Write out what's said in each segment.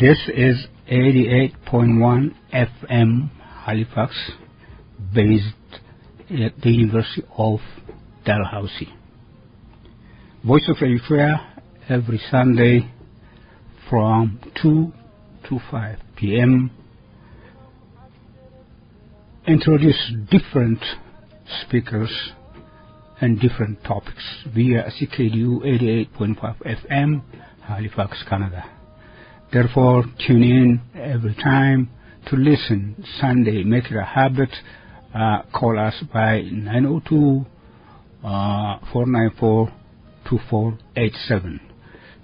This is eighty-eight point one F M Halifax, based at the University of Dalhousie. Voice of Eritrea, every Sunday from two to five p.m., introduce different speakers and different topics via C K D U eighty-eight point five F M, Halifax, Canada. Therefore, tune in every time to listen Sunday. Make it a habit. Uh, call us by nine oh two, uh, four nine four, two four eight seven.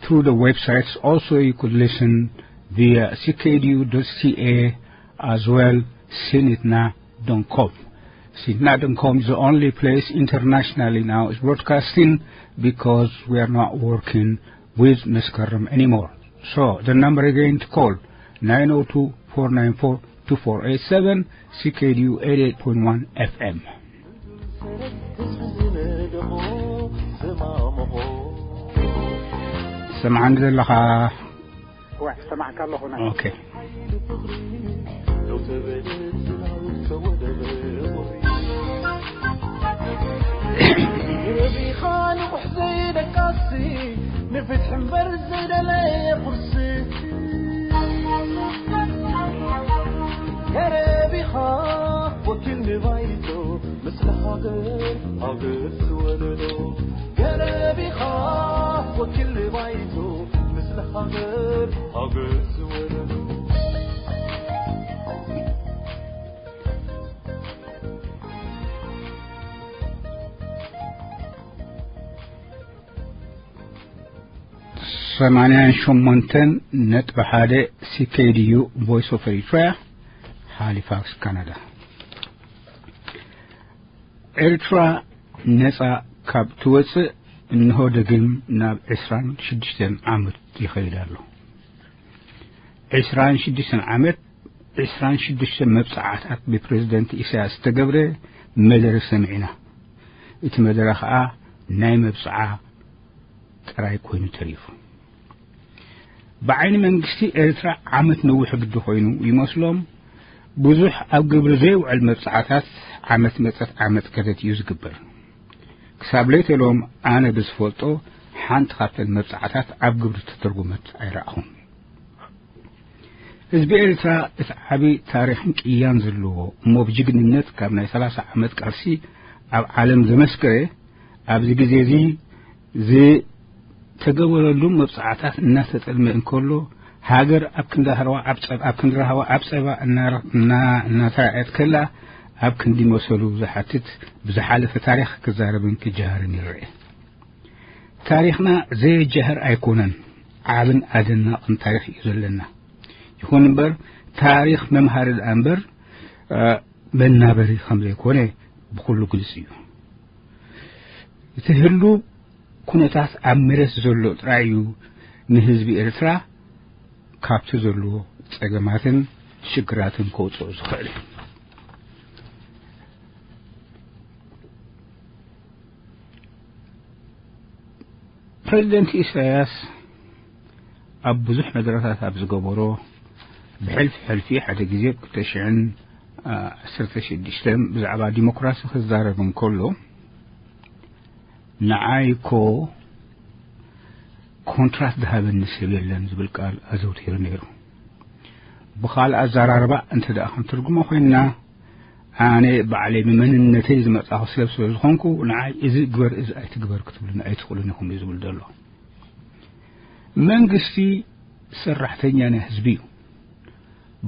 Through the websites, also you could listen via C K D U dot C A, as well, sinitna dot com. Sinitna dot com is the only place internationally now is broadcasting, because we are not working with Meskerem anymore. So the number again to call, nine oh two, four nine four, two four eight seven, C K D U eighty-eight point one F M. ሰማዕኒ ዘለኻ? እዋ፣ ሰማዕካ ኣለኹ። ኦኬ። ረቢኻ ንቑሕ ዘይደቃሲ፣ ንፍትሒ እምበር ዘይደለየ ቁርሲ። ገረብ ኢኻ ወኪል ንባይቶ፣ ምስለ ሃገር፣ ሃገር ዝወለዶ። ገረብ ኢኻ ወኪል ንባይቶ፣ ምስለ ሃገር፣ ሃገር ዝወለዶ። ሰማንያን ሸሞንተን ነጥቢ ሓደ C K D U Voice of Eritrea, ሃሊፋክስ፣ ካናዳ። ኤርትራ ነጻ ካብ ትወጽእ እንሆ ደጊም ናብ ዕስራን ሽዱሽተን ዓመት ይኸይድ ኣሎ። ዕስራን ሽዱሽተን ዓመት፣ ዕስራን ሽዱሽተ መብጽዓታት ብፕሬዝደንት ኢሳያስ ዝተገብረ መደረ ሰሚዕና። እቲ መደረ ኸኣ ናይ መብጽዓ ጥራይ ኮይኑ ተሪፉ። ብዓይኒ መንግስቲ ኤርትራ ዓመት ነዊሕ ግዲ ኮይኑ ይመስሎም። ብዙሕ ኣብ ግብሪ ዘይውዕል መብጽዓታት ዓመት መጸት ዓመት ከደት እዩ ዝግበር። ክሳብ ለይተሎም ኣነ ብዝፈልጦ ሓንቲ ካብተን መብጽዓታት ኣብ ግብሪ ተተርጉመት ኣይረኣኹን። ህዝቢ ኤርትራ እቲ ዓቢ ታሪኽን ቅያን ዘለዎ እሞ ብጅግንነት ካብ ናይ ሰላሳ ዓመት ቃልሲ ኣብ ዓለም ዘመስከረ፣ ኣብዚ ግዜ እዚ ዝተገበረሉ መብጽዓታት እናተጠልመ እንከሎ፣ ሃገር ኣብ ክንዲ ራህዋ ኣብ ጸ-፣ ኣብ ክንዲ ራህዋ ኣብ ጸባ እና-፣ እና-፣ እናተራእየት ከላ፣ ኣብ ክንዲ መሰሉ ዝሓትት ብዝሓለፈ ታሪኽ ክዛረብን ክጀሃርን ይረአ። ታሪኽና ዘየጀህር ኣይኮነን። ዓብን ኣደናቕን ታሪኽ እዩ ዘለና። ይኹን እምበር፣ ታሪኽ መምሃሪ ደኣ እምበር፣ እ፣ መናበሪ ከም ዘይኮነ ብኹሉ ግልጺ እዩ። እቲ ህሉው ኩነታት ኣብ መሬት ዘሎ ጥራይ እዩ ንህዝቢ ኤርትራ ካብቲ ዘለዎ ጸገማትን ሽግራትን ከውጽኦ ዝኽእል። ፕሬዚደንት ኢሳያስ ኣብ ብዙሕ መድረኻት ኣብ ዝገበሮ፣ ብሕልፊ ሕልፊ ሓደ ግዜ ኣብ ክልተ ሽሕን ዓሰርተ ሽዱሽተን ብዛዕባ ዲሞክራሲ ክዛረብ እንከሎ፣ ንዓይ እኮ ኮንትራት ዝሃበኒ ሰብ የለን ዝብል ቃል ኣዘውቲሩ ነይሩ። ብኻልእ ኣዘራርባ እንተ ደኣ ክንትርጉሞ ኮይንና፣ ኣነ ባዕለይ ብመንነተይ ዝመጻኹ ሰብ ስለ ዝኾንኩ፣ ንዓይ እዚ ግበር፣ እዚ ኣይትግበር ክትብሉኒ ኣይትኽእሉን ኢኹም እዩ ዝብል ዘሎ። መንግስቲ ሰራሕተኛ ናይ ህዝቢ እዩ።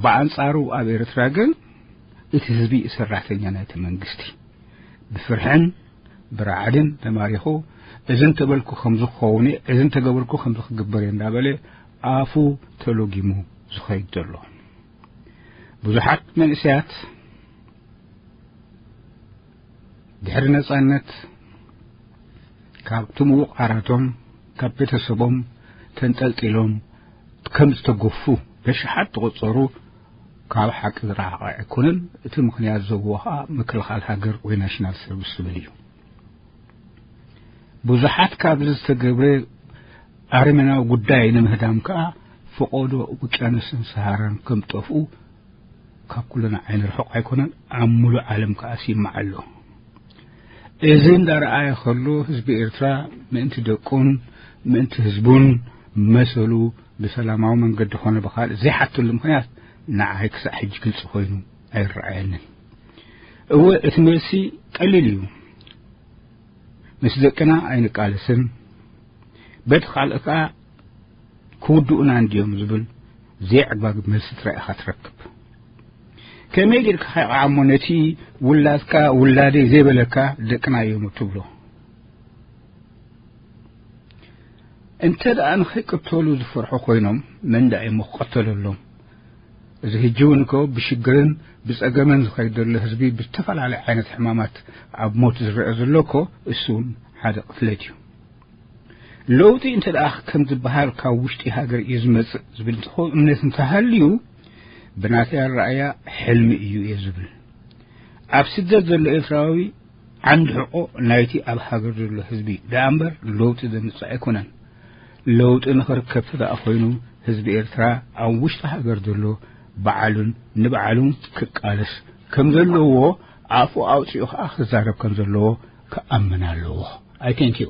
ብኣንጻሩ ኣብ ኤርትራ ግን እቲ ህዝቢ እዩ ሰራሕተኛ ናይቲ መንግስቲ። ብፍርሕን ብረዓድን ተማሪኹ፣ እዚ እንተበልኩ ከም ዝኸውን እየ፣ እዚ እንተገበርኩ ከም ዝክግበር እየ እንዳበለ ኣፉ ተሎጊሙ ዝኸይድ ዘሎ። ብዙሓት መንእሰያት ድሕሪ ነጻነት ካብቲ ምዉቕ ዓራቶም፣ ካብ ቤተሰቦም ተንጠልጢሎም ከም ዝተገፉ በሽሓት ዝቑጸሩ ካብ ሓቂ ዝረሓቐ ኣይኮነን። እቲ ምኽንያት ዘብዎ ኸኣ ምክልኻል ሃገር ወይ ናሽናል ሰርቪስ ዝብል እዩ። ብዙሓት ካብዚ ዝተገብረ ኣረሜናዊ ጉዳይ ንምህዳም ከኣ ፈቐዶ ውቅያኖስን ሰሃራን ከም ጠፍኡ ካብ ኩልና ዓይኒ ርሑቕ ኣይኮነን፣ ኣብ ሙሉእ ዓለም ከኣ ይስማዕ ኣሎ። እዚ እንዳረኣየ ከሎ ህዝቢ ኤርትራ ምእንቲ ደቁን ምእንቲ ህዝቡን መሰሉ ብሰላማዊ መንገዲ ኾነ ብኻልእ ዘይሓተሉ ምኽንያት ንዓይ ክሳዕ ሕጂ ግልጺ ኮይኑ ኣይረኣየንን። እወ እቲ መልሲ ቀሊል እዩ። ምስ ደቅና ኣይንቃለስን፣ በቲ ካልእ ከኣ ክውድኡና እንድዮም ዝብል ዘይዕጋግብ መልሲ ጥራይ ኢኻ ትረክብ። ከመይ ጌርካ ኢኻ እሞ ነቲ ውላድካ ውላደይ ዘይበለካ ደቅና እዮም እትብሎ? እንተ ደኣ ንኸይቅተሉ ዝፈርሑ ኮይኖም መን ደኣ እሞ ክቐተለሎም? እዚ ሕጂ እውን እኮ ብሽግርን ብጸገምን ዝኸይድ ዘሎ ህዝቢ ብዝተፈላለየ ዓይነት ሕማማት ኣብ ሞት ዝረአ ዘሎ እኮ እሱ እውን ሓደ ቅትለት እዩ። ለውጢ እንተ ደኣ ከም ዝበሃል ካብ ውሽጢ ሃገር እዩ ዝመጽእ ዝብል እንተኾ እምነት እንተሃልዩ ብናተይ ኣረኣእያ ሕልሚ እዩ እየ ዝብል። ኣብ ስደት ዘሎ ኤርትራዊ ዓንዲ ሕቆ ናይቲ ኣብ ሃገር ዘሎ ህዝቢ ደኣ እምበር ለውጢ ዘምጽእ ኣይኮነን። ለውጢ ንኽርከብ ተደኣ ኮይኑ ህዝቢ ኤርትራ ኣብ ውሽጢ ሃገር ዘሎ በዓሉን ንበዓሉን ክቃለስ ከም ዘለዎ ኣፉ ኣውጺኡ ከኣ ክዛረብ ከም ዘለዎ ክኣምን ኣለዎ። I thank you።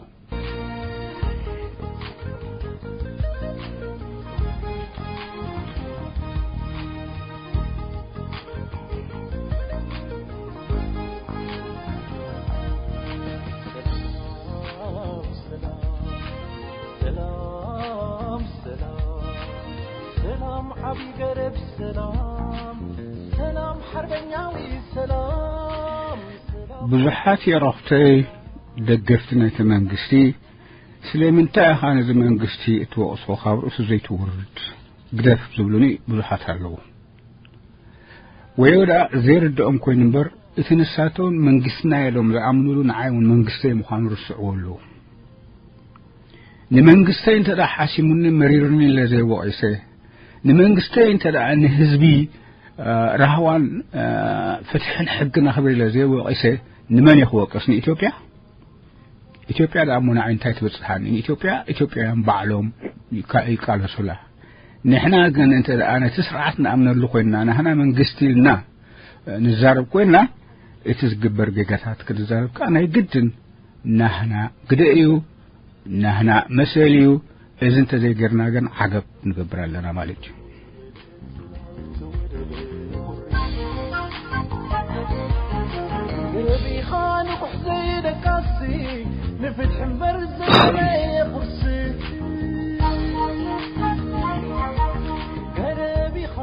ሰላም፣ ሰላም፣ ሰላም፣ ዓቢ ገረብ ሰላም፣ ሰላም፣ ሓርበኛዊ ሰላም፣ ሰላም። ብዙሓት የረኽተይ ደገፍቲ ናይቲ መንግስቲ፣ ስለምንታይ ኢኻ ነዚ መንግስቲ እትወቕሶ? ካብ ርእሱ ዘይትውርድ ግደፍ ዝብሉኒ ብዙሓት ኣለዉ። ወዮ ደኣ ዘይርድኦም ኮይኑ እምበር፣ እቲ ንሳቶም መንግስትና ኢሎም ዝኣምኑሉ ንዓይ እውን መንግስተይ ምዃኑ ርስዕዎ ኣለዉ። ንመንግስተይ እንተ ደኣ ሓሲሙኒ መሪሩኒ ኢለ ዘይወቒሰ፣ ንመንግስተይ እንተ ደኣ ንህዝቢ፣ እ፣ ራህዋን፣ እ፣ ፍትሕን ሕግን ኣኽብር ኢለ ዘይወቒሰ፣ ንመን እየ ክወቅስ? ንኢትዮጵያ? ኢትዮጵያ ደኣ እሞ ንዓይ እንታይ ትበጽሓኒ? ንኢትዮጵያ ኢትዮጵያውያን ባዕሎም ይካ-፣ ይቃለሱላ። ንሕና ግን እንተ ደኣ ነቲ ስርዓት ንኣምነሉ ኮይንና፣ ናህና መንግስቲ ኢልና፣ እ፣ ንዛረብ ኮይንና፣ እቲ ዝግበር ጌጋታት ክንዛረብ ከኣ ናይ ግድን ናህና ግደ እዩ፣ ናህና መሰል እዩ። እዚ እንተ ዘይጌርና ግን ዓገብ ንገብር ኣለና ማለት እዩ። ገረብ ኢኻ ንቑሕ ዘይደቃሲ፣ ንፍትሒ እምበር ዘይመየ ቁርሲ። ገረብ ኢኻ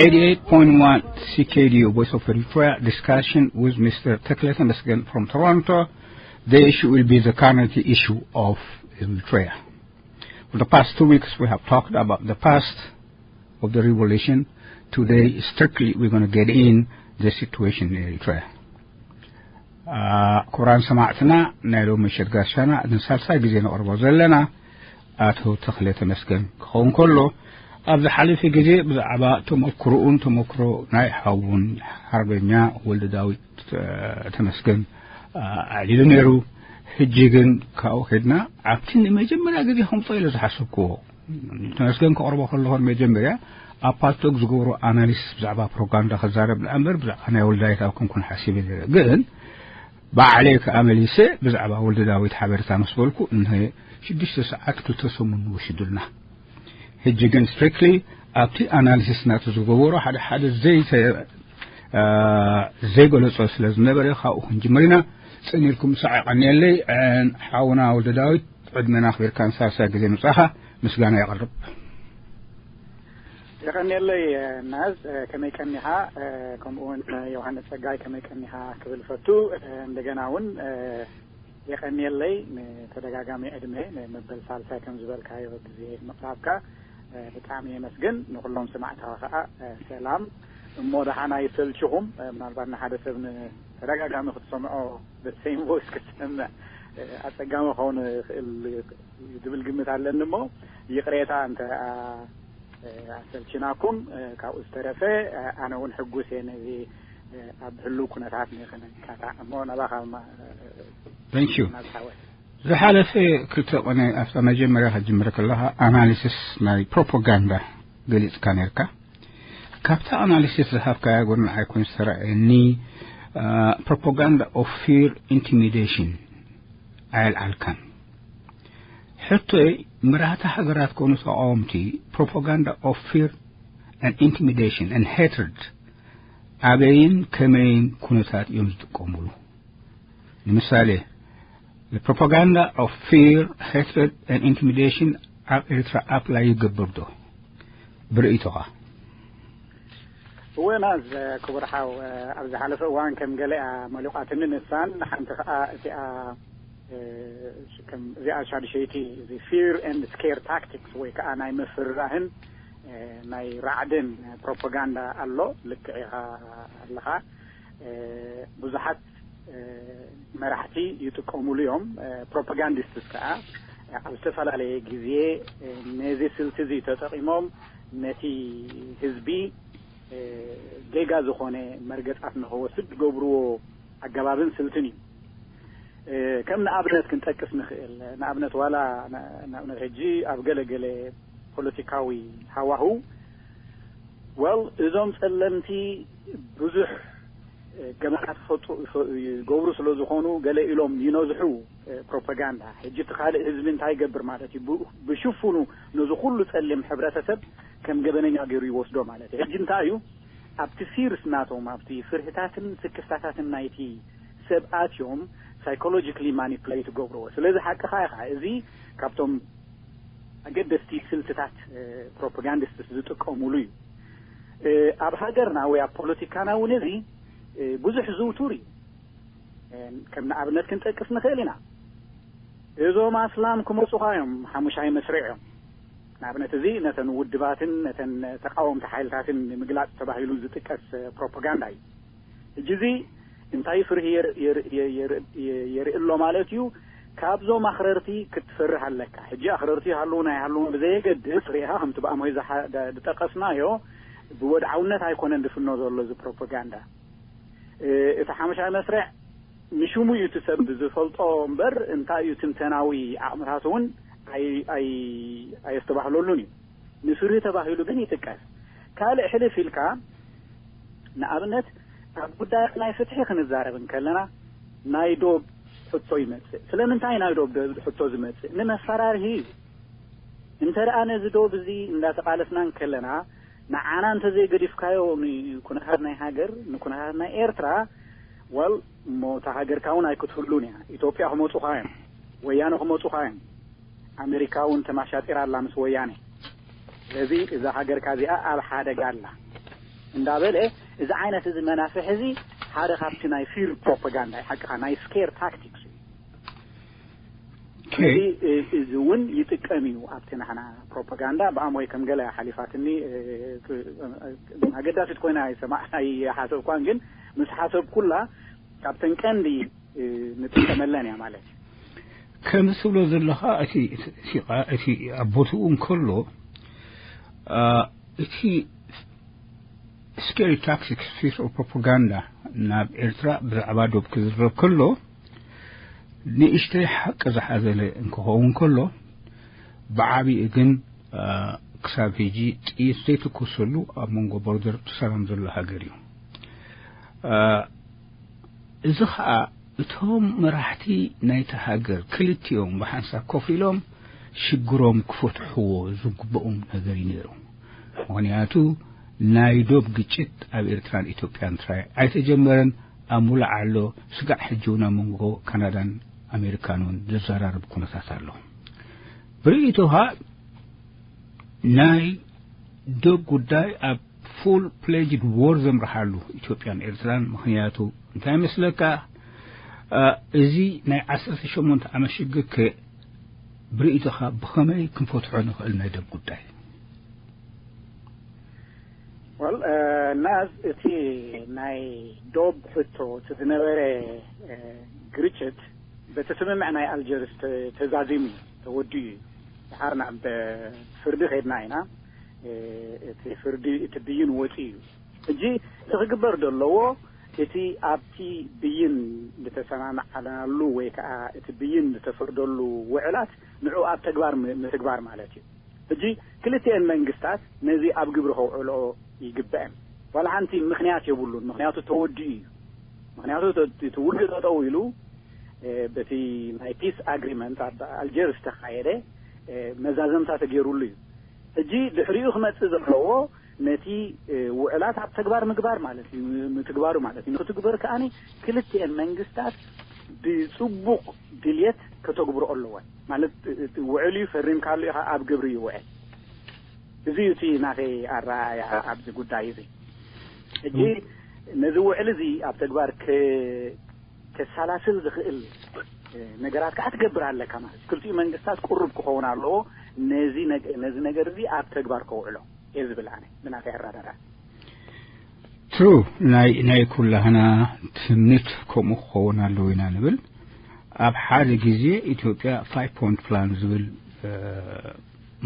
eighty-eight point one C K D U, Voice of Eritrea, discussion with Mister Tekle Temesgen from Toronto. The issue will be the current issue of Eritrea. For the past two weeks, we have talked about the past of the revolution. Today, strictly, we're gonna get in the situation in Eritrea. አ፣ ክቡራን ሰማዕትና፣ ናይ ሎሚ ምሸት ጋሻና ንሳልሳይ ግዜ ነቕርቦ ዘለና ኣቶ ተኽለ ተመስገን ክኸውን ከሎ፣ ኣብ ዝሓለፈ ግዜ ብዛዕባ ተመክሮኡን ተመክሮ ናይ ሓዉን ሓርበኛ ወልደ ዳዊት፣ አ፣ ተመስገን፣ አ፣ ኣዕሊሉ ነይሩ። ሕጂ ግን ካብኡ ከድና ኣብቲ ንመጀመርያ ግዜ ከምጾ ኢለ ዝሓሰብክዎ ተመስገን ከቕርቦ ከለኹ መጀመርያ ኣብ ፓልቶክ ዝገብሮ ኣናሊሲስ ብዛዕባ ፕሮፓጋንዳ ክዛረብ ደኣ እምበር ብዛዕባ ናይ ወልዳይት ኣብ ክንኩን ሓሲበ ነይረ። ግን ባዕለይ ከኣ መሊሰ ብዛዕባ ወልደ ዳዊት ሓበሬታ ምስ በልኩ እንሀ ሽዱሽተ ሰዓት ክልተ ሰሙን ወሲዱልና። ሕጂ ግን ስትሪክትሊ ኣብቲ ኣናሊሲስ ናቱ ዝገበሮ ሓደ ሓደ ዘይተ-፣ አ፣ ዘይገለጾ ስለ ዝነበረ ካብኡ ክንጅምር ኢና። ጽን ኢልኩም ሳዕ የቐንየለይ። አ፣ ሓውና ወልደ ዳዊት ዕድመና ኣኽቢርካ ንሳልሳይ ግዜ ምጻኻ ምስጋና የቕርብ። የቐንየለይ፣ ናዝ፣ ከመይ ቀኒኻ? ከምኡ እውን ዮሃንስ ጸጋይ ከመይ ቀኒኻ ክብል ፈቱ። እንደገና እውን የቐንየለይ ንተደጋጋሚ ዕድመ መበል ሳልሳይ ከም ዝበልካዮ ግዜ ምቕራብካ ብጣዕሚ የመስግን። ንኹሎም ሰማዕትኻ ከኣ ሰላም። እሞ ደሓን ኣይሰልችኹም። ምናልባት ንሓደ ሰብ ንተደጋጋሚ ክትሰምዖ the same voice ክትሰምዕ ኣጸጋሚ ክኸውን ይኽእል ዝብል ግምት ኣለኒ። እሞ ይቕሬታ እንተ ኣሰልችናኩም። ካብኡ ዝተረፈ ኣነ እውን ሕጉስ እየ ነዚ ኣብ ህሉው ኩነታት ንኽንካታዕ። እሞ ናባኻ ማ-፣ Thank you። ናዝሓወ። ዝሓለፈ ክልተ ቐነ ኣብታ መጀመርያ ክትጅምር ከለኻ ኣናሊሲስ ናይ ፕሮፓጋንዳ ገሊጽካ ነርካ። ካብታ ኣናሊሲስ ዝሃብካያ ጎኒ ንዓይ ኮይኑ ዝተረኣየኒ፣ ፕሮፓጋንዳ ኦፍ ፊር ኢንቲሚዴሽን ኣየልዓልካን። ሕቶይ፣ መራህቲ ሃገራት ኮኑ ተቃወምቲ ፕሮፓጋንዳ ኦፍ ፊር ኢንቲሚዴሽን ሄትርድ ኣበይን ከመይን ኩነታት እዮም ዝጥቀሙሉ? ንምሳሌ፣ ፕሮፓጋንዳ ኦፍ ፊር ሄትርድ ኢንቲሚዴሽን ኣብ ኤርትራ ኣፕላይ ይገብር ዶ? ብርእይቶኻ። እወ ናዝ፣ ክቡር ሓው፣ ኣብ ዝሓለፈ እዋን ከም ገለኣ መሊቋትኒ ንሳን ሓንቲ ከዓ እቲኣ ከም እዚኣ ሻድሸይቲ እዚ ፊር ኤንድ ስኬር ታክቲክስ ወይ ከዓ ናይ ምፍርራህን ናይ ራዕድን ፕሮፓጋንዳ ኣሎ። ልክዕ ኢኻ ኣለኻ። ብዙሓት መራሕቲ ይጥቀሙሉ እዮም። ፕሮፓጋንዲስትስ ከዓ ኣብ ዝተፈላለየ ግዜ ነዚ ስልቲ እዚ ተጠቂሞም ነቲ ህዝቢ ጌጋ ዝኾነ መርገጻት ንኸወስድ ዝገብርዎ ኣገባብን ስልትን እዩ። ከም ንኣብነት ክንጠቅስ ንኽእል፣ ንኣብነት ዋላ ንኣብነት ሕጂ ኣብ ገለ ገለ ፖለቲካዊ ሃዋህው፣ ወል እዞም ጸለምቲ ብዙሕ ገበናት ይፈጡ ይገብሩ ስለ ዝኾኑ ገለ ኢሎም ይነዝሑ። ፕሮፓጋንዳ ሕጂ እቲ ካልእ ህዝቢ እንታይ ይገብር ማለት እዩ? ብሽፉኑ ነዚ ኩሉ ጸሊም ሕብረተሰብ ከም ገበነኛ ገይሩ ይወስዶ ማለት እዩ። ሕጂ እንታይ እዩ ኣብቲ ፊርስ ናቶም ኣብቲ ፍርህታትን ስክፍታታትን ናይቲ ሰብ ኣትዮም ሳይኮሎጂካሊ ማኒፕሌት ይገብርዎ። ስለዚ ሓቅኻ ኢኻ፣ እዚ ካብቶም ኣገደስቲ ስልትታት ፕሮፓጋንዲስት ዝጥቀሙሉ እዩ። ኣብ ሃገርና ወይ ኣብ ፖለቲካና እውን እዚ ብዙሕ ዝውቱር እዩ። ከም ንኣብነት ክንጠቅስ ንኽእል ኢና። እዞም ኣስላም ክመፁኻ እዮም ሓሙሻይ መስርዕ እዮም። ንኣብነት እዚ ነተን ውድባትን ነተን ተቃወምቲ ሓይልታትን ንምግላፅ ተባሂሉ ዝጥቀስ ፕሮፓጋንዳ እዩ። ሕጂ እዚ እንታይ ፍርሂ የርኢ ኣሎ ማለት እዩ? ካብዞም ኣኽረርቲ ክትፈርህ ኣለካ። ሕጂ ኣኽረርቲ ይሃለዉ ናይ ሃለውን ብዘየገድስ ርኢኻ ከምቲ ብኣሞይ ዝጠቀስናዮ ብወድዓውነት ኣይኮነን ዝፍኖ ዘሎ እዚ ፕሮፓጋንዳ። እቲ ሓሙሻይ መስርዕ ንሽሙ እዩ እቲ ሰብ ዝፈልጦ እምበር እንታይ እዩ ትንተናዊ ዓቕምታት እውን ኣየስተባህለሉን እዩ። ንፍርሂ ተባሂሉ ግን ይጥቀስ። ካልእ ሕልፍ ኢልካ ንኣብነት ኣብ ጉዳያት ናይ ፍትሒ ክንዛረብ እንከለና ናይ ዶብ ሕቶ ይመጽእ። ስለምንታይ ናይ ዶብ ሕቶ ዝመጽእ? ንመፈራርሂ እዩ። እንተ ደኣ ነዚ ዶብ እዚ እንዳተቃለስና እንከለና ንዓና እንተዘይገዲፍካዮ ንኩነታት ናይ ሃገር ንኩነታት ናይ ኤርትራ ወል እሞ እታ ሃገርካ እውን ኣይክትህሉን እያ። ኢትዮጵያ ክመፁኻ እዮም፣ ወያነ ክመፁኻ እዮም። ኣሜሪካ እውን ተማሻጢራ ኣላ ምስ ወያነ። ስለዚ እዛ ሃገርካ እዚኣ ኣብ ሓደጋ ኣላ እንዳበለ እዚ ዓይነት እዚ መናፍሕ እዚ ሓደ ካብቲ ናይ ፊር ፕሮፓጋንዳ ሓቅኻ ናይ ስኬር ታክቲክስ እዩ። ስለዚ እዚ እውን ይጥቀም እዩ ኣብቲ ናሕና ፕሮፓጋንዳ ብኣሞይ ከም ገለ ሓሊፋትኒ ኣገዳሲት ኮይና ኣይሰማ ኣይሓሰብኳን ግን ምስ ሓሰብኩላ ካብተን ቀንዲ ንጥቀመለን እያ ማለት እዩ። ከም ትብሎ ዘለኻ እቲ እቲ ኣብ ቦትኡ እንከሎ እቲ ስኬሪ ታክቲክስ ፊር ፕሮፓጋንዳ ናብ ኤርትራ ብዛዕባ ዶብ ክዝረብ ከሎ ንእሽተይ ሓቂ ዝሓዘለ እንክኸውን ከሎ ብዓቢኡ ግን ክሳብ ሕጂ ጥይት ዘይትኮሰሉ ኣብ መንጎ ቦርደር ሰላም ዘሎ ሃገር እዩ። እዚ ኸኣ እቶም መራሕቲ ናይቲ ሃገር ክልቲኦም ብሓንሳብ ኮፍ ኢሎም ሽግሮም ክፈትሕዎ ዝግብኦም ነገር እዩ ነይሩ። ምኽንያቱ ናይ ዶብ ግጭት ኣብ ኤርትራን ኢትዮጵያን ጥራይ ኣይተጀመረን፣ ኣብ ሙሉእ ኣሎ። ስጋዕ ሕጂ እውን ኣብ መንጎ ካናዳን ኣሜሪካን እውን ዘዘራርብ ኩነታት ኣሎ። ብርእይቶኻ ናይ ዶብ ጉዳይ ኣብ ፉል ፕሌጅድ ዎር ዘምርሓሉ ኢትዮጵያን ኤርትራን ምኽንያቱ እንታይ ይመስለካ? እዚ ናይ ዓሰርተ ሸሞንተ ዓመት ሽግር ከ ብርእይቶኻ ብኸመይ ክንፈትሖ ንኽእል ናይ ዶብ ጉዳይ? ወል ናዝ እቲ ናይ ዶብ ሕቶ እቲ ዝነበረ ግርጭት በቲ ስምምዕ ናይ ኣልጀርስ ተዛዚሙ ተወዲኡ እዩ። ድሓር ናብ ፍርዲ ከድና ኢና። እቲ ፍርዲ እቲ ብይን ወፂኡ እዩ። ሕጂ እቲ ክግበር ዘለዎ እቲ ኣብቲ ብይን ዝተሰማማዓናሉ ወይ ከዓ እቲ ብይን ዝተፈርደሉ ውዕላት ንዑ ኣብ ተግባር ምትግባር ማለት እዩ። ሕጂ ክልቲኤን መንግስታት ነዚ ኣብ ግብሪ ከውዕልኦ ይግበአን። ዋላ ሓንቲ ምኽንያት የብሉን። ምኽንያቱ ተወዲኡ እዩ። ምኽንያቱ እቲ ውግእ ጠጠው ኢሉ በቲ ናይ ፒስ ኣግሪመንት ኣብ ኣልጀርስ ዝተኻየደ መዛዘምታ ተገይሩሉ እዩ። ሕጂ ድሕሪኡ ክመፅእ ዘለዎ ነቲ ውዕላት ኣብ ተግባር ምግባር ማለት እዩ፣ ምትግባሩ ማለት እዩ። ንክትግበር ከኣ ክልቲኤን መንግስታት ብፅቡቕ ድልየት ከተግብሮ ኣለወን። ማለት ውዕል እዩ፣ ፈሪምካሉ ኢኻ፣ ኣብ ግብሪ ይውዕል። እዚ እዩ እቲ ናተይ ኣረኣእያ ኣብዚ ጉዳይ እዚ። ሕጂ ነዚ ውዕል እዚ ኣብ ተግባር ከሳላስል ዝኽእል ነገራት ከዓ ትገብር ኣለካ ማለት ክልቲኡ መንግስታት ቅሩብ ክኸውን ኣለዎ። ነዚ ነገር እዚ ኣብ ተግባር ከውዕሎ እየ ዝብል ኣነ ብናተይ ኣረዳዳ። ትሩ ናይ ናይ ኩላህና ትምኒት ከምኡ ክኸውን ኣለዎ ኢና ንብል። ኣብ ሓደ ግዜ ኢትዮጵያ ፋይቭ ፖይንት ፕላን ዝብል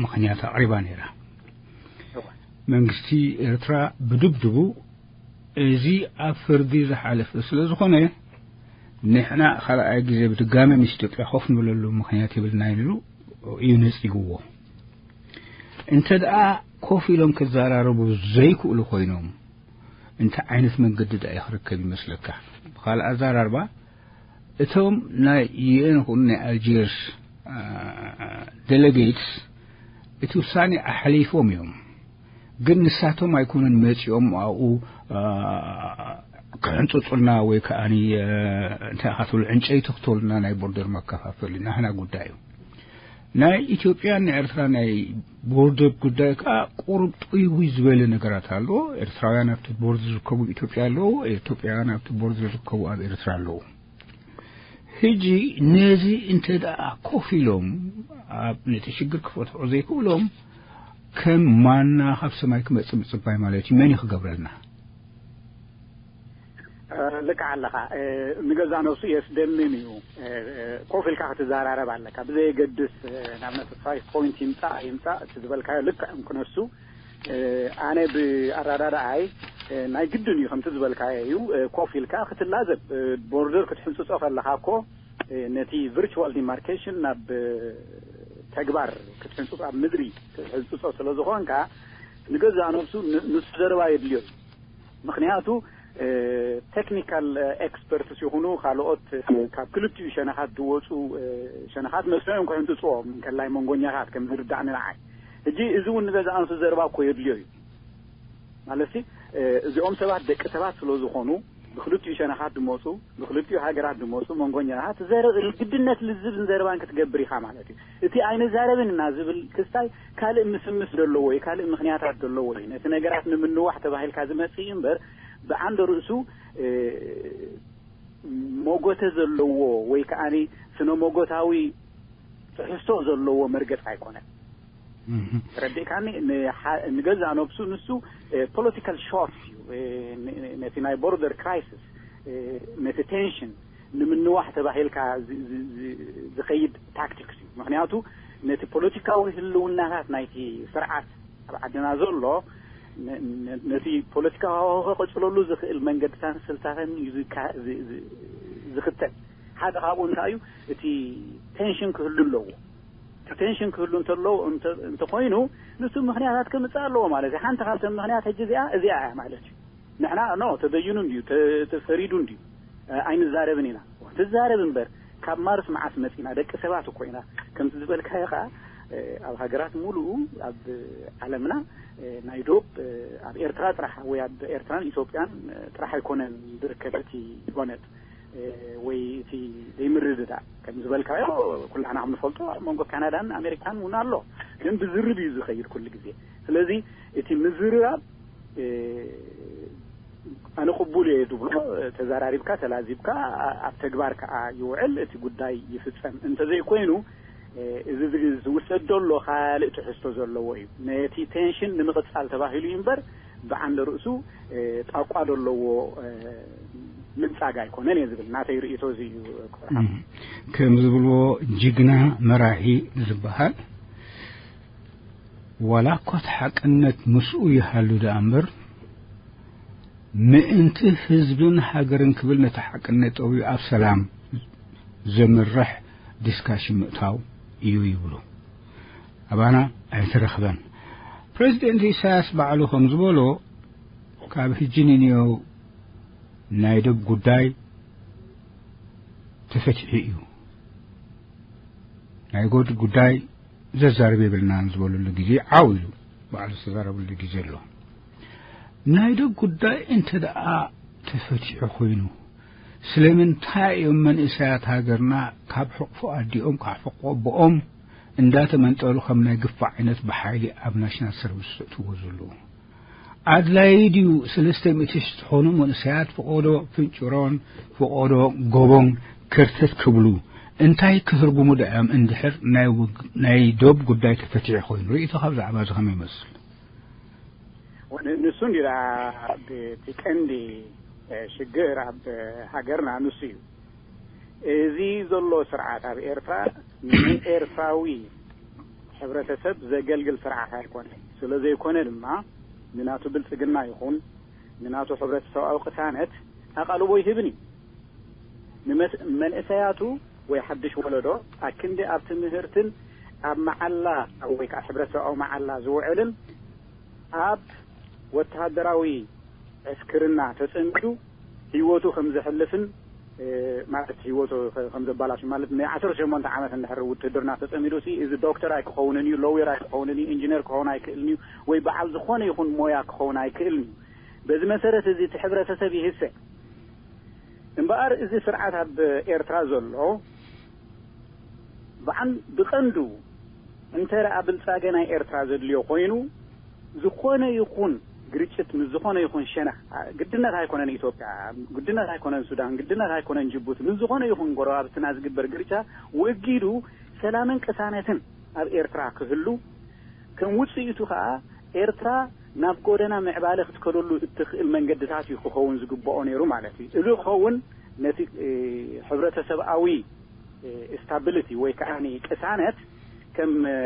ምኽንያት ኣቕሪባ ነይራ። መንግስቲ ኤርትራ ብድብድቡ እዚ ኣብ ፍርዲ ዝሓለፈ ስለ ዝኾነ ንሕና ካልኣይ ግዜ ብድጋሚ ምስ ኢትዮጵያ ኮፍ ንብለሉ ምኽንያት የብልና ኢሉ እዩ ነጺግዎ። እንተ ደኣ ኮፍ ኢሎም ክዘራረቡ ዘይክእሉ ኮይኖም እንታይ ዓይነት መንገዲ ደኣ ክርከብ ይመስለካ? ብኻልእ ኣዘራርባ እቶም ናይ ዩኤን ይኹን ናይ ኣልጀርስ ደለጌትስ እቲ ውሳኔ ኣሕሊፎም እዮም። ግን ንሳቶም ኣይኮኑን መጺኦም ኣብኡ ክሕንጽጹልና ወይ ከኣ እንታይ ኢኻ ትብሉ ዕንጨይቲ ክትብሉና ናይ ቦርደር መከፋፈሊ ናህና ጉዳይ እዩ። ናይ ኢትዮጵያን ናይ ኤርትራ ናይ ቦርደር ጉዳይ ከኣ ቁሩብ ጥውይ ዝበለ ነገራት ኣሎ። ኤርትራውያን ኣብቲ ቦርደር ዝርከቡ ኢትዮጵያ ኣለዉ፣ ኢትዮጵያውያን ኣብቲ ቦርደር ዝርከቡ ኣብ ኤርትራ ኣለዉ። ሕጂ ነዚ እንተ ደኣ ኮፍ ኢሎም ኣብ ነቲ ሽግር ክፈትሑ ዘይክእሎም ከም ማና ካብ ሰማይ ክመጽእ ምጽባይ ማለት እዩ። መን እዩ ክገብረልና? ልክዕ ኣለኻ። ንገዛ ነብሱ የስደምም እዩ። ኮፍ ኢልካ ክትዘራረብ ኣለካ ብዘየገድስ። ንኣብነት ፋይቭ ፖይንት ይምፃእ ይምፃእ እቲ ዝበልካዮ ልክዕ እንክነሱ ኣነ ብኣረዳድኣይ ናይ ግድን እዩ ከምቲ ዝበልካዮ እዩ። ኮፍ ኢልካ ክትላዘብ ቦርደር ክትሕንፅፆ ከለኻ እኮ ነቲ ቨርቹዋል ዲማርኬሽን ናብ ተግባር ክትሕንፅፆ ኣብ ምድሪ ክትሕንፅፆ ስለ ዝኾንካ ንገዛእ ነብሱ ንሱ ዘረባ የድልዮ እዩ። ምክንያቱ ቴክኒካል ኤክስፐርትስ ይኹኑ ካልኦት ካብ ክልቲኡ ሸነኻት ዝወፁ ሸነኻት መስኖ እዮም ክሕንፅፅዎ እንከላይ መንጎኛታት ከም ዝርዳእኒ ንዓይ። ሕጂ እዚ እውን ንገዛእ ነብሱ ዘረባ እኮ የድልዮ እዩ። ማለት እዚኦም ሰባት ደቂ ሰባት ስለ ዝኾኑ ብክልቲኡ ሸነኻት ዝመፁ ብክልቲኡ ሃገራት ዝመፁ መንጎኛታት ግድነት ልዝብን ዘረባን ክትገብር ኢኻ ማለት እዩ። እቲ ኣይንዛረብን ኢና ዝብል ክስታይ ካልእ ምስምስ ዘለዎ ወይ ካልእ ምክንያታት ዘለዎ እዩ። ነቲ ነገራት ንምንዋሕ ተባሂልካ ዝመፅእ እዩ እምበር ብዓንደ ርእሱ ሞጎተ ዘለዎ ወይ ከዓ ስነ ሞጎታዊ ትሕዝቶ ዘለዎ መርገፂ ኣይኮነን። ረዲእካኒ? ንገዛእ ነብሱ ንሱ ፖለቲካል ሾክ እዩ። ነቲ ናይ ቦርደር ክራይሲስ ነቲ ቴንሽን ንምንዋሕ ተባሂልካ ዝኸይድ ታክቲክስ እዩ። ምክንያቱ ነቲ ፖለቲካዊ ህልውናታት ናይቲ ስርዓት ኣብ ዓድና ዘሎ ነቲ ፖለቲካዊ ሃዋሁ ከቐፅለሉ ዝኽእል መንገድታን ስልታትን እዩ ዝክተል። ሓደ ካብኡ እንታይ እዩ? እቲ ቴንሽን ክህሉ ኣለዎ። እቲ ቴንሽን ክህሉ እንተለዎ እንተኮይኑ ንሱ ምክንያታት ከምፅእ ኣለዎ ማለት እዩ። ሓንቲ ካብተን ምክንያት ሕጂ እዚኣ እዚኣ እያ ማለት እዩ። ንሕና ኖ ተበይኑ እንድዩ ተፈሪዱ እንድዩ ኣይንዛረብን ኢና። ትዛረብ እምበር ካብ ማርስ መዓስ መፂና ደቂ ሰባት እኮ ኢና። ከምቲ ዝበልካዮ ከዓ ኣብ ሃገራት ሙሉኡ ኣብ ዓለምና ናይ ዶብ ኣብ ኤርትራ ጥራሕ ወይ ኣብ ኤርትራን ኢትዮጵያን ጥራሕ ኣይኮነን ዝርከብ እቲ ጎነጥ ወይ እቲ ዘይምርድዳእ ከም ዝበልካዮ ኩላና ከም ንፈልጦ ኣብ መንጎ ካናዳን ኣሜሪካን እውን ኣሎ። ግን ብዝርብ እዩ ዝኸይድ ኩሉ ግዜ። ስለዚ እቲ ምዝርራብ ኣነ ቅቡል እየ ዝብሎ ተዘራሪብካ ተላዚብካ ኣብ ተግባር ከዓ ይውዕል እቲ ጉዳይ ይፍፀም። እንተዘይኮይኑ እዚ ዝውሰድ ዘሎ ካልእ ትሕዝቶ ዘለዎ እዩ። ነቲ ቴንሽን ንምቕፃል ተባሂሉ እዩ እምበር ብዓንደ ርእሱ ጣቋ ዘለዎ ምንፃግ ኣይኮነን እየ ዝብል። ናተይ ርእይቶ እዚ እዩ። ከም ዝብልዎ ጅግና መራሒ ዝበሃል ዋላ እኳ እቲ ሓቅነት ምስኡ ይሃሉ ደኣ እምበር ምእንቲ ህዝብን ሃገርን ክብል ነቲ ሓቅነት ጠውዩ ኣብ ሰላም ዘምርሕ ዲስካሽን ምእታው እዩ ይብሉ። ኣባና ኣይተረኽበን። ፕሬዚደንት ኢሳያስ ባዕሉ ከም ዝበሎ፣ ካብ ሕጂ ንንየው ናይ ደብ ጉዳይ ተፈቲሑ እዩ። ናይ ጎድ ጉዳይ ዘዛርብ የብልናን ዝበሉሉ ግዜ ዓው ኢሉ ባዕሉ ዝተዛረብሉ ግዜ ኣሎ። ናይ ደብ ጉዳይ እንተ ደኣ ተፈቲሑ ኮይኑ፣ ስለምንታይ እዮም መንእሰያት ሃገርና ካብ ሕቕፎ ኣዲኦም፣ ካብ ሕቕፎ ኣቦኦም እንዳተመንጠሉ ከም ናይ ግፋ ዓይነት ብሓይሊ ኣብ ናሽናል ሰርቪስ ዘእትዎ ዘለዉ? ኣድላዪ ድዩ ሰለስተ ሚእቲ ሺሕ ዝኾኑ መንእሰያት ፍቖዶ ፍንጭሮን ፍቖዶ ጎቦን ከርተት ክብሉ? እንታይ ክትርጉሙ ደኣ እዮም እንድሕር ናይ ውግ-፣ ናይ ዶብ ጉዳይ ተፈቲሑ ኮይኑ? ርእይቶኻ ብዛዕባ እዚ ከመይ ይመስል? ወን-፣ ንሱ እንዲራ እቲ ቀንዲ፣ እ፣ ሽግር ኣብ ሃገርና ንሱ እዩ። እዚ ዘሎ ስርዓት ኣብ ኤርትራ ንኤርትራዊ ሕብረተሰብ ዘገልግል ስርዓት ኣይኮነን። ስለ ዘይኮነ ድማ ንናቱ ብልጽግና ይኹን ንናቱ ሕብረተሰባዊ ቅሳነት ኣቓልቦ ይህብን እዩ። ንመስ-፣ መንእሰያቱ ወይ ሓድሽ ወለዶ ኣክንዲ ኣብ ትምህርትን ኣብ መዓላ ወይ ከዓ ሕብረተሰባዊ መዓላ ዝውዕልን ኣብ ወተሃደራዊ ዕስክርና ተጸሚዱ ህይወቱ ከም ዘሕልፍን፣ እ፣ ማለት ህይወቱ ከ-፣ ከም ዘባላሹ ማለት ን ዓሰርተ ሸሞንተ ዓመት እንድሕር ውትድርና ተጸሚዱ ሲ እዚ ዶክተር ኣይክኸውንን እዩ፣ ሎየር ኣይክኸውንን እዩ፣ ኢንጂነር ክኸውን ኣይክእልን እዩ፣ ወይ በዓል ዝኾነ ይኹን ሞያ ክኸውን ኣይክእልን እዩ። በዚ መሰረት እዚ እቲ ሕብረተሰብ ይህሰ። እምበኣር እዚ ስርዓት ኣብ ኤርትራ ዘሎ ብዓን-፣ ብቐንዱ እንተ ደኣ ብልጻገ ናይ ኤርትራ ዘድልዮ ኮይኑ፣ ዝኾነ ይኹን ግርጭት ምስ ዝኾነ ይኹን ሸነኽ፣ ኣ፣ ግድነት ኣይኮነን ኢትዮጵያ፣ ግድነት ኣይኮነን ሱዳን፣ ግድነት ኣይኮነን ጅቡቲ፣ ምስ ዝኾነ ይኹን ጎረባብትና ዝግበር ግርጫ ወጊዱ ሰላምን ቅሳነትን ኣብ ኤርትራ ክህሉ፣ ከም ውጽኢቱ ከኣ ኤርትራ ናብ ጎደና ምዕባለ ክትከደሉ እትኽእል መንገድታት እዩ ክኸውን ዝግብኦ ነይሩ ማለት እዩ። እዚ ክኸውን ነቲ፣ እ፣ ሕብረተሰብኣዊ፣ እ፣ ስታቢሊቲ ወይ ከዓ ቅሳነት ከም፣ እ፣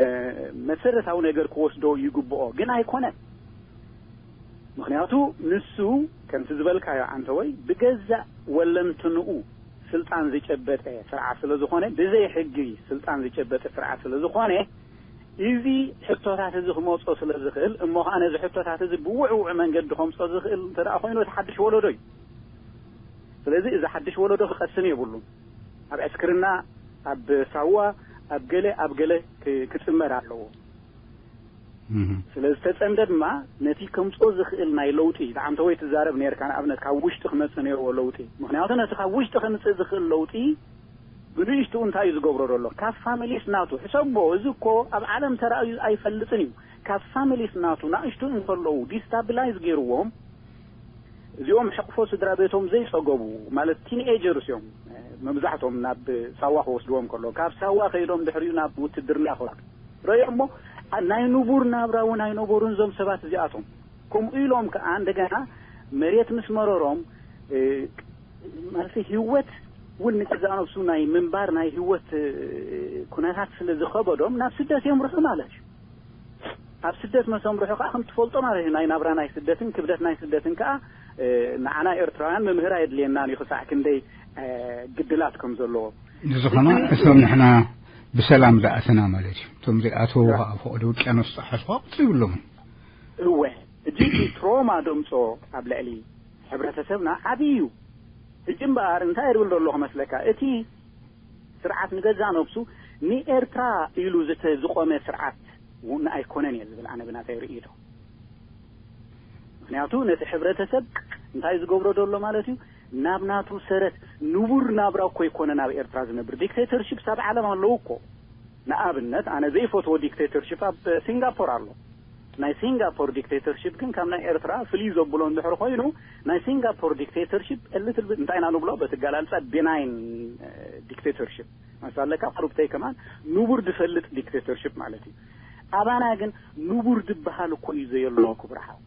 መሰረታዊ ነገር ክወስዶ ይግብኦ፣ ግን ኣይኮነን። ምኽንያቱ ንሱ ከምቲ ዝበልካዮ ኣንተወይ ብገዛእ ወለንትንኡ ስልጣን ዝጨበጠ ስርዓት ስለ ዝኾነ፣ ብዘይ ሕጊ ስልጣን ዝጨበጠ ስርዓት ስለ ዝኾነ፣ እዚ ሕቶታት እዚ ክመጾ ስለ ዝኽእል እሞ ኸዓ ነዚ ሕቶታት እዚ ብውዕውዕ መንገዲ ከምጾ ዝኽእል እንተ ደኣ ኮይኑ እቲ ሓድሽ ወለዶ እዩ። ስለዚ እዚ ሓድሽ ወለዶ ክቐስን የብሉን። ኣብ ዕስክርና፣ ኣብ ሳዋ፣ ኣብ ገለ ኣብ ገለ ክ-፣ ክጽመድ ኣለዎ። እህ። ስለ ዝተጸምደ ድማ ነቲ ከምጾ ዝኽእል ናይ ለውጢ ዝዓምተ ወይ ትዛረብ ነርካ፣ ንኣብነት ካብ ውሽጢ ክመጽእ ነይርዎ ለውጢ። ምኽንያቱ ነቲ ካብ ውሽጢ ከምጽእ ዝኽእል ለውጢ ብንእሽትኡ እንታይ እዩ ዝገብሮ ዘሎ? ካብ ፋሚሊስ ናቱ ሕሰቦ። እዚ እኮ ኣብ ዓለም ተራእዩ ኣይፈልጥን እዩ። ካብ ፋሚሊስ ናቱ ናእሽቱ እንከለዉ ዲስታቢላይዝ ገይርዎም፣ እዚኦም ሕቕፎ ስድራ ቤቶም ዘይጸገቡ ማለት ቲንኤጀርስ እዮም። መብዛሕቶም ናብ ሳዋ ክወስድዎም ከሎ ካብ ሳዋ ከይዶም ድሕሪኡ ናብ ውትድርና ክወስዱ ረእዮ እሞ፣ ኣ-፣ ናይ ንቡር ናብራ እውን ኣይነበሩን እዞም ሰባት እዚኣቶም። ከምኡ ኢሎም ከኣ እንደገና መሬት ምስ መረሮም፣ እ፣ ማለት ህይወት እውን ንገዛእ ነብሱ ናይ ምንባር ናይ ህይወት፣ እ፣ ኩነታት ስለ ዝኸበዶም ናብ ስደት እዮም ርሑ ማለት እዩ። ኣብ ስደት መሰምርሑ ከኣ ከም ትፈልጦ ማለት እዩ። ናይ ናብራ ናይ ስደትን ክብደት ናይ ስደትን ከኣ፣ እ፣ ንዓና ኤርትራውያን መምህር ኣየድልየናን እዩ ክሳዕ ክንደይ፣ እ፣ ግድላት ከም ዘለዎ። ንዝኾነ እቲ እቶም ንሕና ብሰላም ዝኣተና ማለት እዩ። እቶም ዘይኣተዉ ያ። ከኣ ፈቐዶ ውቅያኖስ ዝጠሓሱ ከኣ ቁጽሪ ይብሎምን። እወ፣ እጂ እቲ ትሮማ ደምጾ ኣብ ልዕሊ ሕብረተሰብና ዓብዪ እዩ። ሕጂ እምበኣር እንታይ ይብል ዘሎ ክመስለካ? እቲ ስርዓት ንገዛእ ነብሱ ንኤርትራ ኢሉ ዝተ-፣ ዝቖመ ስርዓት እውን ኣይኮነን እየ ዝብል ኣነ ብናተይ ርእይቶ። ምኽንያቱ ነቲ ሕብረተሰብ እንታይ ዝገብሮ ዘሎ ማለት እዩ? ናብ ናቱ ሰረት ንቡር ናብራ እኮ ኣይኮነን ኣብ ኤርትራ ዝነብር። ዲክቴተርሺፕስ ኣብ ዓለም ኣለዉ እኮ። ንኣብነት ኣነ ዘይፈትዎ ዲክቴተርሺፕ ኣብ ሲንጋፖር ኣሎ። ናይ ሲንጋፖር ዲክቴተርሺፕ ግን ካብ ናይ ኤርትራ ፍልይ ዘብሎ እንድሕር ኮይኑ፣ ናይ ሲንጋፖር ዲክቴተርሺፕ a little bit እንታይ ኢና ንብሎ በቲ ኣገላልጻ ቤናይን፣ እ፣ ዲክቴተርሺፕ። መሳለካ ቁሩብተይ ከማን ንቡር ዝፈልጥ ዲክቴተርሺፕ ማለት እዩ። ኣባና ግን ንቡር ዝበሃል እኮ እዩ ዘየሎ ክብርሓው።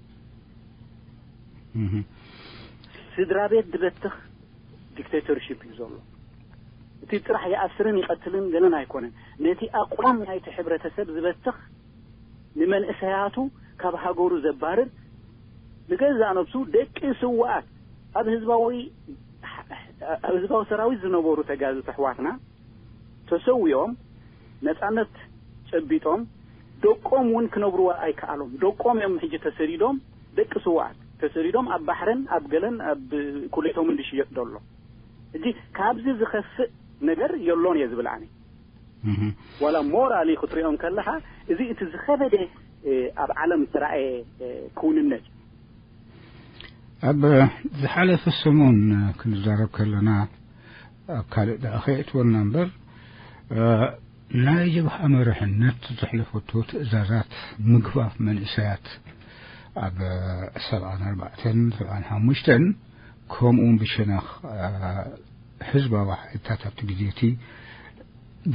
እህ። ስድራ ቤት ዝበትኽ ዲክቴተርሺፕ እዩ ዘሎ። እቲ ጥራሕ ይኣስርን ይቐትልን ገለን ኣይኮነን። ነቲ ኣቋም ናይቲ ሕብረተሰብ ዝበትኽ፣ ንመንእሰያቱ ካብ ሃገሩ ዘባርር፣ ንገዛእ ነብሱ ደቂ ስውኣት ኣብ ህዝባዊ፣ ኣብ ህዝባዊ ሰራዊት ዝነበሩ ተጋደልቲ ኣሕዋትና ተሰዊኦም ነጻነት ጨቢጦም ደቆም እውን ክነብርዋ ኣይከኣሎም። ደቆም እዮም ሕጂ ተሰዲዶም፣ ደቂ ስውኣት ተሰዲዶም ኣብ ባሕርን ኣብ ገለን ኣብ ኩሌቶም እንድሽየጥ ደሎ። ሕጂ ካብዚ ዝኸፍእ ነገር የሎን እየ ዝብል ኣነ። ዋላ ሞራሊ ክትሪኦም ከለኻ፣ እዚ እቲ ዝኸበደ ኣብ ዓለም ዝተራእየ ክውንነት። ኣብ ዝሓለፈ ሰሙን ክንዛረብ ከለና፣ ኣብ ካልእ ደኣ ከየእትወልና እምበር፣ ናይ ጀብሃ መርሕነት ዘሕለፈቶ ትእዛዛት፣ ምግፋፍ መንእሰያት ኣብ ሰብዓን ኣርባዕተን ሰብዓን ሓሙሽተን፣ ከምኡውን ብሸነኽ ህዝባዊ ሓይልታት ኣብቲ ግዜ እቲ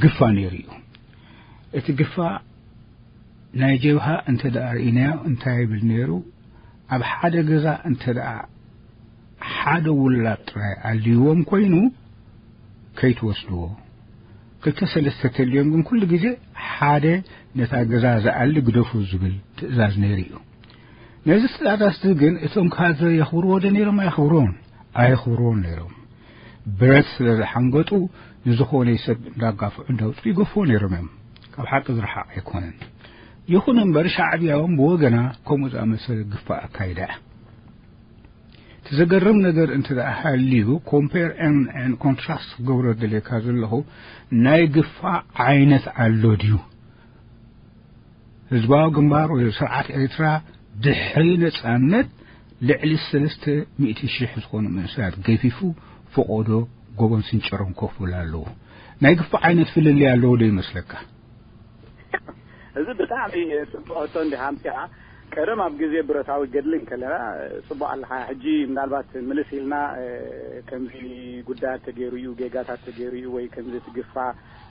ግፋ ነይሩ እዩ። እቲ ግፋ ናይ ጀብሃ እንተ ደኣ ርኢናዮ እንታይ ይብል ነይሩ? ኣብ ሓደ ገዛ እንተ ደኣ ሓደ ውላድ ጥራይ ኣልይዎም ኮይኑ፣ ከይትወስድዎ፣ ክልተ ሰለስተ ተልዮም ግን ኩሉ ግዜ ሓደ ነታ ገዛ ዝኣሊ ግደፉ ዝብል ትእዛዝ ነይሩ እዩ። ነዚ ትእዛዛት ግን እቶም ካድረ የኽብርዎ ዶ ነይሮም? ኣየኽብርዎን፣ ኣየኽብርዎን ነይሮም። ብረት ስለ ዝሓንገጡ፣ ንዝኾነ ሰብ እንዳጋፍዑ እንዳውፅኡ ይገፍዎ ነይሮም እዮም። ካብ ሓቂ ዝረሓቕ ኣይኮነን። ይኹን እምበር ሻዕብያ እውን ብወገና ከምኡ ዝኣመሰለ ግፋ ኣካይዳ እያ። እቲ ዘገርም ነገር እንተ ደኣ ሃልዩ፣ ኮምፔር ኤን ኮንትራስት ክገብሮ ደልየካ ዘለኹ፣ ናይ ግፋ ዓይነት ኣሎ ድዩ? ህዝባዊ ግንባር ወይ ስርዓት ኤርትራ ድሕሪ ነጻነት ልዕሊ ሰለስተ ሚእቲ ሽሕ ዝኾኑ መንእሰያት ገፊፉ፣ ፈቖዶ ጎቦን ስንጭሮን ኮፍ ብላ ኣለዎ። ናይ ግፋ ዓይነት ፍልልይ ኣለዎ ዶ ይመስለካ? እዚ ብጣዕሚ ጽቡቕ ሕቶ እንዲኻ ኣምጺኻ። ቀደም ኣብ ግዜ ብረታዊ ገድሊ እንከለና፣ ጽቡቕ ኣለኻ። ሕጂ ምናልባት ምልስ ኢልና፣ እ፣ ከምዚ ጉዳያት ተገይሩ እዩ፣ ጌጋታት ተገይሩ እዩ፣ ወይ ከምዚ ትግፋ፣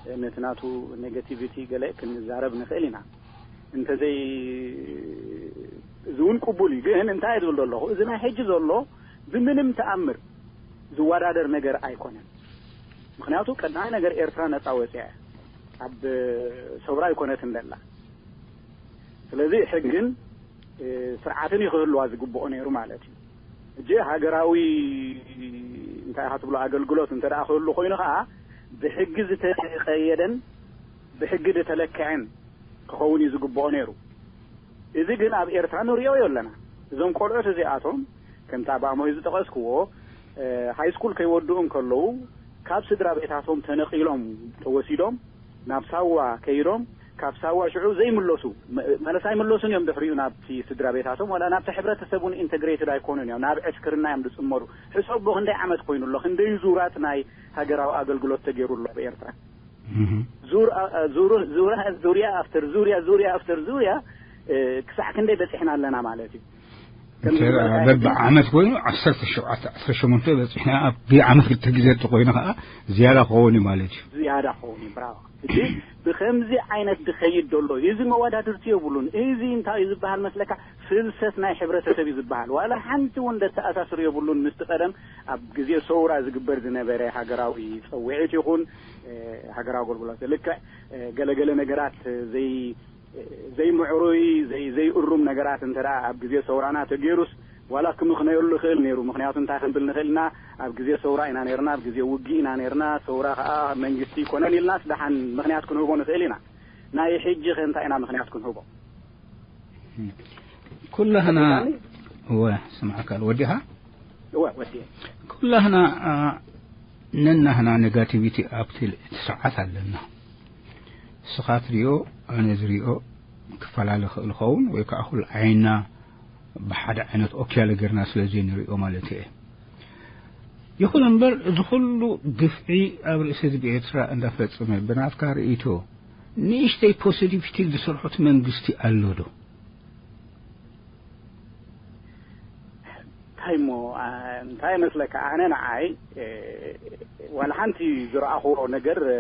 እ፣ ነቲ ናቱ ኔጋቲቪቲ ገለ ክንዛረብ ንኽእል ኢና። እንተዘይ፣ እዚ እውን ቅቡል እዩ። ግን እንታይ እየ ዝብል ዘለኹ? እዚ ናይ ሕጂ ዘሎ ብምንም ተኣምር ዝወዳደር ነገር ኣይኮነን። ምኽንያቱ ቀዳማይ ነገር ኤርትራ ነጻ ወጺኣ እያ። ኣብ ሰውራ ኣይኮነትን ደላ። ስለዚ ሕግን፣ እ፣ ስርዓትን እዩ ክህልዋ ዝግብኦ ነይሩ ማለት እዩ። ሕጂ ሃገራዊ እንታይ ኢኻ ትብሎ ኣገልግሎት እንተ ደኣ ክህሉ ኮይኑ ኸኣ ብሕጊ ዝተቐየደን ብሕጊ ዝተለክዐን ክኸውን እዩ ዝግብኦ ነይሩ። እዚ ግን ኣብ ኤርትራ ንሪኦ ኣለና። እዞም ቆልዑት እዚኣቶም ከምቲ ኣባሞይ ዝጠቐስክዎ፣ እ፣ ሃይ ስኩል ከይወድኡ እንከለዉ ካብ ስድራ ቤታቶም ተነቒሎም ተወሲዶም ናብ ሳዋ ከይዶም፣ ካብ ሳዋ ሽዑ ዘይምለሱ፣ መ-፣ ማለት ኣይምለሱን እዮም ድሕሪኡ ናብቲ ስድራ ቤታቶም፣ ዋላ ናብቲ ሕብረተሰብ እውን ኢንተግሬትድ ኣይኮኑን እዮም፣ ናብ ዕስክርና እዮም ዝጽመዱ። ሕሰቦ ክንደይ ዓመት ኮይኑ ኣሎ፣ ክንደይ ዙራት ናይ ሃገራዊ ኣገልግሎት ተገይሩ ኣሎ ኣብ ኤርትራ። እህ። ዙር-፣ አ-፣ አ-፣ ዙር-፣ ዙራ-፣ ዙርያ ኣፍተር ዙርያ፣ ዙርያ ኣፍተር ዙርያ፣ እ፣ ክሳዕ ክንደይ በጺሕና ኣለና ማለት እዩ። ከም እንተ ዝብለካ በብዓመት ኮይኑ ዓሰርተ ሸውዓተ፣ ዓሰርተ ሸሞንተ በጺሕና፣ ኣብ ብዓመት ክልተ ግዜ እንተኾይኑ ኸኣ ዝያዳ ክኸውን እዩ ማለት እዩ። ዝያዳ ክኸውን እዩ። ብራቮ። ሕጂ ብኸምዚ ዓይነት ዝኸይድ ዘሎ እዩ። እዚ መወዳድርቲ የብሉን። እዚ እንታይ እዩ ዝበሃል መስለካ? ፍልሰት ናይ ሕብረተሰብ እዩ ዝበሃል። ዋላ ሓንቲ እውን ዘተኣሳስር የብሉን ምስቲ ቀደም ኣብ ግዜ ሰውራ ዝግበር ዝነበረ ሃገራዊ ጸውዒት ይኹን፣ እ፣ ሃገራዊ ኣገልግሎት። ልክዕ፣ እ፣ ገለገለ ነገራት ዘይ-፣ ዘይምዕሩይ፣ ዘይ-፣ ዘይእሩም ነገራት እንተ ደኣ ኣብ ግዜ ሰውራና ተገይሩስ፣ ዋላ ክምኽነየሉ ይኽእል ነይሩ። ምኽንያቱ እንታይ ክንብል ንኽእል ኢና? ኣብ ግዜ ሰውራ ኢና ነይርና፣ ኣብ ግዜ ውግእ ኢና ነይርና። ሰውራ ኸኣ መንግስቲ ኣይኮነን ኢልናስ ደሓን ምኽንያት ክንህቦ ንኽእል ኢና። ናይ ሕጂ ኸ እንታይ ኢና ምኽንያት ክንህቦ? ኩላህና፣ እወ፣ ስምዓካ፣ ወዲኻ? እወ፣ ወዲኤ። ኩላህና፣ አ፣ ነናህና ኔጋቲቪቲ ኣብቲ ስርዓት ኣለና። ንስኻ ትሪኦ፣ ኣነ ዝሪኦ ክፈላለ ይኽእል ይኸውን፣ ወይ ከዓ ኩሉ ዓይንና ብሓደ ዓይነት ኦክያለ ጌርና ስለ ዘይንሪኦ ማለት እየ። ይኹን እምበር፣ እዚ ኩሉ ግፍዒ ኣብ ርእሲ ህዝቢ ኤርትራ እንዳፈጸመ፣ ብናትካ ርእይቶ፣ ንእሽተይ ፖዚቲቪቲ ዝሰርሖት መንግስቲ ኣሎ ዶ? እንታይ እሞ፣ አ፣ እንታይ ይመስለካ? ኣነ ንዓይ፣ እ፣ ዋላ ሓንቲ ዝረኣኽዎ ነገር፣ እ፣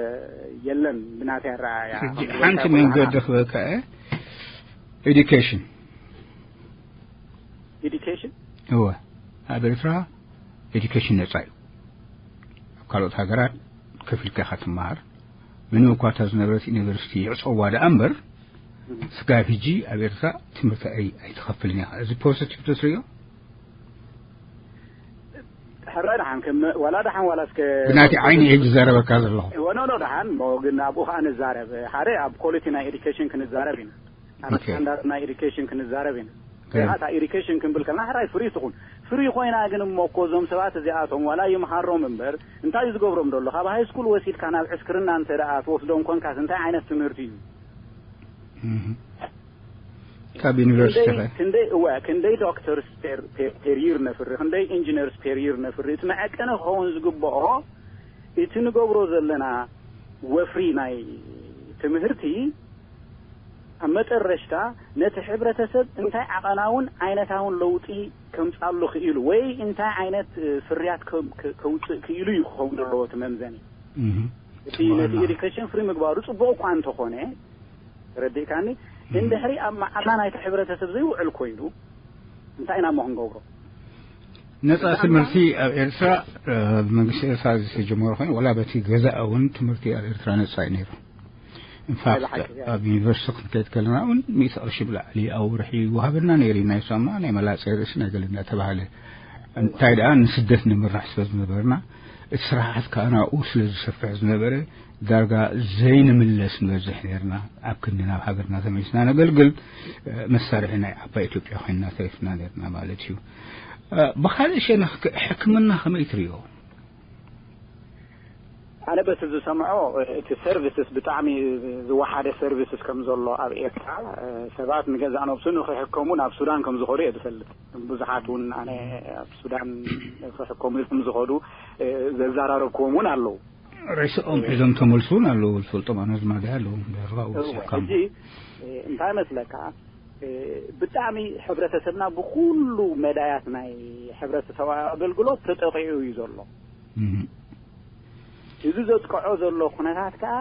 የለን ብናተይ ኣረኣእያ። ሕጂ ከምዚ ሓንቲ ኢልካ መንገዲ ዘለኻ ክበካ እየ። ኤዱኬሽን። ኤዱኬሽን? እወ። ኣብ ኤርትራ ኤዱኬሽን ነጻ እዩ። ኣብ ካልኦት ሃገራት ከፊልካ ኢኻ ትመሃር። ምንም እኳ እታ ዝነበረት ዩኒቨርሲቲ ይዕጸዋ ደኣ እምበር፣ ስጋብ ሕጂ ኣብ ኤርትራ ትምህርቲ ኣይ-፣ ኣይትኸፍልን ኢኻ። እዚ ፖዚቲቭ ተትርእዮ? ሕራይ ደሓን፣ ከም ዋላ ደሓን ዋላ እስከ ብናቲ ዓይኒ እየ ዝዛረበካ ዘለኹ። ወኖ፣ ኖ፣ ደሓን፣ ሞ ግን ኣብኡ ኸኣ ንዛረብ። ሓደ ኣብ ኳሊቲ ናይ ኤዱኬሽን ክንዛረብ ኢና። ኣብ ስታንዳርድ ናይ ኤዱኬሽን ክንዛረብ ኢና። ገና እታ ኤዱኬሽን ክንብል ከለና ሕራይ ፍሪ ትኹን፣ ፍሪ ኮይና ግን እሞ እኮ እዞም ሰባት እዚኣቶም ዋላ ይምሃሮም እምበር እንታይ እዩ ዝገብሮም ዘሎ? ካብ ሃይ ስኩል ወሲድካ ናብ ዕስክርና እንተ ደኣ ትወስዶም ኮንካስ እንታይ ዓይነት ትምህርቲ እዩ? ካብ ዩኒቨርሲቲ ኸ? ክንደይ እወ ክንደይ ዶክተርስ ፔር ይር ነፍሪ፣ ክንደይ ኢንጂነርስ ፔር ይር ነፍሪ? እቲ መዐቀኒ ክኸውን ዝግብኦ እቲ ንገብሮ ዘለና ወፍሪ ናይ ትምህርቲ ኣብ መጠረሽታ ነቲ ሕብረተሰብ እንታይ ዓቐናውን ዓይነታውን ለውጢ ከምጻሉ ክኢሉ ወይ እንታይ ዓይነት ፍርያት ከውፅእ ክኢሉ እዩ ክኸውን ዘለዎ እቲ መምዘኒ። እቲ ነቲ ኤዱኬሽን ፍሪ ምግባሩ ፅቡቅ እኳ እንተኾነ፣ ተረዲእካኒ፣ እንድሕሪ ኣብ መዓላ ናይቲ ሕብረተሰብ ዘይውዕል ኮይኑ እንታይ ኢና እሞ ክንገብሮ? ነፃ ትምህርቲ ኣብ ኤርትራ ብመንግስቲ ኤርትራ ዝተጀመረ ኮይኑ ዋላ በቲ ገዛ እውን ትምህርቲ ኣብ ኤርትራ ነፃ እዩ ነይሩ። ኢንፋክት ኣብ ዩኒቨርሲቲ ክንከይድ ከለና እውን ሚእቲ ቅርሺ ብላዕሊ ኣብ ወርሒ ይወሃበና ነይሩ። ናይ ሳሙና ናይ መላፀ ርእሲ ናይ ገለ እናተባሃለ እንታይ ደኣ ንስደት ንምራሕ ስለ ዝነበርና እቲ ስርዓት ከዓ ናብኡ ስለ ዝሰፍሕ ዝነበረ ዳርጋ ዘይንምለስ ንበዝሕ ነርና። ኣብ ክንዲ ናብ ሃገርና ተመሊስና ነገልግል መሳርሒ ናይ ዓባይ ኢትዮጵያ ኮይንና ተሪፍና ነርና ማለት እዩ። ብካልእ ሸነኽ ሕክምና ከመይ ትሪኦ? ኣነ በቲ ዝሰምዖ እቲ ሰርቪስስ ብጣዕሚ ዝወሓደ ሰርቪስስ ከም ዘሎ ኣብ ኤርትራ ሰባት ንገዛእ ነብሱ ንክሕከሙ ናብ ሱዳን ከም ዝኸዱ እየ ዝፈልጥ። ብዙሓት እውን ኣነ ኣብ ሱዳን ክሕከሙ ከም ዝኸዱ ዘዛራረብክዎም እውን ኣለዉ። ሬስኦም ሒዞም ተመልሱ እውን ኣለዉ። ዝፈልጦም ኣነ ዝማዳ ኣለዉ። ሕጂ እንታይ መስለካ፣ ብጣዕሚ ሕብረተሰብና ብኩሉ መዳያት ናይ ሕብረተሰባዊ ኣገልግሎት ተጠቂዑ እዩ ዘሎ። እዚ ዘጥቅዖ ዘሎ ኩነታት ከዓ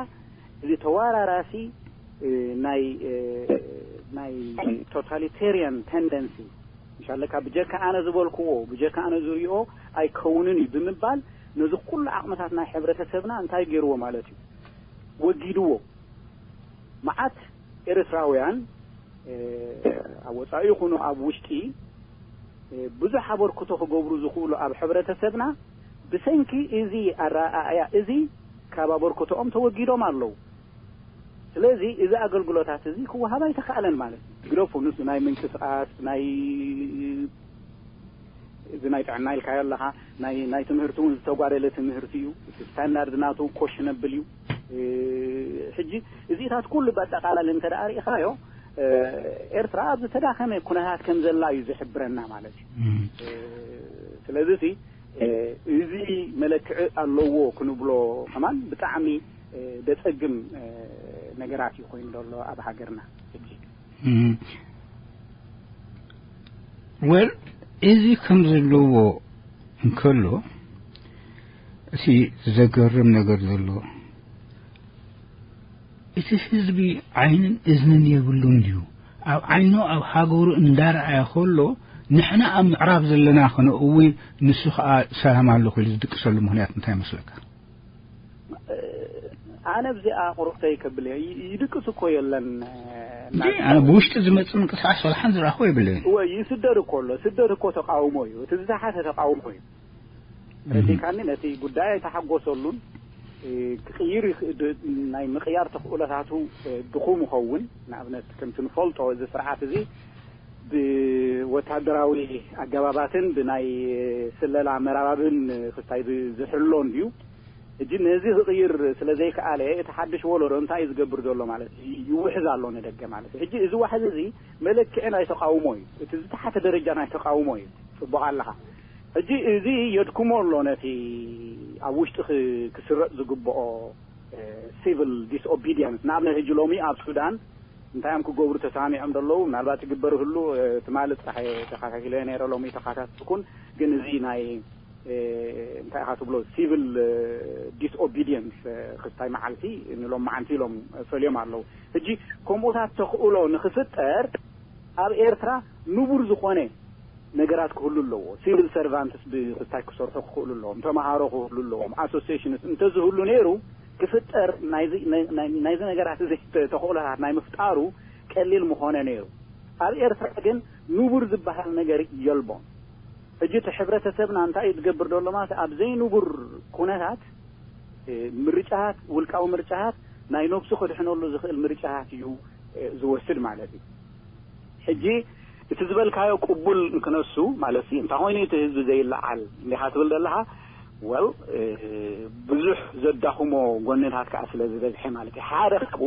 እዚ ተወራራሲ ናይ ናይ ቶታሊቴሪያን ቴንደንሲ፣ ምሻለካ፣ ብጀካ ኣነ ዝበልክዎ ብጀካ ኣነ ዝሪኦ ኣይከውንን እዩ ብምባል ነዚ ኩሉ ዓቕምታት ናይ ሕብረተሰብና እንታይ ገይርዎ ማለት እዩ? ወጊድዎ። መዓት ኤርትራውያን ኣብ ወፃኢ ይኹኑ ኣብ ውሽጢ ብዙሕ ኣበርክቶ ክገብሩ ዝኽእሉ ኣብ ሕብረተሰብና ብሰንኪ እዚ ኣረኣእያ እዚ ካብ ኣበርክቶኦም ተወጊዶም ኣለዉ። ስለዚ እዚ ኣገልግሎታት እዚ ክወሃብ ኣይተኻእለን ማለት እዩ። ግደፉ ንሱ ናይ ምንቅስቃስ ናይ እዚ ናይ ጥዕና ኢልካዮ ኣለኻ፣ ናይ ናይ ትምህርቲ እውን ዝተጓደለ ትምህርቲ እዩ። እቲ ስታንዳርድ ናቱ ኮሽነብል እዩ። ሕጂ እዚታት ኩሉ በጠቃላሊ እንተ ደኣ ርኢኻዮ ኤርትራ ኣብ ዝተዳኸመ ኩነታት ከም ዘላ እዩ ዝሕብረና ማለት እዩ። ስለዚ እዚ መለክዒ ኣለዎ ክንብሎ ከማን ብጣዕሚ ደጸግም ነገራት እዩ ኮይኑ ዘሎ ኣብ ሃገርና ሕጂ። ወል እዚ ከም ዘለዎ እንከሎ እቲ ዘገርም ነገር ዘሎ እቲ ህዝቢ ዓይንን እዝንን የብሉን ድዩ? ኣብ ዓይኑ ኣብ ሃገሩ እንዳረኣየ ከሎ ንሕና ኣብ ምዕራብ ዘለና ከነእዊ ንሱ ከዓ ሰላም ኣለኹ ኢሉ ዝድቅሰሉ ምክንያት እንታይ ይመስለካ? ኣነ ብዚኣ ቁሩብተይ ከብል እየ። ይድቅስ እኮ የለን። እንዴ ኣነ ብውሽጢ ዝመጽእ ምንቅስቃስ ወላ ሓንቲ ዝረኣኽዎ የብለይን። እወ ይስደድ እኮ ኣሎ። ስደድ እኮ ተቃውሞ እዩ። እቲ ዝተሓተ ተቃውሞ እዩ። ረዲካኒ ነቲ ጉዳይ ኣይተሓጎሰሉን። ክቅይር ናይ ምቅያር ተኽእሎታቱ ድኹም ይኸውን። ንኣብነት ከምቲ ንፈልጦ እዚ ስርዓት እዚ ብወታደራዊ ኣገባባትን ብናይ ስለላ መራባብን ክስታይ ዝሕሎ እንድዩ። ሕጂ ነዚ ክቕይር ስለ ዘይከኣለ እቲ ሓድሽ ወለዶ እንታይ እዩ ዝገብር ዘሎ ማለት እዩ? ይውሕዝ ኣሎ ንደገ ማለት እዩ። ሕጂ እዚ ዋሕዚ እዚ መለክዒ ናይ ተቃውሞ እዩ። እቲ ዝተሓተ ደረጃ ናይ ተቃውሞ እዩ። ጽቡቕ ኣለኻ። ሕጂ እዚ የድክሞ ኣሎ ነቲ ኣብ ውሽጢ ክስረጥ ዝግብኦ ሲቪል ዲስኦቢዲየንስ። ንኣብነት ሕጂ ሎሚ ኣብ ሱዳን እንታይ እዮም ክገብሩ ተሰማሚዖም ዘለዉ? ምናልባት ይግበር ህሉ ትማሊ ጥራሕ ተኸታቲለ ነይረ፣ ሎሚ ተኸታተልኩን። ግን እዚ ናይ እንታይ ኢኻ ትብሎ ሲቪል ዲስኦቢዲየንስ ክስታይ መዓልቲ ንሎም መዓንቲ ኢሎም ፈልዮም ኣለዉ። ሕጂ ከምኡታት ተኽእሎ ንክፍጠር ኣብ ኤርትራ ንቡር ዝኾነ ነገራት ክህሉ ኣለዎ። ሲቪል ሰርቫንትስ ብክስታይ ክሰርሑ ክኽእሉ ኣለዎም፣ ተምሃሮ ክህሉ ኣለዎም፣ ኣሶሲሽንስ እንተዝህሉ ነይሩ ክፍጠር ናይዚ ነገራት እዚ ተኽእሎታት ናይ ምፍጣሩ ቀሊል ምኾነ ነይሩ። ኣብ ኤርትራ ግን ንቡር ዝበሃል ነገር የልቦን። ሕጂ እቲ ሕብረተሰብና እንታይ እዩ ዝገብር ዘሎ ማለት ኣብ ዘይንቡር ኩነታት ምርጫታት፣ ውልቃዊ ምርጫታት ናይ ነብሱ ክድሕነሉ ዝኽእል ምርጫታት እዩ ዝወስድ ማለት እዩ። ሕጂ እቲ ዝበልካዮ ቅቡል ክነሱ ማለት ሲ እንታይ ኮይኑ እቲ ህዝቢ ዘይለዓል እንዲኻ ትብል ዘለኻ? ወል ብዙሕ ዘዳኽሞ ጎነታት ከዓ ስለ ዝበዝሐ ማለት እዩ። ሓደ ካብኡ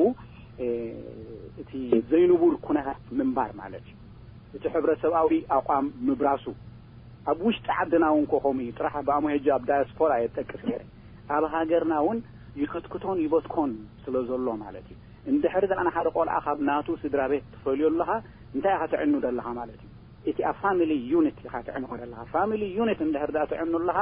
እቲ ዘይንቡር ኩነታት ምንባር ማለት እዩ። እቲ ሕብረተሰብኣዊ ኣቋም ምብራሱ ኣብ ውሽጢ ዓድና እውን ኮኸሙ እዩ። ጥራሕ ኣብ ኣሞ ሄጂ ኣብ ዳያስፖራ የጠቅስ ነይረ። ኣብ ሃገርና እውን ይኽትክቶን ይበትኮን ስለ ዘሎ ማለት እዩ። እንድሕር ደኣ ንሓደ ቆልዓ ካብ ናቱ ስድራ ቤት ትፈልዮ ኣለኻ እንታይ ኢኻ ትዕኑ ደለኻ ማለት እዩ። እቲ ኣብ ፋሚሊ ዩኒት ኢኻ ትዕንኾ ደለኻ። ፋሚሊ ዩኒት እንድሕር ደኣ ትዕኑ ኣለኻ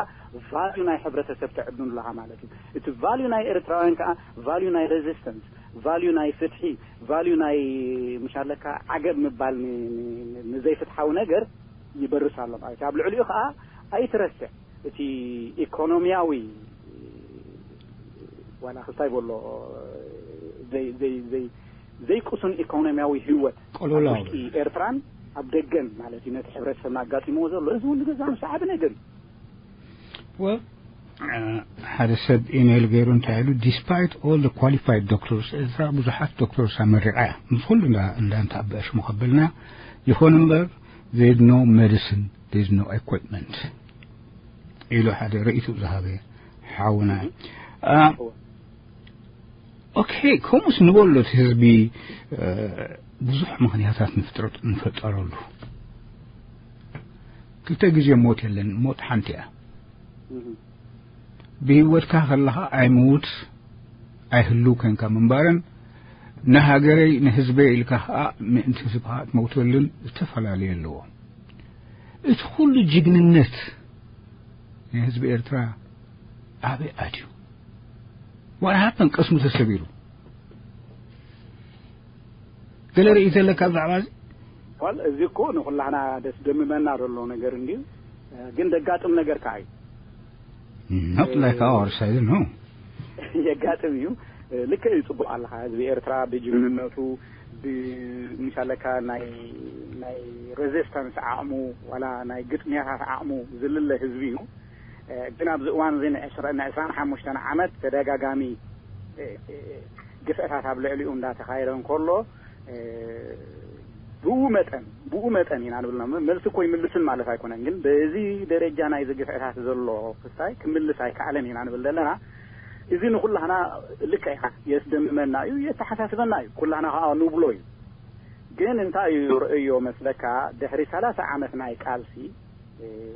ቫልዩ ናይ ሕብረተሰብ ትዕኑ ኣለኻ ማለት እዩ። እቲ ቫልዩ ናይ ኤርትራውያን ከዓ ቫልዩ ናይ ሬዚስተንስ፣ ቫልዩ ናይ ፍትሒ፣ ቫልዩ ናይ ምሻለካ ዓገብ ምባል ንዘይፍትሓዊ ነገር ይበርስ ኣሎ ማለት እዩ። ኣብ ልዕሊኡ ከዓ ኣይትረስዕ እቲ ኢኮኖሚያዊ ዋላ ክስታይ በሎ ዘይቁሱን ኢኮኖሚያዊ ህይወት ውሽጢ ኤርትራን ኣብ ደገን ማለት እዩ ነቲ ሕብረተሰብና ኣጋጢምዎ ዘሎ እዚ እውን ንገዛ ምስ ዓቢ ነገር እዩ። ወ ሓደ ሰብ ኢሜይል ገይሩ እንታይ ኢሉ despite all the qualified doctors ኤርትራ ብዙሓት ዶክተርስ ኣመሪቓ እያ ምስ ኩሉ እንዳንተኣበአ ሽሙ ከበልና ይኾን እምበር there is no medicine there is no equipment ኢሉ ሓደ ርእይቱ ዝሃበ ሓውና። ኦኬ፣ ከምኡስ ንበሎ እቲ ህዝቢ ብዙሕ ምኽንያታት ንፈጠረሉ። ክልተ ግዜ ሞት የለን፣ ሞት ሓንቲ እያ። ብህይወትካ ከለኻ ኣይምውት ኣይህልው ኮንካ ምንባርን ንሃገረይ ንህዝበይ ኢልካ ከዓ ምእንቲ ህዝብካ ትመውተልን ዝተፈላለዩ ኣለዎ። እቲ ኩሉ ጅግንነት ናይ ህዝቢ ኤርትራ ኣበይ ኣትዩ? ዋላ ሃብተን ቀስሙ ተሰቢሩ። ገለ ርእይቶ ኣለካ ብዛዕባ እዚ? ዋል እዚ እኮ ንኹላህና ደስ ደምመና ዘሎ ነገር እንድዩ፣ ግን ደጋጥም ነገር ከዓ እዩ። Not like ours, I don't know. የጋጥም እዩ። ልክዕ እዩ፣ ጽቡቕ ኣለኻ። ህዝቢ ኤርትራ ብጅግንነቱ ምሻለካ ናይ ናይ ሬዚስታንስ ዓቕሙ ዋላ ናይ ግጥምያታት ዓቕሙ ዝልለ ህዝቢ እዩ። ግን ኣብዚ እዋን እዚ ንዕስራን ሓሙሽተን ዓመት ተደጋጋሚ ግፍዕታት ኣብ ልዕሊኡ እንዳተኻየደ እንከሎ ብኡ መጠን ብኡ መጠን ኢና ንብል። መልሲ እኮ ይምልስን ማለት ኣይኮነን፣ ግን በዚ ደረጃ ናይዚ ግፍዕታት ዘሎ ክስታይ ክምልስ ኣይከኣለን ኢና ንብል ዘለና። እዚ ንኩላህና ልክዕ ኢኻ፣ የስደምመና እዩ፣ የተሓሳስበና እዩ፣ ኩላህና ከዓ ንብሎ እዩ። ግን እንታይ እዩ ርእዮ መስለካ፣ ድሕሪ ሰላሳ ዓመት ናይ ቃልሲ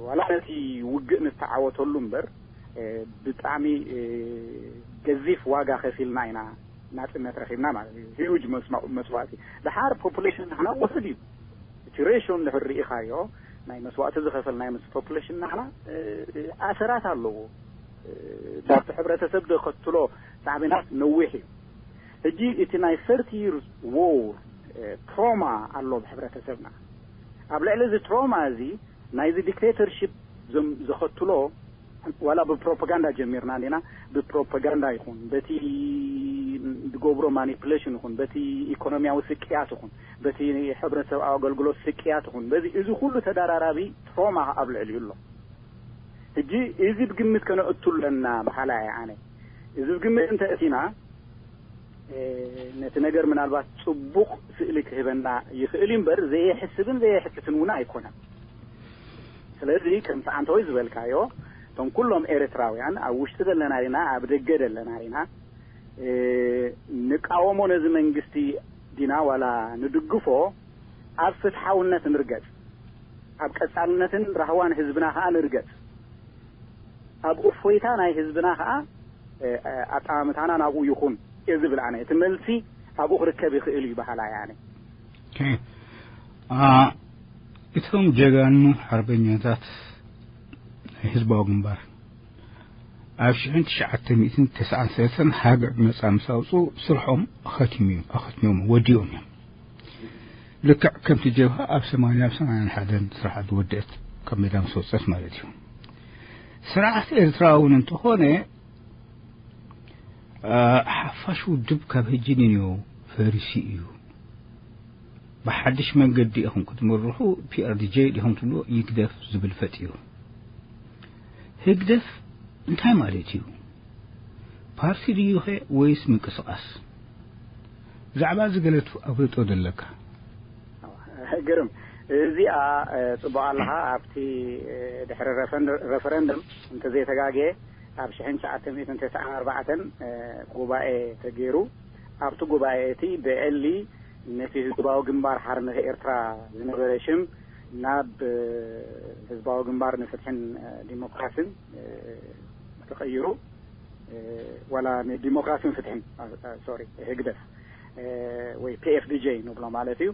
ዋላ ነቲ ውግእ ንተዓወተሉ እምበር ብጣዕሚ ገዚፍ ዋጋ ከፊልና ኢና ናጽነት ረኺብና ማለት እዩ። ሂዩጅ መስዋእቲ። ድሓር ፖፑሌሽን ንሕና ውሑድ እዩ። እቲ ሬሽዮ እንድሕር ርኢኻዮ ናይ መስዋእቲ ዝኸፈል ናይ ምስ ፖፑሌሽን ንሕና ኣሰራት ኣለዎ። ናብቲ ሕብረተሰብ ዘኸትሎ ሳዕቤናት ነዊሕ እዩ። ሕጂ እቲ ናይ ሰርቲ ይርስ ዎር ትሮማ ኣሎ ብሕብረተሰብና። ኣብ ልዕሊ እዚ ትሮማ እዚ ናይዚ ዲክቴተርሺፕ ዘኸትሎ ዋላ ብፕሮፓጋንዳ ጀሚርና እንዲና፣ ብፕሮፓጋንዳ ይኹን በቲ ዝገብሮ ማኒፕሌሽን ይኹን በቲ ኢኮኖሚያዊ ስቅያት ይኹን በቲ ሕብረተሰብኣዊ ኣገልግሎት ስቅያት ይኹን በዚ እዚ ኩሉ ተደራራቢ ትሮማ ኣብ ልዕሊኡ ኣሎ። ሕጂ እዚ ብግምት ከነእቱ ኣለና በሃላይ ኣነ። እዚ ብግምት እንተእቲና ነቲ ነገር ምናልባት ጽቡቕ ስእሊ ክህበና ይኽእል እዩ እምበር ዘየሕስብን ዘየሕትትን እውን ኣይኮነን። ስለዚ ከምቲ ኣንቶይ ዝበልካዮ እቶም ኩሎም ኤርትራውያን ኣብ ውሽጢ ዘለና ዲና ኣብ ደገ ዘለና ዲና ንቃወሞ ነዚ መንግስቲ ዲና ዋላ ንድግፎ ኣብ ፍትሓውነት ንርገጽ፣ ኣብ ቀጻልነትን ራህዋን ህዝብና ከዓ ንርገጽ፣ ኣብ እፎይታ ናይ ህዝብና ከዓ ኣጠማምታና ናብኡ ይኹን እየ ዝብል ኣነ። እቲ መልሲ ኣብኡ ክርከብ ይኽእል እዩ በሃላይ ኣነ። እቶም ጀጋኑ ሓርበኛታት ናይ ህዝባዊ ግንባር ኣብ ሽሕን ትሽዓተ ሚእትን ተስዓን ሰለስተን ሃገር ነጻ ምስ ኣውጽኡ ስርሖም ኣኸትሙ ኣኸትሞም ወዲኦም እዮም። ልክዕ ከምቲ ጀብሃ ኣብ ሰማንያ ኣብ ሰማንያን ሓደን ስርሓት ዝወደአት ካብ ሜዳ ምስ ወጸት ማለት እዩ። ስርዓት ኤርትራ እውን እንተኾነ ሓፋሽ ውድብ ካብ ህጂ ንንዮ ፈሪሲ እዩ። ብሓድሽ መንገዲ ኢኹም ክትምርሑ ፒኣርዲጄ ዲኹም ትብልዎ ይግደፍ ዝብል ፈጢሩ። ህግደፍ እንታይ ማለት እዩ? ፓርቲ ድዩኸ ወይስ ምንቅስቃስ? ብዛዕባ እዚ ገለ ኣፍልጦ ዘለካ? ግርም፣ እዚኣ ጽቡቕ ኣለኻ። ኣብቲ ድሕሪ ረፈረንደም እንተዘይተጋግየ ኣብ ሽሕን ትሽዓተ ሚእትን ተስዓን ኣርባዕተን ጉባኤ ተገይሩ፣ ኣብቲ ጉባኤ እቲ ብዕሊ ነቲ ህዝባዊ ግንባር ሓርነት ኤርትራ ዝነበረ ሽም ናብ ህዝባዊ ግንባር ንፍትሕን ዲሞክራሲን ተቐይሩ፣ ዋላ ንዲሞክራሲን ፍትሕን፣ ሶሪ፣ ህግደፍ ወይ ፒኤፍዲጄ ንብሎ ማለት እዩ።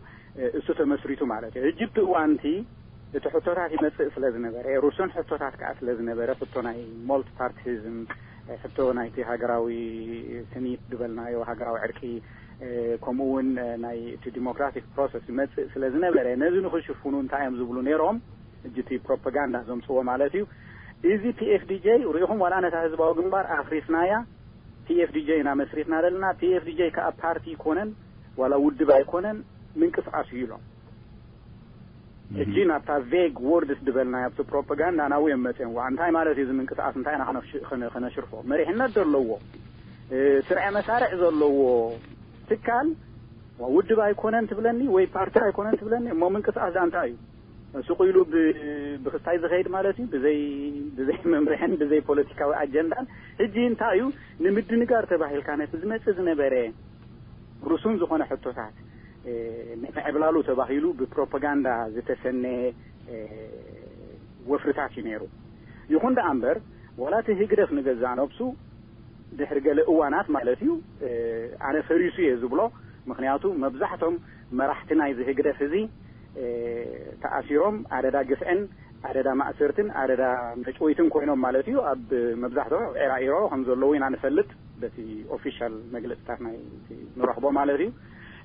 እሱ ተመስሪቱ ማለት እዩ። ሕጂ እቲ እዋንቲ እቲ ሕቶታት ይመጽእ ስለ ዝነበረ፣ ሩሱን ሕቶታት ከኣ ስለ ዝነበረ፣ ሕቶ ናይ ሞልቲፓርቲሲዝም፣ ሕቶ ናይቲ ሃገራዊ ስኒት ዝበልናዮ ሃገራዊ ዕርቂ፣ ከምኡ እውን ናይ እቲ ዲሞክራቲክ ፕሮሰስ ይመጽእ ስለ ዝነበረ፣ ነዚ ንኽሽፍኑ እንታይ እዮም ዝብሉ ነይሮም? ሕጂ እቲ ፕሮፓጋንዳ ዘምጽዎ ማለት እዩ። እዚ ፒኤፍዲጄ ርኢኹም፣ ዋላ ነታ ህዝባዊ ግንባር ኣፍሪስናያ፣ ፒኤፍዲጄ ኢና መስሪትና ዘለና። ፒኤፍዲጄ ከኣ ፓርቲ ኣይኮነን፣ ዋላ ውድብ ኣይኮነን፣ ምንቅስቃስ እዩ ኢሎም። ሕጂ ናብታ ቬግ ወርድስ ዝበልና ኣብቲ ፕሮፓጋንዳ ናብኡ እዮም መፅኦም። ዋ፣ እንታይ ማለት እዩ እዚ ምንቅስቃስ? እንታይ ኢና ከነሽ-፣ ከነ-፣ ከነሽርፎ? መሪሕነት ዘለዎ፣ እ፣ ስርዐ መሳርዕ ዘለዎ ትካል፣ ዋ፣ ውድብ ኣይኮነን ትብለኒ ወይ ፓርቲ ኣይኮነን ትብለኒ፣ እሞ ምንቅስቃስ ዳ እንታይ እዩ? ስቕ ኢሉ ብ-፣ ብክስታይ ዝኸይድ ማለት እዩ፣ ብዘይ፣ ብዘይ መምርሕን ብዘይ ፖለቲካዊ ኣጀንዳን። ሕጂ እንታይ እዩ? ንምድንጋር ተባሂልካ ነቲ ዝመጽእ ዝነበረ ርሱን ዝኾነ ሕቶታት፣ እ፣ ንምዕብላሉ ተባሂሉ ብፕሮፓጋንዳ ዝተሰነየ፣ እ፣ ወፍርታት እዩ ነይሩ። ይኹን ደኣ እምበር፣ ዋላ እቲ ህግደፍ ንገዛእ ነብሱ ድሕሪ ገለ እዋናት ማለት እዩ፣ እ፣ ኣነ ፈሪሱ እየ ዝብሎ። ምኽንያቱ መብዛሕቶም መራሕቲ ናይዚ ህግደፍ እዚ፣ እ፣ ተኣሲሮም፣ ኣደዳ ግፍዕን ኣደዳ ማእሰርትን ኣደዳ መጭወይትን ኮይኖም ማለት እዩ። ኣብ መብዛሕትኦም ኣብ ዒራኢሮ ከም ዘለዉ ኢና ንፈልጥ፣ በቲ ኦፊሻል መግለጽታት ናይ እቲ ንረኽቦ ማለት እዩ።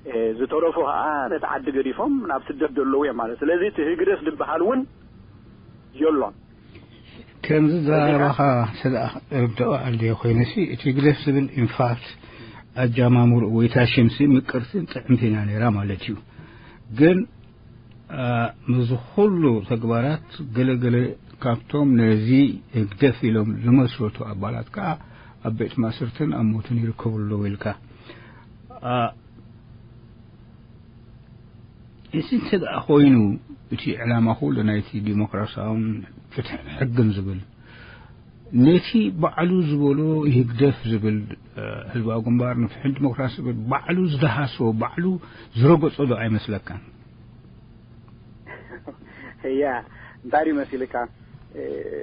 እ፣ ዝተረፉ ከዓ ነቲ ዓዲ ገዲፎም ናብ ስደት ዘለዉ እዮም ማለት። ስለዚ እቲ ህግደፍ ዝበሃል እውን የሎን። ከምዚ ዘረባኻ ስለ እርድኦ ኣልዮ ኮይነሲ፣ እቲ ህግደፍ ዝብል ኢንፋክት ኣጃማምርኡ ወይ እታ ሽምሲ ምቅርትን ጥዕምትን እያ ነይራ ማለት እዩ። ግን፣ አ፣ ምስዚ ኩሉ ተግባራት ገለገለ ካብቶም ነዚ ህግደፍ ኢሎም ዝመስረቱ ኣባላት ከኣ ኣብ ቤት ማእሰርትን ኣብ ሞትን ይርከቡ ኣለዉ ኢልካ። አ፣ እዚ እንተ ደኣ ኮይኑ፣ እቲ ዕላማ ኩሉ ናይቲ ዲሞክራሲያውን ፍትሕን ሕግን ዝብል፣ ነቲ ባዕሉ ዝበሎ ህግደፍ ዝብል፣ እ፣ ህዝባዊ ግንባር ንፍትሕን ዲሞክራሲ ዝብል ባዕሉ ዝደሃሶ፣ ባዕሉ ዝረገጾ ዶ ኣይመስለካን? እያ፣ እንታይ ድዩ መሲልካ? እ፣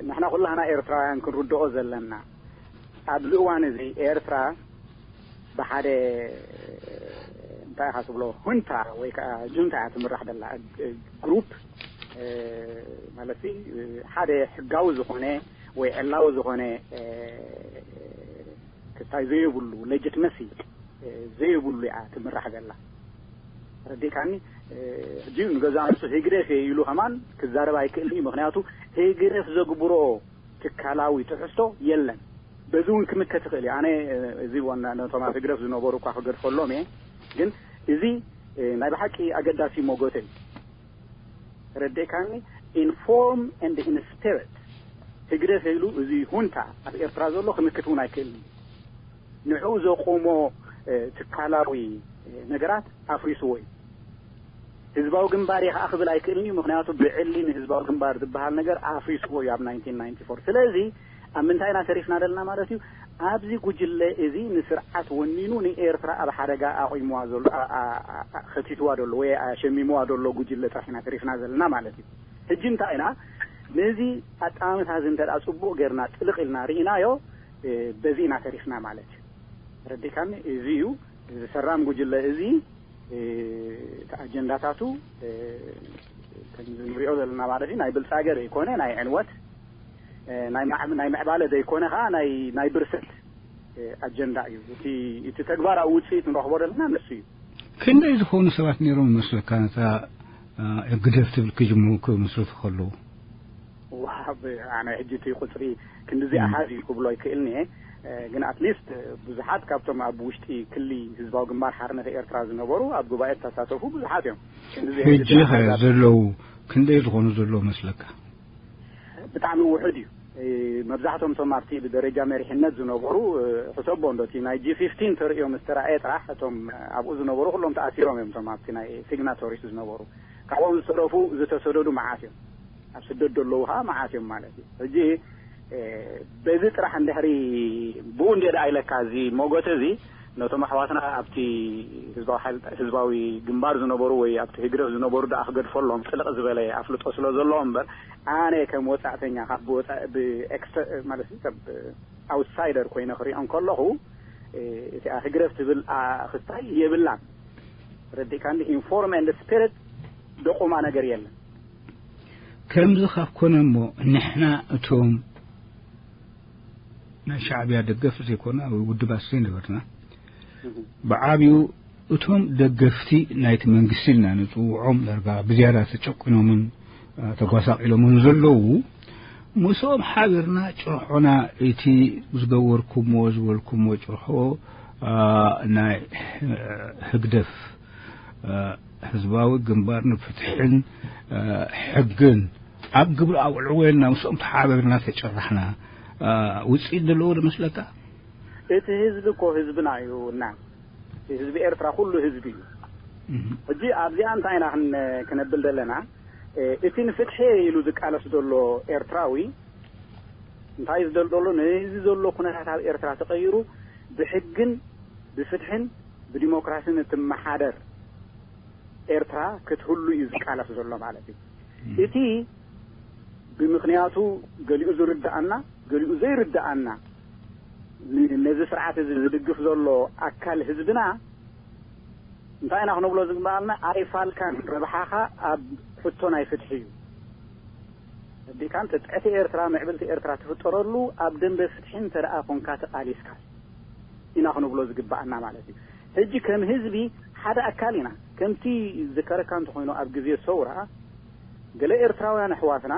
ንሕና ኩላህና ኤርትራውያን ክንርድኦ ዘለና፣ ኣብዚ እዋን እዚ ኤርትራ ብሓደ፣ እንታይ ኢኻ ትብሎ፣ ሁንታ ወይ ከዓ ጁንታ እያ ትምራሕ ዘላ። ግሩፕ፣ እ፣ ማለት ሲ፣ ሓደ ሕጋዊ ዝኾነ ወይ ዕላዊ ዝኾነ፣ እ፣ ክስታይ ዘይብሉ፣ ሌጂትመሲ፣ እ፣ ዘይብሉ እያ ትምራሕ ዘላ። ረዲእካኒ? እ፣ ሕጂ ንገዛእ ርእሱ ህግደፍ እየ ኢሉ ከማን ክዛረብ ኣይክእልን እዩ። ምኽንያቱ ህግደፍ ዘግብሮ ትካላዊ ትሕዝቶ የለን። በዚ እውን ክምከት ይኽእል እዩ። ኣነ፣ እ፣ እዚ ወና-፣ ነቶም ኣብ ህግደፍ ዝነበሩ እኳ ክገድፈሎም እየ። ግን እዚ፣ እ፣ ናይ ብሓቂ ኣገዳሲ ሞጎተ እዩ። ረዲእካኒ? In form and in spirit። ህግደፍ ኢሉ እዚ ሁንታ ኣብ ኤርትራ ዘሎ ክምክት እውን ኣይክእልን እዩ። ንዕኡ ዘቆሞ፣ እ፣ ትካላዊ፣ እ፣ ነገራት ኣፍሪስዎ እዩ። ህዝባዊ ግንባር እየ ከዓ ክብል ኣይክእልን እዩ። ምኽንያቱ ብዕሊ ንህዝባዊ ግንባር ዝበሃል ነገር ኣፍሪስዎ እዩ ኣብ ናይንቲን ናይንቲ ፎር። ስለዚ ኣብ ምንታይ ኢና ተሪፍና ዘለና ማለት እዩ? ኣብዚ ጉጅለ እዚ ንስርዓት ወኒኑ ንኤርትራ ኣብ ሓደጋ ኣቑምዋ ዘሎ፣ ኣ-፣ ኣ-፣ ኣ-፣ ኸቲትዋ ዘሎ ወይ ኣሸሚምዋ ዘሎ ጉጅለ ጥራሕ ኢና ተሪፍና ዘለና ማለት እዩ። ሕጂ እንታይ ኢና፣ ነዚ ኣጠማምታ እዚ እንተ ደኣ ጽቡቕ ጌርና ጥልቕ ኢልና ርኢናዮ፣ እ፣ በዚ ኢና ተሪፍና ማለት እዩ። ረዲካኒ? እዚ እዩ፣ እዚ ሰራም ጉጅለ እዚ፣ እ፣ እቲ ኣጀንዳታቱ፣ እ፣ ከምዚ ንሪኦ ዘለና ማለት እዩ፣ ናይ ብልጻገ ዘይኮነ፣ ናይ ዕንወት፣ እ፣ ናይ ማዕ-፣ ናይ ምዕባለ ዘይኮነ ኸኣ ናይ፣ ናይ ብርሰት፣ እ፣ ኣጀንዳ እዩ። እቲ፣ እቲ ተግባራዊ ውጽኢት ንረኽቦ ዘለና ንሱ እዩ። ክንደይ ዝኾኑ ሰባት ነይሮም ይመስለካ ነታ፣ እ፣ ህግደፍ ትብል ክጅምሩ ክምስርቱ ከለዉ? ዋብ፣ ኣነ ሕጂ እቲ ቁጽሪ ክንድዚ ም። ኣሃዝ እዩ ክብሎ ኣይክእልን እየ። እ፣ ግን ኣትሊስት ብዙሓት ካብቶም ኣብ ውሽጢ ክሊ ህዝባዊ ግንባር ሓርነት ኤርትራ ዝነበሩ ኣብ ጉባኤ ዝተሳተፉ ብዙሓት እዮም። ክንድዚ ሕጂ ሕጂ ኸ ኣሃዛት ዘለዉ፣ ክንደይ ዝኾኑ ዘለዉ መስለካ? ብጣዕሚ ውሑድ እዩ። መብዛሕቶም እቶም ኣብቲ ብደረጃ መሪሕነት ዝነበሩ፣ ሕሰቦ እንዶ እቲ ናይ ጂ ፊፍቲን ተርእዮም ዝተራእየ ጥራሕ፣ እቶም ኣብኡ ዝነበሩ ኩሎም ተኣሲሮም እዮም። እቶም ኣብቲ ናይ ሲግናቶሪስ ዝነበሩ፣ ካብኦም ዝተረፉ ዝተሰደዱ መዓት እዮም። ኣብ ስደት ዘለዉ ከዓ መዓት እዮም ማለት እዩ። ሕጂ በዚ ጥራሕ እንድሕሪ ብኡ እንደ ደኣ ኢለካ፣ እዚ ሞጎት እዚ ነቶም ኣሕዋትና ኣብቲ ህዝባዊ ሓይል-፣ ህዝባዊ ግንባር ዝነበሩ ወይ ኣብቲ ህግደፍ ዝነበሩ ደኣ ክገድፈሎም ጥልቕ ዝበለ ኣፍልጦ ስለ ዘለዎ እምበር፣ ኣነ ከም ወጻእተኛ ካብ ብወጻ-፣ ብኤክስተ-፣ ማለት ከም ኣውትሳይደር ኮይነ ክሪኦ እንከለኹ፣ እቲኣ ህግደፍ ትብል ክስታይ የብላን። ረዲእካኒ? ኢንፎርም ኤንድ ስፒሪት ደቁማ ነገር የለን። ከምዚ ካብ ኮነ እሞ፣ ንሕና እቶም ናይ ሻዕብያ ደገፍ ዘይኮና ወይ ውድባት ዘይነበርና፣ ብዓብዩ እቶም ደገፍቲ ናይቲ መንግስቲ ኢልና ንጽውዖም፣ ዳርጋ ብዝያዳ ተጨቁኖምን ተጓሳቂሎምን ዘለዉ፣ ምስኦም ሓቢርና ጭርሖና፣ እቲ ዝገበርኩሞ ዝበልኩሞ ጭርሖ፣ ናይ ህግደፍ፣ ህዝባዊ ግንባር ንፍትሕን ሕግን ኣብ ግብሪ ኣውዕልዎ ኢልና ምስኦም ተሓባቢርና ተጨራሕና፣ ውፅኢት ዘለዎ ዶ መስለካ? እቲ ህዝቢ እኮ ህዝብና እዩ። እና እቲ ህዝቢ ኤርትራ ኩሉ ህዝቢ እዩ። ሕጂ ኣብዚኣ እንታይ ኢና ክን-፣ ክነብል ዘለና? እቲ ንፍትሒ ኢሉ ዝቃለስ ዘሎ ኤርትራዊ እንታይ እዩ ዝደል ዘሎ? ነዚ ዘሎ ኩነታት ኣብ ኤርትራ ተቐይሩ ብሕግን ብፍትሕን ብዲሞክራስን እትመሓደር ኤርትራ ክትህሉ እዩ ዝቃለስ ዘሎ ማለት እዩ። እቲ ብምኽንያቱ ገሊኡ ዝርድኣና፣ ገሊኡ ዘይርድኣና፣ ን-፣ ነዚ ስርዓት እዚ ዝድግፍ ዘሎ ኣካል ህዝብና እንታይ ኢና ክንብሎ ዝግበኣልና? ኣይፋልካን፣ ረብሓኻ ኣብ ሕቶ ናይ ፍትሒ እዩ። ረዲእካን? ትጥዕቲ ኤርትራ፣ ምዕብልቲ ኤርትራ ትፍጠረሉ ኣብ ደንበ ፍትሒ እንተ ደኣ ኮንካ ተቓሊስካ ኢና ክንብሎ ዝግበኣና ማለት እዩ። ሕጂ ከም ህዝቢ ሓደ ኣካል ኢና። ከምቲ ዝከረካ እንተኾይኑ፣ ኣብ ግዜ ሰውራ ገለ ኤርትራውያን ኣሕዋትና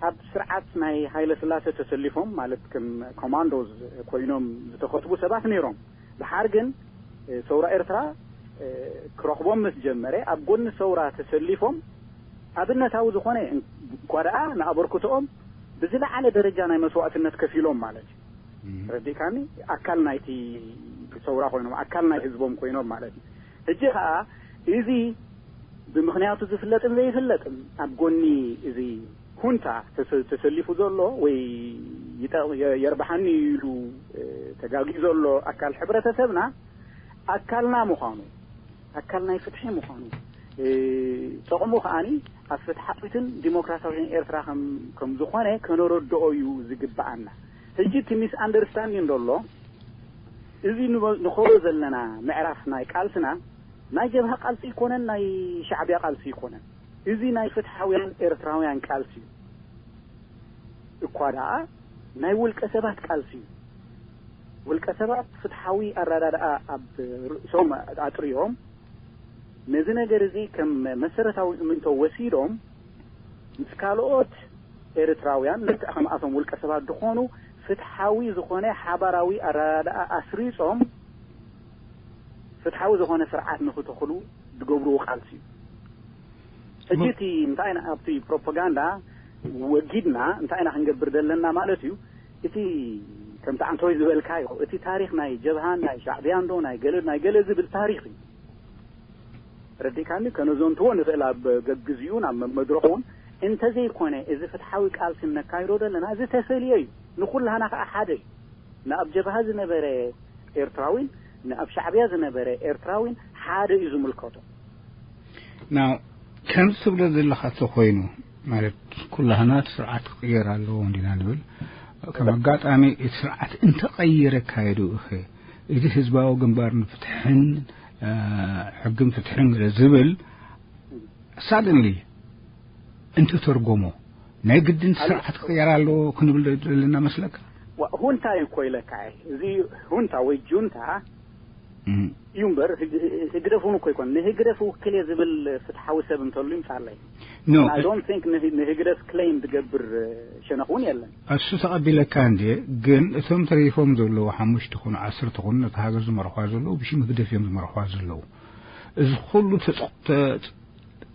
ኣብ ስርዓት ናይ ሃይለ ስላሴ ተሰሊፎም፣ ማለት ከም ኮማንዶስ ኮይኖም ዝተኸትቡ ሰባት ነይሮም። ድሓር ግን፣ እ፣ ሰውራ ኤርትራ፣ እ፣ ክረኽቦም ምስ ጀመረ፣ ኣብ ጎኒ ሰውራ ተሰሊፎም፣ ኣብነታዊ ዝኾነ እኳ ደኣ ንኣበርክቶኦም ብዝለዓለ ደረጃ ናይ መስዋእትነት ከፊሎም ማለት እዩ። እም። ረዲእካኒ? ኣካል ናይቲ ሰውራ ኮይኖም፣ ኣካል ናይ ህዝቦም ኮይኖም ማለት እዩ። ሕጂ ኸኣ እዚ ብምኽንያቱ ዝፍለጥን ዘይፍለጥን ኣብ ጎኒ እዚ ሁንታ ተሰ-፣ ተሰሊፉ ዘሎ ወይ ይጠ-፣ የ-፣ የርብሓኒ ኢሉ፣ እ፣ ተጋግዩ ዘሎ ኣካል ሕብረተሰብና ኣካልና ምዃኑ፣ ኣካል ናይ ፍትሒ ምዃኑ፣ እ፣ ጥቕሙ ከኣኒ ኣብ ፍትሓዊትን ዲሞክራሲያዊትን ኤርትራ ከም፣ ከም ዝኾነ ከነረድኦ እዩ ዝግብኣና። ሕጂ እቲ ሚስ ኣንደርስታንዲንግ ዘሎ፣ እዚ ንበ-፣ ንኸዶ ዘለና ምዕራፍ ናይ ቃልስና ናይ ጀብሃ ቃልሲ ኣይኮነን፣ ናይ ሻዕብያ ቃልሲ ኣይኮነን። እዚ ናይ ፍትሓውያን ኤርትራውያን ቃልሲ እዩ። እኳ ደኣ ናይ ውልቀ ሰባት ቃልሲ እዩ። ውልቀ ሰባት ፍትሓዊ ኣረዳድኣ ኣብ ርእሶም ኣጥርዮም፣ ነዚ ነገር እዚ ከም መሰረታዊ እምንቶ ወሲዶም፣ ምስ ካልኦት ኤርትራውያን ልክዕ ከምኣቶም ውልቀ ሰባት ዝኾኑ ፍትሓዊ ዝኾነ ሓባራዊ ኣረዳድኣ ኣስሪጾም፣ ፍትሓዊ ዝኾነ ስርዓት ንኽተኽሉ ዝገብርዎ ቃልሲ እዩ። ሕጂ እቲ እንታይ ኢና ኣብቲ ፕሮፓጋንዳ ወጊድና እንታይ ኢና ክንገብር ዘለና ማለት እዩ? እቲ ከምቲ ኣንቶይ ዝበልካዮ፣ እቲ ታሪኽ ናይ ጀብሃን ናይ ሻዕብያን ዶ ናይ ገለ፣ ናይ ገለ ዝብል ታሪኽ እዩ። ረዲእካኒ? ከነዘንትዎ ንኽእል ኣብ ገግዜኡን ኣብ መድረኹ እውን። እንተዘይኮነ፣ እዚ ፍትሓዊ ቃልሲ እነካይዶ ዘለና ዝተፈልየ እዩ። ንኹላህና ከዓ ሓደ እዩ። ንኣብ ጀብሃ ዝነበረ ኤርትራዊን ንኣብ ሻዕብያ ዝነበረ ኤርትራዊን ሓደ እዩ ዝምልከቶ። ናው ከምዚ ትብሎ ዘለኻ ተኾይኑ፣ ማለት ኩላህና እቲ ስርዓት ክቕየር ኣለዎ እንዲና ንብል። ከም ኣጋጣሚ እቲ ስርዓት እንተቐይረ ካየዱ እኸ እቲ ህዝባዊ ግንባር ንፍትሕን፣ እ፣ ሕግን ፍትሕን ገለ ዝብል ሳደንሊ እንተተርጎሞ ናይ ግድን ስርዓት ክቕየር ኣለዎ ክንብል ዶ ዘለና መስለካ? ዋ፣ ሁንታ እዩ እኮ ኢለካ እየ። እዚ ሁንታ ወይ ጁንታ እም። እዩ እምበር፣ ህግ-፣ ህግደፍ እውን እኮ ይኮን። ንህግደፍ ውክል እየ ዝብል ፍትሓዊ ሰብ እንተሉ ይምጻለይ። ኖ፣ I don't think ንህ-፣ ንህግደፍ ክሌም ዝገብር ሸነኽ እውን የለን። እሱ ተቐቢለካ እንዴ፣ ግን እቶም ተሪፎም ዘለዉ ሓሙሽተ ኹኑ ዓሰርተ ኹኑ ነታ ሃገር ዝመርሕዋ ዘለዉ ብሽም ህግደፍ እዮም ዝመርሕዋ ዘለዉ። እዚ ኩሉ ተጽ-፣ ተጽ-፣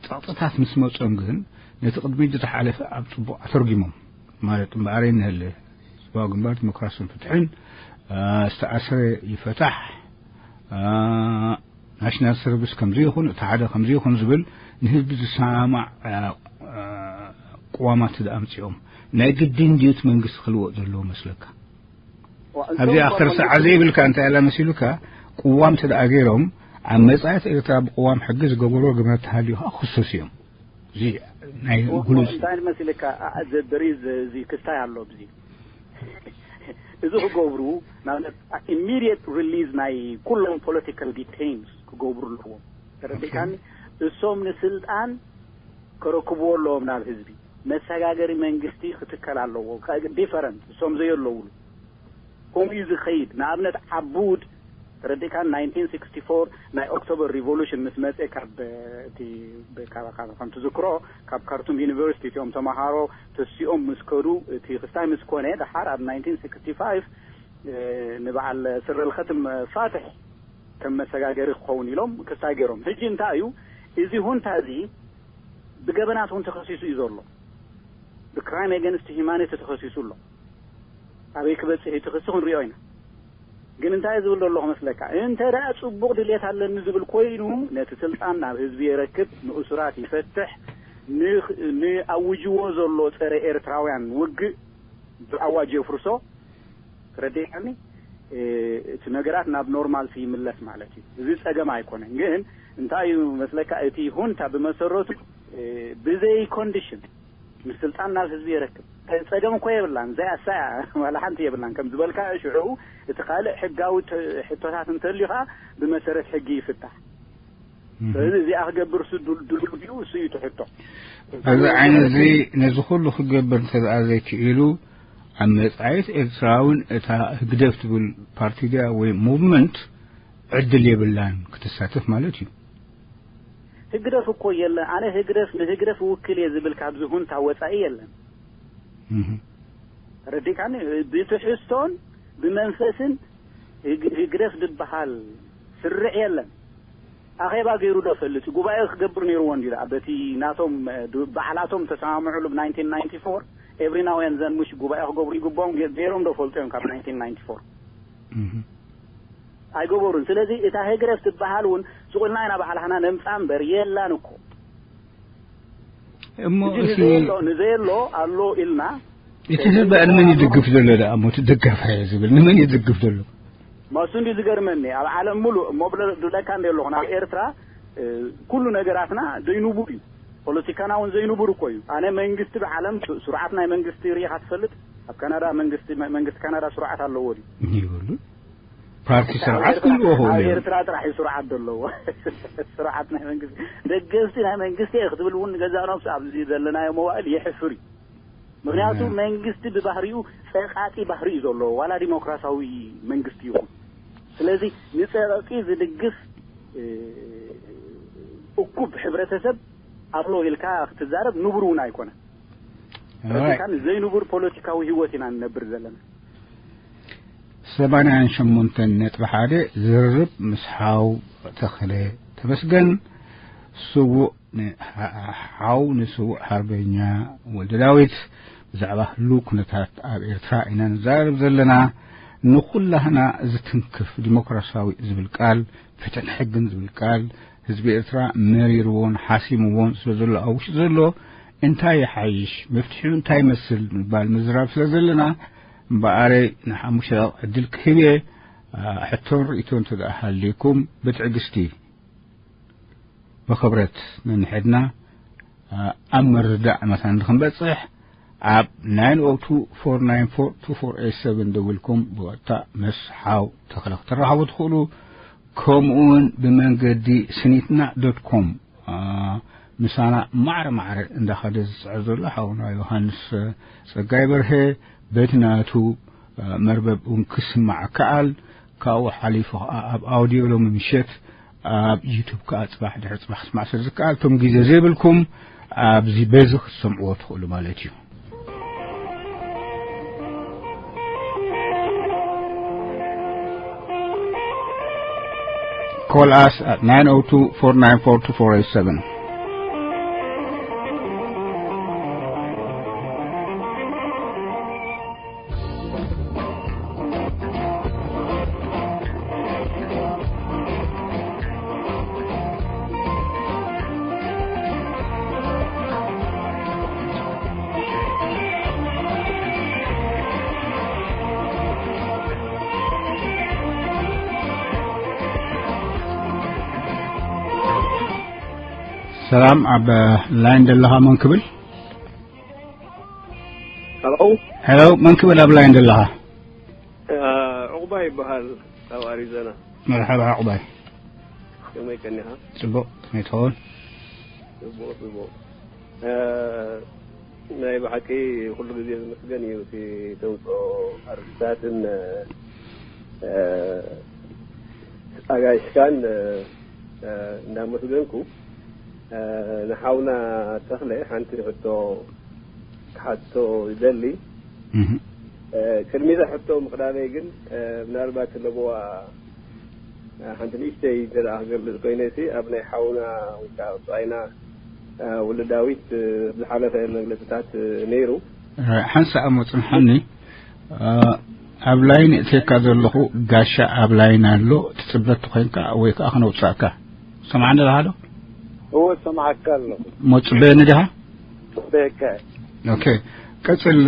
ጸቕጥታት ምስ መጾም ግን ነቲ ቅድሚት ዝተሓለፈ ኣብ ጽቡቕ ኣተርጒሞም። ማለት እምበኣር፣ ንህለ ህዝባዊ ግንባር ዲሞክራስን ፍትሕን፣ አ፣ ዝተኣስረ ይፈታሕ፣ አ፣ ናሽናል ሰርቪስ ከምዚ ይኹን፣ እቲ ሓደ ከምዚ ይኹን ዝብል ንህዝቢ ዝሰማማዕ፣ አ፣ አ፣ ቅዋማት ደኣ ኣምጺኦም፣ ናይ ግድን ድዩ እቲ መንግስቲ ክልወጥ ዘለዎ መስለካ? ዋ፣ እቶም ኣብዚኣ እኳ ክርሳዕ መንግስቲ ዘይብልካ እንታይ ኣላ መሲሉካ? ቅዋም ተደኣ ገይሮም፣ ኣብ መጻኢት ኤርትራ ብቅዋም ሕጊ ዝገበርዎ ግብረ ተሃልዩ ከዓ ክሱስ እዮም። እዚ ናይ ዋ፣ ጉሉጽ እንታይ መሲልካ? ኣ-፣ ዘ-፣ there is፣ እዚ ክስታይ ኣሎ ኣብዚ። እዚ ክገብሩ፣ ንኣብነት፣ ኢሚድየት ሪሊዝ ናይ ኩሎም ፖለቲካል ዲቴይንስ ክገብሩ ኣለዎም። ተረዲእካኒ? እሶም ንስልጣን ከረክብዎ ኣለዎም ናብ ህዝቢ። መሰጋገሪ መንግስቲ ክትከል ኣለዎ። ከ-፣ ዲፈረንት፣ እሶም ዘየለውሉ። ከምኡ እዩ ዝኸይድ። ንኣብነት፣ ዓቡድ፣ ተረዲእካኒ? ናይንቲን ሲክስቲ ፎር ናይ ኦክቶበር ሪቮሉሽን ምስ መጸ፣ ካብ፣ እቲ፣ ብ-፣ ካብ፣ ካብ፣ ከም ትዝክሮ፣ ካብ ካርቱም ዩኒቨርሲቲ እቲኦም ተመሃሮ ተሲኦም ምስ ከዱ፣ እቲ ክስታይ ምስ ኮነ፣ ደሓር ኣብ ናይንቲን ሲክስቲ ፋይቭ፣ እ፣ ንበዓል ስረ ልኸትም ፋትሕ ከም መሰጋገሪ ክኸውን ኢሎም ክስታይ ገይሮም። ሕጂ እንታይ እዩ? እዚ ሁንታ እዚ ብገበናት እውን ተኸሲሱ እዩ ዘሎ። ብክራይም ኤገንስት ሂማኒቲ ተኸሲሱ ኣሎ። ኣበይ ክበጽሕ እዩ እቲ ክሲ ክንሪኦ ኢና። ግን እንታይ ዝብል ዘለኹ መስለካ? እንተ ደኣ ጽቡቕ ድሌት ኣለኒ ዝብል ኮይኑ፣ ነቲ ስልጣን ናብ ህዝቢ የረክብ፣ ንእሱራት ይፈትሕ፣ ን-፣ ንኣውጅዎ ዘሎ ጸረ ኤርትራውያን ውግእ ብኣዋጅ የፍርሶ። ተረዲእካኒ? እ፣ እቲ ነገራት ናብ ኖርማልሲ ይምለስ ማለት እዩ። እዚ ጸገም ኣይኮነን። ግን እንታይ እዩ መስለካ? እቲ ሁንታ ብመሰረቱ፣ እ፣ ብዘይ ኮንዲሽን ንስልጣን ናብ ህዝቢ የረክብ። ጸገም እኮ የብላን። ዘይ ኣሳያ ዋላ ሓንቲ የብላን። ከም ዝበልካ ሽዑ እቲ ካልእ ሕጋዊ ተ-፣ ሕቶታት እንተልዩ ኸኣ ብመሰረት ሕጊ ይፍታሕ። እህ። ስለዚ እዚኣ ክገብር እሱ ድል-፣ ድሉው ድዩ? እሱ እዩ እቲ ሕቶ። በዚ ዓይነት እዚ ነዚ ኩሉ ክገብር እንተ ደኣ ዘይክኢሉ፣ ኣብ መጻኢት ኤርትራ እውን እታ ህግደፍ ትብል ፓርቲ ድያ ወይ ሙቭመንት ዕድል የብላን ክትሳተፍ ማለት እዩ። ህግደፍ እኮ የለን። ኣነ ህግደፍ፣ ንህግደፍ እውክል እየ ዝብል ካብዚ ሁንታ ወጻኢ የለን። እህ። ተረዲእካኒ? ብትሕዝቶን ብመንፈስን ህግ-፣ ህግደፍ ዝበሃል ስርዕ የለን። ኣኼባ ገይሩ ዶ ፈልጥ? ጉባኤ ክገብር ነይርዎ እንዲ ደኣ፣ በቲ ናቶም፣ እ፣ ድ-፣ ባዕላቶም ተሰማምዑሉ ብ ናይንቲን ናይንቲ ፎር፣ ኤቭሪ ናው ኤንድ ዘን፣ ምሽ ጉባኤ ክገብሩ ይግብኦም፣ ገ-፣ ገይሮም ዶ ፈልጡ እዮም ካብ ናይንቲን ናይንቲ ፎር? እህ። ኣይገበሩን። ስለዚ እታ ህግደፍ ትበሃል እውን ስቕ ኢልና ኢና ባዕላህና ነምጻ እምበር የላን እኮ። እሞ ሕጂ እቲ ንዘየሎ፣ ንዘየሎ ኣሎ ኢልና፣ እቲ ህዝቢ ንመን ይድግፍ ዘሎ ደኣ? እሞ እቲ ደጋፋይ ዝብል ንመን ይድግፍ ዘሎ? ማሱ እንዲ ዝገርመኒ፣ ኣብ ዓለም ሙሉእ እሞ ብለ-፣ ብለካ እንደ ኣለኹ፣ ናብ ኤርትራ፣ እ፣ ኩሉ ነገራትና ዘይንቡር እዩ። ፖለቲካና እውን ዘይንቡር እኮ እዩ። ኣነ መንግስቲ ብዓለም ስ-፣ ስርዓት ናይ መንግስቲ ርኢኻ ትፈልጥ? ኣብ ካናዳ መንግስቲ፣ መ-፣ መንግስቲ ካናዳ ስርዓት ኣለዎ ድዩ? ይብሉ። ፓርቲ ስርዓት ክህልዎ ክእሉ ኣብ እዮም። ኤርትራ ጥራሕ እዩ ስርዓት ዘለዎ። ስርዓት ናይ መንግስቲ። ደገፍቲ ናይ መንግስቲ እየ ክትብል እውን ንገዛእ ነብሱ ኣብዚ ዘለናዮ መዋእል የሕፍር እዩ። ምኽንያቱ እህ። መንግስቲ ብባህሪኡ ጸቃጢ ባህሪ እዩ ዘለዎ፣ ዋላ ዲሞክራሲያዊ መንግስቲ ይኹን። ስለዚ ንጸቅጢ ዝድግፍ፣ እ፣ እኩብ ሕብረተሰብ ኣሎ ኢልካ ክትዛረብ ንቡር እውን ኣይኮነን። ራይት። ስለዚ ዘይንቡር ፖለቲካዊ ህይወት ኢና ንነብር ዘለና። ሰማንያን ሸሞንተን ነጥቢ ሓደ ዝርርብ ምስ ሓው ተኽለ ተመስገን፣ ስዉእ ን-፣ ሓ-፣ ሓው ንስዉእ ሓርበኛ ወልደ ዳዊት፣ ብዛዕባ ህሉው ኩነታት ኣብ ኤርትራ ኢና ንዛረብ ዘለና። ንኹላህና ዝትንክፍ ዲሞክራሲያዊ ዝብል ቃል፣ ፍትሕን ሕግን ዝብል ቃል፣ ህዝቢ ኤርትራ መሪርዎን ሓሲምዎን ስለ ዘሎ፣ ኣብ ውሽጢ ዘሎ እንታይ ይሓይሽ፣ መፍትሒኡ እንታይ ይመስል ምባል ምዝራብ ስለ ዘለና፣ እምበኣረይ ንሓሙሽተ ደቂቕ ዕድል ክህብ እየ። አ፣ ሕቶን ርእይቶን እንተ ደኣ ሃልዩኩም ብትዕግስቲ ብኽብረት ነንሕድና፣ አ፣ ኣብ ምርዳእ መታን ንኽንበጽሕ ኣብ ናይን ኦ ቱ ፎር ናይን ፎር ቱ ፎር ኤት ሰቨን ደዊልኩም ብቐጥታ ምስ ሓው ተኽለ ክትራኸቡ ትኽእሉ። ከምኡ እውን ብመንገዲ ስኒትና ዶት ኮም፣ አ፣ ምሳና ማዕረ ማዕረ እንዳኸደ ዝስዕር ዘሎ ሓውና ዮሃንስ ጸጋይ በርሀ በቲ ናቱ፣ አ፣ መርበብ እውን ክስማዕ ከኣል። ካብኡ ሓሊፉ ኸኣ ኣብ ኣውዲዮ ሎሚ ምሸት፣ ኣብ ዩቱብ ከኣ ጽባሕ ድሕሪ ጽባሕ ክስማዕ ስለ ዝከኣል፣ እቶም ግዜ ዘይብልኩም ኣብዚ በዚ ክትሰምዕዎ ትኽእሉ ማለት እዩ። Call us at nine oh two, four nine four, two four eight seven. ሰላም፣ ኣብ ላይን ዘለኻ መን ክብል? ሄሎ። ሄሎ፣ መን ክብል ኣብ ላይን ዘለኻ? ዑቕባ ይበሃል፣ ካብ ኣሪዞና። መርሓባ ዕቑባይ። ከመይ ቀኒኻ? ጽቡቕ፣ ከመይ ትኸውን? ጽቡቕ ጽቡቕ። ናይ ብሓቂ ኩሉ ግዜ ዝምስገን እዩ፣ እቲ ተውፅኦ ኣርእስታትን ኣጋይሽካን እንዳመስገንኩ፣ ንሓውና ተኽለ ሓንቲ ሕቶ ክሓቶ ይደሊ። ቅድሚዛ ሕቶ ምቕዳመይ ግን፣ ምናልባት ለቦዋ ሓንቲ ንእሽተይ እንተ ደኣ ክገልጽ ኮይነ፣ እቲ ኣብ ናይ ሓውና ወይ ከዓ ኣብ ሰብኣይና ወልደ ዳዊት ዝሓለፈ መግለጽታት ነይሩ። ሓንሳእ እሞ ጽንሓኒ። ኣብ ላይን እትየካ ዘለኹ፣ ጋሻ ኣብ ላይን ኣሎ። ትጽበ እንተኾይንካ ወይ ከዓ ክነውጽኣካ። ሰማዕኒ ኣለኻ ዶ? እወ፣ ሰማዕካ ኣለኹ። እሞ ጽበየኒ ዲኻ? ጽበየካ። ኦኬ፣ ቀጽል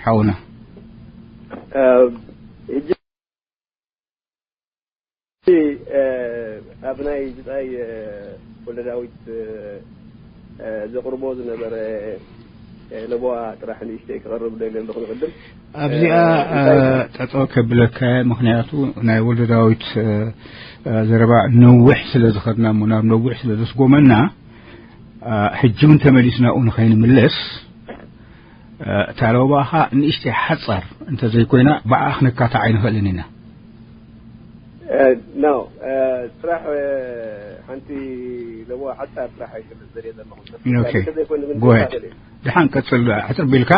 ሓውና። ሕጂ ኣብ ናይ ብጻይ ወልደ ዳዊት ዘቕርቦ ዝነበረ ለቦዋ ጥራሕ ንእሽተይ ክቐርብ ደልየ ኣለኹ። ንቕድም ኣብዚኣ ጠጠው ከብለካ፣ ምኽንያቱ ናይ ወልደ ዳዊት ዘረባ ነዊሕ ስለ ዝኸድና እሞ ናብ ነዊሕ ስለ ዘስጎመና፣ ሕጂ እውን ተመሊስናኡ ንኸይንምለስ፣ እታ ለቦኻ ንእሽተይ ሓጻር እንተዘይኮይና ብኣ ክንካታዕ ኣይንኽእልን ኢና። ኖ፣ ጥራሕ ሓንቲ ለቦ ሓጻር ጥራሕ ኣይክልእ ዘርየ ዘለኹ። ኦኬ፣ ጎሄድ። ደሓን ቀጽል፣ ሕጽር ቢልካ፣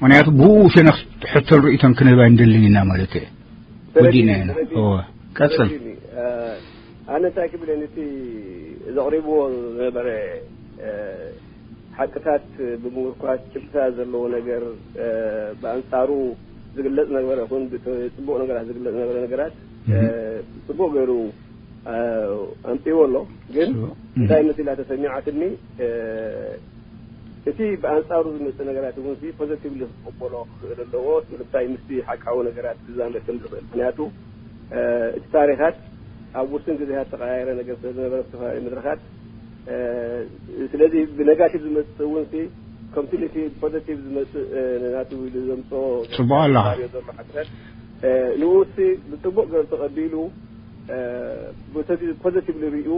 ምኽንያቱ ብኡ ሸነኽ ሕቶን ርእይቶን ክንህብ ኣይንደልን ኢና ማለት እየ። ወዲእና ኢና። እወ፣ ቀጽል። ኣነ እንታይ ክብል እየ፣ ነቲ ዘቕሪብዎ ዝነበረ ሓቅታት ብምምርኳስ፣ ጭብጥታት ዘለዎ ነገር፣ ብኣንጻሩ ዝግለጽ ነበረ ይኹን ብጽቡቕ ነገራት ዝግለጽ ነበረ ነገራት፣ ጽቡቕ ገይሩ ኣምጺእዎ ኣሎ። ግን እንታይ መሲላ ተሰሚዓትኒ፣ እቲ ብኣንጻሩ ዝመጽእ ነገራት እውን ሲ ፖዘቲቭሊ ክቕበሎ ክኽእል ኣለዎ። ንምንታይ? ምስቲ ሓቃዊ ነገራት ክዛመድ ከም ዝኽእል። ምኽንያቱ እቲ ታሪኻት ኣብ ውስን ግዜታት ተቐያየረ ነገር ስለ ዝነበረ፣ ዝተፈላለዩ መድረኻት፣ ስለዚ ብነጋቲቭ ዝመጽእ እውን ሲ ከምቲ ነቲ ፖዘቲቭ ዝመጽእ ናቱ ኢሉ ዘምጽኦ ጽቡቕ ኣለኻ። ዘሎ ሓቅታት ንኡ ሲ ብጽቡቕ ገይሩ ተቐቢሉ፣ ፖዘቲቭሊ ሪኡ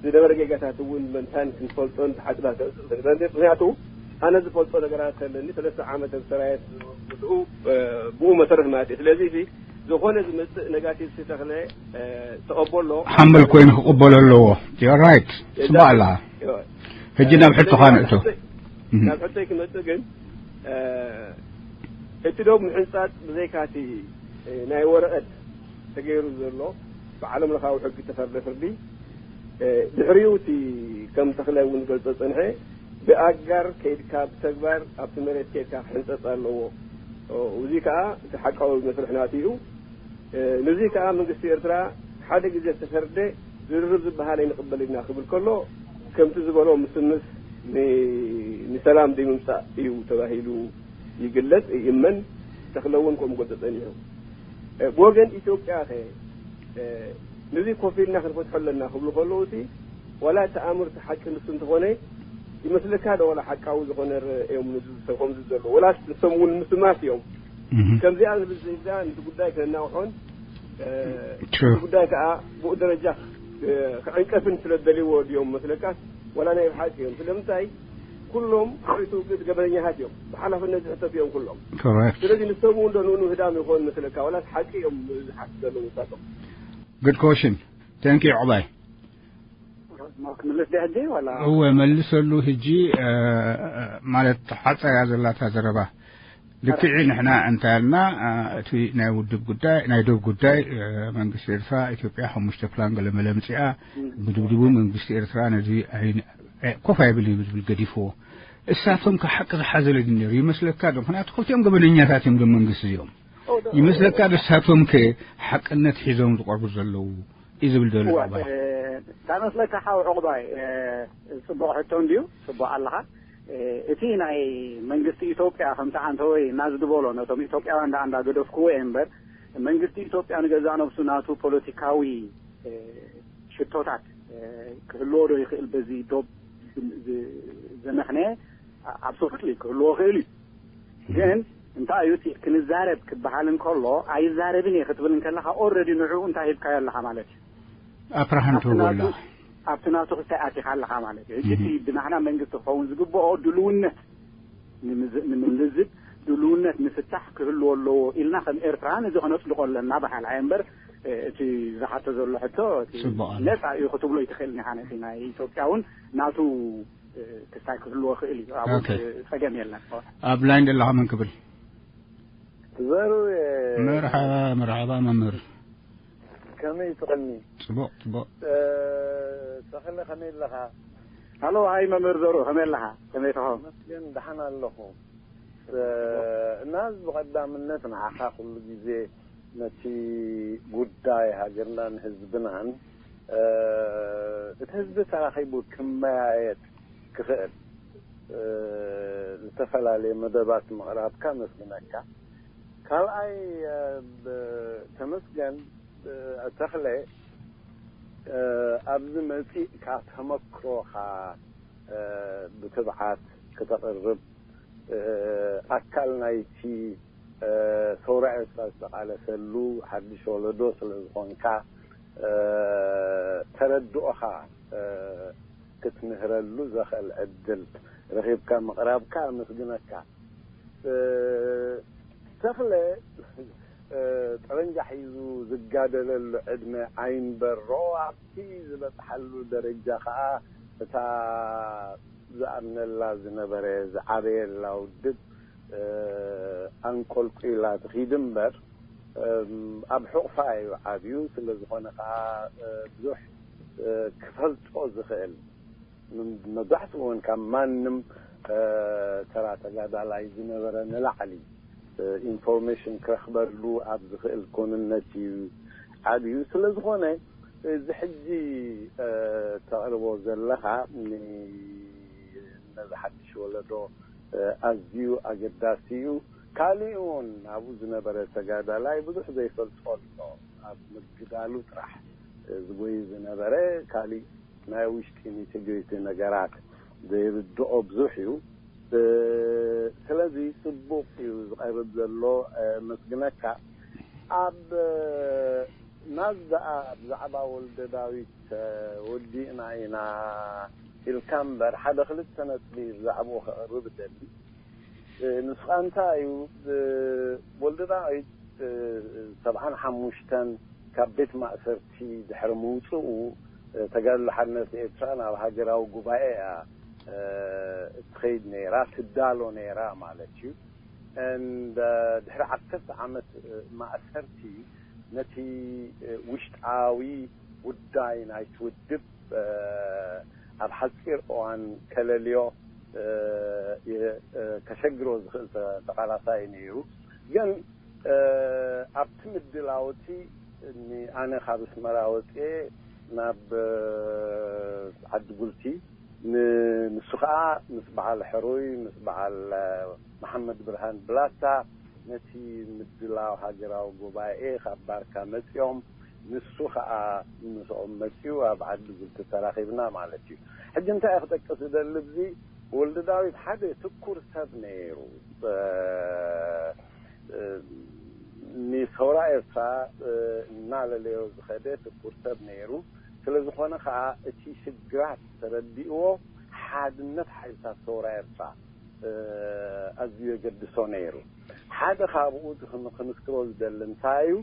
ዝነበረ ጌጋታት እውን መንታን ክንፈልጦን ተሓጽባ ምክንያቱ ኣነ ዝፈልጦ ነገራት ከለኒ፣ ሰለስተ ዓመት ኣብ ሰራየት ብኡ መሰረት ማለት እዩ። ስለዚ እዚ ዝኾነ ዝመጽእ ነጋቲቭ ሲ ተኽለ ተቐበሎ። ሓምል ኮይኑ ክቕበሎ ኣለዎ። You're right። ጽቡቕ ኣለኻ። ሕጂ ናብ ሕቶኻ ንእቶ። ናብ ሕቶይ ክመጽእ ግን፣ እቲ ዶብ ምሕንጻጽ ብዘይካቲ ናይ ወረቐት ተገይሩ ዘሎ ብዓለም ለኻዊ ሕጊ ተፈርደ ፍርዲ፣ ድሕሪኡ እቲ ከም ተኽለ እውን ገልጾ ጸንሐ፣ ብኣጋር ከይድካ ብተግባር ኣብቲ መሬት ከይድካ ክሕንጸጽ ኣለዎ። እዚ ከኣ እቲ ሓቃዊ መስርሕ ናቱ እዩ። ነዚ ከኣ መንግስቲ ኤርትራ ሓደ ግዜ ዝተፈርደ ዝርርብ ዝበሃል ኣይንቕበል ኢና ክብል ከሎ፣ ከምቲ ዝበሎ ምስምስ ን-፣ ንሰላም ዘይምምጻእ እዩ ተባሂሉ ይግለጽ፣ ይእመን። ተኽለ እውን ከምኡ ገልጾ ጸኒሑ። ብወገን ኢትዮጵያ ከ ነዚ ኮፍ ኢልና ክንፈትሖ ኣለና ክብሉ ከለዉ፣ እቲ ዋላ እቲ ኣምር እቲ ሓቂ ንሱ እንተኾነ ይመስለካ ዶ? ዋላ ሓቃዊ ዝኾነ ር-፣ እዮም ንዚ ሰብ ከምዚ ዘሎ፣ ወላ ንሶም እውን ምስማስ እዮም። ከምዚኣ ዝብል ዘይዛ ነቲ ጉዳይ ከነናውሖን፣ እቲ ጉዳይ ከዓ ብኡ ደረጃ ክዕንቀፍን ስለ ዝደልይዎ ድዮም መስለካ? ዋላ ናይ ብሓቂ እዮም? ስለምንታይ? ኩሎም ርእቱ ገበነኛታት እዮም፣ ብሓላፍነት ዝሕተቱ እዮም ኩሎም። Correct። ስለዚ ንሶም እውን ዶ ንኡ ንህዳም ይኾን መስለካ? ዋላ ሓቂ እዮም ዝሓስብ ዘለዉ ንሳቶም? Good question. Thank you ዕባይ። ክምልስ ዲ ሕጂ ዋላ? እወ፣ መልሰሉ። ሕጂ ማለት ሓጻ እያ ዘላታ ዘረባ። ልክዕ ንሕና እንታይ ኣልና፣ እቲ ናይ ውድብ ጉዳይ፣ ናይ ዶብ ጉዳይ፣ መንግስቲ ኤርትራ ኢትዮጵያ ሓሙሽተ ፕላን ገለመለ ምጽኣ፣ ብድብድቡ መንግስቲ ኤርትራ ነዚ ኮፍ ኣይብል እዩ ዝብል ገዲፍዎ። እሳቶም ከ ሓቂ ዝሓዘለ ድዩ ነይሩ ይመስለካ ዶ? ምኽንያቱ ክልቲኦም ገበነኛታት እዮም ዶ መንግስቲ እዚኦም። ይመስለካ ዶ እሳቶም ከ ሓቅነት ሒዞም ዝቐርቡ ዘለዉ እዩ ዝብል ዘሎ ዕባይ። እንታይ መስለካ ሓው ዕቑባይ፣ ጽቡቕ ሕቶ እንድዩ፣ ጽቡቕ ኣለኻ። እቲ ናይ መንግስቲ ኢትዮጵያ ከምቲ ዓንተወይ እናዝድበሎ ነቶም ኢትዮጵያውያን ደኣ እንዳገደፍክዎ እየ እምበር፣ መንግስቲ ኢትዮጵያ ንገዛእ ነብሱ ናቱ ፖለቲካዊ ሽቶታት ክህልዎ ዶ ይኽእል በዚ ዶብ ዘመኽነ ኣብሶሉትሊ ክህልዎ ክእል እዩ። ግን እንታይ እዩ እቲ ክንዛረብ ክበሃል እንከሎ ኣይዛረብን እየ ክትብል እንከለኻ ኦልሬዲ ንዕኡ እንታይ ሂብካዮ ኣለኻ ማለት እዩ። ኣፕራሃን ትህቦ ኣላ ኣብቲ ናቱ ክስታይ ኣቲኻ ኣለኻ ማለት እዩ። ሕጂ እቲ ብናህና መንግስቲ ክኸውን ዝግብኦ ድልውነት ንምልዝብ ድልውነት ንፍታሕ ክህልዎ ኣለዎ ኢልና ከም ኤርትራን እዚ ከነፅድቆ ኣለና በሃል ኣየ እምበር እቲ ዝሓቶ ዘሎ ሕቶ ነፃ እዩ ክትብሎ ይትኽእል ኒኻ ነቲ ናይ ኢትዮጵያ እውን ናቱ ክስታይ ክህልዎ ክእል እዩ ኣብ ጸገም የለን። ኣብ ላይን ዘለኻ መን ክብል ዘሩ መርሓባ መርሓባ መምህር ከመይ ትቐኒ ጽቡቕ ጽቡቕ ተኽለ ከመይ ኣለኻ ሃሎ ሃይ መምህር ዘሩ ከመይ ኣለኻ ከመይ ተኸው መስገን ደሓን ኣለኹ እና ብቐዳምነት ንዓኻ ኩሉ ግዜ ነቲ ጉዳይ ሃገርናን ህዝብናን እቲ ህዝቢ ተራኺቡ ክመያየጥ ክኽእል ዝተፈላለየ መደባት ምቕራብካ መስግነካ። ካልኣይ ተመስገን ተኽለ ኣብዚ መፂእካ ተመክሮኻ ብትብዓት ክተቕርብ ኣካል ናይቲ ሰውራ ኤርትራ ዝተቓለሰሉ ሓድሽ ወለዶ ስለ ዝኾንካ ተረድኦኻ ክትምህረሉ ዘኽእል ዕድል ረኺብካ ምቕራብካ ኣመስግነካ። ተኽለ ጠበንጃ ሒዙ ዝጋደለሉ ዕድመ ኣይንበሮ ኣብቲ ዝበፅሓሉ ደረጃ ከዓ እታ ዝኣምነላ ዝነበረ ዝዓበየላ ውድብ ኣንቆልቁላ ትኺድ እምበር ኣብ ሕቑፋ እዩ ዓብዩ። ስለ ዝኾነ ከዓ ብዙሕ ክፈልጦ ዝኽእል መብዛሕትኡ እውን ካብ ማንም ተራ ተጋዳላይ ዝነበረ ንላዕሊ ኢንፎርሜሽን ክረኽበሉ ኣብ ዝኽእል ኮንነት እዩ ዓብዩ። ስለ ዝኾነ እዚ ሕጂ ተቕርቦ ዘለኻ ነዚ ሓድሽ ወለዶ ኣዝዩ ኣገዳሲ እዩ። ካሊእ እውን ኣብኡ ዝነበረ ተጋዳላይ ብዙሕ ዘይፈልጦ ኣሎ። ኣብ ምግዳሉ ጥራሕ ዝጎይ ዝነበረ ካሊእ ናይ ውሽጢ ኒትግሪቲ ነገራት ዘይርድኦ ብዙሕ እዩ። ስለዚ ጽቡቕ እዩ ዝቐርብ ዘሎ። መስግነካ ኣብ ናዝኣ ብዛዕባ ወልደ ዳዊት ወዲእና ኢና ኢልካ እምበር ሓደ ክልተ ነጥቢ ብዛዕባኡ ከቕርብ እደሊ። ንስኻ እንታይ እዩ ወልደ ዳዊት ሰብዓን ሓሙሽተን ካብ ቤት ማእሰርቲ ድሕሪ ምውፅኡ ተጋድሎ ሓርነት ኤርትራ ናብ ሃገራዊ ጉባኤ እያ እትኸይድ ነይራ ትዳሎ ነይራ ማለት እዩ። ድሕሪ ዓሰርተ ዓመት ማእሰርቲ ነቲ ውሽጣዊ ጉዳይ ናይቲ ውድብ ኣብ ሓፂር እዋን ከለልዮ ከሸግሮ ዝኽእል ተቓላሳይ ነይሩ። ግን ኣብቲ ምድላው እቲ ኣነ ካብ ኣስመራ ወፅኤ ናብ ዓዲ ጉልቲ ንሱ ከዓ ምስ በዓል ሕሩይ ምስ በዓል መሓመድ ብርሃን ብላታ ነቲ ምድላው ሃገራዊ ጉባኤ ካብ ባርካ መፂኦም ንሱ ከዓ ምስኦም መፂኡ ኣብ ዓዲ ጉልቲ ተራኺብና ማለት እዩ። ሕጂ እንታይ ክጠቅስ ዝደሊ እዚ ወልዲ ዳዊት ሓደ ትኩር ሰብ ነይሩ። ንሰውራ ኤርትራ እናለለዮ ዝኸደ ትኩር ሰብ ነይሩ። ስለ ዝኾነ ከዓ እቲ ሽግራት ተረዲእዎ ሓድነት ሓይልታት ሰውራ ኤርትራ ኣዝዩ የገድሶ ነይሩ። ሓደ ካብኡ ክንዝክሮ ዝደሊ እንታይ እዩ?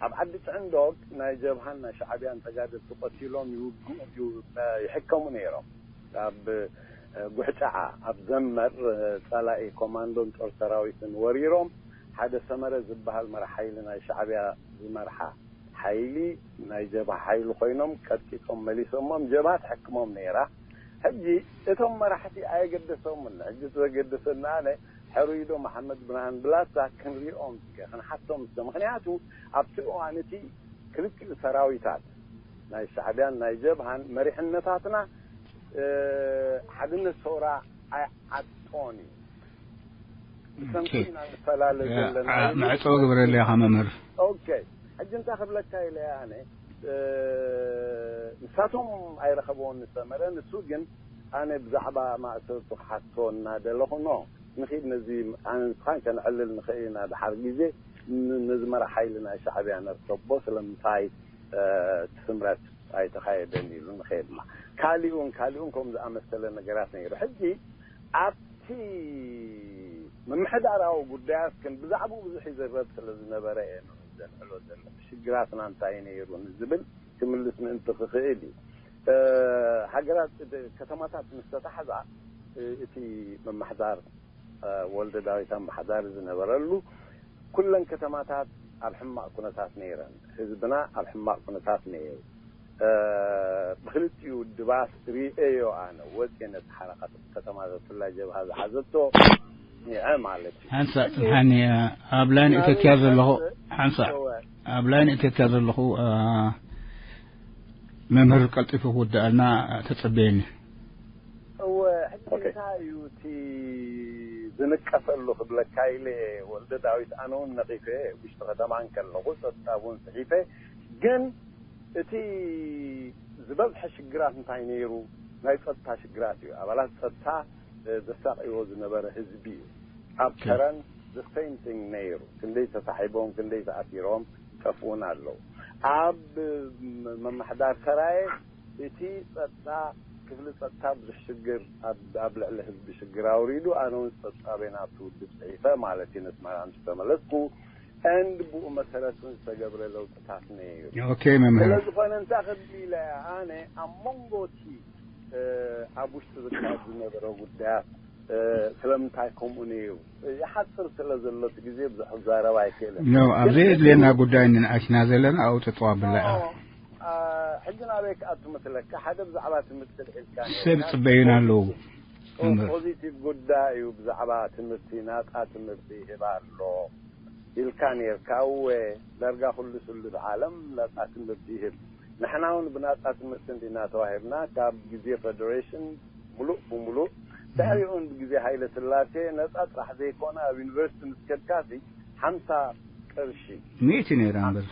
ኣብ ዓዲ ጥዕንዶግ ናይ ጀብሃን ናይ ሻዕብያን ተጋደልቲ ቆቲሎም ይውግኡ ይሕከሙ ነይሮም። ኣብ ጉሕጫዓ ኣብ ዘመር ጸላኢ ኮማንዶን ጦር ሰራዊትን ወሪሮም ሓደ ሰመረ ዝበሃል መራሕ ሓይሊ ናይ ሻዕብያ ዝመርሓ ሓይሊ ናይ ጀብሃ ሓይሊ ኮይኖም ቀጥቂጦም መሊሶሞም። ጀብሃ ትሕክሞም ነይራ። ሕጂ እቶም መራሕቲ ኣየገደሶምን። ሕጂ ዘገደሰና ኣነ ሕሩይ ዶ መሓመድ ብርሃን ብላታ ክንሪኦም እስከ ክንሓቶም እስከ። ምኽንያቱ ኣብቲ እዋን እቲ ክልቲኡ ሰራዊታት ናይ ሻዕብያን ናይ ጀብሃን መሪሕነታትና ሓድነት ሰውራ ኣይዓጦን እዩ። ብሰንኩ ኢና ንፈላለ ዘለና። መዕፀዊ ግበረለይ ኢኻ መምህር። ኦኬ፣ ሕጂ እንታይ ክብለካ ኢለ ኣነ ንሳቶም ኣይረኸብዎን ሰመረ። ንሱ ግን ኣነ ብዛዕባ ማእሰርቱ ክሓቶ እናደለኹ፣ ኖ፣ ንኺድ፣ ነዚ ኣነ ንስኻን ከነዕልል ንኽእል ኢና፣ ድሓር ግዜ ን-፣ ነዚ መራሕ ሓይሊ ናይ ሻዕብያ ነርከቦ፣ ስለምንታይ እቲ ስምረት ኣይተኻየደን ኢሉ ንኸየድማ። ካሊኡን ካሊኡን ከምኡ ዝኣመሰለ ነገራት ነይሩ። ሕጂ ኣብቲ ምምሕዳራዊ ጉዳያት ግን ብዛዕባኡ ብዙሕ ይዝረብ ስለ ዝነበረ እየ ንዑ ዘልዕሎ ዘለኹ። ሽግራትና እንታይ ነይሩ ንዝብል ክምልስ ምእንቲ ክኽእል እዩ። እ፣ ሃገራት፣ እ፣ ከተማታት ምስ ተታሕዛ፣ እ፣ እቲ ምምሕዳር፣ እ፣ ወልደ ዳዊት ኣመሓዳሪ ዝነበረሉ፣ ኩለን ከተማታት ኣብ ሕማቕ ኩነታት ነይረን። ህዝብና ኣብ ሕማቕ ኩነታት ነይሩ። እ፣ ብክልቲኡ ውድባት ርእየዮ ኣነ፣ ወፅየ ነቲ ሓራ ከተማታት፣ ብፍላይ ጀብሃ ዝሓዘቶ፣ ንዐ ማለት እዩ። ሓንሳእ ጽንሓኒ፣ ኣብ ላይን እተትያ ዘለኹ፣ ሓንሳእ እወ። ኣብ ላይን እተትያ ዘለኹ፣ እ፣ መምህር ቀልጢፉ ክውድኣልና ተጸበየኒ። እወ፣ ሕጂ ኦኬ። እንታይ እዩ እቲ ዝንቀፈሉ ክብለካ ኢለ፣ ወልደ ዳዊት፣ ኣነ እውን ነቒፈ፣ ውሽጢ ከተማ እንከለኹ ጸጥታ እውን ጽሒፈ። ግን እቲ ዝበዝሐ ሽግራት እንታይ ነይሩ? ናይ ጸጥታ ሽግራት እዩ። ኣባላት ጸጥታ፣ እ፣ ዘሳቕይዎ ዝነበረ ህዝቢ እዩ። ኣብ ኦኬ። ከረን the same thing ነይሩ። ክንደይ ተሳሒቦም፣ ክንደይ ተኣሲሮም ይጠፍኡን ኣለዉ። ኣብ፣ ም-፣ ምምሕዳር ሰራየ እቲ ጸጥታ፣ ክፍሊ ጸጥታ ብዙሕ ሽግር ኣብ፣ ኣብ ልዕሊ ህዝቢ ሽግር ኣውሪዱ፣ ኣነ እውን ጸጥታ ቤና ኣብቲ ውድብ ጽሒፈ ማለት እዩ፣ ነስመራ ምስ ተመለስኩ። And ብኡ መሰረት እውን ዝተገብረ ለውጥታት ነይሩ። ኦኬ፣ መምህር። ስለ ዝኾነ እንታይ ክብል ኢለ እያ፣ ኣነ ኣብ መንጎ እቲ፣ እ፣ ኣብ ውሽጢ ዝካየድ ዝነበረ ጉዳያት፣ እ፣ ስለምንታይ ከምኡ ነይሩ፣ ይሓጽር ስለ ዘሎ እቲ ግዜ ብዙሕ ክዛረብ ኣይክእልን። ኖ፣ ኣብ ግን ዘየድልየና ጉዳይ ንንኣሽና ዘለና ኣብኡ ተጠዋብላ እያ። ኖ፣ እ፣ ሕጂ ናበይ ክኣቱ መስለካ? ሓደ ብዛዕባ ትምህርቲ ልዒልካ ሰብ ነይርካ። ጽበዩና ኣለዉ። ፖ-፣ መምህር። ፖዚቲቭ ጉዳይ እዩ። ብዛዕባ ትምህርቲ፣ ናጻ ትምህርቲ ይህብ ኣሎ ኢልካ ነይርካ። እወ፣ ዳርጋ ኩሉ ስሉጥ ዓለም ናጻ ትምህርቲ ይህብ። ንሕና እውን ብናጻ ትምህርቲ እንዲና ተዋሂብና፣ ካብ ግዜ ፌደሬሽን ሙሉእ ብሙሉእ። ድሕሪኡ እውን ብግዜ ሃይለ ስላሴ ነጻ ጥራሕ ዘይኮነ፣ ኣብ ዩኒቨርሲቲ ምስ ከድካሲ ሓምሳ ቅርሺ። ሚእቲ ነይራ እምበር።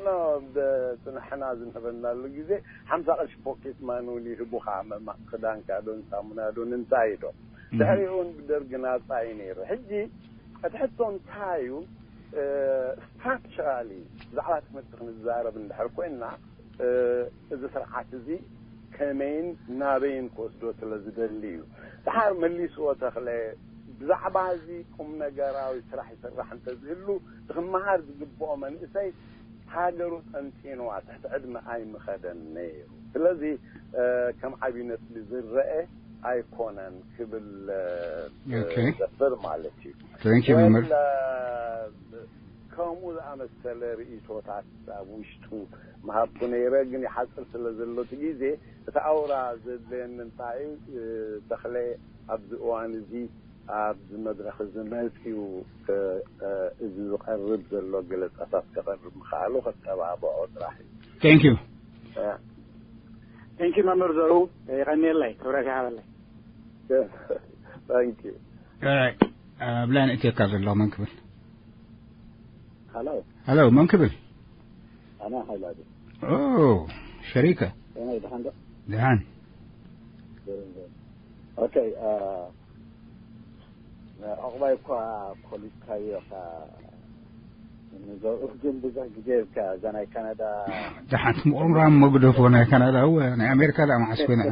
ኖ፣ ብ-፣ ጽንሕና ዝነበርናሉ ግዜ ሓምሳ ቅርሺ ፖኬት ማኒ እውን ይህቡኻ፣ መማ-፣ ክዳንካ ዶን ሳሙና ዶን እንታይ ዶ። እም። ድሕሪኡ እውን ብደርጊ ናጻ እዩ ነይሩ። ሕጂ እቲ ሕቶ እንታይ እዩ? እ፣ ስትራክቸራሊ ብዛዕባ ትምህርቲ ክንዛረብ እንድሕር ኮይንና፣ እ፣ እዚ ስርዓት እዚ ከመይን ናበይን ክወስዶ ስለ ዝደሊ እዩ። ድሓር መሊስዎ ተኽለ፣ ብዛዕባ እዚ ቁም ነገራዊ ስራሕ ይስራሕ እንተዝህሉ፣ እቲ ክመሃር ዝግብኦ መንእሰይ ሃገሩ ጠንጢንዋ ትሕቲ ዕድመ ኣይምኸደን ነይሩ። ስለዚ፣ እ፣ ከም ዓብዪ ነጥቢ ዝረአ ኣይኮነን ክብል፣ እ፣ ኦኬ። ዘፍር ማለት እዩ። Thank you፣ መምህር። ወል፣ እ፣ ከምኡ ዝኣመሰለ ርእይቶታት ኣብ ውሽጡ ምሃብኩ ነይረ፣ ግን ይሓጽር ስለ ዘሎ እቲ ግዜ፣ እቲ ኣውራ ዘድለየኒ እንታይ እዩ፣ እ፣ ተኽለ ኣብዚ እዋን እዚ ኣብዚ መድረኽ እዚ መጺኡ፣ እ፣ እ፣ እዚ ዝቐርብ ዘሎ ገለጻታት ከቕርብ ምኽኣሉ ከተባብዖ ጥራሕ እዩ። Thank you። እ። Thank you መምህር ዘሩ፣ የቐንየለይ፣ ክብረት ይሃበለይ። Thank you። ኦራይት፣ ኣብ ላይን እትየካ ዘሎ መን ክብል? ሃሎ። ሃሎ፣ መን ክብል? ኣነ ሓይላዱ። ኦ፣ ሸሪከ። ከመይ፣ ደሓን ዶ? ደሓን። ኦኬ፣ አ፣ ዕቑባይ እኳ ኮሊፍካዮ ኢኻ ንዘርኡ፣ ግን ብዙሕ ግዜ ኢልካ እዛ ናይ ካናዳ ደሓን ምቑርራም መግደፎ ናይ ካናዳ፣ እወ፣ ናይ ኣሜሪካ ደኣ መዓስ ኮይና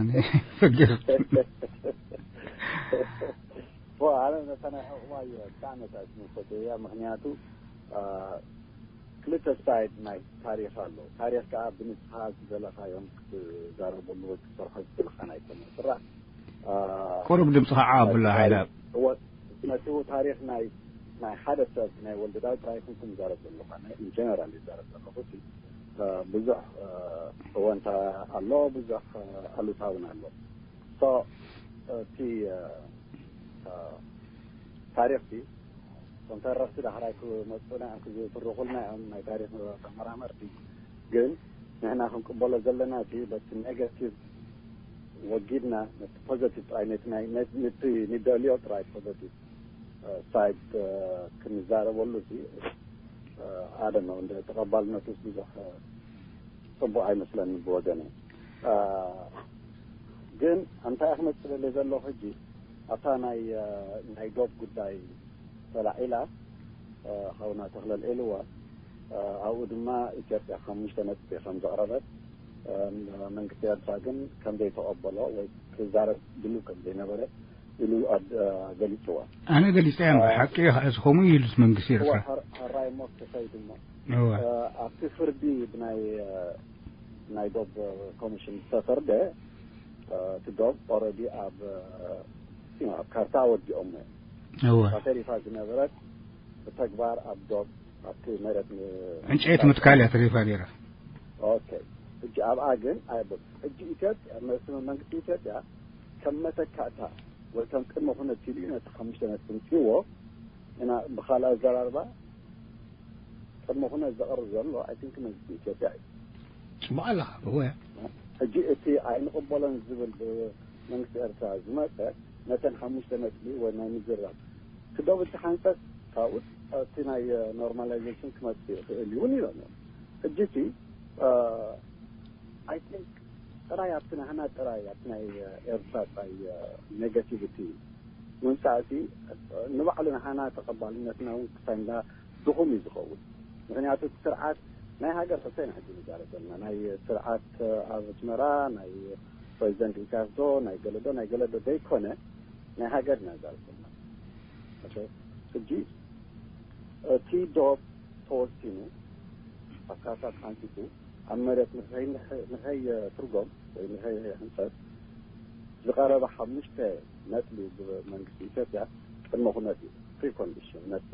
ፈግር። ዋ፣ ኣነ ነታ ናይ ዕቑባይ ብጣዕሚ እየ ዝፈትያ፣ ምኽንያቱ፣ አ፣ ክልተ ሳይድ ናይ ታሪኽ ኣሎ። ታሪኽ ከኣ ብንስኻ ዝደለኻዮም ክትዛረበሉ ወይ ክትሰርሖ ዝደለኻን ኣይኮነን። ስራሕ፣ አ፣ ቁሩብ ድምፅኻ ዓው ኣብላ፣ ናይ ሓይላ። እወ፣ ነቲ ታሪኽ ናይ፣ ናይ ሓደ ሰብ፣ ናይ ወልደዳዊት ጥራይ ኣይኮንኩን ዝዛረብ ዘለኹ፣ ኣነ ኢን ጀነራል ይዛረብ ዘለኹ። እቲ፣ አ፣ ብዙሕ፣ አ፣ እወንታ ኣሎ፣ ብዙሕ፣ አ፣ ኣሉታ እውን ኣሎ። ሶ፣ እቲ፣ አ፣ አ፣ ታሪኽቲ፣ እቶም ተረኽቲ ዳሕራይ ክመጹና እዮም፣ ክዝትርኹልና እዮም፣ ናይ ታሪኽ ተመራመርቲ። ግን ንሕና ክንቅበሎ ዘለና እቲ በቲ ኔጋቲቭ ወጊድና ነቲ ፖዘቲቭ ጥራይ፣ ነቲ ናይ፣ ነቲ፣ ነቲ ንደልዮ ጥራይ ፖዘቲቭ፣ አ፣ ሳይድ፣ አ፣ ክንዛረበሉ እቲ፣ አ፣ ኣደም እንደ ተቐባልነቱ ብዙሕ፣ አ፣ ጽቡቕ ኣይመስለኒ ብወገነ። እ፣ ግን እንታይ ክመጽእ ደልየ ዘለኹ ሕጂ፣ ኣብታ ናይ፣ እ፣ ናይ ዶብ ጉዳይ ተላዒላ፣ እ፣ ሓውና ተኽለ ኣልዒልዋ፣ እ፣ ኣብኡ ድማ ኢትዮጵያ ሓሙሽተ ነጥቢ ከም ዘቕረበት፣ እ፣ መንግስቲ ኤርትራ ግን ከም ዘይተቐበሎ ወይ ክዛረብ ድሉው ከም ዘይነበረ ኢሉ ኣብ-፣ እ፣ ገሊጽዋ። ኣነ ገሊጸ እየ እምበር፣ ሓቂ እዩ፣ እዚ ከምኡ እዩ ኢሉስ መንግስቲ እዋ፣ ኤርትራ። ሕር-፣ ሕራይ እሞ ክኸይድ እሞ፣ እዋ። እ፣ ኣብቲ ፍርዲ ብናይ፣ እ፣ ናይ ዶብ ኮሚሽን ዝተፈርደ፣ እ፣ እቲ ዶብ ኦልሬዲ ኣብ፣ እ፣ ኣብ ካርታ ወዲኦሞ እዮም። እዋ። እታ ተሪፋ ዝነበረት ብተግባር ኣብ ዶብ ኣብቲ መሬት ን-፣ ዕንጨይቲ ምትካል እያ ተሪፋ ነይራ። ኦኬ። ሕጂ ኣብኣ ግን ኣይ-፣ ሕጂ ኢትዮጵያ፣ መስ-፣ መንግስቲ ኢትዮጵያ ከም መተካእታ ወይ ከም ቅድመ ኩነት ኢሉ ነቲ ሓሙሽተ ነጥቢ ምጽዎ እና ብኻልእ ኣዘራርባ ቅድመ ኩነት ዘቕርብ ዘሎ፣ ኣይ ቲንክ፣ መንግስቲ ኢትዮጵያ እዩ። ጽቡቕ ኣለኻ፣ እወ። ሕጂ እቲ ኣይንቕበሎን ዝብል ብመንግስቲ ኤርትራ ዝመጸ ነተን ሓሙሽተ ነጥቢ ወይ ናይ ምዝራብ ክደብ እቲ ሓንጸት ካብኡ እቲ ናይ ኖርማላይዜሽን ክመጽእ ይኽእል እዩ እውን ኢሎም እዮም። ሕጂ እቲ፣ እ፣ ኣይ ቲንክ ጥራይ ኣብቲ ናህና ጥራይ ኣብቲ ናይ ኤርትራ ጥራይ ኔጋቲቪቲ ምምጻእሲ ንባዕሉ ናህና ተቐባልነትና እውን ክሳንዳ ድኹም እዩ ዝኸውን። ምኽንያቱ እቲ ስርዓት ናይ ሃገር ሕቶ ኢና ሕጂ ንዛረብ ዘለና። ናይ ስርዓት ኣብ ኣስመራ፣ ናይ ፕሬዚደንት ኢሳያስ ዶ፣ ናይ ገለ ዶ፣ ናይ ገለ ዶ ዘይኮነ፣ ናይ ሃገር ኢና ንዛረብ ዘለና። ኦኬ፣ ሕጂ እቲ ዶብ ተወሲኑ፣ ኣብ ካርታ ተሓንጺጹ፣ ኣብ መሬት ንኸይ-፣ ንኸይትርጎም ወይ ንኸይሕንጸት ዝቐረበ ሓሙሽተ ነጥቢ ብመንግስቲ ኢትዮጵያ ቅድመ ኩነት እዩ፣ ፕሪኮንዲሽን፣ ነቲ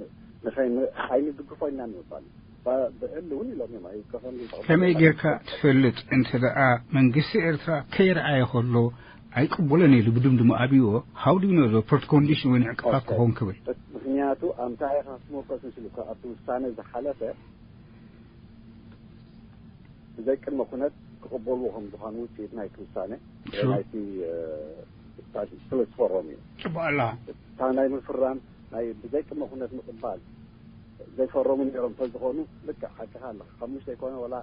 ንኸይ-፣ ኣይንድግፎ ኢና ንምባል እዩ። ባ-፣ ብዕሊ እውን ኢሎም እዮም፣ ኣይከፈሉን ኢሎም። ከመይ ጌርካ ትፈልጥ እንተ ደኣ መንግስቲ ኤርትራ ከይረኣየ ከሎ ኣይቅበሎን ኢሉ ብድምድሙ ኣብይዎ፣ how do you know the first condition ወይ ንዕቅፋት ኦኬ። ክኸውን ክብል? ምኽንያቱ ኣብ እንታይ ኢኻ ክትምርኮስ ኢሉ እኮ ኣብቲ ውሳነ ዝሓለፈ ብዘይ ቅድመ ኩነት ክቕበልዎ ከም ዝኾኑ ውፅኢት ናይቲ ውሳነ ሽሩ። ናይቲ፣ እ፣ ስታቲ ስለ ዝፈረሙ እዩ። ጽቡቕ ኣላ። እታ ናይ ምፍራም ናይ ብዘይ ቅድመ ኩነት ምቕባል ዘይፈረሙ ነይሮም እንተዝኾኑ ልክዕ ሓቅኻ ኣለኻ። ሓሙሽተ ይኮነ ወላ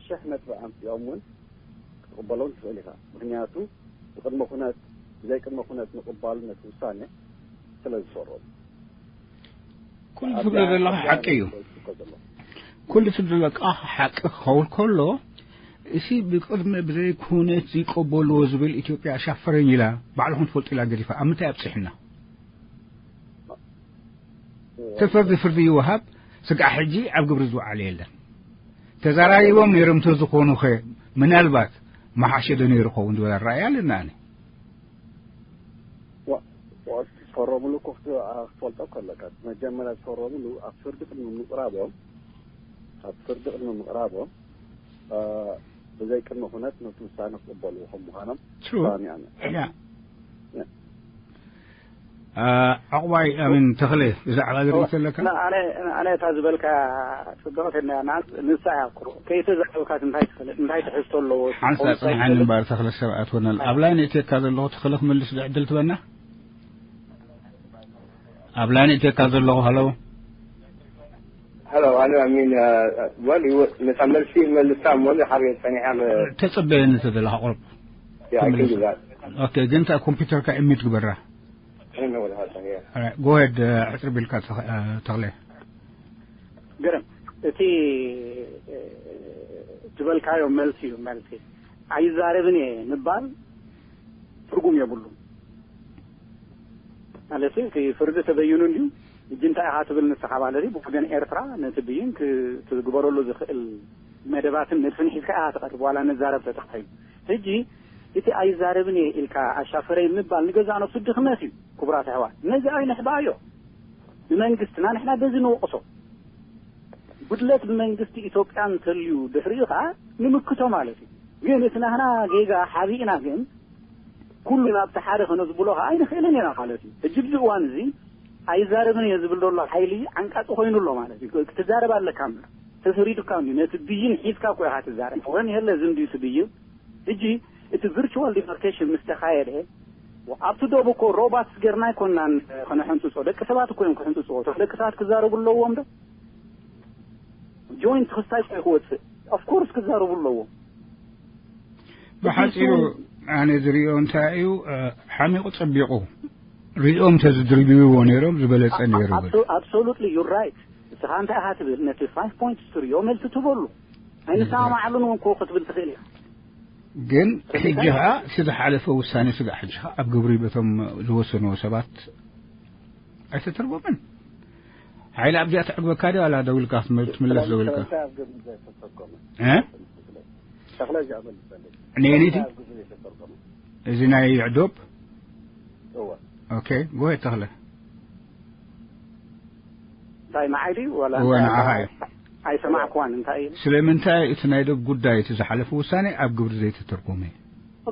ሽሕ ነጥቢ ኣምፂኦም እውን ክትቕበሎም ትኽእል ኢኻ። ምኽንያቱ ብቅድመ ኩነት፣ ብዘይ ቅድመ ኩነት ምቕባሉ ነቲ ውሳነ ስለ ዝፈረሙ። ኩሉ ኣብ ትብሎ ዘለኻ ኣብ ሓቂ እዩ። ዝኮ ዘሎ። ኩሉ ትብሎ ዘለኻ ሓቂ ክኸውን ከሎ፣ እሲ ብቅድመ ብዘይ ኩነት ይቀበልዎ ዝብል ኢትዮጵያ ኣሻፈረኝ ኢላ ባዕልኹም ትፈልጡ ኢላ ገዲፋ። ኣብ ምንታይ ኣብጽሕና? ተፈርዲ ፍርዲ ይወሃብ፣ ስጋዕ ሕጂ ኣብ ግብሪ ዝወዓለ የለን። ተዘራሪቦም ነይሮም እንተዝኾኑኸ ምናልባት መሓሸ ዶ ነይሩ ኸውን ዝብል ኣረኣእያ ኣለና ኣነ። ዋ-፣ ዋ-፣ ዝፈረሙሉ እኮ ክት-፣ ኣ-፣ ክትፈልጦ ከለካ፣ መጀመርያ ዝፈረሙሉ ኣብ ፍርዲ ቅድሚ ምቕራቦም፣ ኣብ ፍርዲ ቅድሚ ምቕራቦም፣ ኣ፣ ብዘይ ቅድመ ኩነት ነቲ ውሳነ ክቕበልዎ ከም ምዃኖም ትሩ። ተስማሚዖም እዮም። ያ። ያ። አ፣ ዕቑባይ፣ ኣሚን ተኽለ፣ ብዛዕባ ዝርኢ ዘለካ? ና-፣ ኣነ፣ ኣነ እታ ዝበልካ ጽብቕቲ እንድያ፣ ና-፣ ንሳ እያ እኮ። ከይተዛረብካስ እንታይ ትኽእል? እንታይ ትሕዝቶ ኣለዎ? ሓንሳ ከምኡ ጽንሓኒ እንታይ እምበኣር ተኽለ ሰብ ኣትወናል። ኣብ ላይን እትየካ ዘለኹ ተኽለ ክምልስ ዕድል ትበና? ኣብ ላይን እትየካ ዘለኹ፣ ሃሎ? ሃሎ፣ ሃሎ፣ ኣሚን፣ አ፣ ወል ይወ-፣ ነታ መልሲ መልሳ እሞ፣ ሓርየ ጸኒሓ መ-፣ ተጸበየኒ ተደለኻ ቁሩብ። ያ፣ ትምልስ። ክንዲ ዛት። ኦኬ፣ ግን እታ ኮምፒውተርካ ኢሚት ግበራ። እነ ወላ ሃታ፣ ያ። ኦራይት፣ ጎ ሄድ፣ እ፣ ዕጥር ቢልካ ተኸ-፣ እ፣ ተኽለ። ግርም፣ እቲ፣ እ፣ ዝበልካዮ መልሲ እዩ፣ መልሲ። ኣይዛረብን እየ ምባል ትርጉም የብሉን። ማለት እቲ ፍርዲ ተበይኑ እንድዩ፣ ሕጂ እንታይ ኢኻ ትብል ንስኻ ማለት እዩ፣ ብወገን ኤርትራ ነቲ ብይን ክ-፣ ክትግበረሉ ዝኽእል መደባትን ንድፍን ሒዝካ ኢኻ ትቐርብ፣ ዋላ ንዛረብ ተተኻይኑ። ሕጂ እቲ ኣይዛረብን እየ ኢልካ ኣሻፈረይ ምባል ንገዛእ ነፍሱ ድኽመት እዩ። ክቡራት ኣሕዋት፣ ነዚ ኣይንሕባእዮ። ንመንግስትና ንሕና በዚ ንወቕሶ። ጉድለት ብመንግስቲ ኢትዮጵያ እንተልዩ ድሕሪኡ ኸዓ ንምክቶ ማለት እዩ። ግን እቲ ናህና ጌጋ ሓቢእና ግን ኩሉ ናብቲ ሓደ ከነዝብሎ ኸዓ ኣይንኽእልን ኢና ማለት እዩ። ሕጂ ኣብዚ እዋን እዚ ኣይዛረብን እየ ዝብል ዘሎ ሓይሊ ዓንቃጺ ኮይኑ ኣሎ ማለት እዩ። ክትዛረብ ኣለካ እምበር ተፈሪዱካ እንድዩ። ነቲ ብይን ሒዝካ እኮ ኢኻ ትዛረብ። ወን የለ እዚ እንድዩ እቲ ብይን። ሕጂ እቲ ቪርቹዋል ዲማርኬሽን ምስ ተኻየደ ኣብቲ ዶብ እኮ ሮባትስ ጌርና ኣይኮናን ከነሐንጽጾ። ደቂ ሰባት እኮ እዮም ክሕንጽጽዎ። እቶም ደቂ ሰባት ክዛረቡ ኣለዎም ዶ? ጆይንት ክስታይ እኮ ክወጽእ። ኦፍ ኮርስ ክዛረቡ ኣለዎም። ብሓፂሩ ኣነ ዝሪኦ እንታይ እዩ፣ ሓሚቑ ፀቢቑ ሪኦም ተዝድርብይዎ ነይሮም ዝበለፀ ነይሩ። Absolutely, you're right. ንስኻ እንታይ ኢኻ ትብል? ነቲ five points ትሪኦ መልሲ ትበሉ ኣይንሰማማዓሉን እውን ክትብል ትኽእል ኢኻ። ግን ሕጂ ከዓ እቲ ዝሓለፈ ውሳኔ ስጋዕ ሕጂ ከዓ ኣብ ግብሪ በቶም ዝወሰንዎ ሰባት ኣይተተርጎመን። ሓይሊ ኣብዚኣ ተዕግበካ ድያ ዋላ ደው ኢልካ ክትመ-፣ ትምለስ ደው ኢልካ? ስለምንታይ ኣብ ግብሪ ዘይተተርጎመ? እ? ተኽለ እዚኣ መልሰለይ። ንየነይቲ? ኣብ ግብሪ ዘይተተርጎመ? እዚ ናይ ዕዶብ? እወ። ኦኬ፣ ጎሄ ተኽለ። እንታይ ንዓይ ድዩ ዋላ እወ፣ እንታይ? ንዓኻ እዩ። ኣይሰማዕኩዋን፣ እንታይ እዩ? ስለምንታይ እቲ ናይ ዶብ ጉዳይ እቲ ዝሓለፈ ውሳኔ ኣብ ግብሪ ዘይተተርጎመ?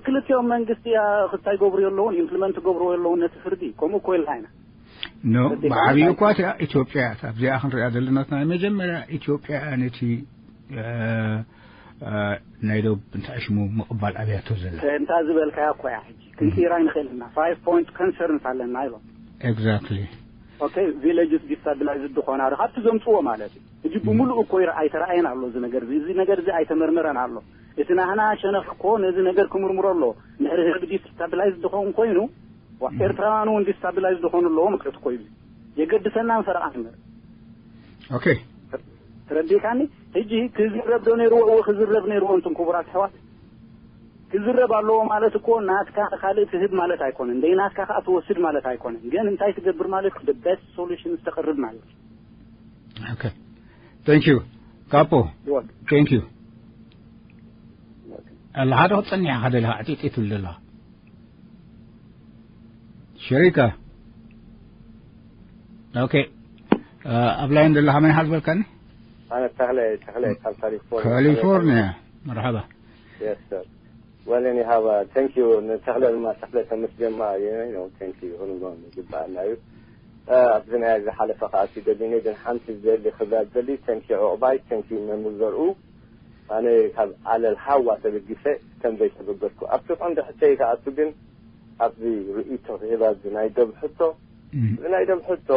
ክልቲኦም መንግስቲ፣ ያ፣ ክታይ ገብሩ የለውን፣ ኢምፕሊመንት ገብሩ የለውን ነቲ ፍርዲ፣ ከምኡ እኮ ኢልና ኢና። ኖ፣ ፍርዲ ብዓብዩ ኢልና እኳ እቲኣ ኢትዮጵያ እያ። ኣብዚኣ ክንሪኣ ዘለና ናይ መጀመርያ ኢትዮጵያ ነቲ፣ እ፣ እ፣ ናይ ዶብ እንታይ ሽሙ ምቕባል ኣብያቶ ዘላ። ከምታ ዝበልካያ እኮ እያ። ሕጂ ክንቅይራ ኣይንኽእል ኢና። ፋይቭ ፖይንት ኮንሰርንስ ኣለና ኢሎም። ኤግዛክትሊ። ኦኬ፣ ቪሌጅስ ዲስታቢላይዝድ ዝኾና ዶ ካብቲ ዘምፅዎ ማለት እዩ። ሕጂ ብምሉእ እኮ ይረ-፣ ኣይተረኣየን ኣሎ እዚ ነገር እዚ። እዚ ነገር እዚ ኣይተመርመረን ኣሎ። እቲ ናህና ሸነኽ እኮ ነዚ ነገር ክምርምሮ ኣሎ። ንሕሪ ህዝቢ ዲስታቢላይዝ ዝኸውን ኮይኑ፣ ዋ፣ ኤርትራውያን እውን ዲስታቢላይዝ ዝኾኑ ኣለዎ ማለት እኮ እዩ። የገድሰና ንፈረቓ ንበር። ኦኬ። ተረዲእካኒ? ሕጂ ክዝረብ ዶ ነይርዎ? እወ፣ ክዝረብ ነይርዎ። እንትን ክቡራት ኣሕዋት፣ ክዝረብ ኣለዎ ማለት እኮ ናትካ ንኻልእ ትህብ ማለት ኣይኮነን። ደይ ናትካ ከኣ ትወስድ ማለት ኣይኮነን። ግን እንታይ ትገብር ማለት፣ the best solution ተቕርብ ማለት እዩ። ኦኬ። Thank you ካፖ። You're welcome. Thank you። ኣላ ሓደ ክትጸኒሕ ኢኻ ደለኻ፣ ዕጢጢ ትብል ዘለኻ። ሸሪካ። ኦኬ። እ፣ ኣብ ላይን ዘለኻ መን ኢኻ ዝበልካኒ? ኣነ ተኽለ፣ ተኽለ ካብ ካሊፎርኒያ። ካሊፎርኒያ። መርሓባ። የስ ሰር። ወል፣ እኔ ሃባ፣ ቴንክ ዩ፣ ንተኽለ ድማ፣ ተኽለ ተመስገን ድማ፣ ዩ ኖ፣ ቴንክ ዩ፣ ክንብሎ ይግባኣና እዩ። እ፣ ኣብዚ ናይ ዝሓለፈ ከኣ እቲ ደሊኒ ግን ሓንቲ ዝደሊ ክብላ ዝደሊ፣ ቴንክ ዩ ዑቕባይ፣ ቴንክ ዩ መምህር ዘርኡ። ኣነ ካብ ኣለል ሃዋ ተበጊሰ ከም ዘይተበገስኩ። ኣብቲ ቀንዲ ሕቶይ ክኣቱ ግን፣ ኣብዚ ርእይቶ ክህባ፣ እዚ ናይ ዶብ ሕቶ፣ እም። እዚ ናይ ዶብ ሕቶ፣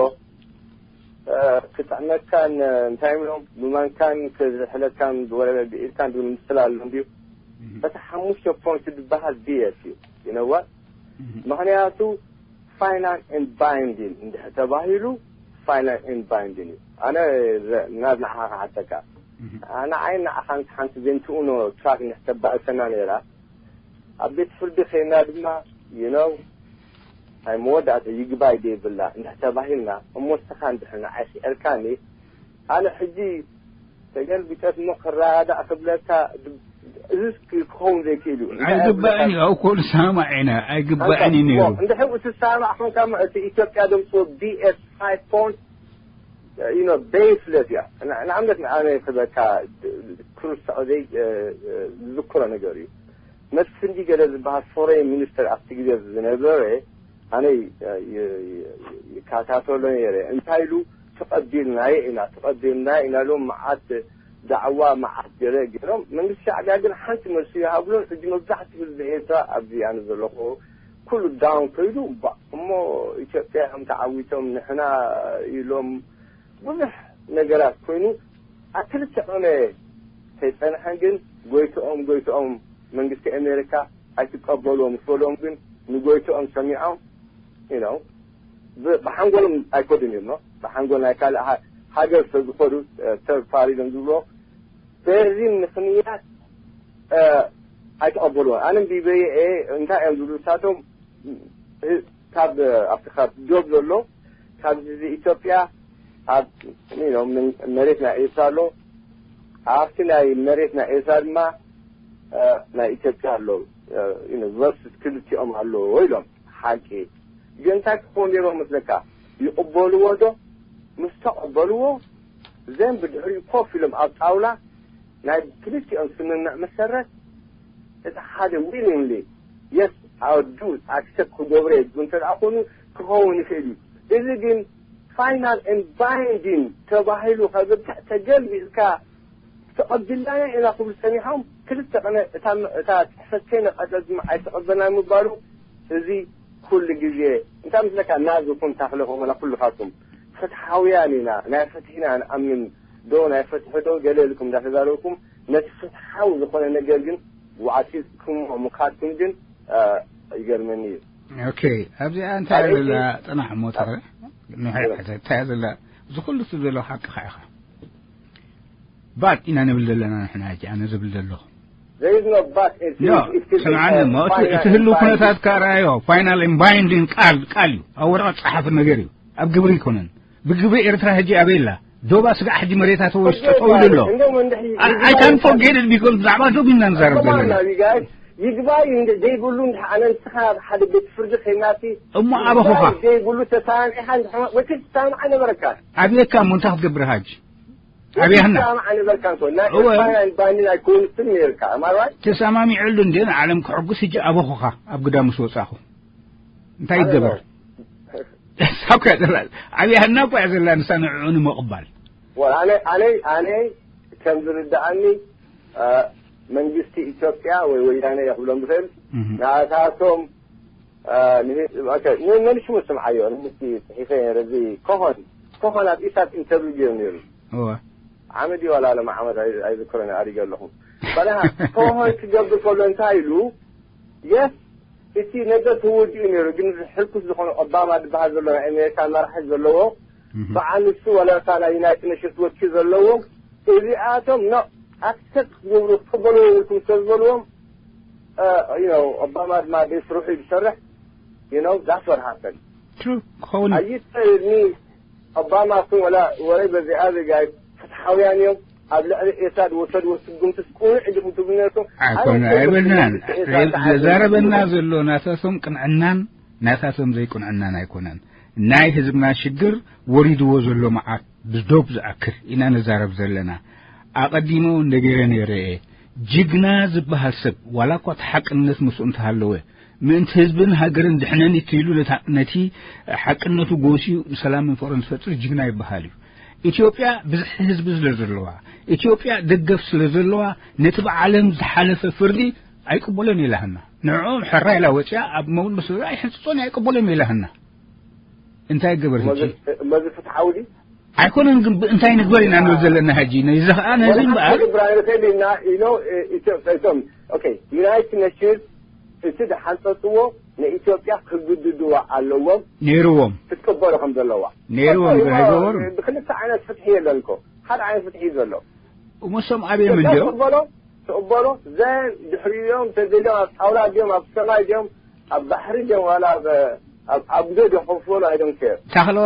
እ፣ ክጥዕመካን፣ እ፣ እንታይ እዮም፣ ብማንካን ክዝሕለካን፣ ብወረበ ብኢድካን ዝብል ምስላ ኣሎ እንድዩ። እም። በቲ ሓሙሽተ ፖይንት ዝበሃል ቢ ኤስ እዩ። You know what? እም። ምኽንያቱ፣ ፋይናል ኤንድ ባይንዲን እንድሕር ተባሂሉ፣ ፋይናል ኤንድ ባይንዲን እዩ። ኣነ ዘ-፣ ናብ ንዓኻ ክሓተካ። እህ። ኣነ ዓይን ንዓኻን ሓንቲ ዘይንትኡኖ ትራክ እንድሕር ተባእሰና ነይራ፣ ኣብ ቤት ፍርዲ ኸይና ድማ፣ you know፣ ናይ መወዳእታ ይግባይ ዘይብላ እንድሕር ተባሂልና፣ እሞ ንስኻ እንድሕር ንዓይ ስዒርካኒ፣ ኣነ ሕጂ ተገልቢጠት እሞ ክረዳዳእ ክብለካ፣ እዚስ ክኸውን ዘይክእል እዩ። እንታይ ኣይግባእን እዩ። ኣብኡ እኮ ንሰማማዕ ኢና። ኣይግባእን እዩ ነይሩ። እንድሕር ትሰማማዕ ኮንካ እሞ እቲ ኢትዮጵያ ዘምፅኦ ቢ ኤስ ፋይቭ ፖይንት፣ you know፣ ቤስለስ እያ። ን-፣ ንኣብነት ንኣነ ክበካ ክርሳዖ ዘይ-፣ እ፣ እ፣ ዝዝክሮ ነገር እዩ። መስፍን ገለ ዝበሃል ፎሬን ሚኒስተር ኣብቲ ግዜ ዝነበረ፣ ኣነ ይ-፣ ይ-፣ ይ-፣ ይከታተሎ ነይረ። እንታይ ኢሉ፣ "ተቐቢልናዮ ኢና፣ ተቐቢልናዮ ኢና" ኢሎም መዓት ዳዕዋ፣ መዓት ገለ ገይሮም። መንግስቲ ሻዕቢያ ግን ሓንቲ መልሲ ይሃብሉን። ሕጂ መብዛሕትኡ ህዝቢ ኤርትራ ኣብዚ ኣነ ዘለኹ ኩሉ ዳውን ከይዱ፣ ባ-፣ እሞ ኢትዮጵያ እዮም ተዓዊቶም፣ ንሕና ኢሎም ብዙሕ ነገራት ኮይኑ፣ ኣብ ክልተ ቀነ ከይጸንሐን ግን ጎይትኦም፣ ጎይትኦም መንግስቲ ኣሜሪካ ኣይትቀበልዎ ምስ በልዎም ግን ንጎይትኦም ሰሚዖም፣ you know፣ ብ-፣ ብሓንጎሎም ኣይከዱን እዮም፣ ብሓንጎል ናይ ካልእ ሃ-፣ ሃገር ስለ ዝኸዱ፣ እ፣ ተርድ ፓርቲ እዮም ዝብልዎ። በዚ ምኽንያት፣ እ፣ ኣይተቐበልዎን። ኣነ ቢበየ እንታይ እዮም ዝብሉ ንሳቶም፣ እ፣ ካብ፣ ኣብቲ ካብ ዶብ ዘሎ፣ ካብዚ ኢትዮጵያ ኣብ፣ you know፣ ምን-፣ መሬት ናይ ኤርትራ ኣሎ፣ ኣብቲ ናይ መሬት ናይ ኤርትራ ድማ፣ እ፣ ናይ ኢትዮጵያ ኣሎ፣ እ፣ you know፣ ቨርስስ ክልቲኦም ኣለዎ ኢሎም። ሓቂ ግን እንታይ ክኸውን ነይርዎ መስለካ? ይቕበልዎ ዶ? ምስ ተቐበልዎ፣ ዘን ብድሕሪኡ ኮፍ ኢሎም ኣብ ጣውላ ናይ ክልቲኦም ስምምዕ መሰረት፣ እቲ ሓደ ዊሊንግሊ፣ የስ፣ ኣዱ ኣክሰፕት ክገብሮ እዩ እንተ ደኣ ኮይኑ ክኸውን ይኽእል እዩ። እዚ ግን ፋይናል ኤንድ ባይንዲን ተባሂሉ ከብቅዕ ተገልቢጥካ ተቐቢልናዮ ኢና ክብሉ ጸኒሖም፣ ክልተ ቀነ እታ፣ እታ ጽሕፈት ከይነቐጸት ድማ ኣይተቐበልናን ምባሉ፣ እዚ ኩሉ ግዜ እንታይ ምስለካ፣ ናዚ ይኹን ታኽለ ኮመላ ኩልኻትኩም ፍትሓውያን ኢና፣ ናይ ፍትሒ ኢና ንኣምን ዶ፣ ናይ ፍትሒ ዶ ገለ ኢልኩም እንዳተዛረብኩም፣ ነቲ ፍትሓዊ ዝኾነ ነገር ግን ዋዕጢጥኩም ምኻድኩም ግን ይገርመኒ እዩ። ኦኬ፣ ኣብዚኣ እንታይ ዘላ ጽናሕ እሞ ተረ ንሕሕተ እንታይ ዘላ ዝኹሉ ትብሎ ሓቅኻ ኢኻ። ባጥ ኢና ንብል ዘለና ንሕና ሕጂ ኣነ ዝብል ዘለኹ። There is no but. ኖ፣ ስምዓኒ እሞ እቲ ህሉ ኩነታት ካራዮ ፋይናል ባይንዲንግ ቃል ቃል እዩ። ኣብ ወረቐት ጸሓፍ ነገር እዩ፣ ኣብ ግብሪ ኣይኮነን። ብግብሪ ኤርትራ ሕጂ ኣበይ ኣላ? ዶባ ስጋዕ ሕጂ መሬታ ተወስ ተጠውሉ ኣሎ። I can't forget it because ብዛዕባ ዶብ ኢና ንዛረብ ዘለና። ይግባይ እንደ ዘይብሉ እንደ ኣነ ንስኻ ሓደ ቤት ፍርዲ ከይናሲ እሞ ኣበኹኻ ዘይብሉ ተሳሚዕኻ እንደ ወይ ተሳምዓ ነበረካ። ኣብየካ እሞ እንታይ ክትገብር ሓጂ? ኣብያህና ተሳምዓ ነበርካ። እንኮ ናይ እወ። ፋይናል ባይንዲንግ ኣይኮንስን ነርካ። Am I right? ተሰማሚዑሉ እንደ ንዓለም ክሕጉስ ሕጂ ኣበኹኻ ኣብ ግዳም ምስ ወጻኹ እንታይ ይገበር? ሳኳ ዘላ ኣብያህና እኮ እያ ዘላ ንሳ ንዕኡ ንምቕባል ወላ ኣነ ኣነ ኣነ ከም ዝርዳኣኒ መንግስቲ ኢትዮጵያ ወይ ወያነ ይኽብሎም ዝኽእል ናታቶም ንመልሽ ምስ ስምዓዮ ምስቲ ጽሒፈ ነረ እዚ ኮኾን ኮኾን ኣብ ኢሳት ኢንተርቪው ገይሩ ነይሩ። እወ ዓመት እዩ ዋላ ለማ ዓመት ኣይዝክሮን ኣሪገ ኣለኹ። ባለሃ ኮኾን ክገብር ከሎ እንታይ ኢሉ የስ እቲ ነገር ተወዲኡ ነይሩ፣ ግን ሕልኩስ ዝኾነ ኦባማ ዝበሃል ዘሎ ናይ ኣሜሪካ መራሒ ዘለዎ በዓል ንሱ ዋላ እታ ናይ ዩናይትድ ኔሽንስ ወኪል ዘለዎ እዚኣቶም ኖ ኣክሰፕት ክገብሩ ክቕበሉ የብልኩም ስለ ዝበልዎም ኦባማ ድማ ደይ ስርሑ እዩ ዝሰርሕ። That's what happened. ትሩ ክኸውን እዩ። ኣይትኒ ኦባማ ኹን ወላ ወረ በዚኣ ዜጋይ ፍትሓውያን እዮም። ኣብ ልዕሊ ኤርትራ ዝወሰድዎ ስጉምትስ ቅኑዕ ኢኹም ትብሉ ነርኩም። ኣይኮነ ኣይበልናን። ዘዛረበና ዘሎ ናታቶም ቅንዕናን ናታቶም ዘይቅንዕናን ኣይኮነን። ናይ ህዝብና ሽግር ወሪድዎ ዘሎ መዓት ብዶብ ዝኣክል ኢና ነዛረብ ዘለና። ኣቐዲሞ ነገረ ነይረ እየ። ጅግና ዝበሃል ሰብ ዋላ እኳ እቲ ሓቅነት ምስኡ እንተሃለወ ምእንቲ ህዝብን ሃገርን ድሕነን ኢሉ ነቲ ሓቅነቱ ጎሲዩ ንሰላምን ፍቕርን ዝፈጥር ጅግና ይበሃል እዩ። ኢትዮጵያ ብዝሒ ህዝቢ ስለ ዘለዋ፣ ኢትዮጵያ ደገፍ ስለ ዘለዋ ነቲ ብዓለም ዝሓለፈ ፍርዲ ኣይቅበሎን ኢላህና። ንዕኦም ሕራ ኢላ ወፂኣ ኣብ መውል ምስ ኣይሕንፅፆን ኣይቅበሎም ኢላህና። እንታይ ገበር ሕጂ? መዚ ፍትሓዊ ድዩ? ኣይኮነን ግን እንታይ ንግበር ኢና ንብል ዘለና ሕጂ ነዚ ኸዓ ነዚ እምበኣር ብራይን ፌል ኢና ኢኖ ኢትዮጵያ እቶም ኦኬ ዩናይትድ ኔሽንስ እቲ ዝሓንፀፅዎ ንኢትዮጵያ ክግድድዋ ኣለዎም። ነይርዎም ክትቅበሎ ከም ዘለዋ ነይርዎም ግን ኣይገበሩን። ብክልተ ዓይነት ፍትሒ የለን እኮ ሓደ ዓይነት ፍትሒ እዩ ዘሎ። እሞ እሶም ኣብዮም እንዲዮም ትቕበሎ ትቕበሎ ዘን ድሕሪኦም ተዘሊኦም ኣብ ጣውላ ድዮም ኣብ ሰማይ ድዮም ኣብ ባሕሪ ድዮም ዋላ ኣብ ጉዶ ድዮም ከፍበሉ I don't care። ታኽለ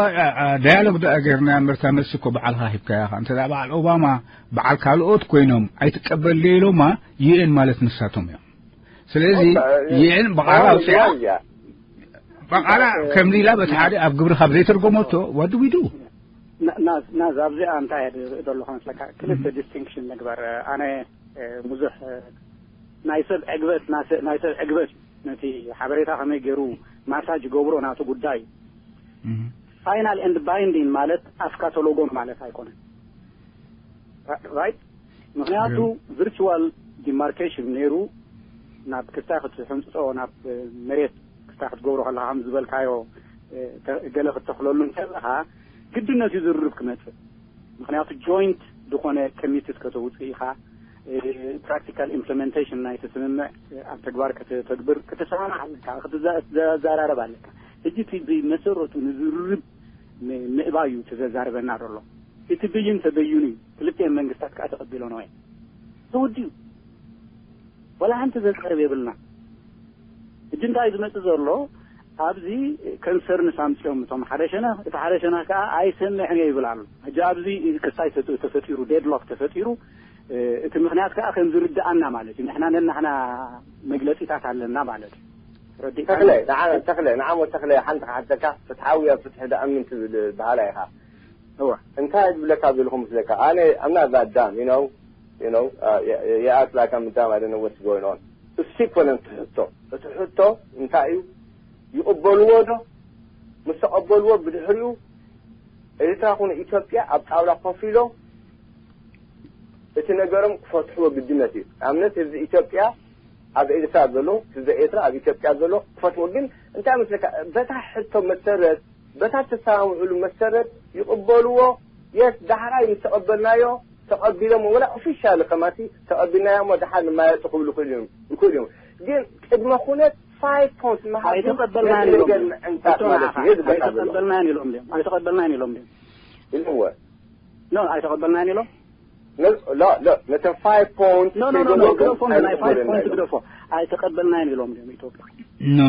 ዳያሎግ ደኣ ገርና ምርታ መልሲ እኮ በዓልኻ ሂብካያ ኢኻ። እንተ በዓል ኦባማ በዓል ካልኦት ኮይኖም ኣይትቀበል ኢሎማ ዩኤን ማለት ንሳቶም እዮም። ስለዚ ዩኤን ብቓላ ኣውፅያ ብቓላ ከምዚ ኢላ በቲ ሓደ ኣብ ግብሪ ካብ ዘይተርጎመቶ what do we do? ናዝ ናዝ ኣብዚኣ እንታይ እየ ዝርኢ ዘለኹ መስለካ? ክልተ ዲስቲንክሽን ንግበር። ኣነ ብዙሕ ናይ ሰብ ዕግበት ናይ ሰብ ዕግበት ነቲ ሓበሬታ ከመይ ገይሩ ማሳጅ ገብሮ ናቱ ጉዳይ። ፋይናል ኤንድ ባይንዲንግ ማለት ኣስካቶሎጎን ማለት ኣይኮነን። ራይት ምክንያቱ ቪርቹዋል ዲማርኬሽን ነይሩ ናብ ክስታይ ክትሕንፅፆ ናብ መሬት ክስታይ ክትገብሮ ከለካ ከም ዝበልካዮ ገለ ክትተክለሉ እንከለካ ግድነት እዩ ዝርርብ ክመፅእ። ምክንያቱ ጆይንት ዝኾነ ኮሚትድ ከተውፅእ ኢኻ። ፕራክቲካል ኢምፕሊመንቴሽን ናይቲ ስምምዕ ኣብ ተግባር ከተተግብር ክትሰማማዕ ኣለካ፣ ክትዘራረብ ኣለካ። ሕጂ እቲ ብመሰረቱ ንዝርርብ ምእባይ እዩ ተዘዛርበና ዘሎ። እቲ ብይን ተበይኑ እዩ። ክልቲኤን መንግስታት ከዓ ተቐቢሎኖ እየ። ተወዲኡ ወላ ሓንቲ ዘዛርብ የብልና። ሕጂ እንታይ ዝመፅእ ዘሎ ኣብዚ ከንሰርንስ ኣምፅኦም እቶም ሓደ ሸነኽ፣ እቲ ሓደ ሸነኽ ከዓ ኣይሰምዕን እየ ይብል ኣሎ። ሕጂ ኣብዚ ክስታይ ተፈጢሩ ዴድሎክ ተፈጢሩ እቲ ምክንያት ከዓ ከም ዝርድኣና ማለት እዩ። ንሕና ነናሕና መግለፂታት ኣለና ማለት እዩ። ረዲእካ ተኽለ ንዓ ተኽለ ንዓሞ ተኽለ ሓንቲ ክሓተካ ፍትሓዊ ኣብ ፍትሒ ደኣምን ትብል በሃላ ኢኻ። እወ እንታይ ዝብለካ ዘለኹ ምስለካ ኣነ I'm not that dumb you know you know የኣስላካ ምዳም I don't know what's going on እሱ ይኮነን ትሕቶ እቲ ሕቶ እንታይ እዩ ይቕበልዎ ዶ ምስ ተቐበልዎ ብድሕሪኡ ኤርትራ ኮነ ኢትዮጵያ ኣብ ጣውላ ኮፍ ኢሎም እቲ ነገሮም ክፈትሕዎ ግድነት እዩ። ንኣብነት ህዝቢ ኢትዮጵያ ኣብ ኤርትራ ዘሎ ህዝቢ ኤርትራ ኣብ ኢትዮጵያ ዘሎ ክፈትሕዎ ግን እንታይ መስለካ በታ ሕቶ መሰረት በታ ተሰማምዕሉ መሰረት ይቕበልዎ የስ ዳሕራይ ምስ ተቐበልናዮ ተቐቢሎም ወላ ኦፊሻል ከማቲ ተቐቢልናዮ እሞ ደሓን ንማየጡ ክብሉ ይኽእሉ እዮም ይኽእሉ እዮም። ግን ቅድመ ኩነት ፋይቭ ፖንት ምሃብ ግን ኣይተቐበልናን ነቲ ኢሎም ነገር እዮም። ምዕንቃፍ ሕቶ ማለት ንዓኻ፣ እዩ። እዚ በቃ ብሎ ኣይተቐበልናን ኢሎም ድዮም? ኣይተቐበልናን ኢሎም ድዮም? ኢልዎ። ኖ፣ ኣይተቐበልናን ኢሎም። ኖ፣ ኖ፣ ኖ፣ ነተን ፋይቭ ፖንት ኖ፣ ኖ፣ ኖ፣ ኖ፣ ከይደወልኩም ግደፎም፣ ናይ ፋይቭ ኣይንቀበለን ፖንት ኢሎም። ግደፎ። ኣይተቐበልናን ኢሎም ድዮም ኢትዮጵያ? ኖ፣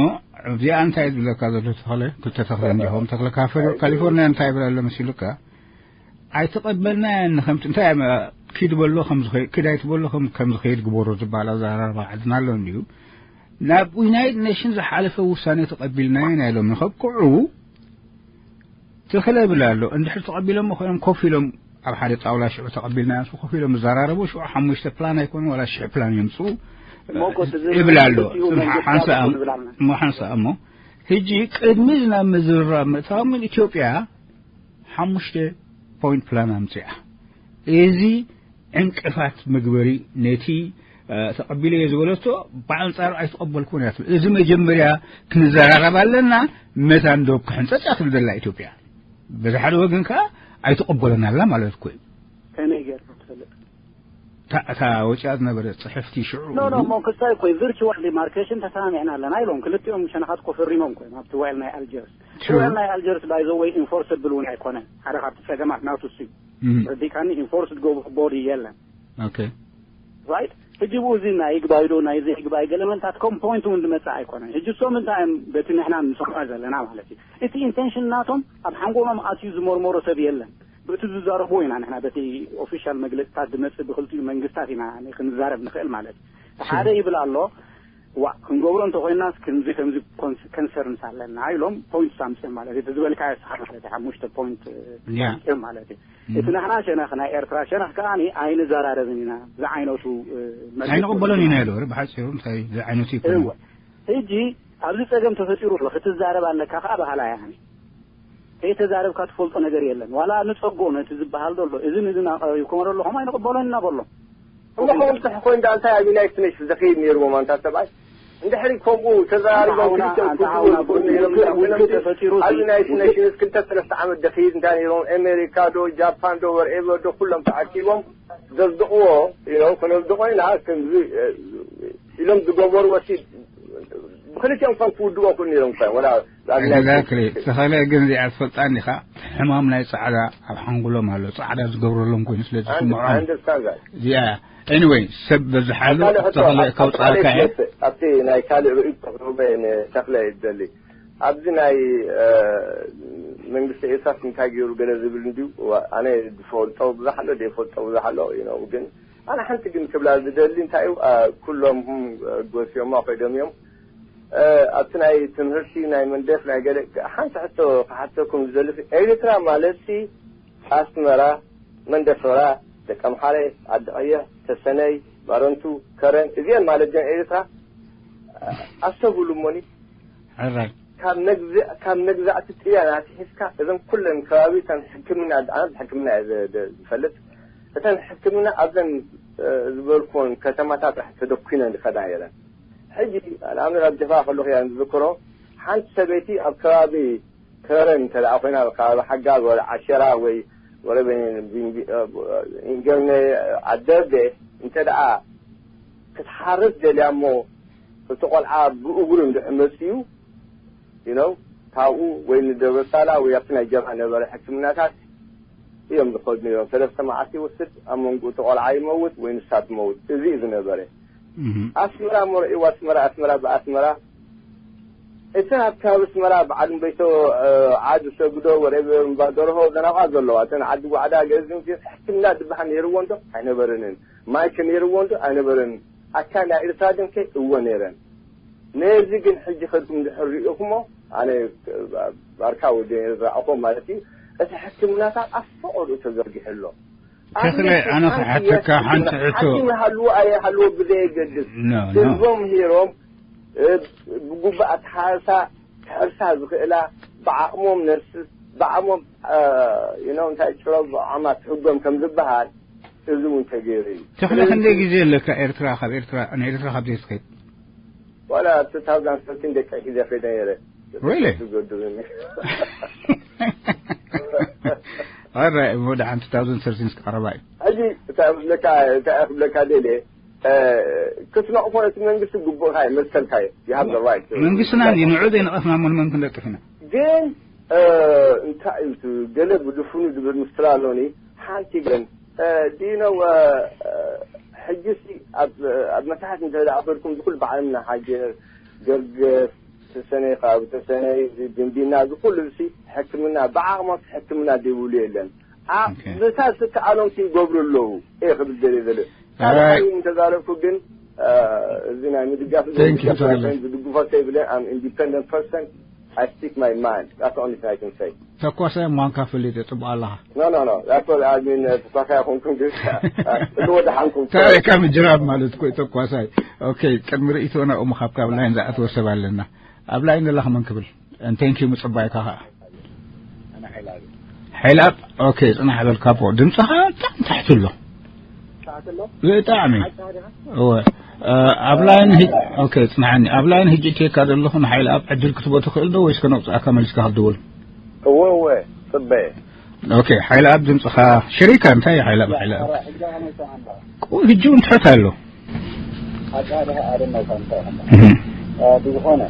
እዚኣ እንታይ ዝብለካ ዘሎ ተኽለ፣ ክልተ ተኽለ እንዲኹም፣ ተኽለ ካፈ-፣ ካሊፎርኒያ እንታይ ይብል ኣሎ መሲሉካ? ኣይተቐበልናያን ንኸምቲ፣ እንታይ እያ፣ ኪድ በሎ ከም ዝኸ-፣ ኪድ ኣይትበሎ ከም፣ ከም ዝኸይድ ግበሮ ዝበሃል ኣዘራርባ ዓድና ኣሎ እንድዩ። ናብ ዩናይትድ ኔሽን ዝሓለፈ ውሳኔ ተቐቢልናዮ ኢና ኢሎም ንኸብቅዑ ተኽለ ይብል ኣሎ። እንድሕር ተቐቢሎሞ ኮይኖም ኮፍ ኢሎም ኣብ ሓደ ጣውላ ሽዑ ተቐቢልናዮ ምስ ኮፍ ኢሎም ይዘራረቡ፣ ሽዑ ሓሙሽተ ፕላን ኣይኮኑ ዋላ ሽሕ ፕላን የምጽኡ እሞ እኮ እቲ ዝብል ይብል ኣሎ። ክልቲኡ ጽም-፣ መንግስታት ሓንሳእ እኮ ዝብል ኣለና። እሞ ሓንሳእ እሞ፣ ሕጂ ቅድሚ እዚ ናብ ምዝርራብ ምእታዎም ግን ኢትዮጵያ ሓሙሽተ ፖይንት ፕላን ኣምጺኣ። እዚ ዕንቅፋት መግበሪ ነቲ፣ እ፣ ተቐቢለዮ ዝበለቶ ብኣንጻሩ ኣይተቐበልኩን እያ ትብል። እዚ መጀመርያ ክንዘራረብ ኣለና፣ መታን ዶብ ክሕንጸጽ እያ ትብል ዘላ ኢትዮጵያ። በዚ ሓደ ወገን ከኣ ኣይተቐበሎን ኣላ ማለት እኮ እዩ። ከመይ ጌርካ ትፈልጥ? እታ፣ እታ ወጺኣ ዝነበረ ጽሕፍቲ ሽዑ ኖ፣ ኖ፣ እሞ ክሳይ እኮ ቪርቹዋል ዲማርኬሽን ተሰማሚዕና ኣለና ኢሎም። ክልቲኦም ሸነኻት እኮ ፈሪሞም እኮ እዮም ኣብቲ ውዕል ናይ ኣልጀርስ። ትሩ። ውዕል ናይ ኣልጀርስ ባይ ዘ ወይ ኢንፎርስብል እውን ኣይኮነን። ሓደ ካብቲ ጸገማት ናቱ እሱ እዩ። እም። ረዲካኒ ኢንፎርስ ዝገብሮ ቦዲ የለን። ኦኬ። ራይት? ሕጂ ብኡ እዚ ናይ ይግባይ ዶ ናይ ዘይግባይ ገለመንታት ከም ፖይንት እውን ዝመጽእ ኣይኮነን። ሕጂ እሶም እንታይ እዮም በቲ ንሕና ንሰምዖ ዘለና ማለት እዩ። እቲ ኢንቴንሽን ናቶም ኣብ ሓንጎሎም ኣትዩ ዝመርመሮ ሰብ የለን። በቲ ዝዛረብዎ ኢና ንሕና በቲ ኦፊሻል መግለጽታት ዝመጽእ ብክልቲኡ መንግስታት ኢና ክንዛረብ ንኽእል ማለት እዩ። ሓደ ይብል ኣሎ፣ ዋ፣ ክንገብሮ እንተኾይናስ ከምዚ ከምዚ ኮንስ-፣ ከንሰርንስ ኣለና ኢሎም ፖይንት ኣምጽኦም ማለት እዩ። እቲ ዝበልካዮ ንስኻ ማለት እዩ፣ ሓሙሽተ ፖይንት ያ። ኣምጽኦም ማለት እዩ። እም። እቲ ናህና ሸነኽ፣ ናይ ኤርትራ ሸነኽ ከኣ ኣይንዘራረብን ኢና ዝዓይነቱ፣ እ፣ መልእኽቲ ኣይንቕበሎን ኢና ወሪድና። ኢሉ፣ ብሓጺሩ እንታይ ዝዓይነቱ ይኮን? እወ። ሕጂ ኣብዚ ጸገም ተፈጢሩ ኣሎ፣ ክትዛረብ ኣለካ ከኣ በሃላይ ኣነ። ከይተዛረብካ ትፈልጦ ነገር የለን። ዋላ ንጸጎ ነቲ ዝበሃል ዘሎ፣ እዝን እዝን ኣቕረቢብኩም ኣለኹም ኣይንቕበሎን ኢና በሎ። እሞ ከምኡ እንተ ኮይኑ ደኣ እንታይ ኣብ ዩናይትድ ኔሽንስ ዝኸይድ ነይርዎም ኣንታ ሰብኣይ? እንድሕሪ ከምኡ ተዘራሪቦም ኣንታ ሓውና፣ ክልተ ኣንታ ክልተ ሓውና፣ ክልተ ውግእ፣ ክልተ ውግእ ተፈጢሩ ኣብ ሲ፣ ዩናይትድ ውግእ ኔሽንስ ክልተ ሰለስተ ዓመት ዝኸይድ እንታይ ነይርዎም? ኣሜሪካ ዶ፣ ጃፓን ዶ፣ ወርኤቨር ዶ፣ ኩሎም ተኣኪቦም ዘጽድቕዎ፣ you know፣ ከነጽድቖ ኢና፣ ከምዚ፣ እ፣ ኢሎም ዝገበርዎ ሲ፣ ብክልቲኦም ከም ክውድዎ ክእሉ ነይሮም እኳ፣ ወላ ኣብ ናይ ኤግዛክትሊ። ተኸለ ግን እዚኣ ትፈልጣ እንዲኻ፣ ሕማም ናይ ጻዕዳ ኣብ ሓንጎሎም ኣሎ። ጻዕዳ ዝገብረሎም ኮይኑ ስለ I ዝስምዖም። Understand that። እዚኣ፣ ኤኒወይ፣ ሰብ በዝሓሉ ኣካለ ሕቶ፣ ተኸለ ኣብ-፣ ኣብ ከውጽኣካ ጻዕዳ እየ። ይመጽእ፣ ኣብቲ ናይ ካልእ ርእይቶ ክህበ ንተኽለ እየ ዝደሊ። ኣብዚ ናይ፣ እ፣ መንግስቲ ኤርትራስ እንታይ ገይሩ ገለ ዝብል እንድዩ፣ ዋ-፣ ኣነ ዝፈልጦ ብዙሕ ኣሎ፣ ዘይፈልጦ ብዙሕ ኣሎ፣ you know፣ ግን ኣነ ሓንቲ ግን ክብላ ዝደሊ እንታይ እዩ፣ እ፣ ኩሎም፣ እ፣ ጎስዮማ ከይዶም እዮም። እ፣ ኣብቲ ናይ ትምህርቲ፣ ናይ መንደፍ፣ ናይ ገለ ሓንቲ ሕቶ ክሓተኩም ዝደሊ፣ ኤርትራ ማለትሲ ኣስመራ፣ መንደፈራ፣ ደቀምሓረ፣ ዓዲ ቀይሕ፣ ተሰነይ፣ ባረንቱ፣ ከረን፣ እዚአን ማለት ጀን ኤርትራ፣ እ፣ ኣስተብህሉ እሞኒ። ሕራይ። ካብ መግዛእ-፣ ካብ መግዛእቲ ጥልያን ኣትሒዝካ እዘን ኩለን ከባቢ እተን ሕክምና፣ ኣነ ሕክምና እየ ዘ-፣ ዘ-፣ ዝፈልጥ። እተን ሕክምና ኣብዘን፣ እ፣ ዝበልኩወን ከተማታት ጥራሕ ተደኲነን ዝኸዳ ነይረን። ሕጂ ንኣብነት ኣብ ጀፋ ከለኹ እያ ዝዝክሮ፣ ሓንቲ ሰበይቲ ኣብ ከባቢ ከረን እንተ ደኣ ኮይና፣ ኣብ ከባቢ ሓጋዝ ወይ ዓሸራ ወይ ወረበ ኢንገርነ ዓደርቤ እንተ ደኣ ክትሓርስ ደልያ እሞ እቲ ቆልዓ ብእግሩ እንድሕር መጺኡ፣ you know፣ ካብኡ ወይ ንደብረሳላ ወይ ኣብቲ ናይ ጀብሃ ነበረ ሕክምናታት እዮም ዝኸዱ ነይሮም። ሰለስተ መዓልቲ ይወስድ፣ ኣብ መንጎ እቲ ቆልዓ ይመውት ወይ ንሳ ትመውት። እዚ እዩ ዝነበረ። እህ። ኣስመራ እሞ ረእይዋ፣ ኣስመራ፣ ኣስመራ ብኣስመራ። እቲ ኣብ ከባቢ ኣስመራ በዓል እምበይቶ፣ እ፣ ዓዲ ሰግዶ፣ ወረበ እምባ ደርሆ፣ ዘናቋ ዘለዋ። እተን ዓዲ ዋዕዳ ገዝም ሕክምና ዝበሃል ነይርዎ እንዶ ኣይነበረንን። ማይክ ነይርዎ እንዶ ኣይነበረንን። ኣካል ናይ ኤርትራ ድንከ እወ ነይረን። ነዚ ግን ሕጂ ከድኩም ድሕር ሪእኹሞ፣ ኣነ ባርካ ወዲ ዝረኣኹም ማለት እዩ፣ እቲ ሕክምናታት ኣብ ፈቐድኡ ተዘርጊሑ ኣሎ። ተኽለ፣ ኣነ ክሓተካ ሓንቲ ሕቶ። ሓኪም ይሃልዎ ኣይሃልዎ ብዘየገድስ፣ ኖ፣ ኖ። ህዝቦም ሂሮም፣ እ፣ ብጉባእ ኣተሓርሳ፣ ክሕርሳ ዝኽእላ፣ ብዓቕሞም ነርስ፣ ብዓቕሞም፣ እ፣ you know፣ እንታይ ጭሮ ብዓቕማ ትሕጎም ከም ዝበሃል፣ እዚ እውን ተገይሩ እዩ። ተኽለ፣ ክንደይ ግዜ ኣለካ ኤርትራ፣ ካብ ኤርትራ፣ ንኤርትራ ካብ ዘይትኸይድ? ዋላ two thousand thirteen ደቂ ሒዘ ከይደ ነይረ። Really? ዝገድሉኒ። All right፣ እሞ ደሓን two thousand thirteen እስከ ቀረባ እዩ። ሕጂ እንታይ ክብለካ እንታይ ክብለካ ደልየ፣ ክትነቕፎ ነቲ መንግስቲ ግቡእካ እዩ፣ መሰልካ እዩ። You have the right to መንግስትና እንዲ ንዑ ዘይነቐፍና መን መን ክንነቅፍ ኢና? ግን እንታይ እዩ እቲ ገለ ብድፉኑ ዝብል ምስላ ኣሎኒ። ሓንቲ ግን ዲኖ ሕጂ ኣብ መታሕት እንተ ደኣ ኮድኩም ዝኩል ብዓለምና ሓጀር ገርገስ ተሰነይ ካብ ተሰነይ ዝድንቢና ዝኩሉ ሲ ሕክምና ብዓቕሞት ሕክምና ዘይብሉ የለን። ብታ ዝተኣሎም ይገብሩ ኣለዉ። እየ ክብል ደልየ ዘሎ ካልኣይ እንተዛረብኩ ግን እዚ ናይ ምድጋፍ ዝድግፎ ሰይብለ ኣም ኢንዲፐንደንት ፐርሰን። I speak my mind. That's the only thing I can say. ተኳሳይ ሟንካ ፈሊጥ ጽቡቅ ኣለኻ። No, no, no. That's what I mean. ተኳሳይ ኹንኩም ግን ወደ ሓንኩም ታሪካ ምጅራብ ማለት ኮይ ተኳሳይ። ኦኬ፣ ቅድሚ ርእይቶና ኡም ካብ ካብ ላይን ዝኣተወ ሰብ ኣለና። ኣብ ላይን ዘለኻ መን ክብል? And thank you ምጽባይካ ኸኣ። ሓይላብ ኦኬ፣ ጽናሕ በል ካፖ። ድምጽኻ ብጣዕሚ ታሕቲ ኣሎ። ብጣዕሚ እወ። ኣብ ላይን ኦኬ፣ ጽናሕኒ። ኣብ ላይን ህጂ እትየካ ዘለኹ ንሓይላብ ዕድል ክትቦ ትኽእል ዶ ወይስ ከነውጽኣካ መሊስካ ክትድውል? እወ እወ፣ ጽበየ። ኦኬ፣ ሓይላብ ድምጽኻ ሽሪካ እንታይ ሓይላብ ሓይላብ ቁ ህጂ እውን ትሕት ኣሎ። ኣቃድሀ ኣደነታ እንታይ ኾነ ብዝኾነ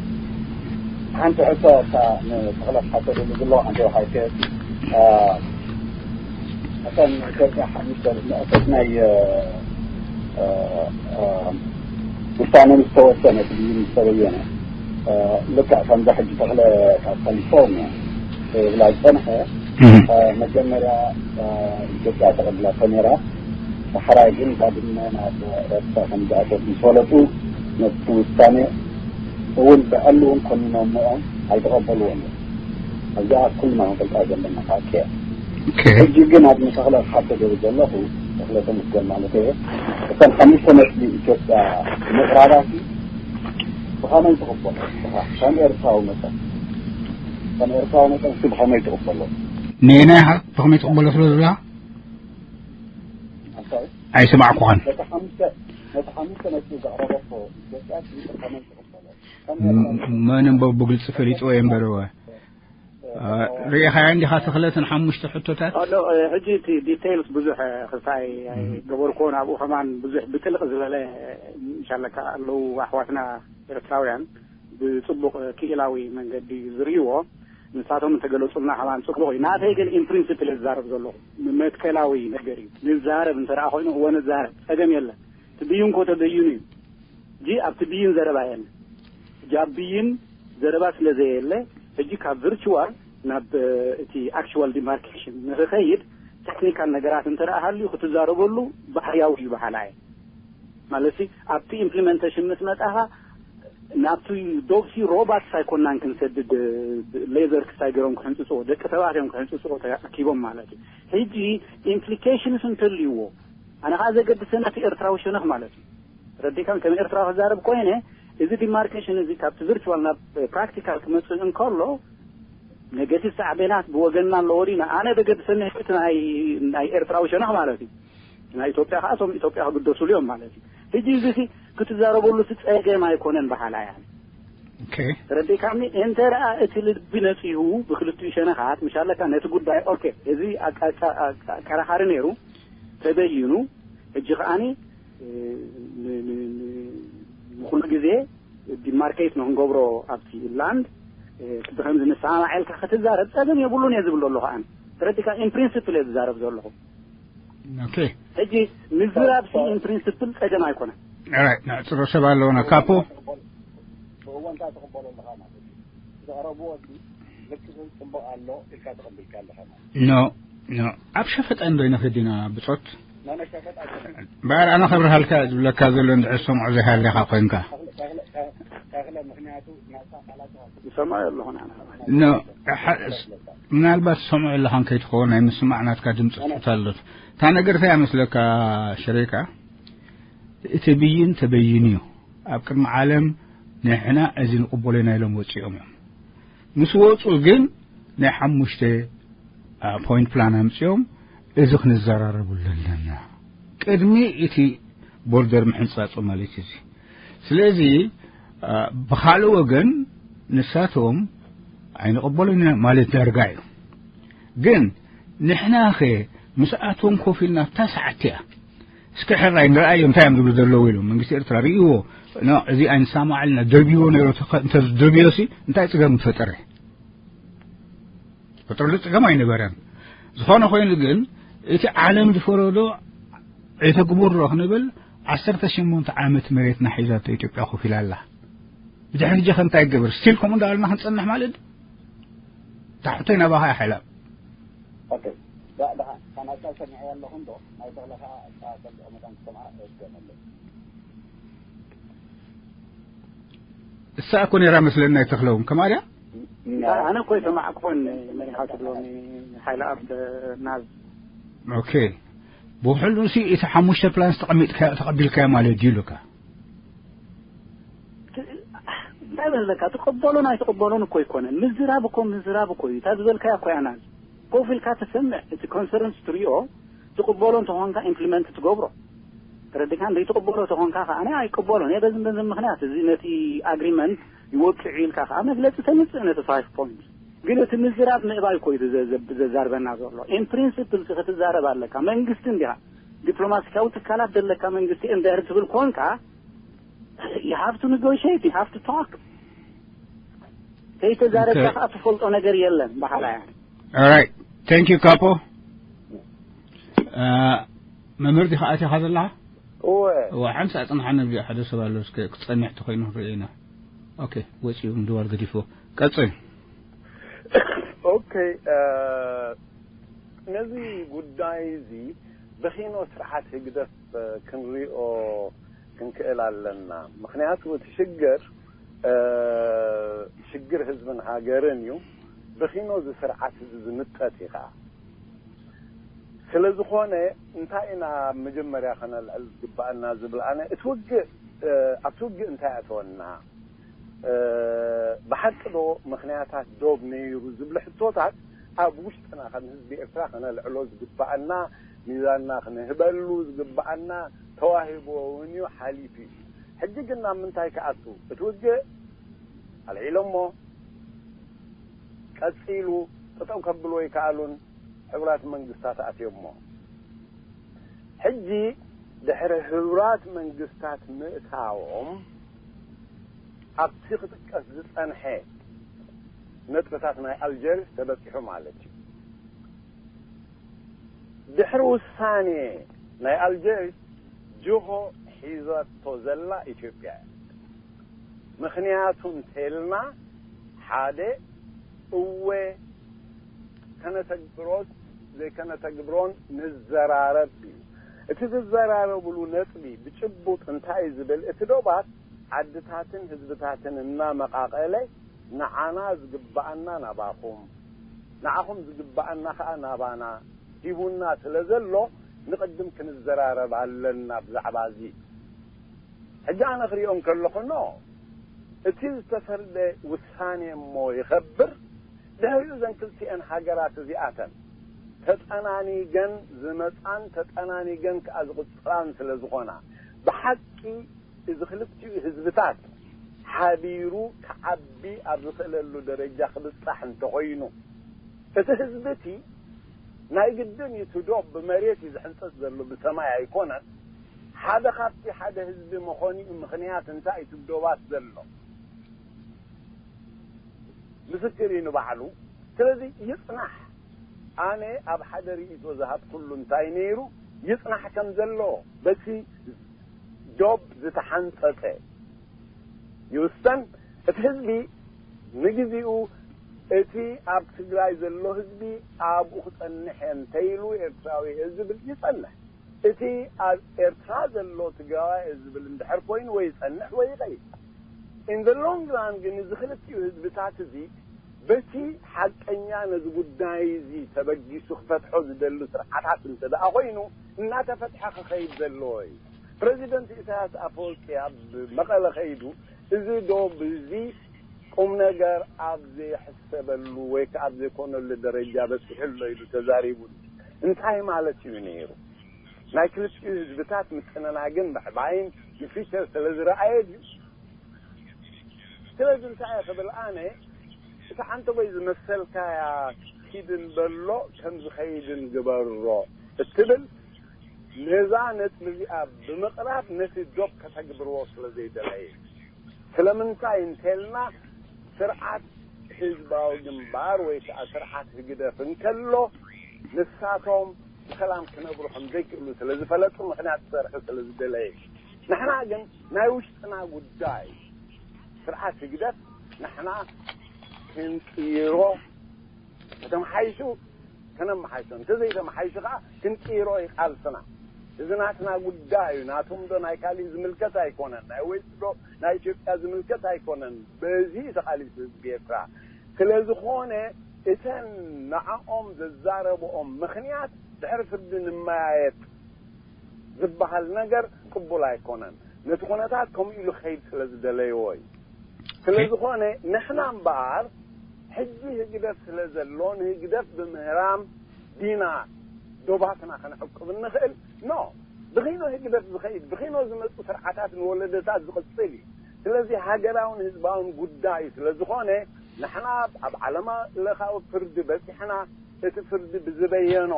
ሓንቲ ሕቶ እታ ንተኽለ ክሓተሉ ዝብሎ ሓንቲ ሓይተ እተን ኢትዮጵያ ሓሙሽተ ነጥብታት ናይ ውሳነ ምስ ተወሰነ እቲ ብይን ምስ ተበየነ ልክዕ ከምዛ ሕጂ ተኽለ ካብ ካሊፎርኒያ ብላ ዝፀንሐ መጀመርያ ኢትዮጵያ ተቐብላቶ ነይራ። ዳሕራይ ግን ባድመ ናብ ኤርትራ ከም ዝኣተት ምስ ፈለጡ ነቲ ውሳነ እውን ብዕሊ እውን ኮኒኖምኦ ኣይተቐበልዎን እዮም። እዚኣ ኩልና ክንፈልጣ ዘለና ሓቂ እያ። ሕጂ ግን ኣብ ንተኽለ ክሓቶ ደሊ ዘለኹ ተኽለ ተመስገን ማለት እየ እተን ሓሙሽተ ነጥቢ ኢትዮጵያ ምቕራባሲ ብኸመይ ትቕበሎ ንስኻ ከም ኤርትራዊ መጠን ከም ኤርትራዊ መጠን ሲ ብኸመይ ትቕበሎ? ንየናይ ኢኻ ብኸመይ ትቕበሎ ስለ ዝብላ ኣይሰማዕኩኻን። መን እምበ ብግልፂ ፈሊጥዎ እየ እምበር እወ ርኢኻያ እንዲኻ ተኽለትን ሓሙሽተ ሕቶታት ኣሎ። ሕጂ እቲ ዲቴይልስ ብዙሕ ክስታይ ገበርኮ ናብኡ ከማን ብዙሕ ብጥልቕ ዝበለ ሻለካ ኣለዉ ኣሕዋትና ኤርትራውያን ብጽቡቕ ክኢላዊ መንገዲ እዩ ዝርእይዎ። ንሳቶም እንተገለጹልና ከማን ጽቡቕ እዩ። ናተይ ግን ኢን ፕሪንስፕል ዝዛረብ ዘለኹ መትከላዊ ነገር እዩ። ንዛረብ እንተ ደኣ ኮይኑ እወ ንዛረብ ጸገም የለን። እቲ ብይን ኮ ተበይኑ እዩ። ጂ ኣብቲ ብይን ዘረባ የለን። ሕጂ ኣብ ብይን ዘረባ ስለ ዘየለ ሕጂ ካብ ቨርቹዋል ናብ እቲ ኣክቹዋል ዲማርኬሽን ንክኸይድ ቴክኒካል ነገራት እንተ ደኣ ሃልዩ ክትዛረበሉ ባህርያዊ እዩ በሃላ እየ። ማለት ኣብቲ ኢምፕሊመንቴሽን ምስ መጻኻ ናብቲ ዶብሲ ሮባትስ ኣይኮናን ክንሰድድ ሌዘር ክሳይ ገሮም ክሕንጽጽዎ ደቂ ሰባት እዮም ክሕንጽጽዎ ተኣኪቦም ማለት እዩ። ሕጂ ኢምፕሊኬሽንስ እንተልይዎ ኣነ ከዓ ዘገድሰና እቲ ኤርትራዊ ሸነኽ ማለት እዩ። ረዲካን ከም ኤርትራዊ ክዛረብ ኮይነ እዚ ዲማርኬሽን እዚ ካብቲ ቪርቹዋል ናብ ፕራክቲካል ክመጽእ እንከሎ ኔጌቲቭ ሳዕቤናት ብወገንና ኣለዎ ድዩ? ኣነ ዘገድሰኒ ሕጂ እቲ ናይ ኤርትራዊ ሸነኽ ማለት እዩ። ናይ ኢትዮጵያ ከዓ እቶም ኢትዮጵያ ክግደሱሉ እዮም ማለት እዩ። ሕጂ እዚ ክትዛረበሉ እቲ ፀገም ኣይኮነን በሃላ እያ። ተረዲእካኒ? እንተ ደኣ እቲ ልቢ ነፂሁ ብክልቲኡ ሸነኻት ምሻለካ ነቲ ጉዳይ ኦኬ እዚ ኣቃራኻሪ ነይሩ ተበይኑ ሕጂ ከዓኒ ንኩሉ ግዜ ዲማርኬት ንክንገብሮ ኣብቲ ላንድ ብከምዚ ንሰማማዕ ኢልካ ክትዛረብ ፀገም የብሉን እየ ዝብል ዘለኹ ኣነ። ተረዲእካ? ኢን ፕሪንስፕል እየ ዝዛረብ ዘለኹ። ኦኬ። ሕጂ ምዝራብ ሲ ኢን ፕሪንስፕል ጸገም ኣይኮነን። ኦራይት፣ ነዕጽሮ ሰብ ኣለውና። ካፖ። ብእወንታ ትቕበሎ ኣለኻ ማለት እዩ። ዘቕረብዎ ሲ ልክዕ ጽቡቕ ኣሎ ኢልካ ተቐቢልካ ኣለኻ ማለት እዩ። ኖ፣ ኖ። ኣብ ሸፈጣ እንዶ ይነኽድ ኢና ብጾት። ኖ፣ ኖ፣ ሸፈጥ ኣይኮነን። እምበኣር ኣነ ከብርሃልካ ዝብለካ ዘሎ እንድሕር ዝሰምዖ ዘይሃለኻ ኮይንካ። ተኽለ፣ ተኽለ፣ ተኽለ፣ ምኽንያቱ ናታ ቃላት ዝሰምዖ ኣለኹ ንዓኻ። ኖ፣ ሓ-፣ ምናልባት ትሰምዖ ኣለኻን ከይትኸውን ናይ ምስማዕ ናትካ ድምፂ ትሑት ኣሎ። እታ ነገር እንታይ እያ መስለካ ሸሪካ? እቲ ብይን ተበይኑ እዩ። ኣብ ቅድሚ ዓለም ንሕና እዚ ንቕበሎ ኢና ኢሎም ወፂኦም እዮም። ምስ ወፁ ግን ናይ ሓሙሽተ ፖይንት ፕላን ኣምፅኦም እዚ ክንዘራረብሉ ኣለና ቅድሚ እቲ ቦርደር ምሕንፃፁ ማለት እዩ። ስለዚ ብኻልእ ወገን ንሳቶም ኣይንቕበሎን ኢና ማለት ዳርጋ እዩ። ግን ንሕናኸ ምስኣቶም ኮፍ ኢልና እታ ሰዓት እያ እስኪ ሕራይ ንርኣዮ እንታይ እዮም ዝብሉ ዘለዉ ኢሉ መንግስቲ ኤርትራ ርእይዎ። እዚ ኣይንሰማማዕ ኣለና ደብይዎ ነይሩ። እንተደብዮ ሲ እንታይ ፅገም ፈጠረ? ፈጠረሉ ፅገም ኣይነበረን። ዝኾነ ኮይኑ ግን እቲ ዓለም ዝፈረዶ ዕተ ግቡር ዶ ክንብል ዓሰርተ ሸሞንተ ዓመት መሬትና ሒዛቶ ኢትዮጵያ ኮፍ ኢላ ኣላ። ብድሕሪ ሕጂ ከ እንታይ ይገበር? ስቲል ከምኡ እንዳበልና ክንፀንሕ ማለት ድዩ? እታ ሕቶይ ናባኻ እያ ሓይላ። ኦኬ። ዳ- ዳ- ካናታ ሰሚዐያ ኣለኹ እንዶ ናይ ተኽለ ከዓ እታ በልኦ መዳን ክሰምዓ እገመለ። እሳ እኮ ነይራ መስለኒ ናይ ተኽለውን ከማርያ። ኣነ እኮ ይሰማዕኩን መሪሓ ትብሎኒ ሓይለ ኣብ ናብ ኦኬ። ብውሕሉሲ እቲ ሓሙሽተ ፕላንስ ተቐሚጥካ ተቐቢልካዮ ማለት ድዩ ኢሉካ? እንታይ በለካ ትቐበሎን ኣይትቐበሎን እኮ ኣይኮነን። ምዝራብ እኮ ምዝራብ እኮ እዩ። እታ ዝበልካያ እኮ እያ ናዝ ኮፍ ኢልካ ትሰምዕ፣ እቲ ኮንሰርንስ ትሪኦ፣ ትቕበሎ እንተኾንካ ኢምፕሊመንት ትገብሮ። ተረዲካ እንደ ትቕበሎ ተኾንካ ከኣ ኣነ ኣይቅበሎን እየ በዝን በዝን ምኽንያት እዚ ነቲ ኣግሪመንት ይወቅዕ ኢልካ ከኣ መግለጺ ተምጽእ ነቲ ፋይቭ ፖይንት። ግን እቲ ምዝራብ ምእባይ እኮ እዩ ዘ- ዘ- ዘዛርበና ዘሎ። ኢን ፕሪንሲፕል ክትዛረብ ኣለካ። መንግስቲ እንዲኻ ዲፕሎማሲካዊ ትካላት ዘለካ መንግስቲ እንድሕር ትብል ኮንካ you have to negotiate, you have to talk. ከይተዛረብካ Okay. ከኣ ትፈልጦ ነገር የለን በሓላ እያ። Alright. Thank you ካፖ። መምህር ዲኻ ኣቲኻ ዘለኻ? እወ። እወ ሓምሳ ኣጽንሓኒ ብዚኣ ሓደ ሰብ ኣሎ እስከ ክጸንሕ ተኾይኑ ክንርኢ ኢና። ኦኬ ወጺኡ ምድዋል ገዲፍዎ። ቀጽል። ኦኬ። ነዚ ጉዳይ እዚ ብኺኖ ስርዓት ህግደፍ ክንሪኦ ክንክእል ኣለና። ምኽንያቱ እቲ ሽግር ሽግር ህዝብን ሃገርን እዩ። ብኺኖ እዚ ስርዓት እዚ ዝምጠጥ እዩ ከዓ። ስለ ዝኾነ እንታይ ኢና መጀመርያ ከነልዕል ዝግባኣና ዝብል ኣነ እቲ ውግእ ኣብቲ ውግእ እንታይ ኣተወና? ብሓቂ ዶ ምኽንያታት ዶብ ነይሩ ዝብሉ ሕቶታት ኣብ ውሽጥና ከም ህዝቢ ኤርትራ ከነልዕሎ ዝግባኣና፣ ሚዛንና ክንህበሉ ዝግባኣና ተዋሂቦ እውን እዩ፣ ሓሊፉ እዩ። ሕጂ ግን ናብ ምንታይ ክኣቱ? እቲ ውግእ ኣልዒሎሞ ቀጺሉ፣ ጠጠው ከብልዎ ኣይከኣሉን። ሕቡራት መንግስታት ኣትዮሞ። ሕጂ ድሕሪ ሕቡራት መንግስታት ምእታዎም ኣብቲ ክጥቀስ ዝጸንሐ ነጥብታት ናይ ኣልጀርስ ተበጺሑ ማለት እዩ። ድሕሪ ውሳኔ ናይ ኣልጀርስ ጅሆ ሒዛቶ ዘላ ኢትዮጵያ እያ። ምኽንያቱ እንተልና ሓደ እወ ከነተግብሮን ዘይከነተግብሮን ንዘራረብ እዩ። እቲ ዝዘራረብሉ ነጥቢ ብጭቡጥ እንታይ እዩ ዝብል እቲ ዶባት ዓድታትን ህዝብታትን እናመቓቐለ ንዓና ዝግባኣና ናባኹም ንዓኹም ዝግባኣና ከዓ ናባና ሂቡና ስለ ዘሎ ንቕድም ክንዘራረብ ኣለና ብዛዕባ እዚ። ሕጂ ኣነ ክሪኦ እንከለኹ ኖ እቲ ዝተፈርደ ውሳኔ እሞ ይኸብር ድሕሪኡ እዘን ክልቲኤን ሃገራት እዚኣተን ተጠናኒገን ዝመፃን ተጠናኒገን ከዓ ዝቕፅላን ስለ ዝኾና ብሓቂ እዚ ክልቲኡ ህዝብታት ሓቢሩ ክዓቢ ኣብ ዝኽእለሉ ደረጃ ክብፃሕ እንተኾይኑ እቲ ህዝቢ እቲ ናይ ግድን እዩ እቲ ዶብ ብመሬት እዩ ዝሕንፀፅ ዘሎ ብሰማይ ኣይኮነን ሓደ ካብቲ ሓደ ህዝቢ መኾኒኡ ምኽንያት እንታይ እቲ ዶባት ዘሎ ምስክር እዩ ንባዕሉ ስለዚ ይፅናሕ ኣነ ኣብ ሓደ ርእይቶ ዝሃብኩሉ እንታይ ነይሩ ይፅናሕ ከም ዘሎ በቲ ዶብ ዝተሓንፀፀ ይውሰን እቲ ህዝቢ ንግዜኡ እቲ ኣብ ትግራይ ዘሎ ህዝቢ ኣብኡ ክፀንሕ እየ እንተይሉ ኤርትራዊ እየ ዝብል ይፀንሕ እቲ ኣብ ኤርትራ ዘሎ ትግራዋይ እየ ዝብል እንድሕር ኮይኑ ወይ ይፀንሕ ወይ ይኸይድ in the long run ግን እዚ ክልቲኡ ህዝብታት እዚ በቲ ሓቀኛ ነዚ ጉዳይ እዚ ተበጊሱ ክፈትሖ ዝደሉ ስርዓታት እንተ ደኣ ኮይኑ እናተፈትሐ ክኸይድ ዘለዎ እዩ። ፕረዚደንት ኢሳያስ ኣፈወርቂ ኣብ መቐለ ከይዱ እዚ ዶ ብዚ ቁም ነገር ኣብ ዘይሕሰበሉ ወይ ከዓ ኣብ ዘይኮነሉ ደረጃ በፂሑ ኣሎ ኢሉ ተዛሪቡ እንታይ ማለት እዩ ነይሩ? ናይ ክልቲኡ ህዝብታት ምትንናግን ምዕባይን ንፊቸር ስለ ዝረኣየ ድዩ? ስለዚ እንታይ እየ ክብል ኣነ እቲ ሓንተቦይ ዝመሰልካያ ኪድን በሎ ከም ዝኸይድን ግበሮ እትብል ነዛ ነጥቢ እዚኣ ብምቕራብ ነቲ ዶብ ከተግብርዎ ስለ ዘይደለየ። ስለምንታይ እንተልና ስርዓት ህዝባዊ ግንባር ወይ ከዓ ስርዓት ህግደፍ እንከሎ ንሳቶም ብሰላም ክነብሩ ከም ዘይክእሉ ስለ ዝፈለጡ ምኽንያት ክሰርሑ ስለ ዝደለየ። ንሕና ግን ናይ ውሽጥና ጉዳይ ስርዓት ህግደፍ ንሕና ክንቅይሮ ከተመሓይሹ ከነመሓይሾ፣ እንተዘይተመሓይሹ ከዓ ክንቅይሮ እዩ ቃልስና። እዚ ናትና ጉዳይ እዩ። ናቶም ዶ ናይ ካሊእ ዝምልከት ኣይኮነን፣ ናይ ወይስ ዶ ናይ ኢትዮጵያ ዝምልከት ኣይኮነን። በዚ ተቓሊሱ ህዝቢ ኤርትራ። ስለ ዝኾነ እተን ንዕኦም ዘዛረብኦም ምኽንያት ድሕሪ ፍርዲ ንመያየጥ ዝበሃል ነገር ቅቡል ኣይኮነን። ነቲ ኩነታት ከምኡ ኢሉ ክኸይድ ስለ ዝደለይዎ እዩ። ስለ ዝኾነ ንሕና እምበኣር ሕጂ ህግደፍ ስለ ዘሎ ንህግደፍ ብምህራም ዲና ዶባትና ክንዕቅብ እንኽእል? ኖ። ብኺኖ ህግደፍ ዝኸይድ፣ ብኺኖ ዝመፁ ስርዓታት ንወለደታት ዝቕፅል እዩ። ስለዚ ሃገራውን ህዝባውን ጉዳይ ስለ ዝኾነ ንሕና ኣብ ዓለም ለኻዊ ፍርዲ በፂሕና እቲ ፍርዲ ብዝበየኖ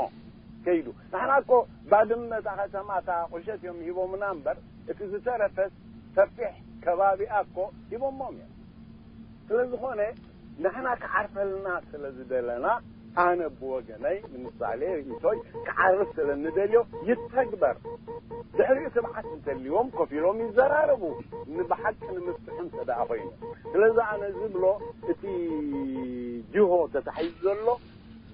ከይዱ። ንሕና እኮ ባድመ እታ ከተማ እታ ቁሸት እዮም ሂቦምና እምበር እቲ ዝተረፈ ሰፊሕ ከባቢኣ እኮ ሂቦሞም እዮም። ስለ ዝኾነ ንሕና ክዓርፈልና ስለ ዝደለና ኣነ ብወገነይ ንምሳሌ ርእይቶይ ክዓርፍ ስለ ንደልዮ ይተግበር። ድሕሪኡ ትብዓት እንተልዎም ኮፍ ኢሎም ይዘራረቡ ንብሓቂ ንምፍትሑ እንተ ደኣ ኮይኑ። ስለዚ ኣነ ዝብሎ እቲ ጅሆ ተታሒዙ ዘሎ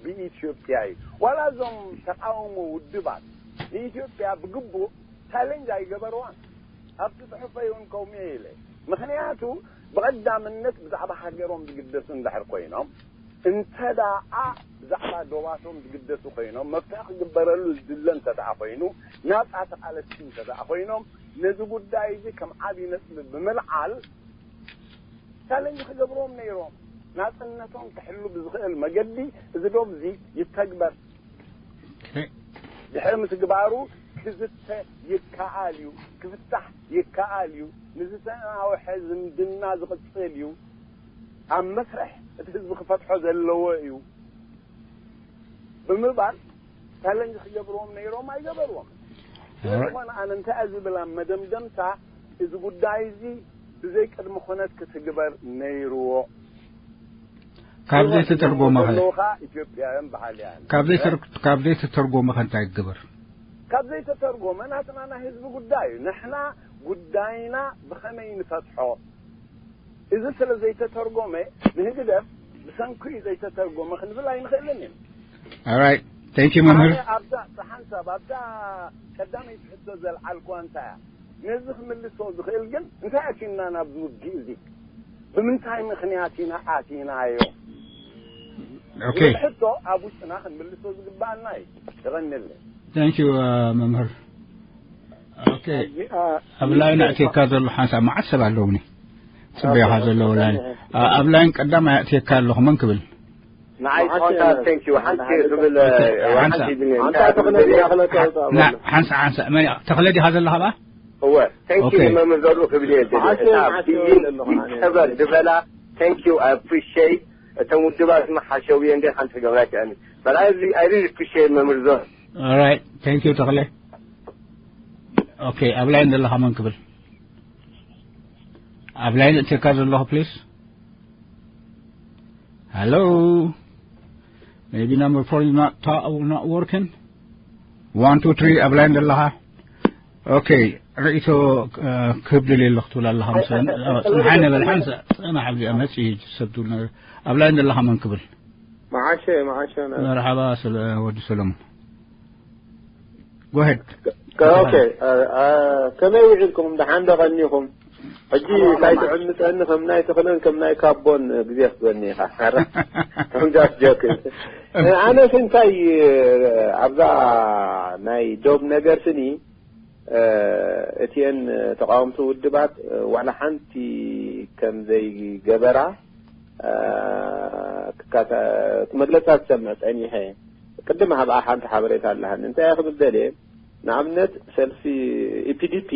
ብኢትዮጵያ እዩ። ዋላ እዞም ተቃውሞ ውድባት ንኢትዮጵያ ብግቡእ ቻሌንጅ ኣይገበርዋን። ኣብቲ ጽሑፈይ እውን ከምኡ ኢለ። ምኽንያቱ ብቐዳምነት ብዛዕባ ሃገሮም ዝግደሱ እንድሕር ኮይኖም እንተ ደኣ ብዛዕባ ዶባቶም ዝግደሱ ኮይኖም መፍትሒ ክግበረሉ ዝድለ እንተ ደኣ ኮይኑ ናጻ ተቓለስቲ እንተ ደኣ ኮይኖም ነዚ ጉዳይ እዚ ከም ዓብዪ ነጥቢ ብምልዓል ቻለንጅ ክገብርዎም ነይሮም። ናጽነቶም ክሕሉ ብዝኽእል መገዲ እዚ ዶብ እዚ ይተግበር። ድሕሪ ምትግባሩ ክዝተ ይከኣል እዩ፣ ክፍታሕ ይከኣል እዩ፣ ንዝተናውሐ ዝምድና ዝቕጽል እዩ፣ ኣብ መስርሕ እቲ ህዝቢ ክፈትሖ ዘለዎ እዩ ብምባል ቻለንጅ ክገብርዎም ነይሮም ኣይገበርዎም። ስለዝኾነ ኣነ እንታይ እየ ዝብል ኣብ መደምደምታ እዚ ጉዳይ እዚ ብዘይ ቅድሚ ኩነት ክትግበር ነይርዎ። ካብ ዘይተተርጎመ ኸ? ዘለዉ ኸኣ ኢትዮጵያውያን በሃልያን። ካብ ዘይተር-፣ ካብ ዘይተተርጎመ ኸ እንታይ ክግበር? ካብ ዘይተተርጎመ ናትና ናይ ህዝቢ ጉዳይ እዩ። ንሕና ጉዳይና ብኸመይ ንፈትሖ? እዚ ስለ ዘይተተርጎመ ንህግደፍ ብሰንኩ እዩ ዘይተተርጎመ ክንብል ኣይንኽእልን ኢና። All right. Thank you መምህር። ኣነ ኣብዛ ሓንሳብ ኣብዛ ቀዳመይቲ ሕቶ ዘልዓልኩዋ እንታይ እያ? ነዚ ክምልሶ ዝኽእል ግን እንታይ ኣቲና ናብዚ ውግእ እዚ? ብምንታይ ምኽንያት ኢና ኣቲናዮ? ኦኬ። ዝብል ሕቶ ኣብ ውሽጥና ክንምልሶ ዝግባኣና እዩ። የቐንየለይ። Thank you መምህር። ኦኬ። ኣብ ላይን ኣእትየካ ዘሎ ሓንሳብ መዓት ሰብ ኣለውኒ ጽበየኻ ዘለዉ ላይን። ኣብ ላይን ቀዳማይ ኣእትየካ ኣለኹ መን ክብል? ንዓይ ዝኾንካ ቴንክ ዩ ሓንቲ ክብል ሓንሳ ሓንቲ ተኽለ ዲኻ ክለካ ሓንሳ ሓንሳ መን ተኽለ ዲኻ ዘለኻ ባ? እወ ቴንክ ዩ ንመምህር ዘርኡ ክብል እየ ደሊ እታ ብይን ይከበር ዝበላ ቴንክ ዩ ኣይ ኣፕሪሺየት እተን ውድባት ድማ ሓሸውየ እንደ ሓንቲ ክገብራ ኣይክእልን but I really appreciate መምህር ዘርኡ። Alright thank you ተኽለ። ኦኬ ኣብ ላይን ዘለኻ መን ክብል? ኣብ ላይን እትካ ዘለኹ please. Hello. Maybe number four is not ta- not working. One two three ኣብ ላይን ዘለኻ? ኦኬ ርእይቶ ክህብ ደልየ ኣለኹ ትብል ኣለኻ። ጽንሓ ነበል ሓንሳ ጽናሕ ኣብዚኣ መጽ ሰብ ትብል ነገር ኣብ ላይን ዘለኻ መን ክብል? መዓሸ መዓሸ መርሓባ ስለ ወዲ ሰለሙን። Go ahead. ኦኬ ከመይ ውዒልኩም? ደሓን ዶ ቀኒኹም? ሕጂ እንታይ ትዕምፀኒ ከም ናይ ተኽለን ከም ናይ ካቦን ግዜ ክትበኒ ኢኻ። I'm just joking. ኣነስ እንታይ ኣብዛ ናይ ዶብ ነገር ስኒ እቲኤን ተቃወምቲ ውድባት ዋላ ሓንቲ ከም ዘይገበራ መግለፃ ክሰምዕ ፀኒሐ። ቅድም ሃብኣ ሓንቲ ሓበሬታ ኣለሃኒ እንታይ ክብል ደልየ ንኣብነት ሰልፊ ኢፒዲፒ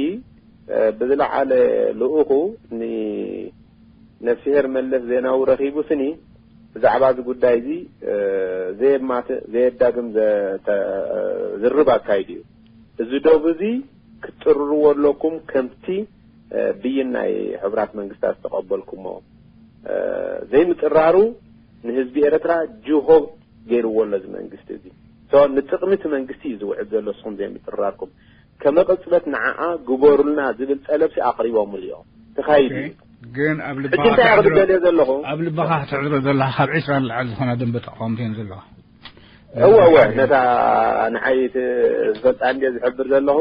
ብዝለዓለ ልኡኹ ንነፍስሄር መለስ ዜናዊ ረኺቡ ስኒ ብዛዕባ እዚ ጉዳይ እዚ ዘየማትእ ዘየዳግም ዝርብ ኣካይዱ እዩ። እዚ ዶብ እዚ ክትጥርርዎ ኣለኩም፣ ከምቲ ብይን ናይ ሕቡራት መንግስታት ዝተቐበልኩሞ። ዘይምጥራሩ ንህዝቢ ኤርትራ ጅሆ ገይርዎ ኣሎ እዚ መንግስቲ እዚ። ንጥቕሚ እቲ መንግስቲ እዩ ዝውዕል ዘሎ፣ ንስኹም ዘይምጥራርኩም። ከመ ቅጽበት ንዓኣ ግበሩልና ዝብል ጠለብሲ ኣቕሪቦምሉ እዮም። ተኻይዱ እዩ። ግን ኣብ ልባኻ ሕጂ እንታይ ክትሕድሮ- ክደልዮ ዘለኹ? ኣብ ልባኻ ክትሕድሮ ዘለኻ ካብ ዒስራ ንላዕሊ ዝኾና ደንበ ተቃወምቲ እየን ዘለዋ። እወ እወ፣ ነታ ንዓይ እቲ ዝፈልጣ እንድየ ዝሕብር ዘለኹ።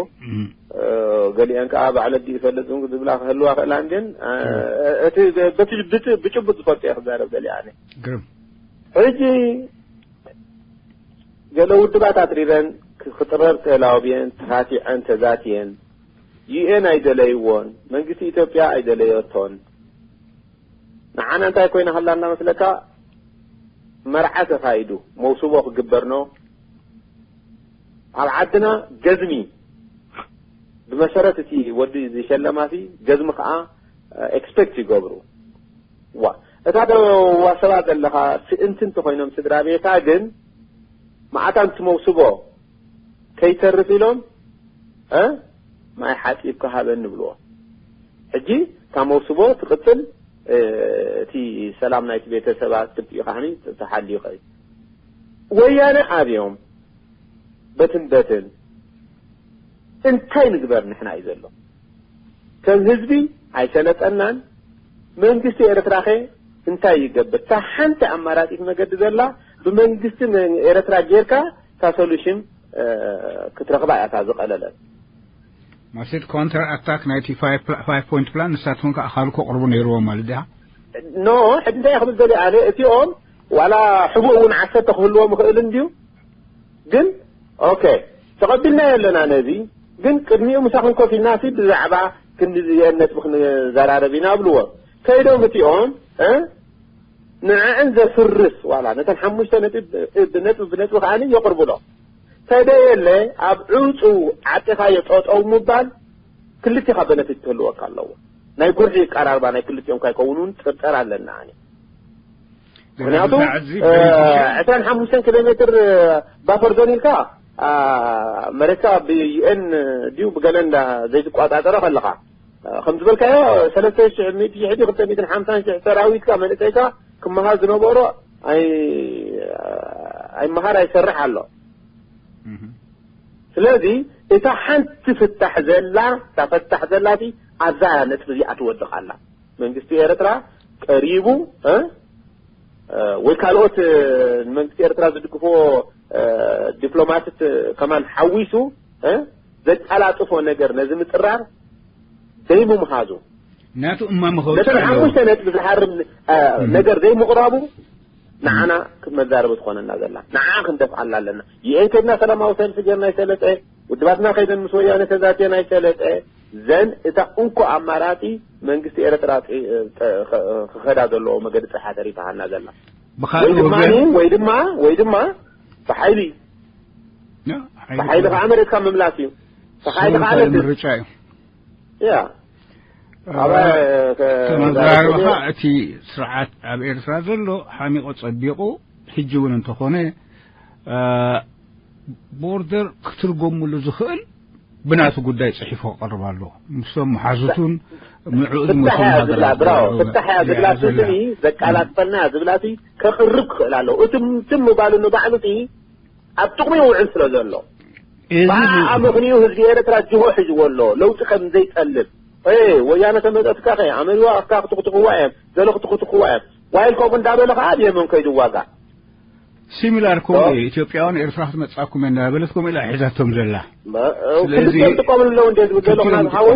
ገሊአን ከዓ ባዕለ ድዩ ይፈልጥ ዝብላ ክህልዋ ክእላ እንድን፣ እቲ በቲ ብጭቡጥ ዝፈልጦ እየ ክዛረብ ገሊኣ። ኣነ ግርም ሕጂ ገለ ውድባት ኣትሪረን ክጥረር ተላውብየን ተኻቲዐን ተዛትየን። ዩኤን ኣይደለይዎን፣ መንግስቲ ኢትዮጵያ ኣይደለየቶን። ንዓና እንታይ ኮይና ሃላ እንዳመስለካ፣ መርዓ ተኻይዱ መውስቦ ክግበር ኖ ኣብ ዓድና ገዝሚ ብመሰረት እቲ ወዲ ዝሸለማሲ ገዝሚ ከዓ ኤክስፔክት ይገብሩ። ዋ እታ ዶ ዋሰባ ዘለኻ ስእንቲ እንተኾይኖም ስድራ ቤታ ግን መዓታን ትመውስቦ ከይተርፍ ኢሎም እ ማይ ሓፂብካ ሃበኒ ብልዎ። ሕጂ እታ መውስቦ ትቕፅል፣ እቲ ሰላም ናይቲ ቤተሰባት ክልቲኡ ካሕኒ ተሓልዩ ኸ ወያነ ኣብዮም በትን በትን እንታይ ንግበር ንሕና እዩ ዘሎ። ከም ህዝቢ ኣይሰለጠናን። መንግስቲ ኤርትራኸ እንታይ ይገብር? እታ ሓንቲ ኣማራፂት መገዲ ዘላ ብመንግስቲ ኤርትራ ጌርካ እታ ሶሉሽን ክትረኽባ እያ እታ ዝቐለለት። ማሴት ኮንትራ ኣታክ ናይቲ ፋይቭ ፖይንት ፕላን ንሳትኩም ከዓ ካልኮ ቅርቡ ነይርዎም ማለት ድያ? ኖ ሕጂ እንታይ ክብል ደልየ ኣነ እቲኦም ዋላ ሕቡእ እውን ዓሰርተ ክህልዎም ይኽእል እንድዩ። ግን ኦኬ ተቐቢልናዮ ኣለና ነዚ። ግን ቅድሚኡ ምሳኹም ኮፍ ኢልና ሲ ብዛዕባ ክንዲ ዝየን ነጥቢ ክንዘራረብ ኢና ብልዎ። ከይዶም እቲኦም እ ንዕዕን ዘፍርስ ዋላ ነተን ሓሙሽተ ነጥቢ ብነጥቢ ብነጥቢ ከዓኒ የቕርቡሎ። ተደየለ ኣብ ዕፁ ዓጢኻዮ ጠጠው ምባል ክልቲኻ በነፊት ክህልወካ ኣለዎ። ናይ ጉርሒ ይቀራርባ ናይ ክልቲኦም ካይከውን እውን ጥርጠር ኣለና። ኣነ ምክንያቱ ዕስራን ሓሙሽተን ኪሎ ሜትር ባፈር ዞን ኢልካ መሬትካ ብዩኤን ድዩ ብገለ እንዳ ዘይትቋጻጸሮ ከለኻ ከም ዝበልካዮ ሰለስተ ሽሕ ሚእቲ ሽሕ ድዩ ክልተ ሚእትን ሓምሳን ሽሕ ሰራዊትካ መንእሰይካ ክመሃር ዝነበሮ ኣይመሃር ኣይሰርሕ ኣሎ። ስለዚ እታ ሓንቲ ፍታሕ ዘላ እታ ፈታሕ ዘላቲ ኣብዛ ነጥቢ እዚኣ ትወድቕ ኣላ። መንግስቲ ኤርትራ ቀሪቡ እ ወይ ካልኦት ንመንግስቲ ኤርትራ ዝድግፍዎ ዲፕሎማትት ከማን ሓዊሱ እ ዘቀላጥፎ ነገር ነዚ ምጥራር ዘይምምሃዙ ናቱ እማ ምኸውጥ ነተን ሓሙሽተ ነጥቢ ዝሃርም ነገር ዘይምቕራቡ ንዓና መዛረቢ ትኾነና ዘላ ንዓ ክንደፍኣላ ኣለና። ዩኤን ከድና ሰላማዊ ሰልፊ ጌርና ይሰለጠ ውድባትና ከይደን ምስ ወያነ ተዛትየን ኣይሰለጠ ዘን እታ እንኮ ኣማራፂ መንግስቲ ኤርትራ ክኸዳ ዘለዎ መገዲ ፅሓ ተሪፋሃና ዘላ ወይ ድማ ወይ ድማ ወይ ድማ ብሓይሊ ብሓይሊ ከዓ መሬትካ ምምላስ እዩ። ተኻይዲ ከዓ ነቲ ምርጫ እዩ። ያ ተመዛረብኻ እቲ ስርዓት ኣብ ኤርትራ ዘሎ ሓሚቑ ጸቢቑ ሕጂ እውን እንተኾነ ቦርደር ክትርጎምሉ ዝኽእል ብናቱ ጉዳይ ጽሒፉ ክቐርብ ኣለዎ። ምስቶም መሓዙቱን ንዕኡ ዝመስሉ ፍታሕ እያ ዝብላ ብራዎ ፍታሕ እያ ዝብላ ስኒ ዘቃላጥፈልና እያ ዝብላ ከቕርብ ክኽእል ኣለዎ። እቲ ትም ምባሉ ንባዕሉ ኣብ ጥቕሚ ይውዕል ስለ ዘሎ ብዓኣ ምኽንዩ ህዝቢ ኤርትራ ጅሆ ሒዝዎ ኣሎ ለውጢ ከም ዘይጠልብ ወያነ ተመጠትካ ከ ኣመሪዋ ኣፍካ ክትኽትኽዋ እዮም ዘለ ክትኽትኽዋ እዮም ዋይል ከምኡ እንዳበለ ከዓ ኣብ የመን ከይዱ ዋጋ ሲሚላር ኮ ኢትዮጵያውን ኤርትራ ክትመጻኩም እየ እንዳበለት ኮ ኢላ ሒዛቶም ዘላ ክልቲኦም ጥቀምሉ ኣለዉ እንደ ዝብል ዘሎ ክናብ ሓወይ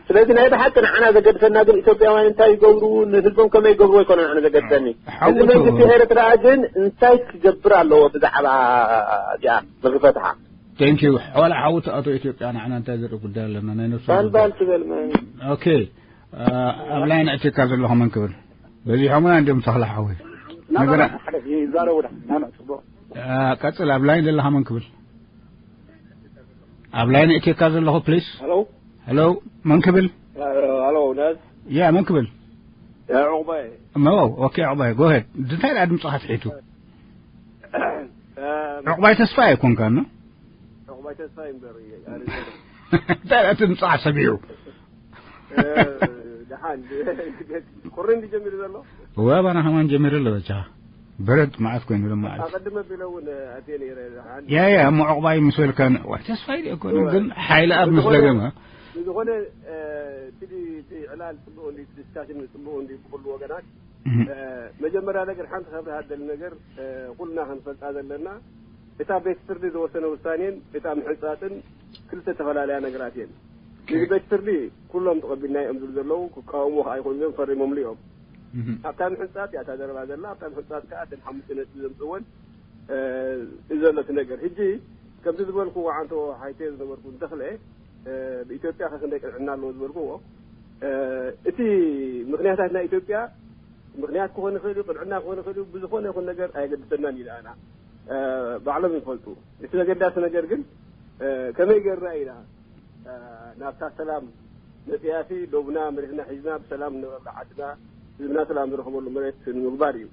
ስለዚ ናይ ብሓቂ ንዓና ዘገድሰና ግን ኢትዮጵያውያን እንታይ ይገብሩ ንህዝቦም ከመይ ይገብሩ ኣይኮነ ንዓና ዘገድሰኒ እዚ መንግስቲ ኤርትራ ግን እንታይ ክገብር ኣለዎ ብዛዕባ እዚኣ ምግፈትሓ ቴንኪዩ ዋላ ሓውቲ ኣቶ ኢትዮጵያ ንዓና እንታይ ዘርኢ ጉዳይ ኣለና ናይ ነፍሲ ባልባል ትበል ኦኬ ኣብ ላይን ኣቲካ ዘለኹ መን ክብል በዚሖምና እንዲም ተኽላ ሓወይ ነገራ ይዛረቡና ናና ጽቡቅ ቀጽል ኣብ ላይን ዘለኻ መን ክብል ኣብ ላይን ኣቲካ ዘለኹ ፕሊስ ሄሎ ሄሎ መን ክብል ሄሎ ነዝ ያ መን ክብል ዑቕባይ። ኦኬ፣ ዑቕባይ፣ ጎሄድ። እንታይ ደኣ ድምፅኻ ትሒቱ? ዕቑባይ ተስፋ ኣይኮንካን? ዕቑባይ ተስፋ ይንበር። እንታይ ደኣ ድምፅኻ ሰሚዑ? ደሓን። ቁሪ እንዲ ጀሚሩ ዘሎ? እዋ፣ ኣባና ከማን ጀሚሩ ኣሎ። በቻ በረድ መዓት ኮይኑ ሎ መዓት። ኣቐድመ ቢለ እውን ኣትየ ነይረ። ደሓን። ያ፣ ያ፣ እሞ ዕቑባይ ምስ በልካ፣ ዋይ፣ ተስፋ ኢለ ኣይኮነን፣ ግን ሓይለ ኣብ ምስ ደገመ። ብዝኾነ፣ እቲ ዕላል ጽቡቕ እንዲ፣ ዲስካሽን ጽቡቕ እንዲ ብኹሉ ወገናት። መጀመርያ ነገር ሓንቲ ከብርሃ ደሊ ነገር፣ ኩልና ክንፈልጣ ዘለና፣ እታ ቤት ፍርዲ ዝወሰነ ውሳኔን እታ ምሕንጻጽን ክልተ ተፈላለያ ነገራት እየን። እዚ ቤት ፍርዲ ኩሎም ተቐቢልና እዮም ዝብሉ ዘለዉ፣ ክቃወሙ ከኣ ኣይኮኑን እዮም፣ ፈሪሞምሉ እዮም። ኣብታ ምሕንጻጽ እያ እታ ዘረባ ዘላ፣ ኣብታ ምሕንጻጽ ከኣ እተን ሓሙሽተ ነጥቢ ዘምጽእወን እዩ ዘሎ እቲ ነገር። ሕጂ ከምቲ ዝበልኩዎ ዓንቶ ሓይተ ዝነበርኩ እንተኽለ፣ ብኢትዮጵያ ከ ክንደይ ቅንዕና ኣለዎ ዝበልኩዎ፣ እቲ ምኽንያታት ናይ ኢትዮጵያ ምኽንያት ክኾን ይኽእል እዩ፣ ቅንዕና ክኾን ይኽእል እዩ፣ ብዝኾነ ይኹን ነገር ኣየገድሰናን እዩ ኣና ባዕሎም ይፈልጡ። እቲ ዘገዳሲ ነገር ግን ከመይ ገርና ኢና ናብታ ሰላም መጽያሲ ዶብና መሬትና ሒዝና ብሰላም ንነብረላ ዓድና ህዝብና ሰላም ዝረኽበሉ መሬት ንምግባር እዩ።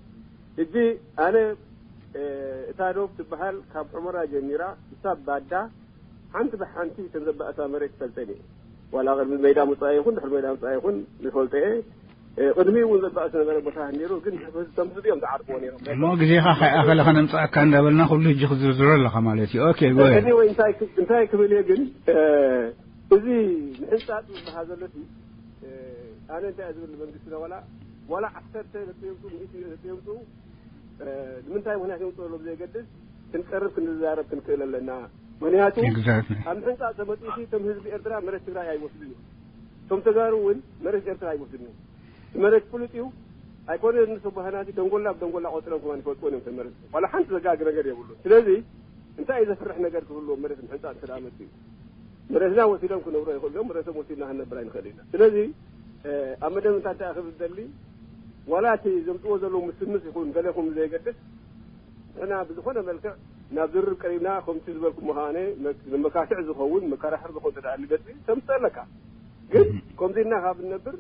ሕጂ ኣነ እታ ዶብ ትበሃል ካብ ሑመራ ጀሚራ ክሳብ ባዳ ሓንቲ ብሓንቲ ከም ዘባእሳ መሬት ይፈልጠን እየ። ዋላ ቅድሚ ሜዳ ምጻእ ይኹን ድሕሪ ሜዳ ምጻእ ይኹን ዝፈልጠ እየ። ቅድሚኡ እውን ዘባእስ ነበረ ቦታ ነይሩ፣ ግን ተምስጡ እዮም ዝዓርፍዎ ነይሮም። እሞ ግዜኻ ከይኣኸለ ከነምጽኣካ እንዳበልና ኩሉ ሕጂ ክዝርዝሮ ኣለኻ ማለት እዩ። ኦኬ፣ ጎ ኣሄድ። Anyway፣ እንታይ ክ-፣ እንታይ ክብል እየ ግን፣ እዚ ምሕንጻጽ ዝበሃል ዘሎ እቲ፣ ኣነ እንታይ እየ ዝብል ንመንግስቲ ዋላ፣ ዋላ ዓሰርተ ነጥቢ የምጽኡ፣ ሚእቲ ነጥቢ የምጽኡ፣ ንምንታይ ምኽንያት የምጽኡ ዘለዉ ብዘየገድስ፣ ክንቀርብ ክንዛረብ ክንክእል ኣለና። ምኽንያቱ፣ Exactly። ኣብ ምሕንጻጽ ተመጺኡ እቶም ህዝቢ ኤርትራ መሬት ትግራይ ኣይወስዱን እዮም። እቶም ተጋሩ እውን መሬት ኤርትራ ኣይወስዱን እዮም። መሬት ፍሉጥ እዩ። ኣይኮነ ንሱ ባህናቲ ደንጎላ ብደንጎላ ቆጽሮም ከማን ይፈልጥዎን እዮም። መሬት ዋላ ሓንቲ ዘጋግ ነገር የብሉን። ስለዚ እንታይ እዩ ዘፍርሕ ነገር ክህልዎ መሬት ምሕንጻጽ ስለ መጺኡ? መሬትና ወሲዶም ክነብሩ ኣይኽእሉ እዮም። መሬቶም ወሲድና ክንነብር ኣይንኽእል ኢና። ስለዚ፣ ኣብ መደምደምታ እንታይ ክብል ደሊ፣ ዋላ እቲ ዘምጽዎ ዘለዉ ምስምስ ይኹን ገለኹም ዘይገድስ፣ ንሕና ብዝኾነ መልክዕ ናብ ዝርርብ ቀሪብና፣ ከምቲ ዝበልኩ ምዃነ፣ መ-፣ መካትዕ ዝኸውን፣ መከራኸሪ ዝኸውን ተደኣ ንገጽ ተምጽእ ኣለካ። ግን እህ። ከምዚ ኢልና ካብ ንነብር፣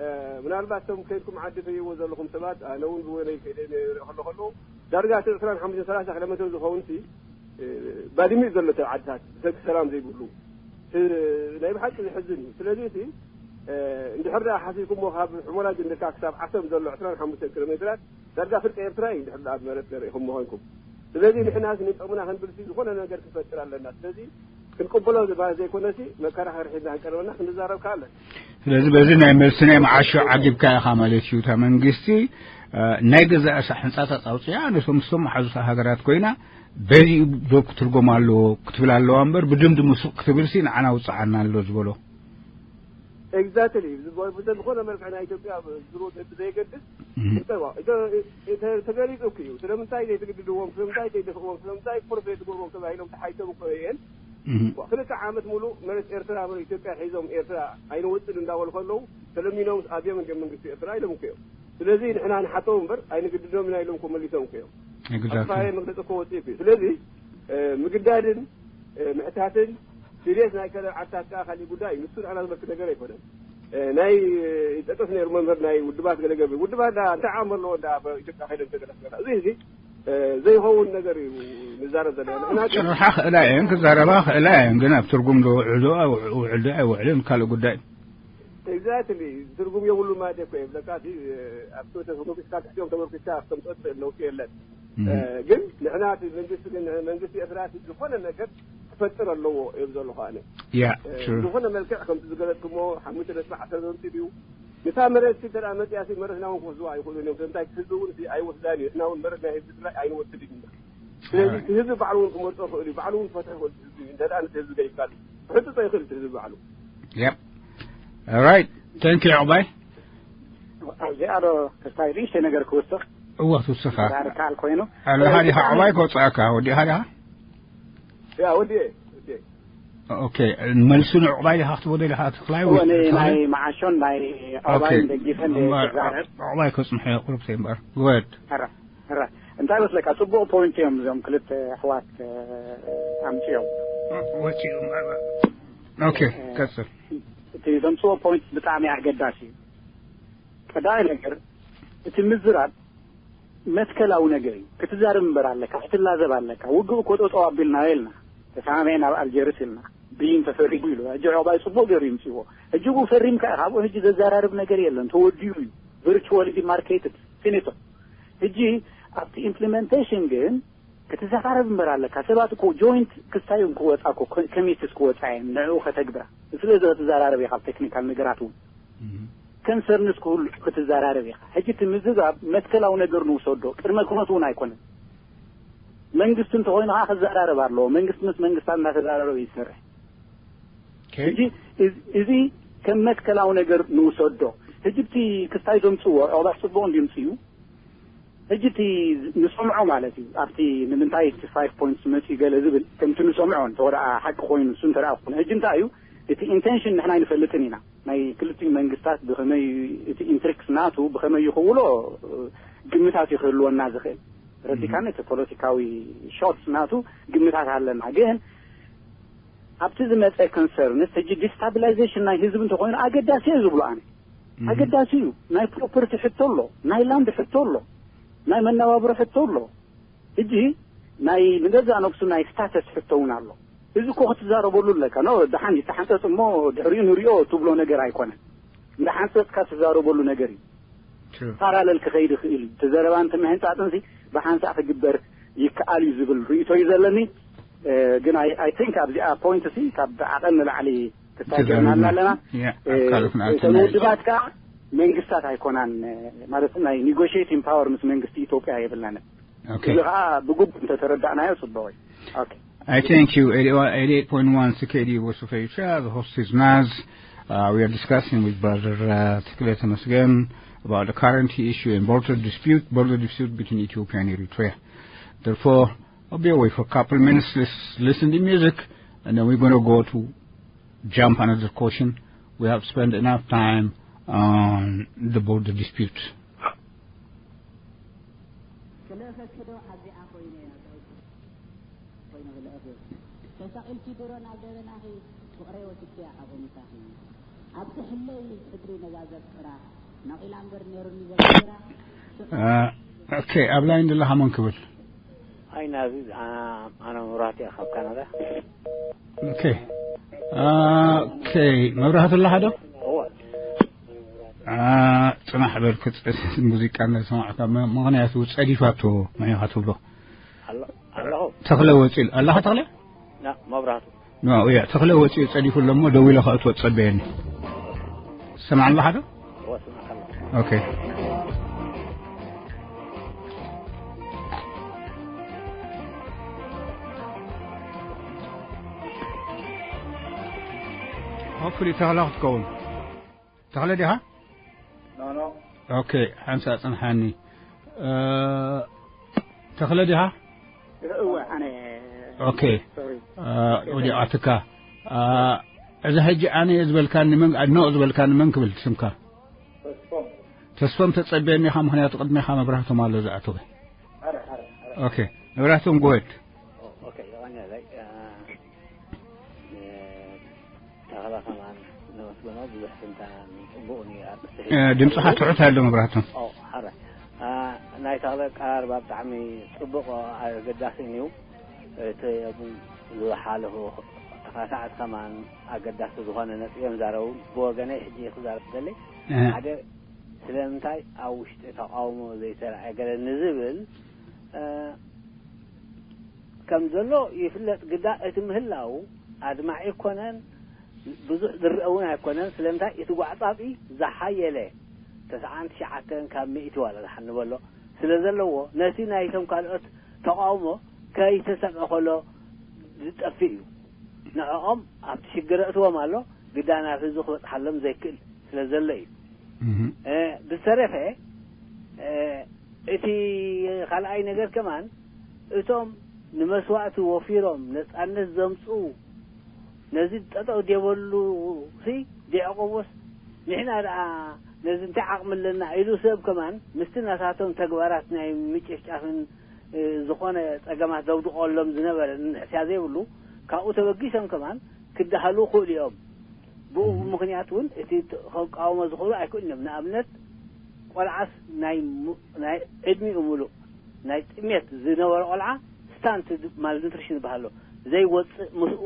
እ፣ ምናልባት እቶም ከይድኩም ዓዲ ትርእይዎ ዘለኹም ሰባት፣ ኣነ እውን ብወገነይ ከይደ ነይረ ከሎ ከሎ፣ ዳርጋ እቲ ዕስራን ሓሙሽተን ሰላሳ ኪሎ ሜትር ዝኸውን ሲ፣ እ፣ ባድመ እዩ ዘሎ፣ እቲ ዓድታት ብሰንኪ ሰላም ዘይብሉ፣ እ፣ ናይ ብሓቂ ዘሕዝን እዩ። ስለዚ እቲ፣ እ፣ እንድሕር ደኣ ሓሲብኩሞ ካብ ሑመራ ጀሚርካ ክሳብ ዓሰብ ዘሎ ዕስራን ሓሙሽተን ኪሎ ሜትራት ዳርጋ ፍርቂ ኤርትራ እዩ፣ እንድሕር ደኣ መሬት ዘርኢኹም ምዃንኩም። ስለዚ ንሕና ንጠቕምና ክንብል ሲ ዝኾነ ነገር ክንፈጥር ኣለና። ስለዚ ክንቅበሎ ዝባ-፣ ዘይኮነሲ መከራኸሪ ሒዝና ክንቀርበና ክንዛረብ ከኣ ኣለና። ስለዚ በዚ ናይ መልሲ ናይ መዓሾ ዓጊብካ ኢኻ ማለት እዩ። እታ መንግስቲ፣ እ፣ ናይ ገዛእ ርእሳ ሕንጻጻት ኣውጺኣ ነቶም ምስቶም መሓዙታ ሃገራት ኮይና በዚ ዶብ ክትርጎም ኣለዎ ክትብል ኣለዋ እምበር ብድምድሙ ስቕ ክትብል ሲ ንዓና ውጽዓና ኣሎ ዝበሎ። ኤግዛክትሊ። ብዘ-፣ ብዘ-፣ ብዝኾነ መልክዕ ናይ ኢትዮጵያ ዝሮ ብዘየገድስ እህ። እንተዋ፣ እተ-፣ እተ-፣ ተገሊጹ እኮ እዩ። ስለምንታይ ዘይትግድድዎም? ስለምንታይ ዘይደፍእዎም? ስለምንታይ ፕሮፌ ትገብርዎም ተባሂሎም ተሓይቶም እኮ እየን። እህ። ክልተ ዓመት ሙሉእ መሬት ኤርትራ፣ መሬት ኢትዮጵያ ሒዞም ኤርትራ ኣይንወጽን እንዳበሉ ከለዉ ተለሚኖም ኣብዮም እንዲዮም መንግስቲ ኤርትራ ኢሎም እኮ እዮም። ስለዚ ንሕና ንሓቶም እምበር ኣይንግድዶም ኢና ኢሎም እኮ መሊሶም እኮ እዮም። ኤግዛክትሊ። ኣብ ዝተፈላለየ መግለጺ እኮ ወጺኡ እኮ እዩ። ስለዚ፣ እ፣ ምግዳድን፣ እ፣ ምሕታትን ሲሪየስ ናይ ከለ ዓድታት ከኣ ካሊእ ጉዳይ እዩ። ንሱ ንዓና ዝበክት ነገር ኣይኮነን። እ፣ ናይ፣ እ፣ ይጠቅስ ነይሩ መምህር ናይ ውድባት ገለ ገብር። ውድባት ዳ እንታይ ዓቕሚ ኣለዎ ዳ ኣብ ኢትዮጵያ ከይደን ተገለስ ገላ። እዚ፣ እዚ፣ እ፣ ዘይኸውን ነገር እዩ ንዛረብ ዘለና። ንሕና ግን ክጽርሓ ክእላ እየን፣ ክዛረባ ክእላ እየን። ግን ኣብ ትርጉም ዶ ውዕሉ፣ ውዕል ዶ ኣይውዕልን ካልእ ጉዳይ። ኤግዛክትሊ። ትርጉም የብሉ ማለት እኮ የብለካ። እቲ፣ እ፣ ኣብ ትሕቲ ተመርኪስካ፣ ትሕቲኦም ተመርኪስካ ክተምጽኦ ትኽእል ለውጢ የለን። እህ። እ፣ ግን ንሕና እቲ መንግስቲ ግን፣ መንግስቲ ኤርትራ እቲ ዝኾነ ነገር ክፈጥር ኣለዎ እዮም ዘለኹ ኣነ። ያ፣ እ፣ ትሩ። ዝኾነ መልክዕ ከምቲ ዝገለጽኩሞ ሓሙሽተ ነጥቢ ዓሰርተ ዘምጽእ ድዩ? ንታ መሬት ሲ እንተ ደኣ መጽያ ሲ መሬትና እውን ክወስድዋ ኣይኽእሉን እዮም። ስለምንታይ እቲ ህዝቢ እውን ሲ ኣይወስዳን እዩ። ንሕና እውን መሬት ናይ ህዝቢ ትግራይ ኣይንወስድን ኢና። ስለዚ ኦራይት። እቲ ህዝቢ ባዕሉ እውን ክመርጾ ይኽእል እዩ። ባዕሉ እውን ክፈትሖ ይኽእል እዩ። ህዝቢ እንተ ደኣ ነቲ ህዝቢ ገይፍካሉ። ክሕጽጾ ይኽእል እቲ ህዝቢ ባዕሉ። ያፕ። ኦራይት። ታንክ ዩ፣ ዕቑባይ። እዚኣ ዶ ተስፋይ ንእሽተይ ነገር ክውስኽ? እወ፣ ትውስኻ። ዳር ካል ኮይኑ። ኣለኻ ዲኻ? ዕቑባይ ከውጽኣካ፣ ወዲእኻ ዲኻ? ያ፣ ወዲኤ፣ ወዲኤ። ኦኬ፣ መልሱ ንዕቑባይ ዲኻ ክትቦ ደሊኻ፣ ተኽላይ እወ፣ ወይ ናይ ተኽላይ? መዓሾን ናይ ኦኬ። ዕቑባይን ደጊፈን እምበር፣ ክዛረብ። ዕቑባይ ከጽንሖ እየ፣ ቁሩብ ተይ እምበር። ጎድ። ሕራ፣ ሕራ። እንታይ መስለካ፣ ጽቡቕ ፖይንት እዮም እዞም ክልተ ኣሕዋት፣ እ፣ ኣምጺኦም። ወጺኡ እምበር። ኦኬ፣ እ፣ ቀጽል። እቲ ዘምጽኦ ፖይንት ብጣዕሚ ኣገዳሲ እዩ። ቀዳማይ ነገር፣ እቲ ምዝራብ መትከላዊ ነገር እዩ። ክትዛረብ እምበር ኣለካ፣ ክትላዘብ ኣለካ። ውግእ እኮ ጠጠው ኣቢልናዮ ኢልና፣ ተሰማሚዕና ኣብ ኣልጀርስ ኢልና፣ ብይን ተፈሪሙ ኢሉ። ሕጂ ዑቕባይ ጽቡቕ ገይሩ ይምጽእዎ። ሕጂ ብኡ ፈሪምካ ኢኻ፣ ኣብኡ ሕጂ ዘዘራርብ ነገር የለን፣ ተወዲኡ እዩ። ቨርቹዋሊ ዲማርኬትድ፣ ፊኒቶ። ሕጂ ኣብቲ ኢምፕሊመንቴሽን ግን ክትዘራረብ እምበር ኣለካ። ሰባት እኮ ጆይንት ክስታይ እዮም ክወጻ እኮ፣ ኮ-፣ ኮሚትስ ክወጻ እየን ንዕኡ ከተግብራ። ስለዚ ክትዘራረብ ኢኻ ኣብ ቴክኒካል ነገራት እውን። ከንሰርንስ ክህሉ ክትዘራረብ ኢኻ። ሕጂ እቲ ምዝዛብ መትከላዊ ነገር ንውሰዶ። ቅድመ ኩነት እውን ኣይኮነን። መንግስቲ እንተኾይኑ ከዓ ክዘራረብ ኣለዎ። መንግስቲ ምስ መንግስታት እናተዘራረበ እዩ ዝሰርሕ። ሕጂ እዚ ከም መትከላዊ ነገር ንውሰዶ። ሕጂ እቲ ክስታይ ዘምፅዎ ዑቕባይ ፅቡቕ እንዲምፅኡ፣ ሕጂ እቲ ንሰምዖ ማለት እዩ። ኣብቲ ንምንታይ እቲ ፋይቭ ፖይንትስ መፅኡ ገለ ዝብል ከምቲ ንሰምዖ እንተ ወደኣ ሓቂ ኮይኑ እሱ እንተ ደኣ ኮይኑ፣ ሕጂ እንታይ እዩ እቲ ኢንቴንሽን ንሕና ኣይንፈልጥን ኢና። ናይ ክልቲኡ መንግስታት ብኸመይ እቲ ኢንትሪክስ ናቱ ብኸመይ ይኽውሎ ግምታት ይክህልወና ዝኽእል ረዲካን እቲ ፖለቲካዊ ሾትስ ናቱ ግምታት ኣለና። ግን ኣብቲ ዝመፀ ኮንሰርንስ ሕጂ ዲስታቢላይዜሽን ናይ ህዝቢ እንተኮይኑ ኣገዳሲ እየ ዝብሎ ኣነ። ኣገዳሲ እዩ። ናይ ፕሮፐርቲ ሕቶ ኣሎ፣ ናይ ላንድ ሕቶ ኣሎ፣ ናይ መነባብሮ ሕቶ ኣሎ። ሕጂ ናይ ንገዛእ ነብሱ ናይ ስታተስ ሕቶ እውን ኣሎ። እዚ እኮ ክትዛረበሉ ኣለካ። ኖ፣ ደሓን ይተሓንፀፅ እሞ ድሕሪኡ ንሪኦ ትብሎ ነገር ኣይኮነን። እንዳሓንፀፅካ ትዛረበሉ ነገር እዩ። ፓራለል ክኸይድ ይኽእል እዩ። እቲ ዘረባን እቲ ምሕንፃፅን ሲ ብሓንሳእ ክግበር ይከኣል እዩ ዝብል ርእይቶ እዩ ዘለኒ። ግን ኣይ ቲንክ ኣብዚኣ ፖይንት ሲ ካብ ዓቐን ንላዕሊ ክሳገርና ኣለና። እተን ውድባት ከዓ መንግስታት ኣይኮናን፣ ማለት ናይ ኔጎሽቲንግ ፓወር ምስ መንግስቲ ኢትዮጵያ የብለንን። እዚ ከዓ ብግቡእ እንተተረዳእናዮ ፅቡቅ እዩ። I thank you. eighty-eight point one C K D U Voice of Asia, the host is Naz. Uh, we are discussing with Brother uh, Tekle Temesgen about the current issue in border dispute, border dispute between Ethiopia and Eritrea. Therefore, I'll be away for a couple of minutes. Let's listen to music, and then we're going to go to jump another question. We have spent enough time on the border dispute. ተሳቂልኪ ድሮ ናብ ደበናኺ ፍቕረይ ወሲድክያ ሓቑኒታኺ ኣብቲ ሕለይ ሕድሪ ነዛ ዘፍቅራ ናቒላ እምበር ነይሩኒ ዘፍቅራ ኦኬ ኣብ ላይን ዘለኻ መን ክብል ኣይ ናዚ ኣነ መብራህቲ እየ ካብ ካናዳ ኦኬ ኦኬ መብራህቲ ኣለኻ ዶ እወ ጽናሕ በል ሙዚቃ እናሰማዕካ ምኽንያቱ ጸዲፋቶ መን ኢኻ ትብሎ ኣለኹ ተኽለ ወፂኡ ኣለኻ ተኽለ መብራህቱ ያ ተኽለ ወፂኡ ፀዲፉ ኣሎ እሞ ደው ኢለ ከእትዎ ትፀበየኒ ትሰምዓ ኣለኻ ዶ ኦኬ ሆፕፉሊ ተኽለ ክትከውን ተኽለ ዲኻ ኖ ኖ ኦኬ ሓንሳ ጽንሓኒ ተኽለ ዲኻ እወ ኣነ ኦኬ ወዲቓትካ እዛ ሕጂ ኣነ እየ ዝበልካኒ መን ኖ ዝበልካኒ መን ክብል ስምካ ተስፎም ተስፎም ተጸበየኒ ኢኻ ምኽንያቱ ቅድሜኻ መብራህቶም ኣሎ ዝኣተወ ኣረ ኣረ ኣረ ኦኬ መብራህቶም ጎወድ ኦኬ የቐንየለይ ተኽለ ከማን ነመስግኖ ብዙሕ ትንተና ጽቡቕ ነይሩ ኣርእስቲ ሒዝካ ድምፅኻ ትሑት ኣሎ መብራህቶም ኦ ሓረ ናይ ተኽለ ኣቀራርባ ብጣዕሚ ጽቡቕ ኣገዳስን እዩ እቲ ዝሓለፉ ተኻታዕት ከማን ኣገዳሲ ዝኾነ ነጥቢ እዮም ዛረቡ ብወገነይ ሕጂ ክዛረብ ደለይ ሓደ ስለምንታይ ኣብ ውሽጢ ተቃውሞ ዘይተረኣየ ገለ ንዝብል ከም ዘሎ ይፍለጥ ግዳ እቲ ምህላው ኣድማዒ ኣይኮነን ብዙሕ ዝረአ እውን ኣይኮነን ስለምንታይ እቲ ጓዕጻጺ ዝሓየለ ተስዓን ትሽዓተን ካብ ሚእቲ ዋላ ዝሓን ንበሎ ስለ ዘለዎ ነቲ ናይቶም ካልኦት ተቃውሞ ከይተሰምዐ ከሎ ዝጠፍእ እዩ ንዕኦም ኣብቲ ሽግር ኣእትዎም ኣሎ ግዳ ናብ ህዝቢ ክበጽሓሎም ዘይክእል ስለ ዘሎ እዩ ብዝተረፈ እቲ ካልኣይ ነገር ከማን እቶም ንመስዋእቲ ወፊሮም ነጻነት ዘምጽኡ ነዚ ጠጠው ደበሉ ሲ ዲያቆቦስ ንሕና ደኣ ነዚ እንታይ ዓቕሚ ኣለና ኢሉ ሰብ ከማን ምስቲ ናታቶም ተግባራት ናይ ምጭፍጫፍን ዝኾነ ጸገማት ዘውድቐሎም ዝነበረ ንሕስያ ዘይብሉ ካብኡ ተበጊሶም ከማን ክዳሃሉ ክእሉ እዮም ብኡ ምኽንያት እውን እቲ ከቃወሞ ዝኽእሉ ኣይክእሉን እዮም ንኣብነት ቆልዓስ ናይ ሙ- ናይ ዕድሚኡ ሙሉእ ናይ ጥሜት ዝነበረ ቆልዓ ስታንት ድ- ማልኑትሪሽን ዝበሃሎ ዘይወፅእ ምስኡ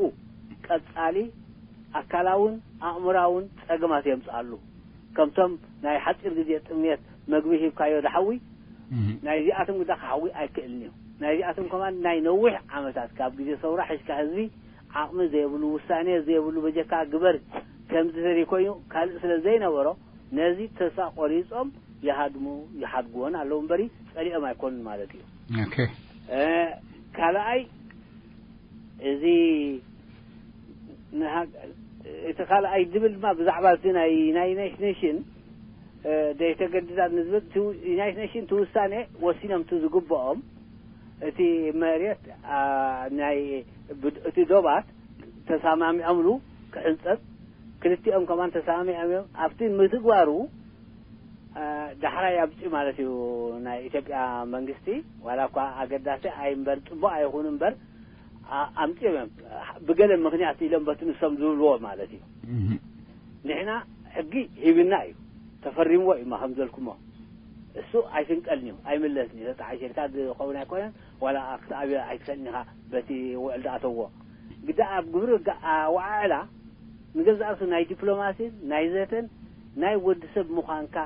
ቀፃሊ ኣካላውን ኣእምራውን ፀገማት የምፅኣሉ። ከምቶም ናይ ሓፂር ግዜ ጥሜት መግቢ ሂብካዮ ድሓዊ ናይዚኣቶም ግዳ ክሓዊ ኣይክእልን እዩ። ናይዚኣቶም ከማን ናይ ነዊሕ ዓመታት ካብ ግዜ ሰውራ ሒዝካ ህዝቢ ዓቕሚ ዘይብሉ ውሳኔ ዘይብሉ በጀካ ግበር ከምዚ ተዘይኮይኑ ካልእ ስለ ዘይነበሮ ነዚ ተስፋ ቆሪጾም ይሃድሙ ይሓድግዎን ኣለዉ እምበሪ ጸሊኦም ኣይኮኑን ማለት እዩ። ኦኬ ካልኣይ እዚ እቲ ካልኣይ ዝብል ድማ ብዛዕባ እቲ ናይ ዩናይትድ ኔሽን ዘይተገድዳት ንዝብል ዩናይትድ ኔሽን እቲ ውሳኔ ወሲኖም እቲ ዝግብኦም እቲ መሬት ናይ እቲ ዶባት ተሳማሚዖምሉ ክሕንፀብ ክልቲኦም ከማን ተሳማሚዖም እዮም ኣብቲ ምትግባሩ ዳሕራይ ኣብፂ ማለት እዩ ናይ ኢትዮጵያ መንግስቲ ዋላ እኳ ኣገዳሲ ኣይንበር ፅቡቅ ኣይኹን እምበር ኣምፅኦም እዮም ብገለ ምክንያት ኢሎም በቲ ንሶም ዝብልዎ ማለት እዩ ንሕና ሕጊ ሂብና እዩ ተፈሪምዎ እዩ ከም ዘልኩሞ እሱ ኣይፍንቀልን እዩ ኣይምለስን እዩ ተጣዓሸልካ ዝኸውን ኣይኮነን ዋላ ክትኣብዮ ኣይትኽእልን ኢኻ በቲ ውዕል ዝኣተዎ ግዳ ኣብ ግብሪ ኣወዓዕላ ንገዛእሱ ናይ ዲፕሎማሲን ናይ ዘተን ናይ ወዲ ሰብ ምዃንካ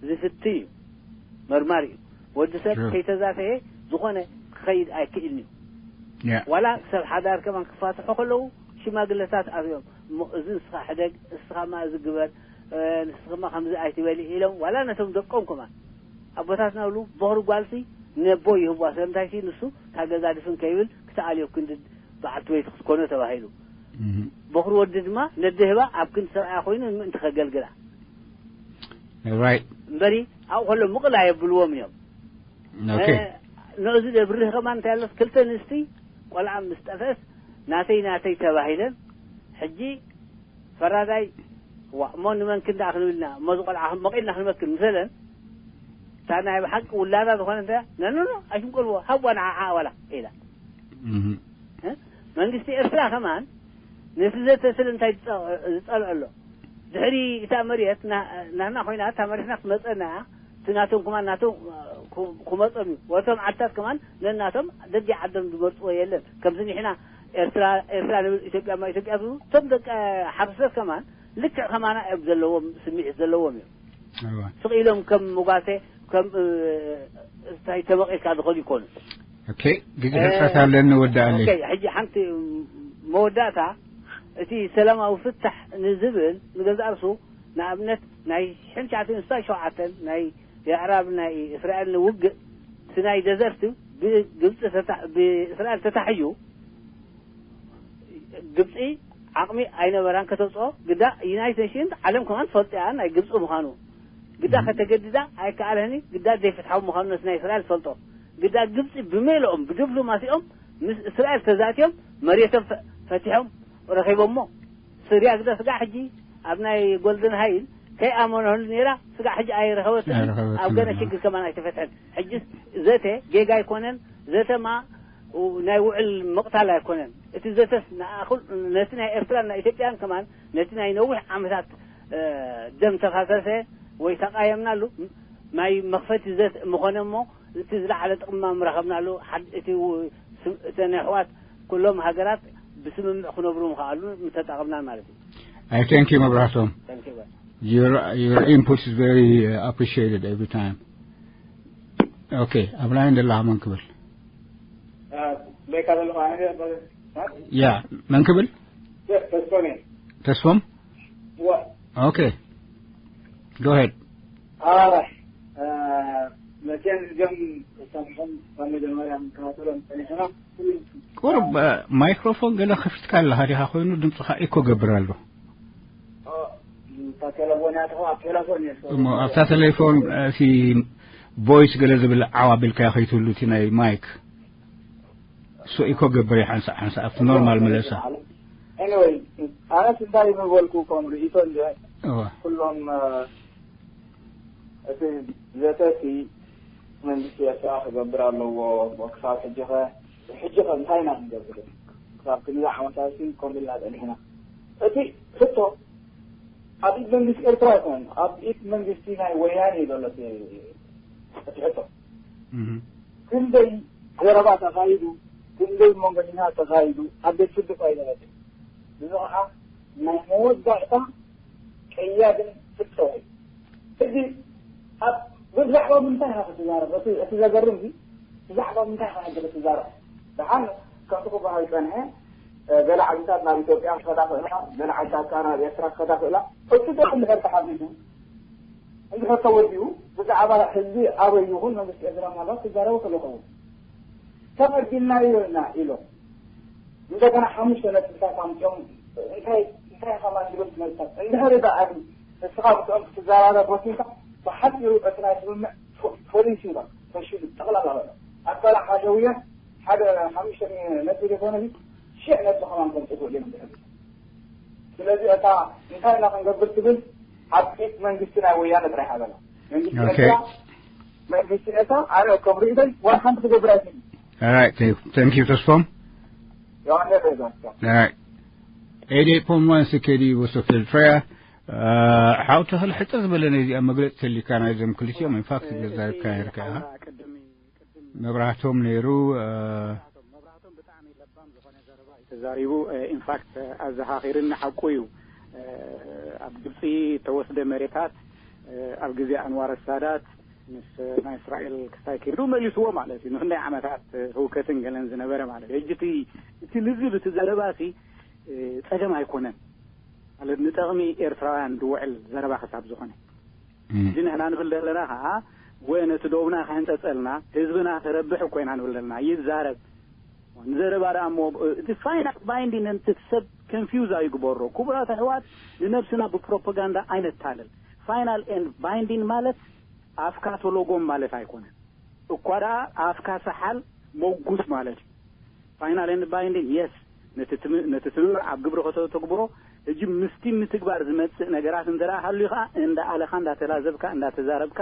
ዝፍትን እዩ መርማሪ እዩ ወዲ ሰብ ከይተዛተየ ዝኾነ ክኸይድ ኣይክእልን እዩ ዋላ ሰብ ሓዳር ከማን ክፋትሑ ከለዉ ሽማግለታት ኣትዮም እሞ እዚ ንስኻ ሕደግ እስኻ ማ እዚ ግበር ንስኻ ማ ከምዚ ኣይትበሊ ኢሎም ዋላ ነቶም ደቆም ከማን ኣቦታትና ብሉ በኽሪ ጓልሲ ነቦ ይህቧ ስለምንታይ ሲ ንሱ እታ ገዛ ድፍን ከይብል ክትኣልዮ ክንዲ በዓልቲ በይቲ ክትኮኖ ተባሂሉ በኽሪ ወዲ ድማ ነዲ ህባ ኣብ ክንዲ ሰብኣያ ኮይኑ ንምእንቲ ከገልግላ right እምበሪ ኣብኡ ከሎ ምቕል ኣየብልዎም እዮም okay ንእዚ ደብርህ ከማን እንታይ ኣሎስ ክልተ ንስቲ ቆልዓ ምስ ጠፈስ ናተይ ናተይ ተባሂለን ሕጂ ፈራዳይ ዋ እሞ ንመን ክንዳ ክንብልና እሞ ዝቆልዓ መቂልና ክንመክር ምሰለን እታ ናይ ብሓቂ ውላዳ ዝኾነ እንተ ነንኖ ኣይሽንቆልዎ ሃብዋ ንዓዓ ዋላ ኢላ መንግስቲ ኤርትራ ከማን ነቲ ዘተ ስለ እንታይ ዝጸልኦ ኣሎ ድሕሪ እታ መሬት ናህና ኮይና እታ መሬትና ክትመፀና እቲ ናቶም ከማን ናቶም ክመፀም እዩ ወቶም ዓድታት ከማን ነናቶም ደጊ ዓዶም ዝመርፅዎ የለን ከምዚ ንሕና ኤርትራ ኤርትራ ንብል ኢትዮጵያ ማ ኢትዮጵያ ዝብሉ እቶም ደቂ ሓረስቶት ከማን ልክዕ ከማና እዮም ዘለዎም ስምዒት ዘለዎም እዮም ስቕ ኢሎም ከም መጓሰ ከም እንታይ ተመቒልካ ዝኸዱ ይኮኑ ግዜ ሕፅረት ኣለኒ ወዳኣለይ ሕጂ ሓንቲ መወዳእታ እቲ ሰላማዊ ፍታሕ ንዝብል ንገዛእ ርሱ ንኣብነት ናይ ሽሕን ትሽዓተን ስሳይ ሸውዓተን ናይ የዕራብ ናይ እስራኤል ንውግእ እቲ ናይ ደዘርት ብግብፂ ብእስራኤል ተታሕዩ ግብፂ ዓቕሚ ኣይነበራን ከተውፅኦ ግዳ ዩናይትድ ኔሽንስ ዓለም ከማን ትፈልጦ እያ ናይ ግብፂ ምዃኑ ግዳ ከተገድዳ ኣይከኣለኒ ግዳ ዘይፍትሓዊ ምዃኑ ነቲ ናይ እስራኤል ትፈልጦ ግዳ ግብፂ ብሜልኦም ብዲፕሎማሲኦም ምስ እስራኤል ተዛትዮም መሬቶም ፈቲሖም ረኺቦሞ ስርያ ግዳ ስጋዕ ሕጂ ኣብ ናይ ጎልደን ሃይል ከይኣመነሉ ነይራ ስጋዕ ሕጂ ኣይረኸበትን ኣብ ገለ ሽግር ከማን ኣይተፈትሐን ሕጂ ዘተ ጌጋ ኣይኮነን ዘተማ ናይ ውዕል ምቕታል ኣይኮነን እቲ ዘተስ ንኣኹል ነቲ ናይ ኤርትራን ናይ ኢትዮጵያን ከማን ነቲ ናይ ነዊሕ ዓመታት ደም ተፋሰሰ ወይ ተቃየምናሉ ናይ መኽፈቲ ዘት ምኾነ እሞ እቲ ዝለዓለ ጥቕሚ ምረኸብናሉ እቲ እተን ኣሕዋት ኩሎም ሃገራት ብስምምዕ ክነብሩ ምኽኣሉ ምተጠቐምና ማለት እዩ። I thank you መብራህቶም። Your your input is very uh, appreciated every time. Okay ኣብ ላይን ደላ መን ክብል በይካ ዘለኹ ኣነ ያ መን ክብል ተስፎም እየ ተስፎም እወ okay go ahead ኣረ መቸም እዞም ሰምዖም ካብ መጀመርያ ንከታተሎም ፀኒሕና ቁሩብ ማይክሮፎን ገለ ከፊትካ ኣለኻ ዲኻ ኮይኑ ድምፅኻ ኢኮ ገብር ኣሎ እታ ቴሌፎን እያ ትኸው ኣብ ቴሌፎን እየ እሞ ኣብታ ቴሌፎን እቲ ቮይስ ገለ ዝብል ዓው ኣቢልካዮ ከይትህሉ እቲ ናይ ማይክ እሱ ኢኮ ገብር እዩ ሓንሳእ ሓንሳእ ኣብቲ ኖርማል መለሳ Anyway ኣነስ እንታይ ምበልኩ ከም ርእይቶ እንደ እወ ኩሎም እቲ ዘተሲ መንግስቲ ኤርትራ ክገብር ኣለዎ ክሳብ ሕጂ ኸ ሕጂ ኸ እንታይ ኢና ክንገብር ክሳብ ክንዛ ዓመታት ሲ ከምልና ጸኒሕና እቲ ሕቶ ኣብ ኢድ መንግስቲ ኤርትራ ኣይኮነን፣ ኣብ ኢድ መንግስቲ ናይ ወያኔ እዩ ዘሎ እቲ እቲ ሕቶ። ክንደይ ዘረባ ተኻይዱ፣ ክንደይ መንጎኛ ተኻይዱ፣ ኣብ ቤት ፍርዲ እኳ ኣይነበረ። እዚ ኸዓ ናይ መወዳእታ ቀያድን ፍርቂ እዩ። ሕጂ ኣብ ብዛዕባ ምንታይ ኢኻ ክትዛረብ? እቲ እቲ ዘገርም እዚ ብዛዕባ ምንታይ ኢኻ ሕጂ ክትዛረብ? ደሓን ከምቲ ክበሃል ዝጸንሐ፣ ገለ ዓድታት ናብ ኢትዮጵያ ክኸዳ ክእላ፣ ገለ ዓድታት ከኣ ናብ ኤርትራ ክኸዳ ክእላ። እቲ ደኣ እንድሕር ተሓቲቱ፣ እንድሕር ተወዲኡ፣ ብዛዕባ ህዝቢ ኣበይ ይኹን መንግስቲ ኤርትራ ምናልባት ክዛረቡ ክእሉ ይኸውን። ተቐቢልናዮ ኢና ኢሎም። እንደገና ሓሙሽተ ነጥብታት ኣምፅኦም እንታይ እንታይ ኢኻ ማለት ዝብል ነጥብታት እንድሕር ደኣ ንስኻ ምስኦም ክትዘራረብ ወሲንካ ብሓፂሩ እቲ ናይ ስምምዕ ፖ- ፖሊሲ ይበል ፈሽሉ ጠቕላላ በለ ኣካላ ሓሸውያ ሓደ ሓሙሽተ ነጥቢ ዘይኮነ ሽሕ ነጥቢ ከማን ከምፅእ ክእል እዮም ድሕር ስለዚ እታ እንታይ ኢና ክንገብር ትብል ኣብ ፊት መንግስቲ ናይ ወያነ ጥራሕ በላ መንግስቲ ኦኬ። ኤርትራ መንግስቲ ኤርትራ ኣነ ከም ርእይቶይ ዋላ ሓንቲ ክገብር ኣይክእልን All right, thank you, thank you, Tasfom. ዮሃንስ ሬዛቸው All right. Eighty-eight point one C K D U S of Eritrea. ሓው ተኽል ሕፅር ዝበለ ናይ እዚኣ መግለፂ ተሊካ ናይዞም ክልቲኦም ኢንፋክት ገዛርካ ነርካ ኢኻ መብራህቶም ነይሩ። መብራህቶም ብጣዕሚ ለባም ዝኾነ ዘረባ እዩ ተዛሪቡ። ኢንፋክት ኣዘኻኺርኒ ሓቁ እዩ። ኣብ ግብፂ ተወስደ መሬታት ኣብ ግዜ ኣንዋር ሳዳት ምስ ናይ እስራኤል ክሳይ ከይዱ መሊስዎ ማለት እዩ። ንክንደይ ዓመታት ህውከትን ገለን ዝነበረ ማለት እዩ። ሕጂ እቲ እቲ ልዝብ እቲ ዘረባ ሲ ጸገም ኣይኮነን ማለት ንጠቕሚ ኤርትራውያን ዝውዕል ዘረባ ክሳብ ዝኾነ ሕጂ ንሕና ንብል ዘለና ከዓ ወ ነቲ ዶብና ክሕንፀፀልና ህዝብና ክረብሕ እኮ ኢና ንብል ዘለና ይዛረብ ንዘረባ ደኣ እሞ እቲ ፋይናል ባይንዲንግ ሰብ ኮንፊውዝ ኣይግበሮ ክቡራት ኣሕዋት ንነብስና ብፕሮፓጋንዳ ኣይነታለል ፋይናል ኤንድ ባይንዲንግ ማለት ኣፍካ ተሎጎም ማለት ኣይኮነን እኳ ደኣ ኣፍካ ሰሓል ሞጉስ ማለት እዩ ፋይናል ኤንድ ባይንዲንግ የስ ነቲ ስምምዕ ኣብ ግብሪ ከተተግብሮ ሕጂ ምስቲ ምትግባር ዝመፅእ ነገራት እንተ ሃልዩ ከዓ እንዳኣለካ እንዳተላዘብካ እንዳተዛረብካ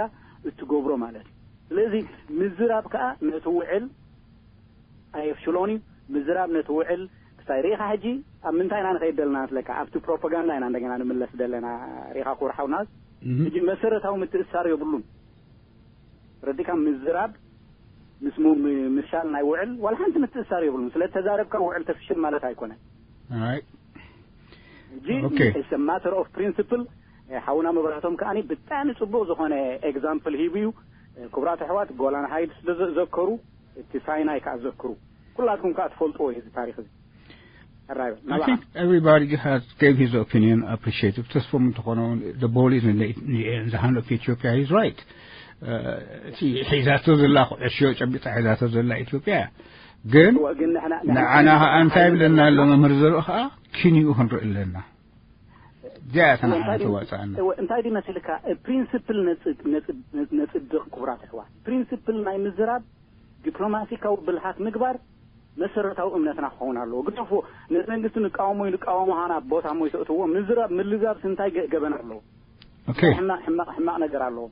እትገብሮ ማለት እዩ ስለዚ ምዝራብ ከዓ ነቲ ውዕል ኣየፍሽሎን እዩ ምዝራብ ነቲ ውዕል ክሳይ ርኢኻ ሕጂ ኣብ ምንታይ ኢና ንኸይድ ዘለና መስለካ ኣብቲ ፕሮፓጋንዳ ኢና እንደገና ንምለስ ዘለና ርኢኻ ክቡር ሓውናስ ሕጂ መሰረታዊ ምትእሳር የብሉን ረዲካ ምዝራብ ምስ ምሻል ናይ ውዕል ዋላ ሓንቲ ምትእሳር የብሉን ስለ ተዛረብካ ውዕል ተፍሽል ማለት ኣይኮነን ሕጂ ማተር ኦፍ ፕሪንስፕል ሓውና መብራህቶም ከዓ ብጣዕሚ ፅቡቅ ዝኾነ ኤግዛምፕል ሂቡ እዩ ክቡራት ኣሕዋት ጎላን ሃይትስ ዘከሩ እቲ ሳይናይ ከዓ ዘክሩ ኩላትኩም ከዓ ትፈልጥዎ እዩ እዚ ታሪክ እዚ I think everybody has gave his opinion. Appreciate it. ተስፎም እንተኾነ እውን the ball is in the, in the hand of Ethiopia. He's right. እቲ ሒዛቶ ዘላ ዕሽዮ ጨቢጣ ሒዛቶ ዘላ ኢትዮጵያ ግን ንዓና ከዓ እንታይ ይብለና ኣሎ መምህር ዘርኡ ከዓ ኪንኡ ክንርኢ ኣለና እዚኣ እያ ንዓና ተዋፅኣና እንታይ ድዩ መሲልካ ፕሪንስፕል ነፅድቕ ክቡራት ኣሕዋት ፕሪንስፕል ናይ ምዝራብ ዲፕሎማሲካዊ ብልሓት ምግባር መሰረታዊ እምነትና ክኸውን ኣለዎ። ግደፎ፣ ነቲ መንግስቲ ንቃወሞ እዩ ንቃወሞ ሃና ቦታ እሞ ይተእትዎ ምዝራብ ምልዛብ ስንታይ ገ- ገበን ኣለዎ? ኦኬ ሕማቅ ሕማቅ ሕማቅ ነገር ኣለዎ።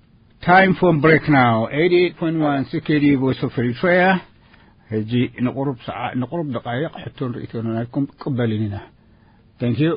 Time for break now. eighty-eight point one C K D U Voice of Eritrea. ሕጂ ንቁሩብ ሰዓ ንቁሩብ ደቃይቕ ሕቶን ርእይቶን ናይኩም ቅበልን ኢና። Thank you.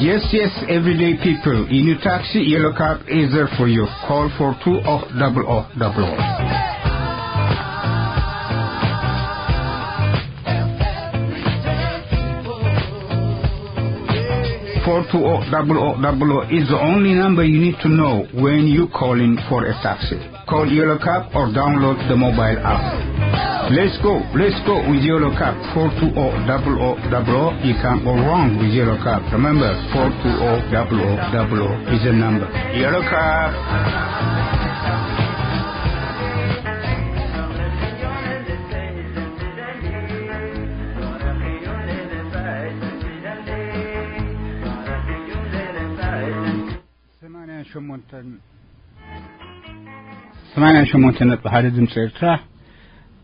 Yes, yes, everyday people. In your taxi, Yellow Cab is there for you. Call for two oh double oh double oh. Four two oh double oh double oh is the only number you need to know when you calling for a taxi. Call Yellow Cab or download the mobile app. Let's go, let's go with Yellow Cab. Four two oh double oh double oh. You can't go wrong with Yellow Cab. Remember, four two oh double oh double oh is the number. Yellow Cab. ሰማንያን ሸሞንተን ሰማንያን ሸሞንተ ነጥቢ ሓደ ድምፂ ኤርትራ።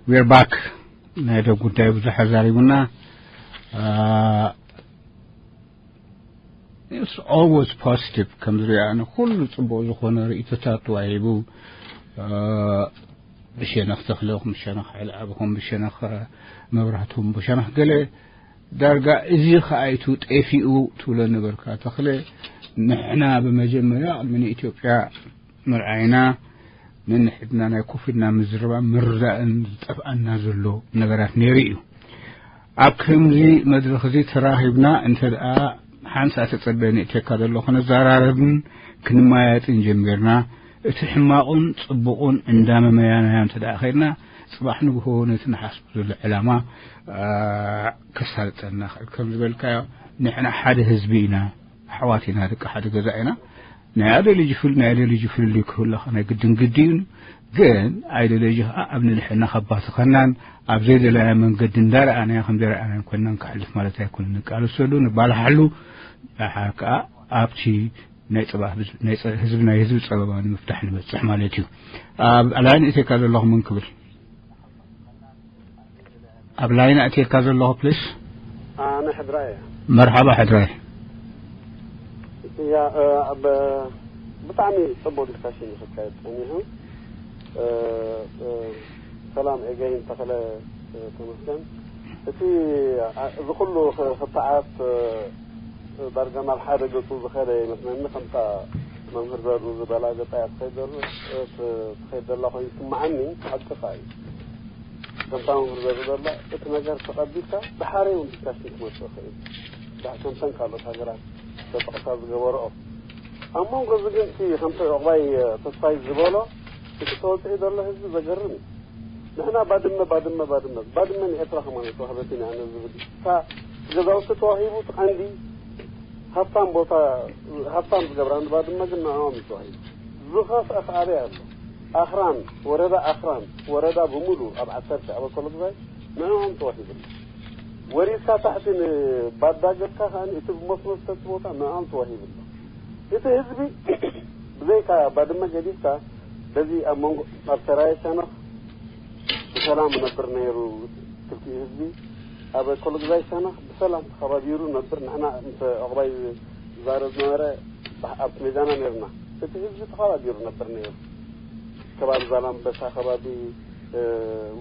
We're back። ናይ ደብ ጉዳይ ብዙሕ ኣዛሪቡና። It's always positive። ከም ዝሪኣ ኣነ ኩሉ ፅቡቅ ዝኾነ ርእይቶታት ተዋሂቡ። ብሸነኽ ተኽለኹም ብሸነኽ ዕልዓብኹም ብሸነኽ መብራህትኹም ብሸነኽ ገለ ዳርጋ እዚ ከኣይቱ ጠፊኡ ትብሎ ነበርካ ተኽለ። ንሕና ብመጀመርያ ቅድሚ ንኢትዮጵያ ምርዓይና ነንሕድና ናይ ኮፍ ኢልና ምዝርባ ምርዳእን ዝጠፍኣና ዘሎ ነገራት ነይሩ እዩ። ኣብ ከምዚ መድረኽ እዚ ተራኺብና እንተ ደኣ ሓንሳእ ተጸበ ንእተካ ዘሎ ክንዘራረብን ክንመያየጥን ጀሚርና፣ እቲ ሕማቑን ጽቡቑን እንዳመመያናዮ እንተ ደኣ ኸይድና፣ ጽባሕ ንግሆ ነቲ ንሓስቦ ዘሎ ዕላማ ከሳልጠልና ይኽእል። ከም ዝበልካዮ ንሕና ሓደ ህዝቢ ኢና። ኣሕዋት ኢና፣ ደቂ ሓደ ገዛ ኢና። ናይ ኣደልጅ ፍል ናይ ኣደልጅ ፍልልይ ክህልኻ ናይ ግድን ግዲ እዩ። ግን ኣይደለጅ ከዓ ኣብ ንድሕና ከባትኸናን ኣብ ዘይደለያ መንገዲ እንዳረኣናዮ ከም ዘይረኣናዮ ኮይናን ክሕልፍ ማለት ኣይኮነን። ንቃለሰሉ፣ ንባልሓሉ፣ ደሓር ከዓ ኣብቲ ናይ ፀባ ህዝብ ናይ ህዝቢ ፀበባ ንምፍታሕ ንበፅሕ ማለት እዩ። ኣብ ኣላይን እቴካ ዘለኹም ምን ክብል ኣብ ላይን ኣእትየካ ዘለኹ ፕሊስ። ኣነ ሕድራ እየ። መርሓባ ሕድራይ። እያ፣ እ፣ ኣብ ብጣዕሚ ጽቡቕ ዲስካሽን እዩ ክካየድ ጸኒሑ። እ፣ እ፣ ሰላም ኤገይን ተኽለ፣ እ፣ ተመስገን። እቲ፣ እ፣ እዚ ኩሉ ክ-፣ ክትዓት፣ እ፣ ዳርጋ ናብ ሓደ ገጹ ዝኸደ ይመስለኒ። ከምታ መምህር ዘሩ ዝበላ ገጻ እያ ትኸይድ ዘሩ፣ እ፣ ት-፣ ትኸይድ ዘላ ኮይኑ ይስምዓኒ። ሓቅኻ እዩ። ከምታ መምህር ዘሩ ዘላ እቲ ነገር ተቐቢልካ ብሓረይ እውን ዲስካሽን ክመጽእ ይኽእል። ዳ-፣ ከምተን ካልኦት ሃገራት ተጠቕሳ ዝገበረኦ። ኣብ መንጎ እዚ ግን እቲ ከምቲ ዕቑባይ ተስፋይ ዝበሎ እቲ ተወጽዒ ዘሎ ህዝቢ ዘገርም እዩ። ንሕና ባድመ፣ ባድመ፣ ባድመ፣ ባድመ ንኤርትራ ከማን ኣይተዋህበትን እያ ኣነ ዝብል እዩ። እታ ገዛውቲ ተዋሂቡ እቲ ቀንዲ ሃብታም ቦታ፣ ሃብታም ዝገብራ ንባድመ ግን ንዕኦም እዩ ተዋሂቡ። ዝኸፍአ ከኣ ኣበይ ኣሎ? ኣኽራን፣ ወረዳ ኣኽራን፣ ወረዳ ብምሉ ኣብ ዓሰርተ ኣብ ኣኮሎግዛይ ንዕኦም ተዋሂቡ ኣሎ። ወሪድካ ታሕቲ ንባዳ ገብካ ከኣ እቲ ብመስኖ ዝተቲ ቦታ ንዕኦም ተዋሂቡ ኣሎ። እቲ ህዝቢ ብዘይካ ባድመ ገዲፍካ በዚ ኣብ መንጎ ኣብ ሰራየ ሸነኽ ብሰላም ነብር ነይሩ። ክልቲኡ ህዝቢ ኣብ ኮሎግዛይ ሸነኽ ብሰላም ተኸባቢሩ ነብር። ንሕና ምስ ዕቑባይ ዝዛረብ ዝነበረ ባህ-፣ ኣብቲ ሜዳና ነርና። እቲ ህዝቢ ተኸባቢሩ ነብር ነይሩ። ከባቢ ዛላምበሳ፣ ከባቢ፣ እ፣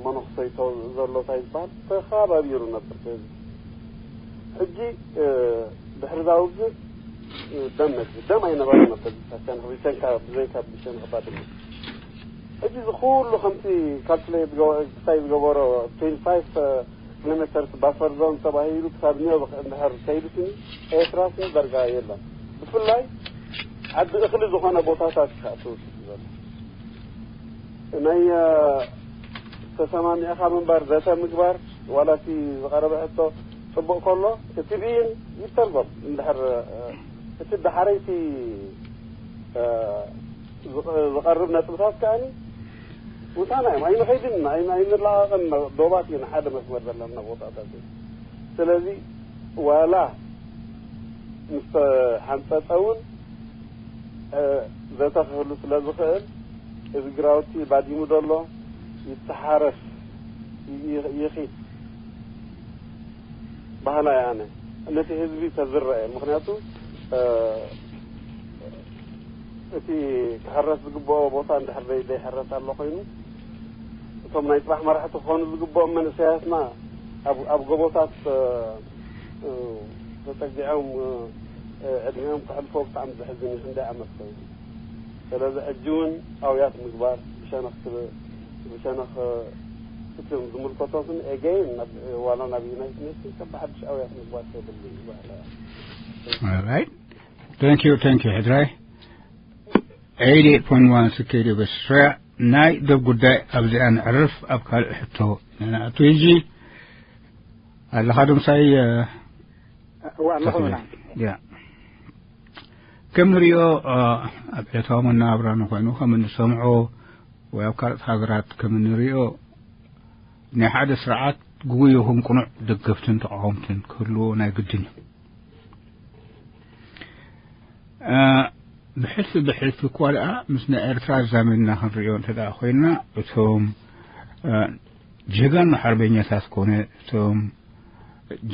መነኽሰይቶ ዘሎ እንታይ ዝበሃል ተኸባቢሩ ነብር እቲ ህዝቢ። ሕጂ፣ እ፣ ድሕሪ እዛ ውግእ፣ እ፣ ደም መጽኢ። ደም ኣይነበረን ኣብ በዚ ሳቻን ሪሰንካ ብዘይካ ብሸን ክባ ድማ። ሕጂ እዚ ኩሉ ከምቲ ካልኩሌት ዝገበ-፣ ክሳይ ዝገበሮ ትዌንቲ ፋይቭ ኪሎ ሜተርስ ባፈር ዞን ተባሂሉ ክሳብ ኒዮ እንድሕር ከይዱ ስኒ ኤርትራ ስኒ ዳርጋ የለን። ብፍላይ ዓዲ እኽሊ ዝኾነ ቦታታት እዩ ከኣ ተወሲዱ ዘሎ። ናይ፣ እ፣ ተሰማሚዕኻ ምንባር፣ ዘተ ምግባር፣ ዋላ እቲ ዝቐረበ ሕቶ ጽቡቕ ከሎ፣ እቲ ብይን ይተርጎም። እንድሕር፣ እ፣ እቲ ዳሕረይቲ፣ እ፣ ዝቐ-፣ ዝቐርብ ነጥብታት ከኣኒ ውሳነ እዮም። ኣይንኸይድን፣ ኣይ-፣ ኣይንላቐቕን ዶባት እዩ፣ ንሓደ መስመር ዘለና ቦታታት እዩ። ስለዚ ዋላ ምስ ተሓንጸጸ እውን፣ እ፣ ዘተ ክህሉ ስለ ዝኽእል፣ እዚ ግራውቲ ባዲሙ ዘሎ ይተሓረስ፣ ይ-፣ ይ-፣ ይኺድ ባህላ እየ ኣነ። ነቲ ህዝቢ ተዝረአ፣ ምኽንያቱ፣ እ፣ እቲ ክሕረስ ዝግብኦ ቦታ እንድሕር ዘይ-፣ ዘይሕረስ ኣሎ ኮይኑ፣ እቶም ናይ ጽባሕ መራሕቲ ክኾኑ ዝግብኦም መንእሰያትና ኣብ፣ ኣብ ጎቦታት፣ እ፣ እ፣ ተጠጊዖም፣ እ፣ ዕድሚኦም ክሕልፎ ብጣዕሚ ዘሕዝን እዩ። ክንደይ ዓመት ኮይኑ። ስለዚ ሕጂ እውን ኣውያት ምግባር ብሸነኽ ትብ- ብሸነኽ እቶም ዝምልከቶም ኤገይን ናብ ዋላ ናብ ዩናይትድ ኔሽንስ ከም ብሓድሽ ኣውያት ምግባር ከብል እዩ ባህላ። All right. Thank you, thank you, ሕድራይ። Eighty-eight point one ስኬዲ በስራ ናይ ደብ ጉዳይ ኣብዚኣ ንዕርፍ። ኣብ ካልእ ሕቶ ንኣቱ። ሕጂ ኣለኻ ዶ ምሳይ? እዋ ኣለኹ ምና። ያ። ከም ንሪኦ ኣብ ዕለታዊ መናብራና ኮይኑ ከም እንሰምዖ ወይ ኣብ ካልኦት ሃገራት ከም እንሪኦ ናይ ሓደ ስርዓት ግጉይ ይኹን ቅኑዕ ደገፍትን ተቃወምትን ክህልዎ ናይ ግድን እዩ። ብሕልፊ ብሕልፊ እኳ ደኣ ምስ ናይ ኤርትራ ኣዛሚድና ክንሪኦ እንተ ደኣ ኮይና፣ እቶም ጀጋኑ ሓርበኛታት ኮነ እቶም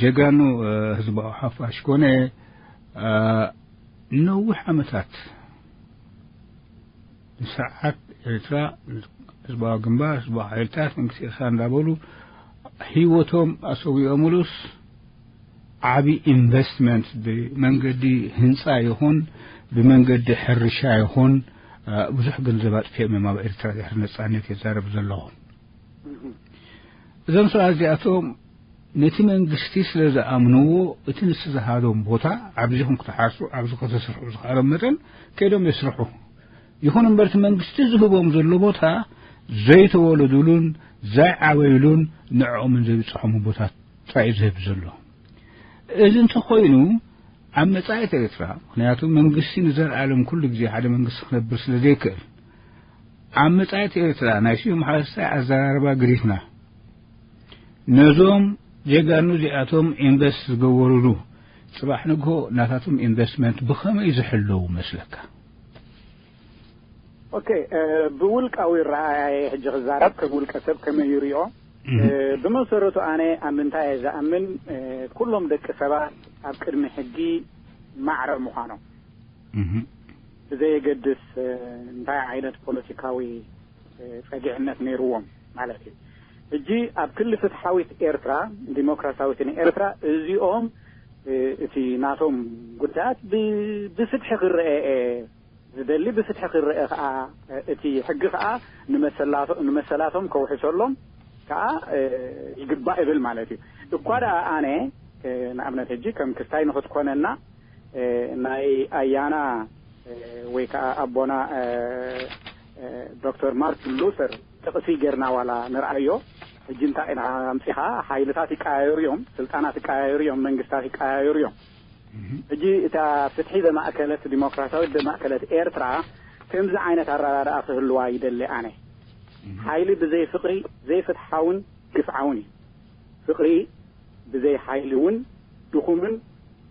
ጀጋኑ ህዝባዊ ሓፋሽ ኮነ ነዊሕ ዓመታት ንስርዓት ኤርትራ፣ ህዝባዊ ግንባር፣ ህዝባዊ ሓይልታት መንግስቲ ኤርትራ እንዳበሉ ህይወቶም ኣሰዊኦምሉስ ዓቢ ኢንቨስትመንት ብመንገዲ ህንፃ ይኹን ብመንገዲ ሕርሻ ይኹን ብዙሕ ገንዘብ ኣጥፊኦም እዮም ኣብ ኤርትራ ድሕሪ ነፃነት የዛረብ ዘለኹ። እዞም ሰባት እዚኣቶም ነቲ መንግስቲ ስለ ዝኣምንዎ እቲ ንሱ ዝሃቦም ቦታ ኣብዚ ኹም ክትሓርሱ ኣብዚ ከተስርሑ ዝኸኣሎም መጠን ከይዶም የስርሑ። ይኹን እምበር እቲ መንግስቲ ዝህቦም ዘሎ ቦታ ዘይተወለዱሉን ዘይዓበዩሉን ንዕኦምን ዘይብፅሖምን ቦታ ጥራይ እዩ ዝህብ ዘሎ። እዚ እንተኾይኑ ኣብ መጻኢት ኤርትራ፣ ምክንያቱ መንግስቲ ንዘለኣለም ኩሉ ግዜ ሓደ መንግስቲ ክነብር ስለ ዘይክእል፣ ኣብ መጻኢት ኤርትራ ናይ ስዩም ሓረስታይ ኣዘራርባ ግሪፍና ነዞም ጀጋኑ እዚኣቶም ኢንቨስት ዝገበሩሉ ጽባሕ ንግሆ ናታቶም ኢንቨስትመንት ብኸመይ ዝሕለዉ መስለካ? ኦኬ፣ ብውልቃዊ ረኣያየ ሕጂ ክዛረብ ከም ውልቀ ሰብ ከመይ ይሪኦ? ብመሰረቱ ኣነ ኣብ ምንታይ እየ ዝኣምን? ኩሎም ደቂ ሰባት ኣብ ቅድሚ ሕጊ ማዕረ ምዃኖም ብዘየገድስ እንታይ ዓይነት ፖለቲካዊ ጸግዕነት ነይርዎም ማለት እዩ። ሕጂ ኣብ ክሊ ፍትሓዊት ኤርትራ፣ ዲሞክራሲያዊትን ኤርትራ፣ እዚኦም እቲ ናቶም ጉዳያት ብ- ብፍትሒ ክረአ እየ ዝደሊ፣ ብፍትሒ ክረአ ከዓ እቲ ሕጊ ከዓ ንመሰላቶ- ንመሰላቶም ከውሕሰሎም ከዓ ይግባእ እብል ማለት እዩ። እኳ ደኣ ኣነ ንኣብነት ሕጂ ከም ክስታይ ንክትኮነና ናይ ኣያና ወይ ከዓ ኣቦና ዶክተር ማርቲን ሉተር ጥቕሲ ጌርና ዋላ ንርኣዮ። ሕጂ እንታይ ኢና ኣምፂኻ ሓይልታት ይቀያየሩ እዮም፣ ስልጣናት ይቀያየሩ እዮም፣ መንግስታት ይቀያየሩ እዮም። ሕጂ እታ ፍትሒ ዘማእከለት ዲሞክራሲያዊት ዘማእከለት ኤርትራ ከምዚ ዓይነት ኣረዳድኣ ክህልዋ ይደሊ ኣነ። ሓይሊ ብዘይ ፍቕሪ ዘይፍትሓውን ግፍዓውን እዩ። ፍቕሪ ብዘይ ሓይሊ እውን ድኹምን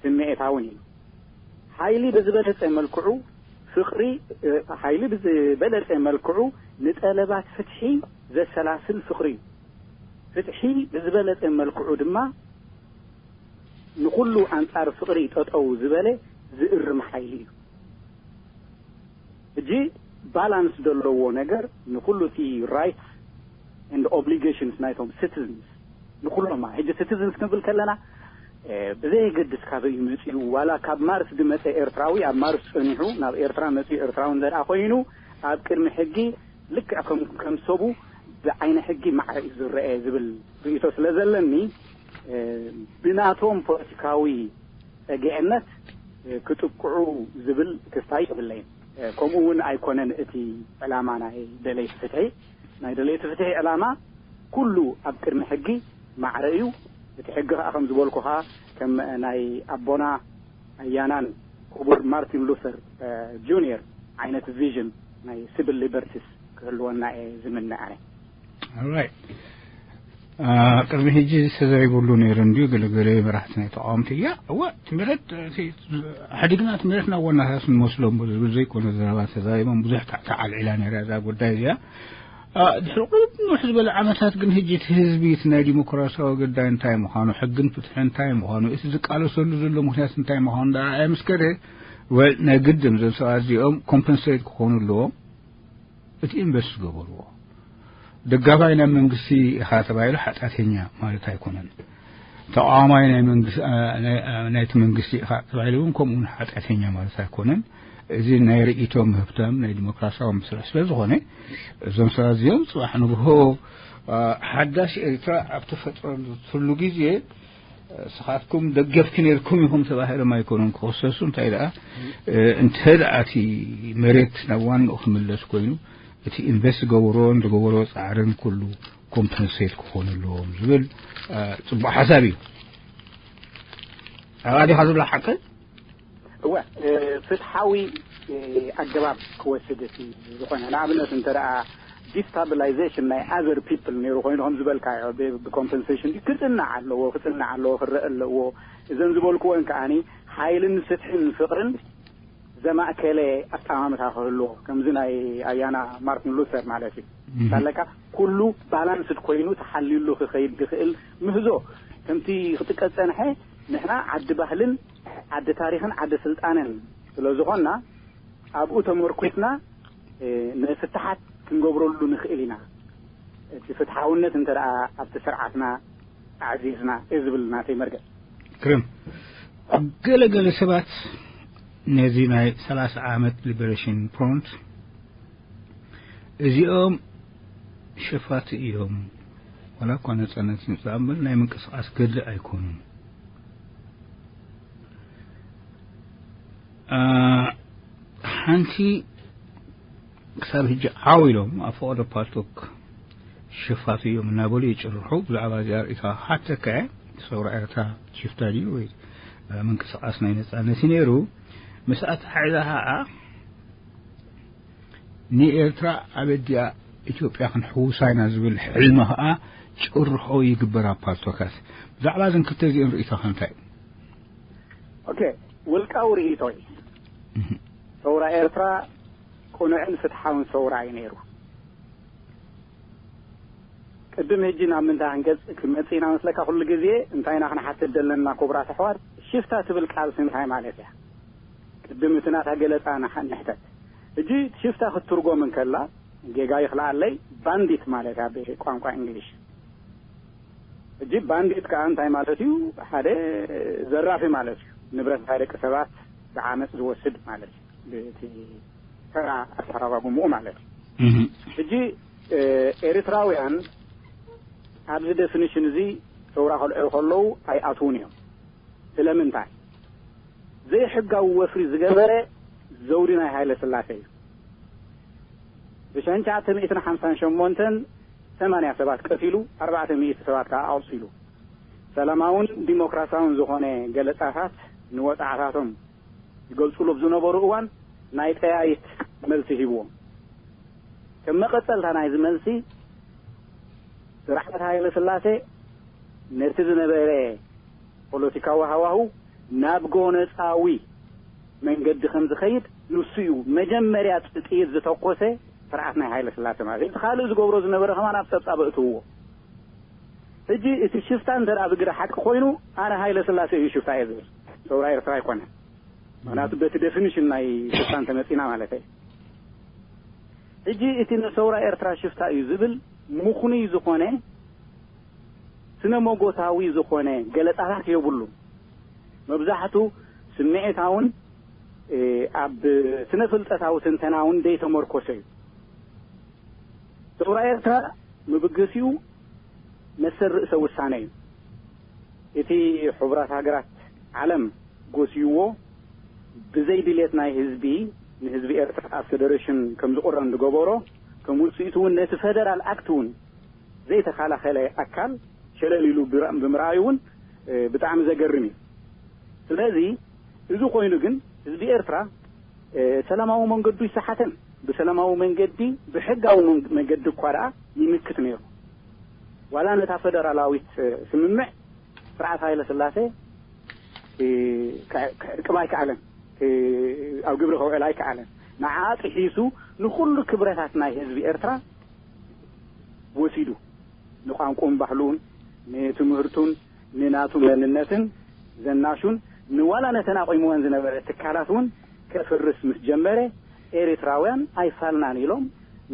ስምዒታውን እዩ። ሓይሊ ብዝበለጸ መልክዑ ፍቕሪ ሓይሊ ብዝበለጸ መልክዑ ንጠለባት ፍትሒ ዘሰላስል ፍቕሪ እዩ። ፍትሒ ብዝበለጸ መልክዑ ድማ ንኹሉ ኣንጻር ፍቕሪ ጠጠው ዝበለ ዝእርም ሓይሊ እዩ። ሕጂ ባላንስ ዘለዎ ነገር ንኹሉ እቲ ራይትስ ኤንድ ኦብሊጌሽንስ ናይቶም ሲቲዝንስ ንኹሎም ሕጂ ሲቲዝንስ ክንብል ከለና ብዘየገድስ ካበይ እዩ መፂኡ ዋላ ካብ ማርስ ዝመፀ ኤርትራዊ ኣብ ማርስ ፀኒሑ ናብ ኤርትራ መፂኡ ኤርትራዊ እንተ ኮይኑ ኣብ ቅድሚ ሕጊ ልክዕ ከም ከም ሰቡ ብዓይነ ሕጊ ማዕረ እዩ ዝረአ ዝብል ርእይቶ ስለ ዘለኒ ብናቶም ፖለቲካዊ ጸግዕነት ክጥቅዑ ዝብል ክስታይ የብለይን። ከምኡ እውን ኣይኮነን እቲ ዕላማ ናይ ደለይቲ ፍትሒ። ናይ ደለይቲ ፍትሒ ዕላማ ኩሉ ኣብ ቅድሚ ሕጊ ማዕረ እዩ። እቲ ሕጊ ከዓ ከም ዝበልኩኻ ከም ናይ ኣቦና ኣያናን ክቡር ማርቲን ሉተር ጁኒየር ዓይነት ቪዥን ናይ ሲቪል ሊበርቲስ ክህልወና እየ ዝምነ ኣነ። Alright. ቅድሚ ሕጂ ዝተዘሪብሉ ነይሩ እንድዩ ገለገለ መራሕቲ ናይ ተቃወምቲ እያ እወ እቲ መረት ሓዲግና እቲ መረት ናብ ዋናታት ንመስሎም ዝብል ዘይኮነ ዘረባ ተዛሪቦም ብዙሕ ታዕታዕ ኣልዒላ ነይራ እዛ ጉዳይ እዚኣ። ድሕሪ ቁሩብ ንውሕ ዝበለ ዓመታት ግን ሕጂ እቲ ህዝቢ እቲ ናይ ዲሞክራሲያዊ ጉዳይ እንታይ ምዃኑ ሕግን ፍትሒ እንታይ ምዃኑ እቲ ዝቃለሰሉ ዘሎ ምክንያት እንታይ ምዃኑ ደኣ ኣየምስከረ። ወል ናይ ግድም እዞም ሰባት እዚኦም ኮምፐንሴት ክኾኑ ኣለዎም። እቲ ኢንቨስት ዝገበርዎ ደጋፋይ ናይ መንግስቲ ኢኻ ተባሂሉ ሓጢኣተኛ ማለት ኣይኮነን። ተቃዋማይ ናይ መንግስቲ ናይቲ መንግስቲ ኢኻ ተባሂሉ እውን ከምኡ ሓጢኣተኛ ማለት ኣይኮነን። እዚ ናይ ርእይቶ ምህብቶም ናይ ዲሞክራሲያዊ መስርሕ ስለ ዝኾነ እዞም ሰባት እዚኦም ጽባሕ ንግሆ ሓዳሽ ኤርትራ ኣብ ተፈጥረሉ ግዜ ስኻትኩም ደገፍቲ ነርኩም ኢኹም ተባሂሎም ኣይኮኑን ክኸሰሱ። እንታይ ደኣ እንተ ደኣ እቲ መሬት ናብ ዋንኡ ክምለስ ኮይኑ እቲ ኢንቨስት ዝገበሮን ዝገበሮ ጻዕርን ኩሉ ኮምፐንሴት ክኾኑ ኣለዎም ዝብል ጽቡቅ ሓሳብ እዩ። ኣባዲኻ ዝብላ ሓቂ እወ ፍትሓዊ ኣገባብ ክወስድ እቲ ዝኾነ ንኣብነት እንተ ደኣ ዲስታብላይዜሽን ናይ ኣዘር ፒፕል ነይሩ ኮይኑ ከም ዝበልካዮ ብኮምፐንሴሽን ክፅናዕ ኣለዎ ክፅናዕ ኣለዎ ክረአ ኣለዎ። እዘን ዝበልክወን ከዓኒ ሓይልን ፍትሕን ፍቅርን ዘማእከለ ኣጠማምታ ክህልዎ ከምዚ ናይ ኣያና ማርቲን ሉተር ማለት እዩ ኣለካ ኩሉ ባላንስድ ኮይኑ ተሓልዩሉ ክኸይድ ዝኽእል ምህዞ ከምቲ ክጥቀስ ፀንሐ ንሕና ዓዲ ባህልን ዓዲ ታሪኽን ዓዲ ስልጣንን ስለ ዝኾንና ኣብኡ ተመርኩስና ንፍትሓት ክንገብረሉ ንኽእል ኢና። እቲ ፍትሓውነት እንተ ኣብቲ ስርዓትና ኣዕዚዝና እዩ ዝብል ናተይ መርገጽ። ክርም ገለገለ ሰባት ነዚ ናይ ሰላሳ ዓመት ሊበሬሽን ፍሮንት እዚኦም ሸፋቲ እዮም። ዋላ እኳ ነጻነት ይምጻእ እምበር ናይ ምንቅስቃስ ገድሊ ኣይኮኑን። ሓንቲ ክሳብ ሕጂ ዓው ኢሎም ኣብ ፈቐዶ ፓልቶክ ሸፋቱ እዮም እናበሉ ይጭርሑ። ብዛዕባ እዚኣ ርእይቶኻ ክሓተካ እየ። ሰውራ ኤርትራ ሽፍታ ድዩ ወይ ምንቅስቃስ ናይ ነጻነት እዩ ነይሩ? ምስ ኣተሓሕዛ ከዓ ንኤርትራ ኣበዲኣ ኢትዮጵያ ክንሕውሳ ኢና ዝብል ሕልሚ ከዓ ጭርሖ ይግበር ኣብ ፓልቶካት። ብዛዕባ እዘን ክልተ እዚአን ርእይቶኻ እንታይ እዩ? ኦኬ ውልቃዊ ርእይቶይ ሰውራ ኤርትራ ቅኑዕን ፍትሓውን ሰውራ እዩ ነይሩ። ቅድም ሕጂ ናብ ምንታይ ክንገጽ ክመጽእ ኢና መስለካ ኩሉ ግዜ እንታይ ኢና ክንሓትት ዘለና ክቡራት ኣሕዋት ሽፍታ ትብል ቃልሲ እንታይ ማለት እያ? ቅድም እቲ ናታ ገለጻ ንሕተት። ሕጂ ሽፍታ ክትትርጎም እንከላ ጌጋ ይኽልኣለይ ባንዲት ማለት እያ ብቋንቋ እንግሊሽ። ሕጂ ባንዲት ከዓ እንታይ ማለት እዩ? ሓደ ዘራፊ ማለት እዩ። ንብረት ናይ ደቂ ሰባት ብዓመፅ ዝወስድ ማለት እዩ። ብቲ ተራ ኣተራጓጉምኡ ማለት እዩ። ሕጂ ኤርትራውያን ኣብዚ ደፊኒሽን እዚ ሰውራ ከልዕሉ ከለዉ ኣይኣትውን እዮም። ስለምንታይ? ዘይሕጋዊ ወፍሪ ዝገበረ ዘውዲ ናይ ሃይለ ስላሴ እዩ። ብሸንቻ ትምኢትን ሓምሳን ሸሞንተን ሰማንያ ሰባት ቀቲሉ ኣርባዕተ ሚእቲ ሰባት ከዓ ኣቑሲሉ። ሰላማውን ዲሞክራሲያውን ዝኾነ ገለጻታት ንወጻዕታቶም ይገልጹሉ ኣብ ዝነበሩ እዋን ናይ ጠያይት መልሲ ሂብዎም። ከም መቐጸልታ ናይዚ መልሲ ስርዓት ሃይለ ስላሴ ነቲ ዝነበረ ፖለቲካዊ ሃዋሁ ናብ ጎነጻዊ መንገዲ ከም ዝኸይድ ንሱ እዩ መጀመርያ ጥይት ዝተኮሰ ስርዓት ናይ ሃይለ ስላሴ ማለት እቲ ካልእ ዝገብሮ ዝነበረ ከማን ኣብ ጸብጻብ እትውዎ ሕጂ እቲ ሽፍታ እንተ ብግደ ሓቂ ኮይኑ ኣነ ሃይለ ስላሴ እዩ ሽፍታ እየ ዝብል ሰውራ ኤርትራ ኣይኮነ ምክንያቱ በቲ ዴፊኒሽን ናይ ሽፍታ እንተመፂና ማለት እዩ ሕጂ እቲ ንሰውራ ኤርትራ ሽፍታ እዩ ዝብል ምኹኑይ ዝኾነ ስነ መጎታዊ ዝኾነ ገለጻታት የብሉን። መብዛሕቱ ስምዒታውን ኣብ ስነ ፍልጠታዊ ትንተናውን ዘይተመርኮሰ እዩ። ሰውራ ኤርትራ ምብገሲኡ መሰል ርእሰ ውሳነ እዩ። እቲ ሕቡራት ሃገራት ዓለም ጎስይዎ ብዘይ ድሌት ናይ ህዝቢ ንህዝቢ ኤርትራ ኣብ ፌደሬሽን ከም ዝቑረን ዝገበሮ ከም ውፅኢቱ እውን ነቲ ፌደራል ኣክት እውን ዘይተኸላኸለ ኣካል ሸለል ኢሉ ብምርኣዩ እውን ብጣዕሚ ዘገርም እዩ። ስለዚ እዚ ኮይኑ ግን ህዝቢ ኤርትራ ሰላማዊ መንገዱ ይሰሓተን ብሰላማዊ መንገዲ ብሕጋዊ መንገዲ እኳ ደኣ ይምክት ነይሩ። ዋላ ነታ ፈደራላዊት ስምምዕ ስርዓት ሃይለ ስላሴ ክዕቅብ ኣይከኣለን፣ ኣብ ግብሪ ከውዕል ኣይከኣለን። ንዓ ጥሒሱ ንኹሉ ክብረታት ናይ ህዝቢ ኤርትራ ወሲዱ ንቋንቁን ባህሉን ንትምህርቱን ንናቱ መንነትን ዘናሹን ንዋላ ነተን ኣቑምወን ዝነበረ ትካላት እውን ከፍርስ ምስ ጀመረ ኤርትራውያን ኣይፋልናን ኢሎም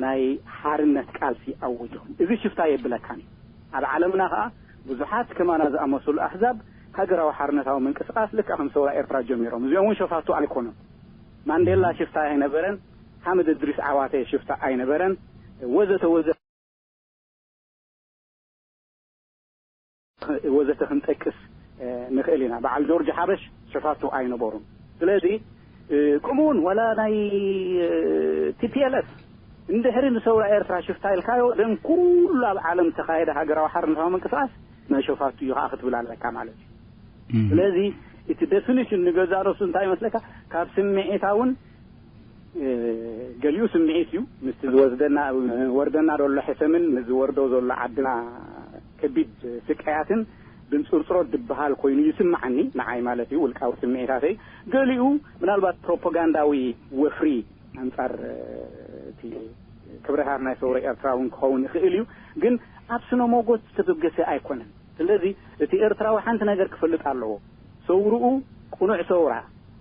ናይ ሓርነት ቃልሲ ኣውጆም። እዚ ሽፍታ የብለካን እዩ። ኣብ ዓለምና ከዓ ብዙሓት ከማና ዝኣመሰሉ ኣሕዛብ ሃገራዊ ሓርነታዊ ምንቅስቃስ ልክዕ ከም ሰውራ ኤርትራ ጀሚሮም። እዚኦም እውን ሸፋቱ ኣይኮኑን። ማንዴላ ሽፍታ ኣይነበረን፣ ሓምድ እድሪስ ዓዋተ ሽፍታ ኣይነበረን፣ ወዘተ ወዘተ ወዘተ ክንጠቅስ ንኽእል ኢና። በዓል ጆርጅ ሓበሽ ሸፋቱ ኣይነበሩን። ስለዚ ከምኡውን ዋላ ናይ ቲ ፒ ኤል ኤፍ እንድሕሪ ንሰውራ ኤርትራ ሽፍታ ኢልካዮ ደን ኩሉ ኣብ ዓለም ዝተኻየደ ሃገራዊ ሓርነታዊ ምንቅስቃስ ናይ ሸፋቱ እዩ ከዓ ክትብል ኣለካ ማለት እዩ። ስለዚ እቲ ዴፊኒሽን ንገዛ ርእሱ እንታይ ይመስለካ? ካብ ስምዒታውን ገሊኡ ስምዒት እዩ። ምስቲ ዝወስደና ወርደና ዘሎ ሕሰምን ንዝወርዶ ዘሎ ዓድና ከቢድ ስቃያትን ብንፅርፅሮት ዝበሃል ኮይኑ ይስምዓኒ፣ ንዓይ ማለት እዩ፣ ውልቃዊ ስምዒታተይ። ገሊኡ ምናልባት ፕሮፓጋንዳዊ ወፍሪ ኣንጻር እቲ ክብረታት ናይ ሰውረ ኤርትራ እውን ክኸውን ይኽእል እዩ። ግን ኣብ ስነ ሞጎት ዝተበገሰ ኣይኮነን። ስለዚ እቲ ኤርትራዊ ሓንቲ ነገር ክፈልጥ ኣለዎ። ሰውርኡ ቅኑዕ ሰውራ፣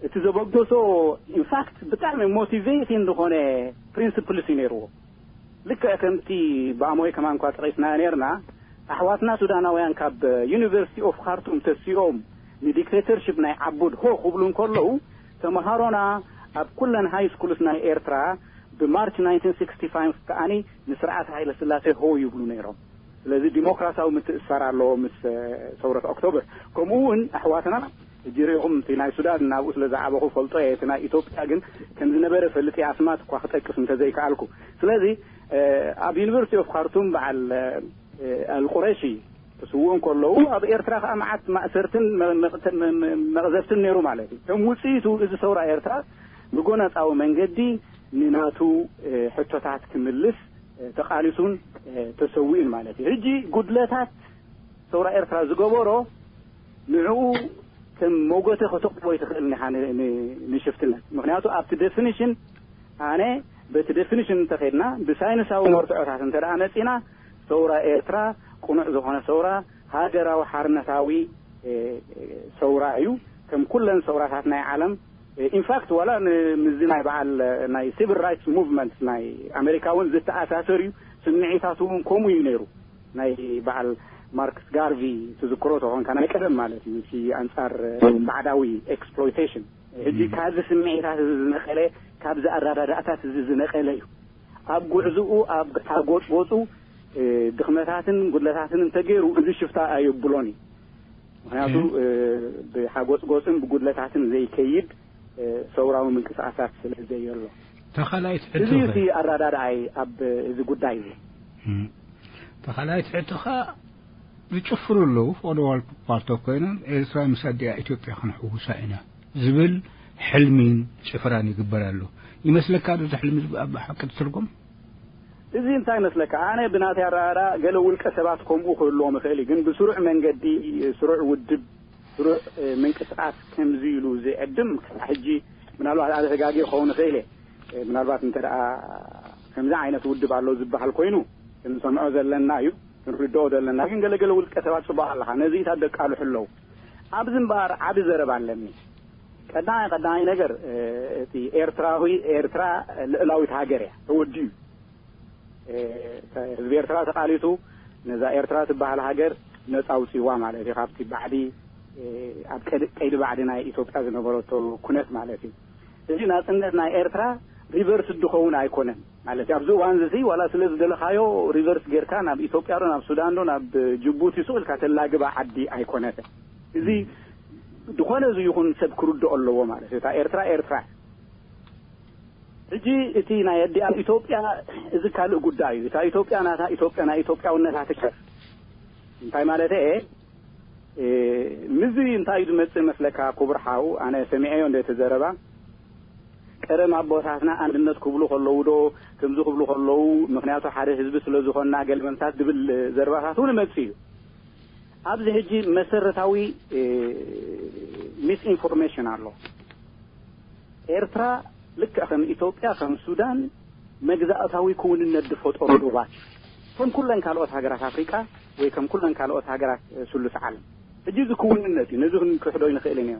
እቲ ዘበገሶ ኢንፋክት ብጣዕሚ ሞቲቬቲንግ ዝኾነ ፕሪንስፕልስ እዩ ነይርዎ። ልክዕ ከምቲ ብኣሞይ ከማን እኳ ጠቒስናዮ ነርና፣ ኣሕዋትና ሱዳናውያን ካብ ዩኒቨርሲቲ ኦፍ ካርቱም ተሲኦም ንዲክቴተርሽፕ ናይ ዓቡድ ሆ ክብሉ እንከለዉ፣ ተምሃሮና ኣብ ኩለን ሃይ ስኩልስ ናይ ኤርትራ ብማርች ናይንቲን ሲክስቲ ፋይቭ ከኣኒ ንስርዓት ሃይለ ስላሴ ሆ ይብሉ ነይሮም። ስለዚ ዲሞክራሲያዊ ምትእስሳር ኣለዎ ምስ ሰውረት ኦክቶበር። ከምኡ እውን ኣሕዋትና እጅሪኹም እቲ ናይ ሱዳን ናብኡ ስለ ዝዓበኹ ፈልጦ እየ። እቲ ናይ ኢትዮጵያ ግን ከም ዝነበረ ፈልጥ ኣስማት እኳ ክጠቅስ እንተዘይከኣልኩ። ስለዚ ኣብ ዩኒቨርሲቲ ኦፍ ካርቱም በዓል ኣልቁረሺ ክስውኡ እንከለዉ ኣብ ኤርትራ ከዓ መዓት ማእሰርትን መቕዘፍትን ነይሩ ማለት እዩ። ከም ውፅኢቱ እዚ ሰውራ ኤርትራ ብጎነፃዊ መንገዲ ንናቱ ሕቶታት ክምልስ ተቓሊሱን ተሰዊኡን ማለት እዩ። ሕጂ ጉድለታት ሰውራ ኤርትራ ዝገበሮ ንዕኡ ከም መጎተ ከተቕርቦ ይትኽእል ኢኻ ንሽፍትነት። ምክንያቱ ኣብቲ ዴፊኒሽን ኣነ በቲ ዴፊኒሽን እንተኸድና ብሳይንሳዊ መርትዖታት እንተ ደኣ መጺና ሰውራ ኤርትራ ቅኑዕ ዝኾነ ሰውራ ሃገራዊ ሓርነታዊ ሰውራ እዩ። ከም ኩለን ሰውራታት ናይ ዓለም ኢንፋክት ዋላ ምዚ ናይ በዓል ናይ ሲቪል ራይትስ ሙቭመንት ናይ ኣሜሪካ እውን ዝተኣሳሰር እዩ። ስምዒታቱ እውን ከምኡ እዩ ነይሩ። ናይ በዓል ማርክስ ጋርቪ ትዝክሮ ተኾንካ ናይ ቀደም ማለት እዩ። እቲ ኣንጻር ባዕዳዊ ኤክስፕሎይቴሽን ሕጂ ካብዚ ስምዒታት እዚ ዝነቐለ ካብዚ ኣረዳዳእታት እዚ ዝነቐለ እዩ። ኣብ ጉዕዝኡ ኣብ ሓጎጽጎጹ ድኽመታትን ጉድለታትን እንተገይሩ እዚ ሽፍታ ኣየብሎን እዩ። ምክንያቱ ብሓጎጽጎጽን ብጉድለታትን ዘይከይድ ሰውራዊ ምንቅስቃሳት ስለ ዘየሎ ተኻላይት እዚ ሕቶ እቲ ኣረዳድኣይ ኣብ እዚ ጉዳይ እዚ ተኻላይት ሕቶኻ ዝጭፍሩ ኣለዉ። ፈቐዶ ዋልፓርቶ ኮይኖም ኤርትራ ምስ ኣዲኣ ኢትዮጵያ ክንሕውሳ ኢና ዝብል ሕልሚን ጭፍራን ይግበር ኣሎ። ይመስለካ ዶ እዚ ሕልሚ ኣብ ሓቂ ትርጎም? እዚ እንታይ ይመስለካ? ኣነ ብናተይ ኣረኣእያ ገለ ውልቀ ሰባት ከምኡ ክህልዎም ይኽእል እዩ፣ ግን ብስሩዕ መንገዲ፣ ስሩዕ ውድብ፣ ስሩዕ ምንቅስቃስ ከምዚ ኢሉ ዝዕድም ክሳዕ ሕጂ ምናልባት ኣነ ተጋጊ ክኸውን ይኽእል እየ። ምናልባት እንተ ደኣ ከምዚ ዓይነት ውድብ ኣሎ ዝበሃል ኮይኑ ክንሰምዖ ዘለና እዩ፣ ክንርድኦ ዘለና። ግን ገለገለ ውልቀ ሰባት ጽቡቕ ኣለኻ፣ ነዚኢታት ደቃልሑ ኣለዉ። ኣብዚ እምበኣር ዓቢ ዘረባ ኣለኒ። ቀዳማይ ቀዳማይ ነገር እቲ ኤርትራዊ ኤርትራ ልእላዊት ሃገር እያ፣ ተወዲኡ። ህዝቢ ኤርትራ ተቃሊሱ ነዛ ኤርትራ ትበሃል ሃገር ነጻ ኣውጺዋ ማለት እዩ፣ ካብቲ ባዕዲ ኣብ ቀይዲ ባዕዲ ናይ ኢትዮጵያ ዝነበረቶ ኩነት ማለት እዩ። እዚ ናጽነት ናይ ኤርትራ ሪቨርስ ድኸውን ኣይኮነን ማለት እዩ። ኣብዚ እዋን እዚ ዋላ ስለ ዝደለኻዮ ሪቨርስ ጌርካ ናብ ኢትዮጵያ ዶ ናብ ሱዳን ዶ ናብ ጅቡቲ ሱቕ ኢልካ ተላግባ ዓዲ ኣይኮነትን። እዚ ዝኾነ እዚ ይኹን ሰብ ክርድኦ ኣለዎ ማለት እዩ። እታ ኤርትራ ኤርትራ ሕጂ እቲ ናይ ኣዲኣ ኢትዮጵያ እዚ ካልእ ጉዳይ እዩ። እታ ኢትዮጵያ ናታ ኢትዮጵያ ናይ ኢትዮጵያውነታ ትከር እንታይ ማለት እየ ምዚ እንታይ እዩ ዝመጽእ መስለካ ክቡር ሓው? ኣነ ሰሚዐዮ እንደ ተዘረባ ቀደም ኣቦታትና ኣንድነት ክብሉ ከለዉ ዶ ከምዚ ክብሉ ከለዉ ምክንያቱ ሓደ ህዝቢ ስለ ዝኾንና ገለ መምታት ዝብል ዘረባታት እውን መጽእ እዩ። ኣብዚ ሕጂ መሰረታዊ ሚስኢንፎርሜሽን ኣሎ። ኤርትራ ልክዕ ከም ኢትዮጵያ ከም ሱዳን መግዛእታዊ ክውንነት ዝፈጠሩ ዶባት ከም ኩለን ካልኦት ሃገራት ኣፍሪቃ ወይ ከም ኩለን ካልኦት ሃገራት ስሉስ ዓለም። ሕጂ እዚ ክውንነት እዩ፣ ነዚ ክንክሕዶ ይንኽእል ኢና።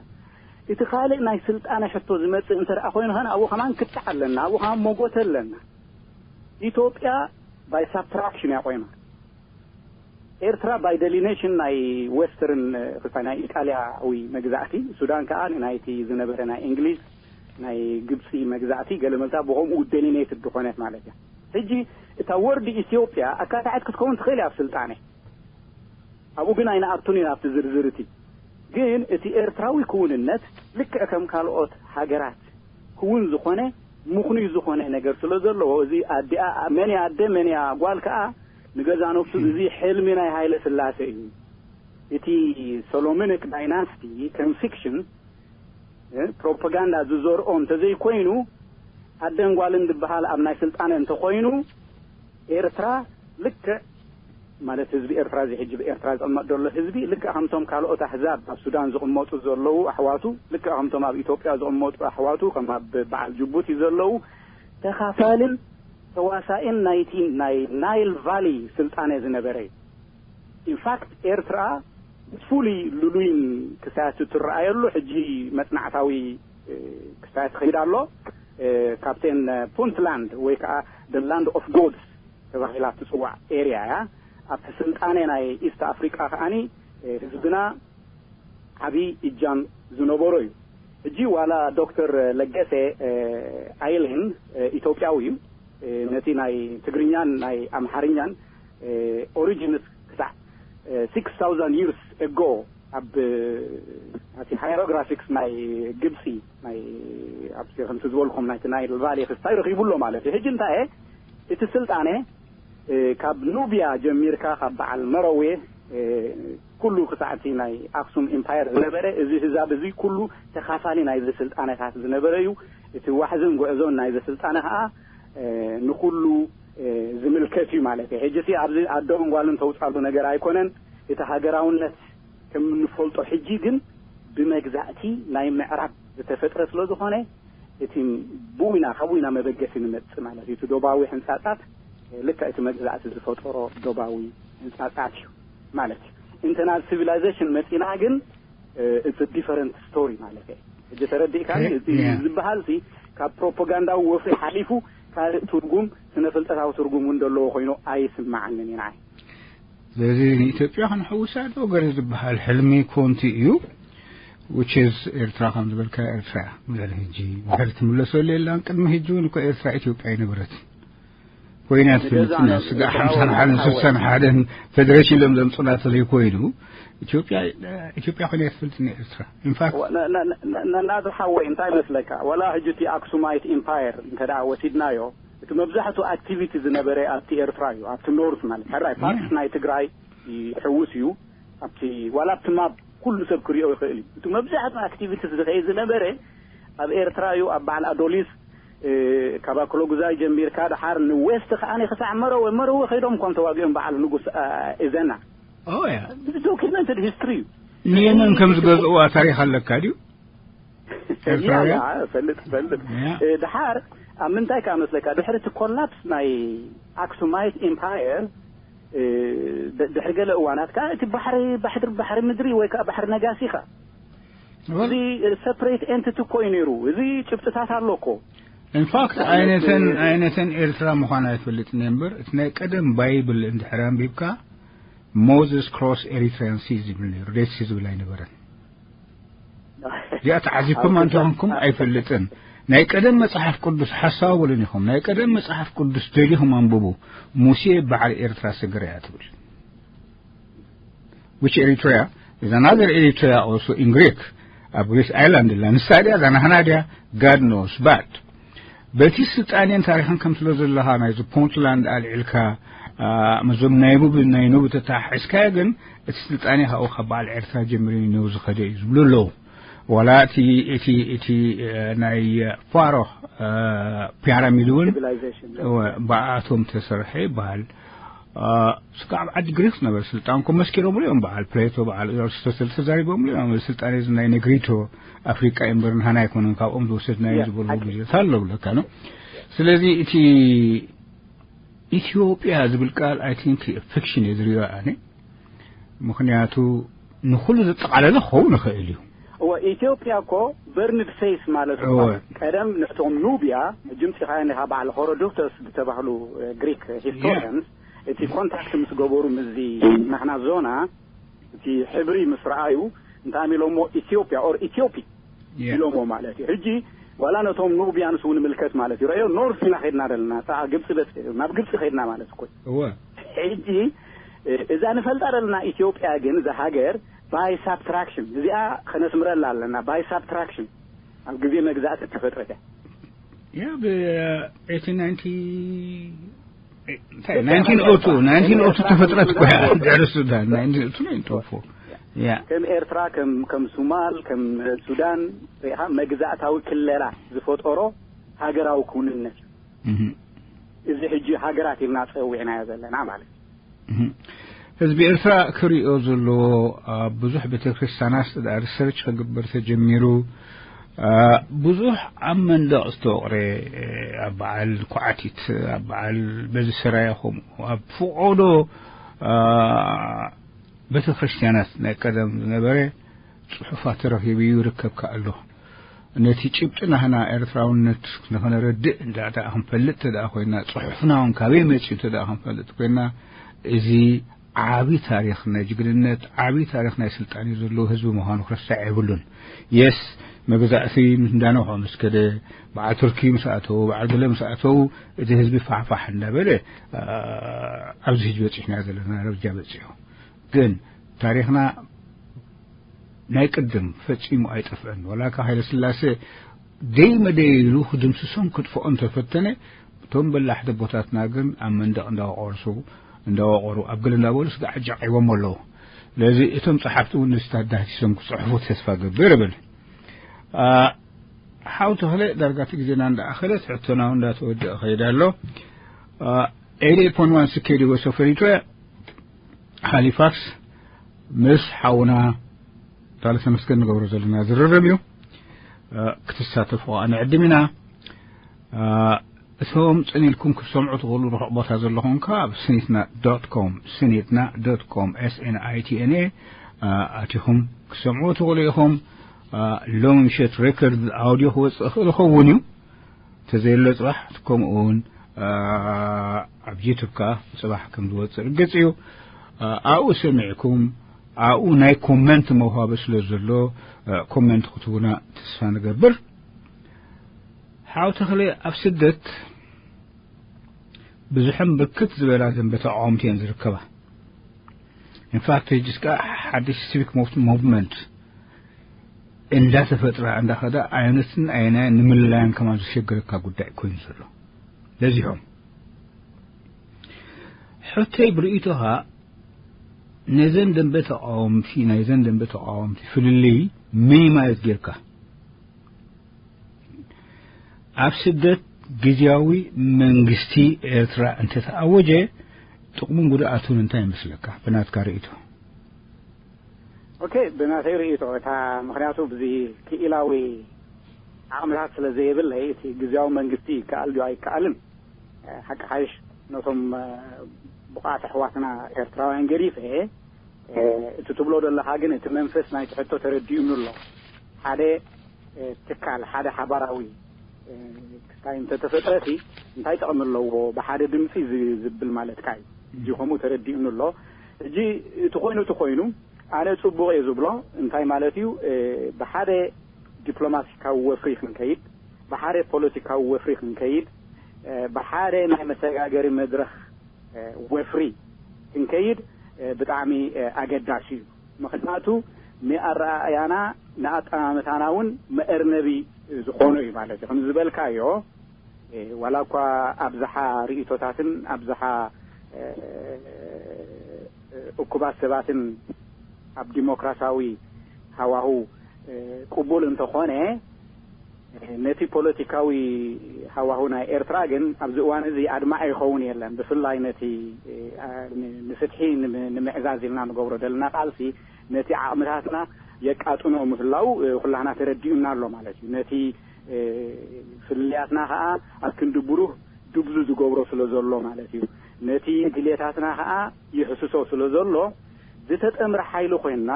እቲ ካልእ ናይ ስልጣነ ሕቶ ዝመጽእ እንተ ደኣ ኮይኑ ኸን ኣብኡ ከማን ክትዕ ኣለና፣ ኣብኡ ከማን መጎተ ኣለና። ኢትዮጵያ ባይ ሳብትራክሽን እያ ቆይማ። ኤርትራ by delineation ናይ western ክስታይ ናይ ኢጣልያዊ መግዛእቲ፣ ሱዳን ከዓ ናይቲ ዝነበረ ናይ እንግሊዝ ናይ ግብፂ መግዛእቲ ገለመልታ ብኸምኡ delineated ዝኾነት ማለት እያ። ሕጂ እታ word ኢትዮጵያ ኣካታዕት ክትከውን ትኽእል እያ ኣብ ስልጣነ፣ ኣብኡ ግን ኣይንኣቱን ኢና ኣብቲ ዝርዝር እቲ። ግን እቲ ኤርትራዊ ክውንነት ልክዕ ከም ካልኦት ሃገራት ክውን ዝኾነ ምኽኑይ ዝኾነ ነገር ስለ ዘለዎ፣ እዚ ኣዲኣ መን እያ ኣደ መን እያ ጓል ከዓ ንገዛ ነብሱ፣ እዚ ሕልሚ ናይ ሃይለ ስላሴ እዩ። እቲ ሶሎሞኒክ ዳይናስቲ ከም ፊክሽን ፕሮፓጋንዳ ዝዘርኦ እንተዘይኮይኑ፣ ኣደን ጓልን ዝበሃል ኣብ ናይ ስልጣነ እንተኾይኑ፣ ኤርትራ ልክዕ ማለት ህዝቢ ኤርትራ፣ እዚ ሕጂ ብኤርትራ ዝቕመጥ ዘሎ ህዝቢ ልክዕ ከምቶም ካልኦት ኣህዛብ ኣብ ሱዳን ዝቕመጡ ዘለዉ ኣሕዋቱ፣ ልክዕ ከምቶም ኣብ ኢትዮጵያ ዝቕመጡ ኣሕዋቱ፣ ከም ኣብ በዓል ጅቡቲ ዘለዉ፣ ተኻፋልን ተዋሳኢን ናይቲ ናይ ናይል ቫሊ ስልጣነ ዝነበረ እዩ። ኢንፋክት ኤርትራ ብፍሉይ ልሉይን ክሳያት ትረኣየሉ ሕጂ መጽናዕታዊ ክሳያት ኸይድ ኣሎ። ካፕቴን ፑንትላንድ ወይ ከዓ the land of gods ተባሂላ ትፅዋዕ ኤርያ እያ። ኣብቲ ስልጣነ ናይ ኢስት ኣፍሪቃ ከዓኒ ህዝብና ዓብዪ እጃም ዝነበሮ እዩ። ሕጂ ዋላ ዶክተር ለገሰ ኣይሌን ኢትዮጵያዊ እዩ። ነቲ ናይ ትግርኛን ናይ ኣምሓርኛን ኦሪጂንስ ክሳዕ six thousand years ago ኣብ እቲ ሃይሮግራፊክስ ናይ ግብፂ ናይ ኣብ ከምቲ ዝበልኩም ናይቲ ናይል ቫሊ ክስታይ ረኺቡ ኣሎ ማለት እዩ። ሕጂ እንታይ እቲ ስልጣነ ካብ ኑብያ ጀሚርካ ካብ በዓል መረዌ ኩሉ ክሳዕቲ ናይ ኣክሱም ኢምፓየር ዝነበረ እዚ ህዛብ እዚ ኩሉ ተኻፋሊ ናይዚ ስልጣነታት ዝነበረ እዩ። እቲ ዋሕዝን ጉዕዞን ናይዚ ስልጣነ ከዓ ንኩሉ ዝምልከት እዩ ማለት እዩ። ሕጂ እቲ ኣብዚ ኣደኡን ጓልን ተውፃሉ ነገር ኣይኮነን። እቲ ሃገራውነት ከም እንፈልጦ ሕጂ ግን ብመግዛእቲ ናይ ምዕራብ ዝተፈጥረ ስለ ዝኾነ እቲ ብኡ ኢና ካብኡ ኢና መበገሲ ንመጽእ ማለት እዩ። እቲ ዶባዊ ሕንጻጻት ልክዕ እቲ መግዛእቲ ዝፈጠሮ ዶባዊ ሕንጻጻት እዩ ማለት እዩ። እንተ ናብ ሲቪላይዜሽን መጺና ግን it's different story ማለት እዩ። ሕጂ ተረዲእካ እቲ ዝበሃል ሲ ካብ ፕሮፓጋንዳዊ ወፍሪ ሓሊፉ ካልእ ትርጉም ስነ ፍልጠታዊ ትርጉም እውን ዘለዎ ኮይኑ ኣይስማዓንን እዩ ንዓይ። ስለዚ ንኢትዮጵያ ክንሕውሳ ዶ ገለ ዝበሃል ሕልሚ ኮንቲ እዩ። Which is ኤርትራ ከም ዝበልካ ኤርትራ እያ። ምልዕሊ ሕጂ ድሕሪ ትምለሰሉ የላን። ቅድሚ ሕጂ እውን እኮ ኤርትራ ኢትዮጵያ ኣይነበረትን። ኮይና ትፈልጥን ስጋዕ ሓምሳን ሓደን ስሳን ሓደን ፌደሬሽን ኢሎም ዘምፁና ተዘይኮይኑ ኢትዮጵያ ኢትዮጵያ ኮይና ትፈልጥን ኤርትራ። ኢንፋክት ናቱ ሓወይ እንታይ መስለካ፣ ወላ ሕጂ እቲ ኣክሱማይት ኢምፓየር እንተ ደኣ ወሲድናዮ እቲ መብዛሕቱ ኣክቲቪቲ ዝነበረ ኣብቲ ኤርትራ እዩ፣ ኣብቲ ኖርት ማለት ሕራይ ፓርት ናይ ትግራይ ይሕውስ እዩ። ኣብቲ ዋላ ኣብቲ ማብ ኩሉ ሰብ ክሪኦ ይኽእል እዩ። እቲ መብዛሕቱ ኣክቲቪቲ ዝኸይ ዝነበረ ኣብ ኤርትራ እዩ። ኣብ በዓል ኣዶሊስ ካብ ኣክሎጉዛይ ጀሚርካ ድሓር ንዌስት ከዓኒ ክሳዕ መረወ መረወ ከይዶም እኮም ተዋጊኦም በዓል ንጉስ እዘና ኦያ ዶኪመንትድ ሂስትሪ እዩ። ንየመን ከም ዝገዝእዋ ታሪክ ኣለካ ድዩ? ፈልጥ ፈልጥ ድሓር ኣብ ምንታይ ከዓ መስለካ ድሕሪ እቲ ኮላፕስ ናይ ኣክሱማይት ኢምፓየር ድሕሪ ገለ እዋናት ከዓ እቲ ባሕሪ ባሕሪ ባሕሪ ምድሪ ወይ ከዓ ባሕሪ ነጋሲ ኢኻ። እዚ ሰፕሬት ኤንቲቲ እኮ እዩ ነይሩ። እዚ ጭብጥታት ኣሎ እኮ። ኢንፋክት ኣይነተን ኣይነተን ኤርትራ ምዃን ኣይፈልጥን እየ እምበር እቲ ናይ ቀደም ባይብል እንድሕር ኣንቢብካ ሞዘስ ክሮስ ኤሪትሪያን ሲ ዝብል ነይሩ። ዴድ ሲ ዝብል ኣይነበረን። እዚኣ ተዓዚብኩም እንተኾንኩም ኣይፈልጥን። ናይ ቀደም መጽሓፍ ቅዱስ ሓሳቡ በሉን ኢኹም። ናይ ቀደም መጽሓፍ ቅዱስ ደሊኹም ኣንብቡ። ሙሴ በዓል ኤርትራ ሰገረ እያ ትብል። Which Eritrea is another Eritrea also in Greek ኣብ ግሪስ ኣይላንድ ኣላ። ንሳ ድያ እዛ ናህና ድያ? God knows but በቲ ስልጣኔን ታሪኽን ከም ስለ ዘለኻ ናይዚ ፑንትላንድ ኣልዒልካ እዞም ናይ ኑብ ናይ ኑብ ተተሓሒዝካዮ ግን እቲ ስልጣኔ ካብኡ ካብ በዓል ኤርትራ ጀሚሩ እዩ ንው ዝኸደ እዩ ዝብሉ ኣለዉ። ዋላ እቲ እቲ እቲ ናይ ፋሮ ፒራሚድ እውን ብኣቶም ተሰርሐ ይበሃል። ስጋዕ ኣብ ዓዲ ግሪክ ዝነበረ ስልጣን ኮ መስኪሮምሉ እዮም። በዓል ፕሌቶ በዓል ኣርስቶትል ተዛሪቦምሉ እዮም። ስልጣን እዚ ናይ ነግሪቶ ኣፍሪቃ እምበር ንሃና ኣይኮነን ካብኦም ዝወሰድናዮ ዝበሉ ግዜታት ኣለዉ ለካ ነው። ስለዚ እቲ ኢትዮጵያ ዝብል ቃል I think ፊክሽን እየ ዝሪኦ ኣነ። ምክንያቱ ንኩሉ ዘጠቃለለ ክኸውን ይኽእል እዩ። እወ ኢትዮጵያ እኮ በርንድ ፌስ ማለት እኮ እወ። ቀደም ንሕቶም ኑብያ ጅምፂ ካያ እንዲኻ በዓል ሆሮዶተስ ዝተባህሉ ግሪክ ሂስቶሪያንስ እቲ ኮንታክት ምስ ገበሩ ምስዚ ናህና ዞና እቲ ሕብሪ ምስ ረኣዩ እንታይ ኢሎሞ ኢትዮጵያ ኦር ኢትዮጵ ኢሎሞ ማለት እዩ። ሕጂ ዋላ ነቶም ኑቢያንስ እውን ምልከት ማለት እዩ። ረዮ ኖርስ ኢና ኸድና ዘለና፣ ፃ ግብፂ በፅ ናብ ግብፂ ኸድና ማለት እኮ እዩ። እወ ሕጂ እዛ ንፈልጣ ዘለና ኢትዮጵያ ግን እዛ ሃገር ባይ ሳብትራክሽን እዚኣ ከነስምረላ ኣለና። ባይ ሳብትራክሽን ኣብ ግዜ መግዛእቲ ተፈጥረት እያ። ያ ብ eighteen ninety nineteen oh two nineteen oh two ተፈጥረት እኮ እያ። ድሕሪ ሱዳን nineteen oh two nineteen oh four ያ ከም ኤርትራ ከም ከም ሱማል ከም ሱዳን ሪኢኻ መግዛእታዊ ክለላ ዝፈጠሮ ሃገራዊ ክውንነት እዩ። እህ እዚ ሕጂ ሃገራት ኢልና ጸዊዕናዮ ዘለና ማለት እዩ። እህ ህዝቢ ኤርትራ ክሪኦ ዘለዎ ኣብ ብዙሕ ቤተክርስትያናት ሪሰርች ክግበር ተጀሚሩ። ብዙሕ ኣብ መንደቕ ዝተወቕረ ኣብ በዓል ኳዕቲት ኣብ በዓል በዚ ሰራያ ከምኡ ኣብ ፍቖዶ ቤተክርስትያናት ናይ ቀደም ዝነበረ ጽሑፋት ተረኺቡ ይርከብ ኣሎ። ነቲ ጭብጢ ናህና ኤርትራውነት ንኸነረድእ እንዳ ደኣ ክንፈልጥ ተደኣ ኮይና ጽሑፍና እውን ካበይ መጺኡ ተደኣ ክንፈልጥ ኮይና እዚ ዓቢ ታሪኽ ናይ ጅግንነት ዓቢ ታሪኽ ናይ ስልጣን እዩ ዘለዎ ህዝቢ ምዃኑ ክረሳዕ የብሉን። የስ መግዛእቲ እንዳነውሖ ምስ ከደ በዓል ቱርኪ ምስ ኣተዉ በዓል ገለ ምስ ኣተዉ እቲ ህዝቢ ፋሕፋሕ እንዳበለ ኣብዚ ህጅ በፂሕና ዘለና ደረጃ በፂሑ ግን ታሪኽና ናይ ቅድም ፈጺሙ ኣይጠፍአን። ወላ ካብ ሃይለ ስላሴ ደይ መደይ ኢሉ ክድምስሶም ክጥፍኦም ተፈተነ። እቶም በላሕቲ ኣቦታትና ግን ኣብ መንደቕ እንዳወቐርሱ እንዳወቐሩ ኣብ ገለ እንዳበሉ ስጋዕ ጃዒቦም ኣለዉ። ስለዚ እቶም ጸሓፍቲ እውን ንስታት ዳህሲሶም ክጽሕፉ ተስፋ ገብር እብል። ሓው ተኽለ ዳርጋ እቲ ግዜና እንዳኣኸለት ሕቶና እውን እንዳተወደአ ኸይድ ኣሎ። ኤሌ ፖንዋን ስኬዲ ወሶፈሪቶ ሃሊፋክስ ምስ ሓውና ታለ ተመስገን ንገብሮ ዘለና ዝርርብ እዩ። ክትሳተፉ ከዓ ንዕድም ኢና። እቶም ጽን ኢልኩም ክትሰምዑ ትኽእሉ ርሑቕ ቦታ ዘለኹም ከ ኣብ ስኒትና ዶት ኮም ስኒትና ዶት ኮም ኤስኤንኣይቲኤንኤ ኣቲኹም ክትሰምዑ ትኽእሉ ኢኹም። ሎሚ ምሸት ሬከርድ ኣውዲዮ ክወፅእ ይኽእል ይኸውን እዩ። ተዘየሎ ፅባሕ ከምኡ እውን ኣብ ዩቱብ ከዓ ፅባሕ ከም ዝወፅእ ርግፅ እዩ። ኣብኡ ሰሚዕኩም ኣብኡ ናይ ኮመንት መውሃቢ ስለ ዘሎ ኮመንት ክትቡና ተስፋ ንገብር። ሓው ተኽለ ኣብ ስደት ብዙሕን ብርክት ዝበላ ደንበ ተቃወምቲ እየን ዝርከባ። ኢንፋክት ሕጅስ ከዓ ሓድሽ ሲቪክ ሙቭመንት እንዳተፈጥራ እንዳኸዳ ኣየነትን ኣየናይ ንምልላያን ከማን ዝሸገረካ ጉዳይ ኮይኑ ዘሎ በዚሖም ሕቶይ ብርእይቶኻ ነዘን ደንበ ተቃወምቲ ናይዘን ደንበ ተቃወምቲ ፍልልይ ሚኒማይዝ ጌርካ ኣብ ስደት ግዜያዊ መንግስቲ ኤርትራ እንተተኣወጀ ጥቕሙን ጉድኣቱን እንታይ ይመስለካ ብናትካ ርእይቶ? ኦኬ፣ ብናተይ ርእይቶ እታ ምኽንያቱ ብዚ ክኢላዊ ዓቕምታት ስለ ዘየብለይ እቲ ግዜያዊ መንግስቲ ይከኣል ድዩ ኣይከኣልን ሓቂ ሓይሽ ነቶም ብቕዓት ኣሕዋትና ኤርትራውያን ገዲፈ እቲ ትብሎ ዘለኻ ግን እቲ መንፈስ ናይቲ ሕቶ ተረዲኡኒ ኣሎ። ሓደ ትካል ሓደ ሓባራዊ ክስታይ እንተተፈጥረሲ እንታይ ጥቕሚ ኣለዎ ብሓደ ድምፂ ዝብል ማለትካ እዩ። እዚ ከምኡ ተረዲኡኒ ኣሎ። ሕጂ እቲ ኮይኑ እቲ ኮይኑ ኣነ ፅቡቕ እየ ዝብሎ እንታይ ማለት እዩ ብሓደ ዲፕሎማሲካዊ ወፍሪ ክንከይድ ብሓደ ፖለቲካዊ ወፍሪ ክንከይድ ብሓደ ናይ መሰጋገሪ መድረኽ ወፍሪ ክንከይድ ብጣዕሚ ኣገዳሲ እዩ። ምኽንያቱ ንኣረኣእያና ንኣጠማምታና እውን መእርነቢ ዝኾኖ እዩ ማለት እዩ። ከም ዝበልካዮ ዋላ እኳ ኣብዝሓ ርእቶታትን ኣብዝሓ እኩባት ሰባትን ኣብ ዲሞክራሲያዊ ሃዋሁ ቅቡል እንተኾነ ነቲ ፖለቲካዊ ሃዋሁ ናይ ኤርትራ ግን ኣብዚ እዋን እዚ ኣድማዒ ይኸውን የለን። ብፍላይ ነቲ ንፍትሒ ንምዕዛዝ ኢልና ንገብሮ ዘለና ቃልሲ ነቲ ዓቕምታትና የቃጥኖ ምህላው ኩላህና ተረዲኡና ኣሎ ማለት እዩ። ነቲ ፍልልያትና ከዓ ኣብ ክንዲ ብሩህ ድብዙ ዝገብሮ ስለ ዘሎ ማለት እዩ። ነቲ ድሌታትና ከዓ ይሕስሶ ስለ ዘሎ ዝተጠምረ ሓይሊ ኮይንና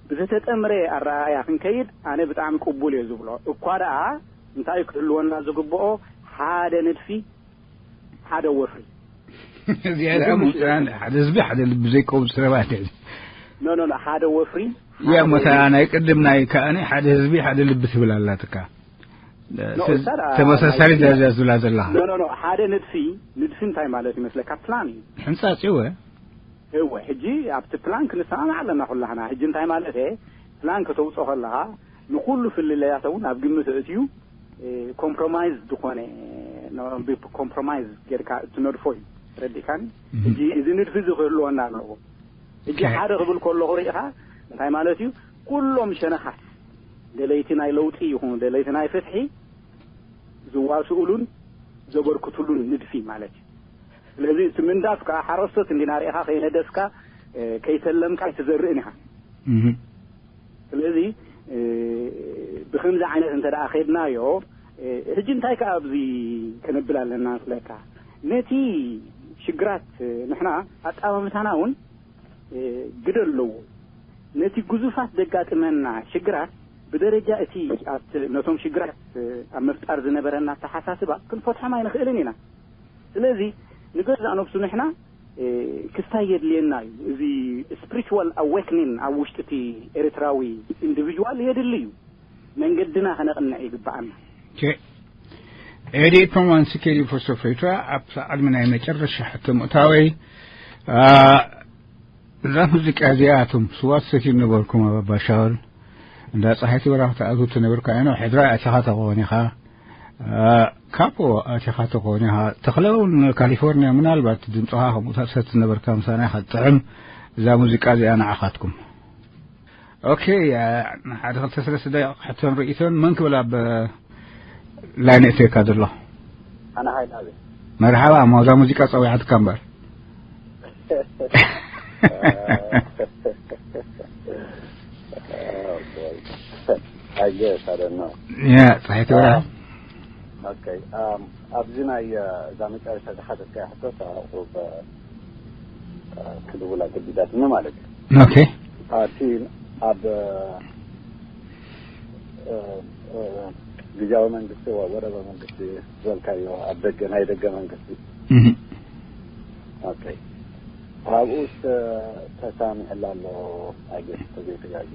ብዝተጠምረ ኣረኣእያ ክንከይድ ኣነ ብጣዕሚ ቅቡል እየ ዝብሎ። እኳ ደኣ እንታይ ክህልወና ዝግብኦ ሓደ ንድፊ ሓደ ወፍሪ እዚኣ ደኣ ምውፅኣ ሓደ ህዝቢ ሓደ ልቢ ዘይከውን ሰባት እዮም። ኖ ኖ ኖ፣ ሓደ ወፍሪ ያ መታ ናይ ቅድም ናይ ከኣኒ ሓደ ህዝቢ ሓደ ልቢ ትብል ኣላትካ። ኖ፣ እሳ ደኣ ተመሳሳሊ ናይ ደረጃ ዝብላ ዘለኻ። ኖ ኖ ኖ፣ ሓደ ንድፊ፣ ንድፊ እንታይ ማለት ይመስለካ? ፕላን እዩ። ሕንፃፅ እወ። እወ፣ ሕጂ ኣብቲ ፕላን ክንስማማዕ ኣለና ኩላህና። ሕጂ እንታይ ማለት እየ? ፕላን ከተውፅኦ ከለኻ ንኩሉ ፍልለያት እውን ኣብ ግምት እትዩ ኮምፕሮማይዝ ዝኾነ ኮምፕሮማይዝ ጌርካ እትነድፎ እዩ። ረዲካኒ? ሕጂ እዚ ንድፊ እዚ ክህልወና ኣለዎ። ሕጂ ሓደ ክብል ከለኹ ርኢኻ እንታይ ማለት እዩ? ኩሎም ሸነኻት ደለይቲ ናይ ለውጢ ይኹኑ ደለይቲ ናይ ፍትሒ ዝዋስኡሉን ዘበርክቱሉን ንድፊ ማለት እዩ። ስለዚ እቲ ምንዳፍ ከዓ ሓረስቶት እንዲና ርኢኻ ከይነደፍካ ከይተለምካ ኣይትዘርእን ኢኻ። ስለዚ ብከምዚ ዓይነት እንተ ደኣ ከድናዮ ሕጂ እንታይ ከዓ ኣብዚ ክንብል ኣለና መስለካ? ነቲ ሽግራት ንሕና ኣጣማምታና እውን ግደ ኣለዎ። ነቲ ግዙፋት ዘጋጥመና ሽግራት ብደረጃ እቲ ኣብቲ ነቶም ሽግራት ኣብ ምፍጣር ዝነበረና ኣተሓሳስባ ክንፈትሖም ኣይንኽእልን ኢና። ስለዚ ንገዛእ ነብሱ ንሕና ክስታይ የድልየና እዩ። እዚ spiritual awakening ኣብ ውሽጢ እቲ ኤርትራዊ ኢንዲቪጅዋል የድሊ እዩ። መንገድና ከነቕንዕ ይግብኣና። ኤዲ ቶማን ስኬዲ ፎሶፌታ ኣብ ዓለምና ናይ መጨረሻ ሕቶ ምእታወይ እዛ ሙዚቃ እዚኣ እቶም ስዋት ሰትዩ ነበርኩም ኣብ ኣባሻወል እንዳ ፀሓይቲ ወራኽ ተኣቱ ትነብርካ ኢኖ ሕድራ ኣቲኻ ተኾን ኢኻ ካፖ ኣቲኻ ተኾን ኢኻ ተኽለውን ካሊፎርኒያ ምናልባት ድምፅኻ ከምኡታት ሰት ነበርካ ምሳና ኢኻ ትጥዕም እዛ ሙዚቃ እዚኣ ንዓኻትኩም ኦኬ ሓደ ክልተ ሰለስተ ደቂቕ ሕቶን ርእይቶን መን ክብል ኣብ ላይን እትየካ ዘሎ ኣነ ሓይል ኣበይ መርሓባ እሞ እዛ ሙዚቃ ጸዊዓትካ እምበር I guess I don't know. Yeah, ጸሒት ወራ Okay. Um ኣብዚ ናይ እዛ መጨረሻ ዝሓተትካያ ሕቶ ቁሩብ ክድውላ ገዲዳትኒ ማለት እዩ። Okay. እቲ ኣብ ግዝያዊ መንግስቲ ወረበ መንግስቲ ዝበልካዮ ኣብ ደገ ናይ ደገ መንግስቲ ኦኬ ኣብኡስ ተሳሚዕላ ኣሎ ኣይገስ ተዘይተጋገ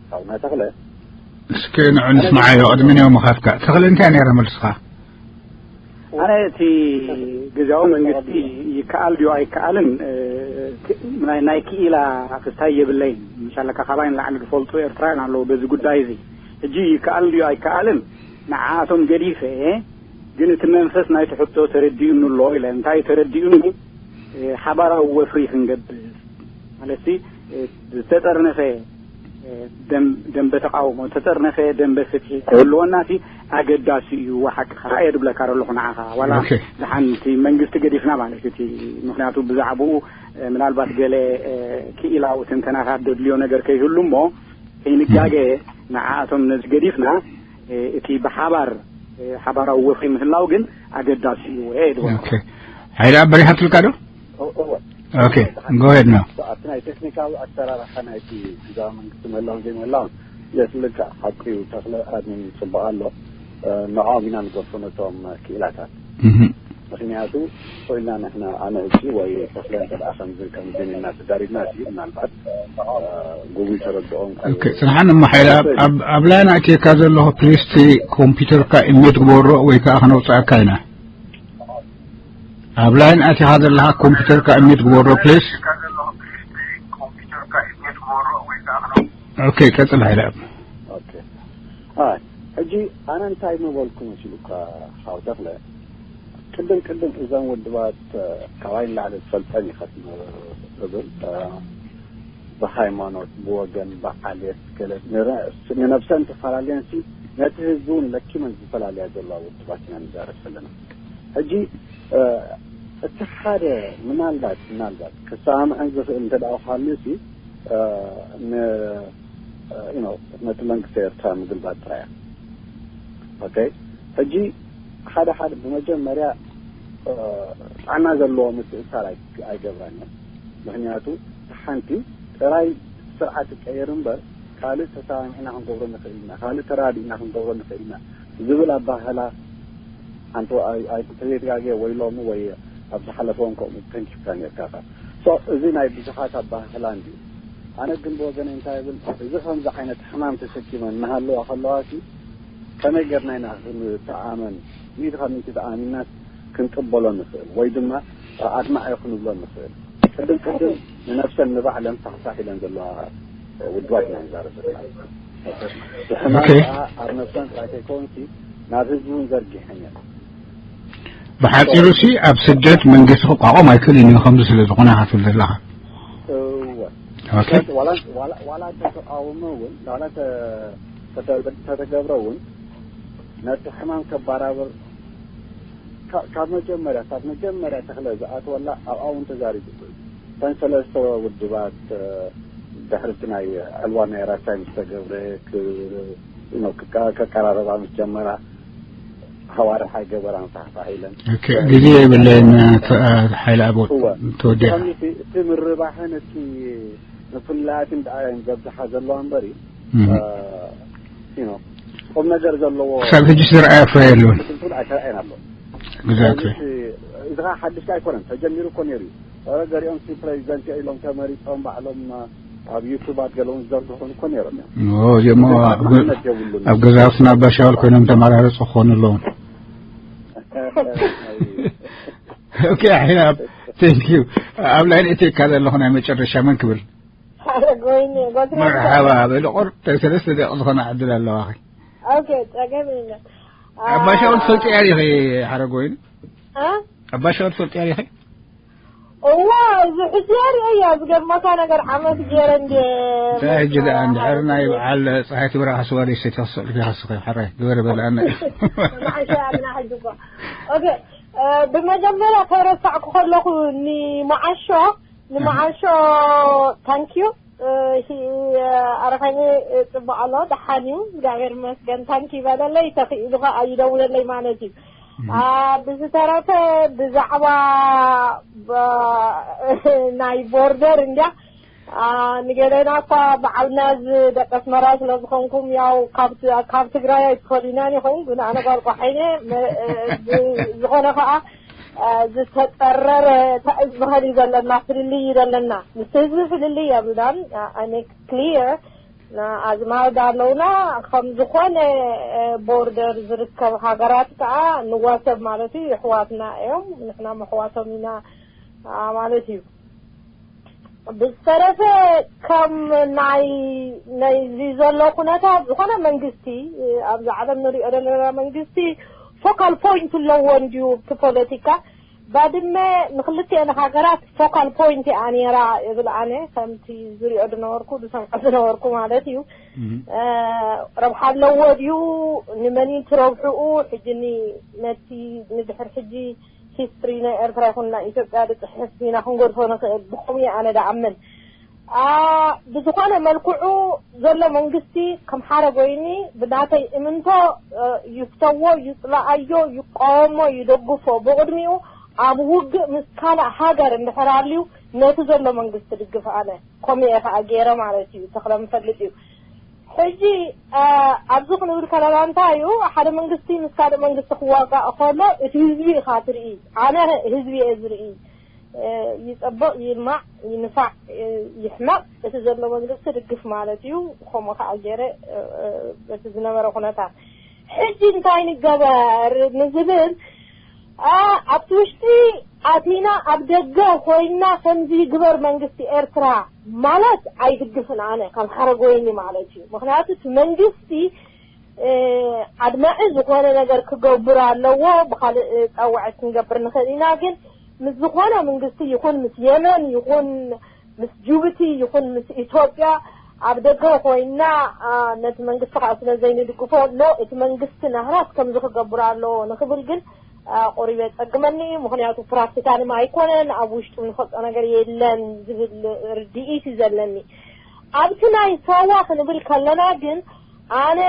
ካብና ተኽለ እስኪ ንዑ ንስማዓዮ ቅድሚ ንዮም ምኻትካ ተኽለ እንታይ ነይረ መልስኻ ኣነ እቲ ግዝያዊ መንግስቲ ይከኣል ድዩ ኣይከኣልን ናይ ክኢላ ክስታይ የብለይን ምሻለካ ካባይ ንላዕሊ ዝፈልጡ ኤርትራውያን ኣለዉ በዚ ጉዳይ እዚ ሕጂ ይከኣል ድዩ ኣይከኣልን ንዓኣቶም ገዲፈ ግን እቲ መንፈስ ናይቲ ሕቶ ተረዲኡኒ ኣሎ ኢለ እንታይ ተረዲኡኒ ሓባራዊ ወፍሪ ክንገብር ማለት ዝተጠርነፈ ደንበ ተቃውሞ ዝተጠርነፈ ደንበ ፍትሒ ክህልወና ሲ ኣገዳሲ እዩ ሓቅኻ እየ ድብለካ ዘለኹ ንዓኻ ዋላ ዝሓንቲ መንግስቲ ገዲፍና ማለት እቲ ምክንያቱ ብዛዕባኡ ምናልባት ገለ ክኢላዊ ትንተናታት ደድልዮ ነገር ከይህሉ እሞ ከይንጋገ ንዓኣቶም ነዚ ገዲፍና እቲ ብሓባር ሓባራዊ ወፍሪ ምህላው ግን ኣገዳሲ እዩ እየ ድበ ሓይላ በሪሃትልካ ዶ እወ Okay, go ahead now. ኣብቲ ናይ ቴክኒካዊ ኣሰራርሓ ናይቲ ግዛዊ መንግስቲ ምህላውን ዘይምህላውን የስልካ ሓቂ እዩ ተኽለ ኣድሚን ይፅበቕ ኣሎ ንዕኦም ኢና ንገፉ ነቶም ክኢላታት ምክንያቱ ኮይና ንሕና ኣነ እጂ ወይ ተኽለ እንተ ደኣ ከምዚ ከምዚ ኢልና ተዛሪብና ሲ ምናልባት ጉጉይ ተረድኦም Okay, ፅንሓን እሞ ሓይላ ኣብ ላይን ኣእትየካ ዘለኹ ፕሊስቲ ኮምፒውተርካ ኢሜት ግበሮ ወይ ከዓ ክነውፅኣካ ኢና ኣብ ላይን ኣቲኻ ዘለኻ ኮምፒውተርካ እሚት ግበሮ ፕሊስ ኦኬ ቀጽል ሓይለ ሕጂ ኣነ እንታይ ምበልኩ መሲሉካ ሓው ተኽለ ቅድም ቅድም እዘን ውድባት ካባይ ንላዕሊ ትፈልጠን ኢኻ ትብል ብሃይማኖት ብወገን ብዓሌት ገለ ንነብሰን ተፈላለየን ሲ ነቲ ህዝቢ እውን ለኪመን ዝተፈላለያ ዘለዋ ውድባት ኢና ንዛረብ ዘለና ሕጂ እቲ ሓደ ምናልባት ምናልባት ክሰማምዐን ዝኽእል እንተ ደኣ ሃልዩ ሲ ን you know ነቲ መንግስቲ ኤርትራ ምግልባጥ ጥራይ እያ okay ሕጂ ሓደ ሓደ ብመጀመርያ ጥዕና ዘለዎ ምትእሳር ኣይገብራን እየን ምክንያቱ ሓንቲ ጥራይ ስርዓት ይቀየር እምበር ካልእ ተሰማሚዕና ክንገብሮ ንኽእል ኢና ካልእ ተራዲእና ክንገብሮ ንኽእል ኢና ዝብል ኣባህላ ሓንቲ ተዘይተጋግየ ወይ ሎሚ ወይ ኣብ ዝሓለፈ እውን ከምኡ ተንኪፍካ ነርካ። ሶ እዚ ናይ ብዙሓት ኣባህህላ እንድዩ። ኣነ ግን ብወገነይ እንታይ ይብል፣ እዚ ከምዚ ዓይነት ሕማም ተሰኪመን እናሃለዋ ከለዋ ሲ ከመይ ጌርና ኢና ክንተኣመን፣ ሚእቲ ካብ ሚእቲ ተኣሚናስ ክንቅበሎ ንኽእል ወይ ድማ ኣድማዕ እዩ ክንብሎ ንኽእል? ቅድም ቅድም ንነብሰን ንባዕለን ሳሕሳሕ ኢለን ዘለዋ ውድባት ኢና ንዛረብ ዘለና። ሕማም ከዓ ኣብ ነብሰን ጥራይ ከይኮንሲ ናብ ህዝቢ እውን ዘርጊሐን እየን። ብሓፂሩ ሲ ኣብ ስደት መንግስቲ ክቋቋም ኣይክእልን እዩ፣ ከምዚ ስለ ዝኾነ ኢኻ ትብል ዘለኻ። እወ። ዋላ ተተቃውሞ እውን ዋላ ተተገብረ እውን ነቲ ሕማም ከባራብር ካብ መጀመርያ ካብ መጀመርያ ተኽለ ዝኣተወላ ኣብኣ እውን ተዛሪቡ። እተን ሰለስተ ውድባት ድሕርቲ ናይ ዕልዋ ናይ ራሻይ ምስ ተገብረ ከቀራረባ ምስ ጀመራ ሃዋርሕ ኣይገበራን ሳሕሳሕ ኢለን። ግዜ የብለይን። ሓይለ ኣቦ ተወዲኣ። እቲ ምርባሕን እቲ ምፍላያትን ደኣ እየን ዘብዝሓ ዘለዋ እምበር ቁም ነገር ዘለዎ ክሳብ ሕጂ ዝረኣየ ፍረ የለውን። ኣይተረኣየን ኣሎ። ግዛት እዚ ከዓ ሓድሽ ኣይኮነን፣ ተጀሚሩ እኮ ነይሩ እዩ። ገሪኦም ሲ ፕሬዚደንት ኢሎም ተመሪፆም ባዕሎም ኣብ ዩቱብ ኣድገለውን ዝዘርግሑን እኮ ነይሮም እዮም። እዚኦም ኣብ ገዛውትና ኣባሻወል ኮይኖም ተመራረፁ ክኾኑ ኣለዎም። ኦኬ፣ ሓይላ፣ ቴንክ ዩ። ኣብ ላይን እትካ ዘለኹ ናይ መጨረሻ መን ክብል? ሓረጎይኒ። መርሓባ በሊ። ቁርጥ ሰለስተ ደቂቕ ዝኾነ ዕድል ኣለዋኺ። ኦኬ፣ ጸገም የለን። ኣባሻወል ትፈልጥያ ዲኺ ሓረጎይኒ? እ? ኣባሻወል ትፈልጥያ ዲኺ? እዋ፣ እዚ ሕጂ ርእያ ዝገርመካ ነገር ዓመት ገይረ እንደ እንታይ ሕጂ ደኣ እንድሕር ናይ በዓል ፀሓይ ትብራ ሓስዋ ደይ ሰትያ ክስዕልኪ ሓስኺ ሓራይ ግበር በልኣና እዩ። መዓሻ ኣልና ሕጂ እኮ። ኦኬ፣ ብመጀመርያ ከረሳዕኩ ከለኹ ንመዓሾ ንመዓሾ ታንኪዩ ኣረፋይኒ ጽቡቅ ኣሎ። ደሓን እዩ፣ እግዚኣብሔር ይመስገን። ታንኪ ይበለለይ፣ ተኽኢሉ ከዓ ይደውለለይ ማለት እዩ። ብዝተረፈ ብዛዕባ ናይ ቦርደር እንዲያ ንገሌና እኳ ብዓብና እዚ ደቂ ኣስመራ ስለ ዝኾንኩም ያው ካብ ትግራይ ኣይትፈልዩናን ኢኹም፣ ግን ኣነ ጓል ቋሓይነ ዝኾነ ከዓ ዝተፀረረ እንታይ ዝበሃል እዩ ዘለና፣ ፍልልይ እዩ ዘለና። ምስ ህዝቢ ፍልልይ የብልናን። ኣነ ክሊር ኣዝማድ ኣለውና። ከም ዝኾነ ቦርደር ዝርከብ ሃገራት ከዓ ንዋሰብ ማለት እዩ። ይሕዋትና እዮም፣ ንሕና መሕዋቶም ኢና ማለት እዩ። ብዝተረፈ ከም ናይ ናይዚ ዘሎ ኩነታት ዝኾነ መንግስቲ ኣብዚ ዓለም ንሪኦ ዘለና መንግስቲ ፎካል ፖይንት ኣለዎ እንድዩ እቲ ፖለቲካ። ባድመ ንክልቲኤን ሃገራት ፎካል ፖይንት እያ ነይራ እብል ኣነ ከምቲ ዝሪኦ ዝነበርኩ ዝሰምዖ ዝነበርኩ ማለት እዩ። ረብሓ ኣለዎ ድዩ? ንመን እዩ ትረብሕኡ? ሕጂ ነቲ ንድሕር ሕጂ ሂስትሪ ናይ ኤርትራ ይኹን ናይ ኢትዮጵያ ዝፅሕፍ ኢና ክንገድፎ ንኽእል። ብኸምኡ ኣነ ደኣምን። ብዝኾነ መልክዑ ዘሎ መንግስቲ ከም ሓደ ጎይኒ ብናተይ እምንቶ ይፍተዎ፣ ይፅላኣዮ፣ ይቃወሞ፣ ይደግፎ። ብቕድሚኡ ኣብ ውግእ ምስ ካልእ ሃገር እንድሕር ኣልዩ ነቲ ዘሎ መንግስቲ ድግፍ ኣነ ከምኡ እየ ከዓ ገይረ ማለት እዩ። ተኽለ ምፈልጥ እዩ። ሕጂ ኣብዚ ክንብል ከለና እንታይ እዩ፣ ሓደ መንግስቲ ምስ ካልእ መንግስቲ ክዋጋእ ከሎ እቲ ህዝቢ ኢኻ ትርኢ። ኣነ ህዝቢ እየ ዝርኢ። ይፀብቕ ይልማዕ ይንፋዕ ይሕመቕ፣ እቲ ዘሎ መንግስቲ ድግፍ ማለት እዩ። ከምኡ ከዓ ገይረ በቲ ዝነበረ ኩነታት ሕጂ እንታይ ንገበር ንዝብል ኣብቲ ውሽጢ ኣቲና ኣብ ደገ ኮይና ከምዚ ግበር መንግስቲ ኤርትራ ማለት ኣይድግፍን ኣነ ከም ሓረጎይኒ ማለት እዩ። ምክንያቱ እቲ መንግስቲ ኣድማዒ ዝኾነ ነገር ክገብር ኣለዎ። ብካልእ ፃውዐት ክንገብር ንኽእል ኢና፣ ግን ምስ ዝኾነ መንግስቲ ይኹን ምስ የመን ይኹን ምስ ጅቡቲ ይኹን ምስ ኢትዮጵያ ኣብ ደገ ኮይና ነቲ መንግስቲ ከዓ ስለ ዘይንድግፎ ኖ እቲ መንግስቲ ናህራስ ከምዚ ክገብር ኣለዎ ንክብል ግን ቁሩብ የፀግመኒ እዩ። ምክንያቱ ፕራክቲካልም ኣይኮነን፣ ኣብ ውሽጡ ንፈልጦ ነገር የለን ዝብል ርድኢት እዩ ዘለኒ። ኣብቲ ናይ ሳዋ ክንብል ከለና ግን ኣነ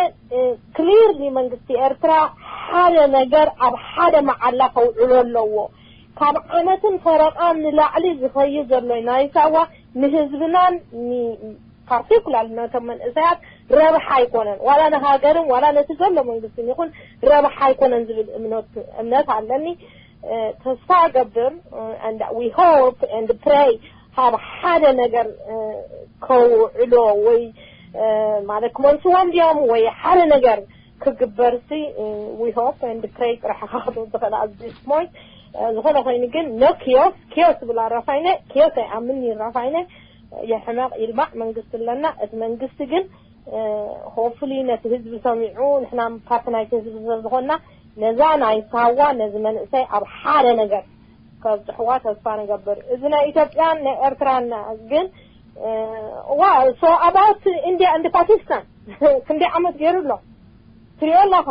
ክሊርሊ መንግስቲ ኤርትራ ሓደ ነገር ኣብ ሓደ መዓላ ከውዕሎ ኣለዎ። ካብ ዓመትን ፈረቓን ንላዕሊ ዝኸይድ ዘሎ ናይ ሳዋ ንህዝብናን ፓርቲኩላር ነቶም መንእሰያት ረብሓ ኣይኮነን፣ ዋላ ንሃገርን ዋላ ነቲ ዘሎ መንግስትን ይኹን ረብሓ ኣይኮነን ዝብል እምነት ኣለኒ። ተስፋ እገብር and we hope and pray ካብ ሓደ ነገር ከውዕሎ ወይ ማለት ክመልስዎ እንዲዮም ወይ ሓደ ነገር ክግበር ሲ we hope and pray ጥራሕ ክትብል ትኽእል at this point። ዝኾነ ኮይኑ ግን no chaos chaos ብላ ራፋይነ chaos ኣይኣምን ራፋይነ የሕመቕ ይልማዕ መንግስቲ ኣለና። እቲ መንግስቲ ግን hopefully ነቲ ህዝቢ ሰሚዑ ንሕና ፓርቲ ናይቲ ህዝቢ ስለዝኾንና ነዛ ናይ ሳዋ ነዚ መንእሰይ ኣብ ሓደ ነገር ከብፅሕዋ ተስፋ ንገብር። እዚ ናይ ኢትዮጵያን ናይ ኤርትራን ግን ዋ so about India and Pakistan ክንደይ ዓመት ገይሩ ኣሎ ትሪኦ ኣለኻ።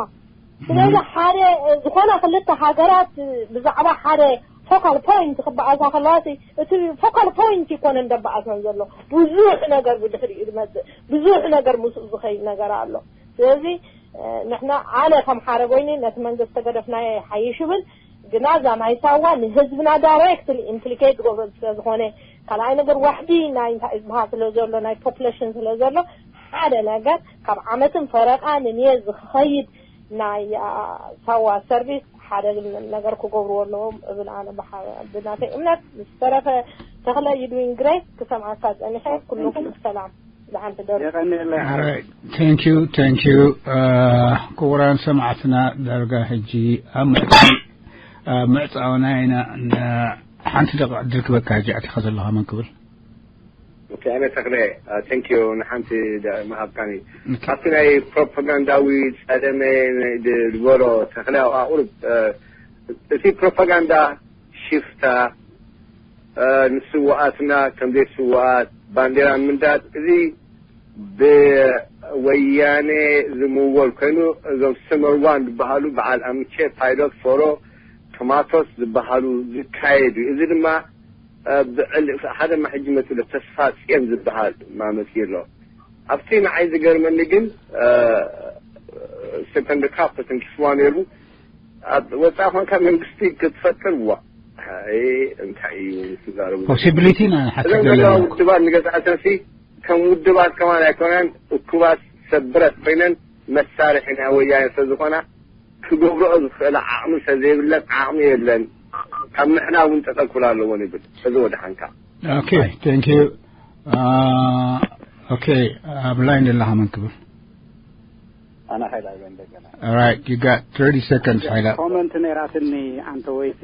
ስለዚ ሓደ ዝኾነ ክልተ ሃገራት ብዛዕባ ሓደ focal point ክበኣሳ ከለዋ እቲ focal point ይኮነን ደበኣሰን ዘሎ ብዙሕ ነገር ብድሕሪኡ ዝመፅእ ብዙሕ ነገር ምስኡ ዝኸይድ ነገር ኣሎ። ስለዚ ንሕና ኣነ ከም ሓደ ኮይኒ ነቲ መንግስቲ ተገደፍናዮ ይሓይሽ ይብል። ግና እዛ ናይ ሳዋ ንህዝብና directly implicate ዝገብር ስለዝኾነ ካልኣይ ነገር ዋሕዲ ናይ እንታይ ዝበሃል ስለ ዘሎ ናይ population ስለ ዘሎ ሓደ ነገር ካብ ዓመትን ፈረቓ ንንየ ዝኸይድ ናይ ሳዋ service ሓደ ነገር ክገብርዎ ኣለዎም እብል ኣነ ብናተይ እምነት። ዝተረፈ ተኽለ you doing great ክሰምዓካ ፀኒሐ። ኩሉኩም ሰላም ዝሓንቲ ደሩ የቀንየለይ። Thank you, thank you. ክቡራን ሰማዕትና ዳርጋ ሕጂ ኣብ ምዕፃው ኣብ ምዕፃውና ኢና። ሓንቲ ደቂቕ ዕድል ክበካ ሕጂ ኣቲኻ ዘለኻ መን ክብል ኦኬ ኣነ ተኽለ thank you ንሓንቲ ምሃብካኒ ኣብቲ ናይ ፕሮፓጋንዳዊ ጸለመ ዝበሎ ተኽለ ኣቁርብ እቲ ፕሮፓጋንዳ ሽፍታ ንስውኣትና ከምዘይ ስውኣት ባንዴራ ምንዳድ እዚ ብወያነ ዝምወል ኮይኑ እዞም ስመርዋን ዝበሃሉ በዓል ኣምቼ ፓይሎት ፎሮ ቶማቶስ ዝበሃሉ ዝካየድ እዩ። እዚ ድማ ብዕሊ ሓደ ማሕጂ መፅሎ ተስፋ ፅዮን ዝበሃል ማመፂ ኣሎ። ኣብቲ ንዓይ ዝገርመኒ ግን ስቴፈን ደካፕ ተተንኪፍዋ ነይሩ። ኣብ ወፃኢ ኮንካ መንግስቲ ክትፈጥር ዋ እንታይ እዩ ትዛረቡ? possibility ና ሓቂ እዞም ዘለዋ ዘለዉ። ውድባት ንገዛእተንሲ ከም ውድባት ከማን ኣይኮነን እኩባት ሰብ ብረት ኮይነን መሳርሒ ናይ ወያነ ስለዝኾና ክገብርኦ ዝኽእላ ዓቕሚ ስለዘይብለን ዓቕሚ የለን። ካብ ምሕና እውን ጠጠው ክብላ ኣለዎን ይብል። እዚ ወደሓንካ። okay thank you. okay ኣብ ላይን ዘለኻ መን ክብል ኣነ ሓይላ እየ እንደገና All right, you got thirty seconds ሓይላ። ኮመንት ነይራትኒ ኣንተ ወይሲ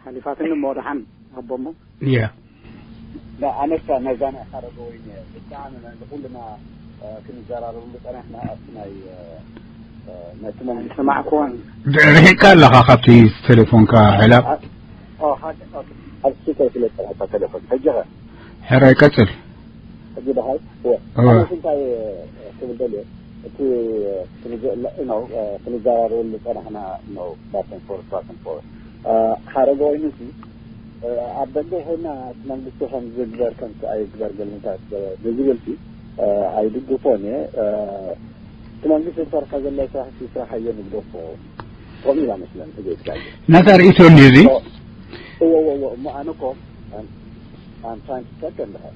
ሓሊፋትኒ እሞ ደሓን ኣቦሞ yeah ኣነሳ ነዛ ናይ ሓረገ ወይኒ ብጣዕሚ ናይ ኩልና ክንዘራረብሉ ጸናሕና ኣብቲ ናይ ነቲ መንግስቲ ስማዕኩዎን ርሒቅካ ኣለኻ ካብቲ ቴሌፎንካ ሓይላ። ኣብ ስፒከር ስለ ዝጸናሕካ ቴሌፎን ሕጂ ኸ ሕራይ ቀጽል ሕጂ ደሓን እወ ኣነስ እንታይ ክብል ደልየ እቲ ክንዘራረበሉ ዝጸናሕና ነው back and forth back and forth ሓረገ ወይኒ ሲ ኣብ ደገ ኮይና እቲ መንግስቲ ከም ዝግበር ከምቲ ኣይግበር ገልምታት ንዝብል ሲ ኣይድግፎን እየ እቲ መንግስቲ ዝሰርሖ ዘሎ ስራሕ ሲ ስራሕ ኣየ ንግደፎ ከምኡ ኢላ መስለን ትገይትካ ናታ ርእቶ እንዲ እዚ እወ እወ እሞ ኣነ ኮ ኣንታን ትሰከ እንድሕር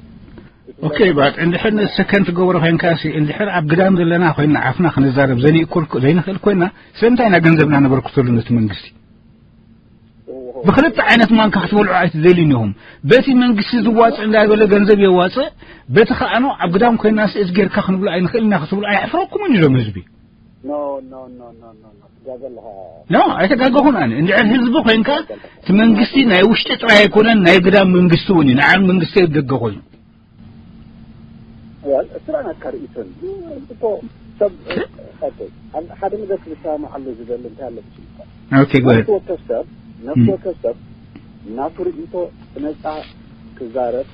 okay but እንድሕር ንሰከን ትገብሮ ኮይንካ ሲ እንድሕር ኣብ ግዳም ዘለና ኮይና ዓፍና ክንዛረብ ዘንእኩል ዘይንኽእል ኮይና ስለምንታይ ኢና ገንዘብና ነበርክተሉ ነቲ መንግስቲ ብክልተ ዓይነት ማንካ ክትበልዑ ኣይትደልዩን ኢኹም በቲ መንግስቲ ዝዋፅእ እንዳበለ ገንዘብ የዋፅእ በቲ ከኣኖ ኣብ ግዳም ኮይና ስእዝ ጌርካ ክንብሎ ኣይንኽእል ኢና ክትብሉ ኣየሕፍረኩምን እዮም ህዝቢ no no no no no no ትጋገ ኣለኻ no ኣይተጋገኹን ኣነ እንድሕር ህዝቢ ኮይንካ እቲ መንግስቲ ናይ ውሽጢ ጥራይ ኣይኮነን ናይ ግዳም መንግስቲ እውን እዩ ንዓን መንግስቲ ደገ ኮይኑ እሱ ናትካ ርእይቶን እኮ ሰብ ሓደ ነገር ክዝሰማማዓሉ ዝደሊ እንታይ ኣሎ okay go ahead ወከፍ ሰብ ነፍሲ ወከፍ ሰብ ናቱ ርእይቶ ብነፃ ክዛረብ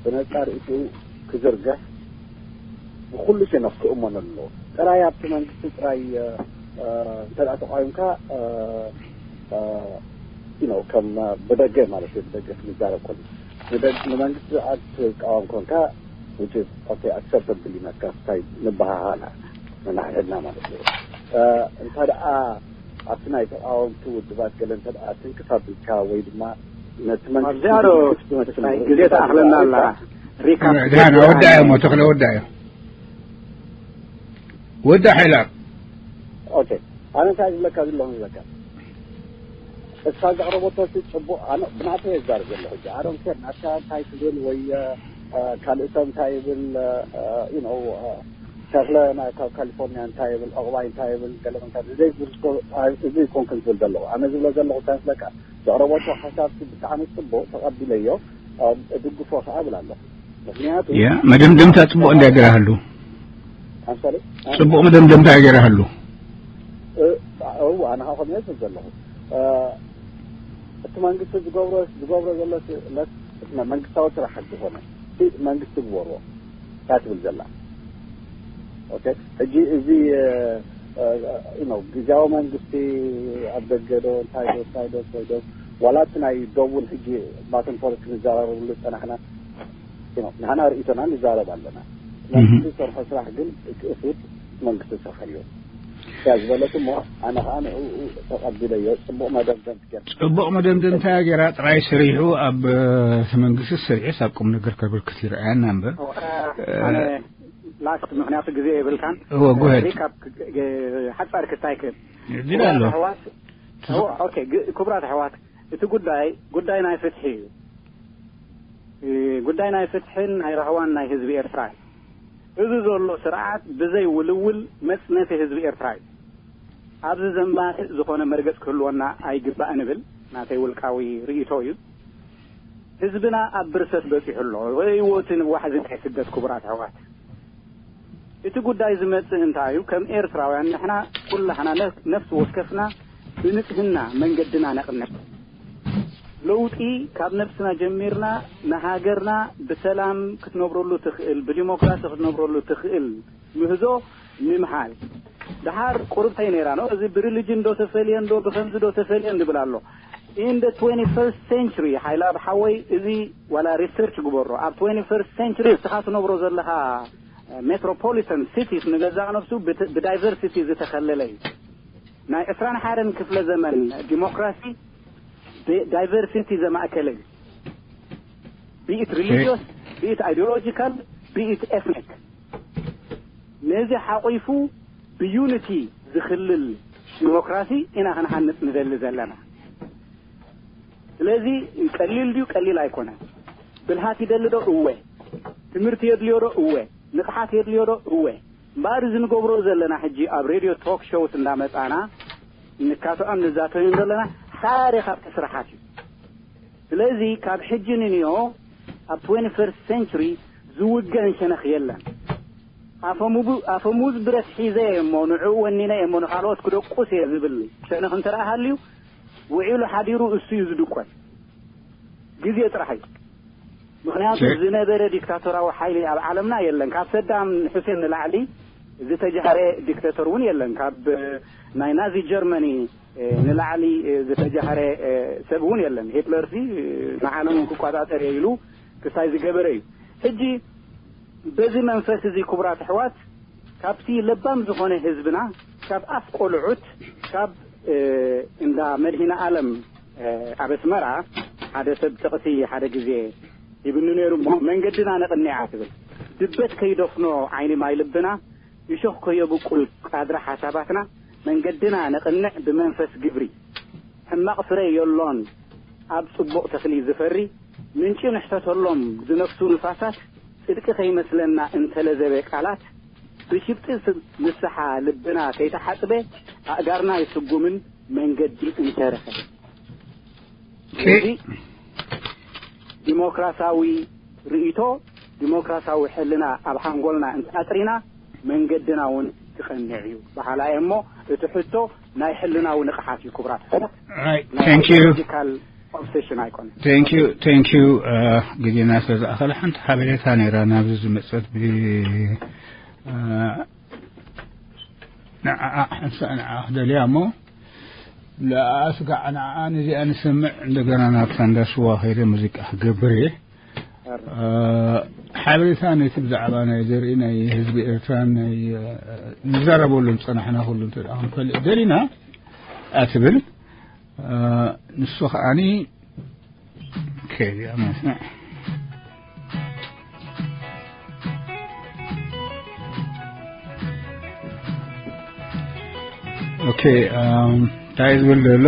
ብነፃ ርእይትኡ ክዝርግሕ ብኩሉ ሸነኽ ክእመነሉ ኣለዎ ጥራይ ኣብቲ መንግስቲ ጥራይ እንተ ተቃዊምካ you know ከም ብደገ ማለት እዩ ብደገ ክንዛረብ ከሎ ንመንግስቲ ኣትቃወም ኮንካ which is okay acceptable ይመካ እንታይ ንበሃሃላ ንናሕድና ማለት እዩ እንተ ደኣ ኣብቲ ናይ ተቃወምቲ ውድባት ገለ እንተ ደኣ ትንክፍ ኣቢልካ ወይ ድማ ነቲ መንግስቲ ግዜ ተኣኽለና ኣላ ሪካ ወዳዮ ሞ ተኽለ ወዳዮ ወዳ ሓይላ okay ኣነ እንታይ ዝብለካ ዘለኹ ይብለካ እሳ ዘቕረበቶ ሲ ጽቡቕ። ኣነ ብናተይ እዛረብ ዘለኹ ሕጂ። ኣሮንኬር ናትካ እንታይ ትብል ወይ ካልእ ሰብ እንታይ ይብል? ዩ ኖ ተኽለ ናይ ካብ ካሊፎርኒያ እንታይ ይብል? ዕቑባይ እንታይ ይብል? ገለ እንታይ ይብል? ዘይብል እኮ እዚ ይኮንኩን ዝብል ዘለኹ። ኣነ ዝብሎ ዘለኹ እንታይ መስለካ? ዘቕረበቶ ሓሳብ ብጣዕሚ ጽቡቕ ተቐቢለዮ፣ እድግፎ ከኣ እብል ኣለኹ። ምክንያቱ ያ መደምደምታ ጽቡቕ እንድያ ገይራሃሉ። ኣምሳሌ ጽቡቕ መደምደምታ ገይራሃሉ። እው ኣነ ኸዓ ከምኡ ዝብል ዘለኹ እቲ መንግስቲ ዝገብሮ ዝገብሮ ዘሎ መንግስታዊ ስራሕ ዝኾነ መንግስቲ ግበርዎ እያ ትብል ዘላ። ኦኬ፣ ሕጂ እዚ ዩ ኖ ግዜያዊ መንግስቲ ኣብ ደገ ዶ እንታይ ዶ እንታይ ዶ እንታይ ዶ ዋላ እቲ ናይ ዶብ እውን ሕጂ ባትን ፖለቲክ ንዘራረብሉ ዝፀናሕና ዩ ኖ ንሕና ርእይቶና ንዛረብ ኣለና። መንግስቲ ዝሰርሖ ስራሕ ግን እቲ እሱት መንግስቲ ዝሰርሐዮ እያ ዝበለት እሞ ኣነ ከዓ ንዕኡ ተቐቢለዮ። ፅቡቕ መደምደም ትገር ጽቡቕ መደምደምታ ገይራ ጥራይ ሰሪሑ ኣብ እቲ መንግስቲ ሰሪሑስ ኣብ ቁም ነገር ከበርክት ይረኣየና እምበር ኣነ ላስት ምክንያቱ ግዜ የብልካን እወ ጎሄድ ሪካፕ ሓጻር ክታይ ክብ እዚል ኣሎ ኣሕዋት ኦኬ ክቡራት ኣሕዋት እቲ ጉዳይ ጉዳይ ናይ ፍትሒ እዩ ጉዳይ ናይ ፍትሕን ናይ ራህዋን ናይ ህዝቢ ኤርትራ እዩ እዚ ዘሎ ስርዓት ብዘይ ውልውል መጽነቲ ህዝቢ ኤርትራ እዩ ኣብዚ ዘንባትእ ዝኾነ መርገጽ ክህልወና ኣይግባእን እብል ናተይ ውልቃዊ ርእይቶ እዩ ህዝብና ኣብ ብርሰት በጺሑ ኣሎ ህይወትን ዋሕዚ ናይ ስደት ክቡራት ኣሕዋት እቲ ጉዳይ ዝመጽእ እንታይ እዩ ከም ኤርትራውያን ንሕና ኩላህና ነፍሲ ወከፍና ብንጽህና መንገድና ነቕንዕ ለውጢ ካብ ነብስና ጀሚርና ንሃገርና ብሰላም ክትነብረሉ ትኽእል ብዲሞክራሲ ክትነብረሉ ትኽእል ምህዞ ንምሃል ድሓር ቁርብተይ ነይራ ኖ እዚ ብሪሊጅን ዶ ተፈልየን ዶ ብከምዚ ዶ ተፈልየን ዝብል ኣሎ in the twenty-first century ሓይላ ብሓወይ እዚ ዋላ ሪሰርች ግበሮ ኣብ twenty-first century እስኻ ትነብሮ ዘለኻ metropolitan cities ንገዛእ ነብሱ ብዳይቨርሲቲ ዝተኸለለ እዩ ናይ ዕስራን ሓደን ክፍለ ዘመን ዲሞክራሲ ዳይቨርሲቲ ዘማእከለ እዩ be it religious be it ideological be it ethnic ነዚ ሓቂፉ ብዩኒቲ ዝኽልል ዲሞክራሲ ኢና ክንሃንጽ ንደሊ ዘለና ስለዚ ቀሊል ድዩ ቀሊል ኣይኮነን ብልሃት ይደሊ ዶ እወ ትምህርቲ የድልዮ ዶ እወ ንቕሓት የድልዮ ዶ እወ እምበኣር እዚ ንገብሮ ዘለና ሕጂ ኣብ ሬድዮ ቶክ ሾውስ እንዳመጻና ንካትዖን ንዛተዩን ዘለና ሓደ ካብቲ ስራሓት እዩ ስለዚ ካብ ሕጂ ንንዮ ኣብ twenty-first century ዝውገን ሸነኽ የለን ኣፈሙዝ ብረት ሒዘ እሞ ንዕኡ ወኒነ እሞ ንካልኦት ክደቁስ እየ ዝብል ሸነኽ እንተ ሃልዩ ውዒሉ ሓዲሩ እሱ እዩ ዝድቆስ ግዜ ጥራሕ እዩ ምክንያቱ ዝነበረ ዲክታቶራዊ ሓይሊ ኣብ ዓለምና የለን ካብ ሰዳም ሑሴን ንላዕሊ ዝተጃሃረ ዲክታቶር እውን የለን ካብ ናይ ናዚ ጀርመኒ ንላዕሊ ዝተጃሃረ ሰብ እውን የለን ሂትለር ሲ ንዓለም ክቆጻጸር ኢሉ ክሳይ ዝገበረ እዩ ሕጂ በዚ መንፈስ እዚ ክቡራት ኣሕዋት ካብቲ ለባም ዝኾነ ህዝብና ካብ ኣፍ ቆልዑት ካብ እንዳ መድሂነ ኣለም ኣብ ኣስመራ ሓደ ሰብ ጥቕሲ ሓደ ግዜ ይብኒ ነይሩ እሞ መንገድና ነቕንያ ትብል ድበት ከይደፍኖ ዓይኒ ማይ ልብና እሾኽ ከየብቁል ቃድሪ ሓሳባትና መንገድና ነቕንዕ ብመንፈስ ግብሪ ሕማቕ ፍረ የሎን ኣብ ጽቡቕ ተኽሊ ዝፈሪ ምንጪ ንሕተተሎም ዝነፍሱ ንፋሳት ጽድቂ ከይመስለና እንተለዘበ ቃላት ብሽብጢ ንስሓ ልብና ከይተሓጽበ ኣእጋርና ይስጉምን መንገዲ እንተረኸ ስለዚ ዲሞክራሲያዊ ርእይቶ ዲሞክራሲያዊ ሕልና ኣብ ሓንጎልና እንተኣጥሪና መንገድና እውን ክቐንዕ እዩ በሃላ እየ እሞ እቲ ሕቶ ናይ ሕልናዊ ንቕሓት እዩ ክቡራት ኣሕዋት ናይ Right. Thank you. ሎጂካል ኦብሴሽን ኣይኮነን Thank you. Thank you. ግዜና ስለ ዝኣኸለ ሓንቲ ሓበሬታ ነይራ ናብዚ ዝመፀት ብ ንዓኣ ሓንሳእ ንዓኣ ክደልያ እሞ ንዓኣ ስጋዕ ንዓኣ ነዚኣ ንሰምዕ እንደገና ናብታ እንዳስዋ ከይደ ሙዚቃ ክገብር እየ ሓበሬታ ነቲ ብዛዕባ ናይ ዘርኢ ናይ ህዝቢ ኤርትራ ናይ ንዛረበሉ ዝፀናሕና ኩሉ እንተ ደኣ ክንፈልጥ ደሊና እያ ትብል ንሱ ከዓኒ ከይዲ መስምዕ ኦኬ እንታይ ዝብል ዘሎ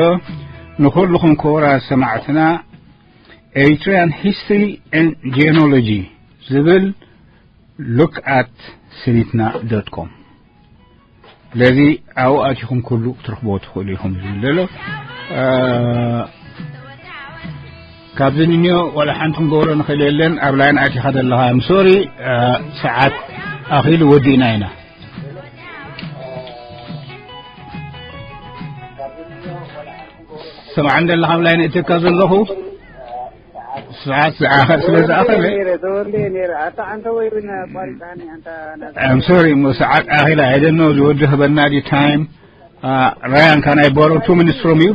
ንኹልኹም ክቡራት ሰማዕትና፣ Eritrean History and Genealogy ዝብል look at sinitna dot com። ስለዚ ኣብኡ ኣቲኹም ኩሉ ክትረኽብዎ ትኽእሉ ኢኹም ዝብል ዘሎ። እ፣ ካብዚ ንንዮ ዋላ ሓንቲ ክንገብሮ ንኽእል የለን። ኣብ ላይን ኣቲኻ ዘለኻ፣ I'm sorry፣ እ፣ ሰዓት ኣኺሉ፣ ወዲእና ኢና። ሰማዕን ዘለኻ፣ ኣብ ላይን እትካ ዘለኹ ሰዓት ዝኣኸ-፣ ስለ ዝኣኸለ ነይረ፣ ተወልደ ነይረ። ኣታ ኣንተ ወይ እውን ኣቋሪጻኒ፣ ኣንታ ናት I'm sorry፣ እሞ ሰዓት ኣኺላ፣ I don't know፣ ዝወዲ ህበና ድዩ time? እ፣ ራያን፣ can I borrow two minutes from you?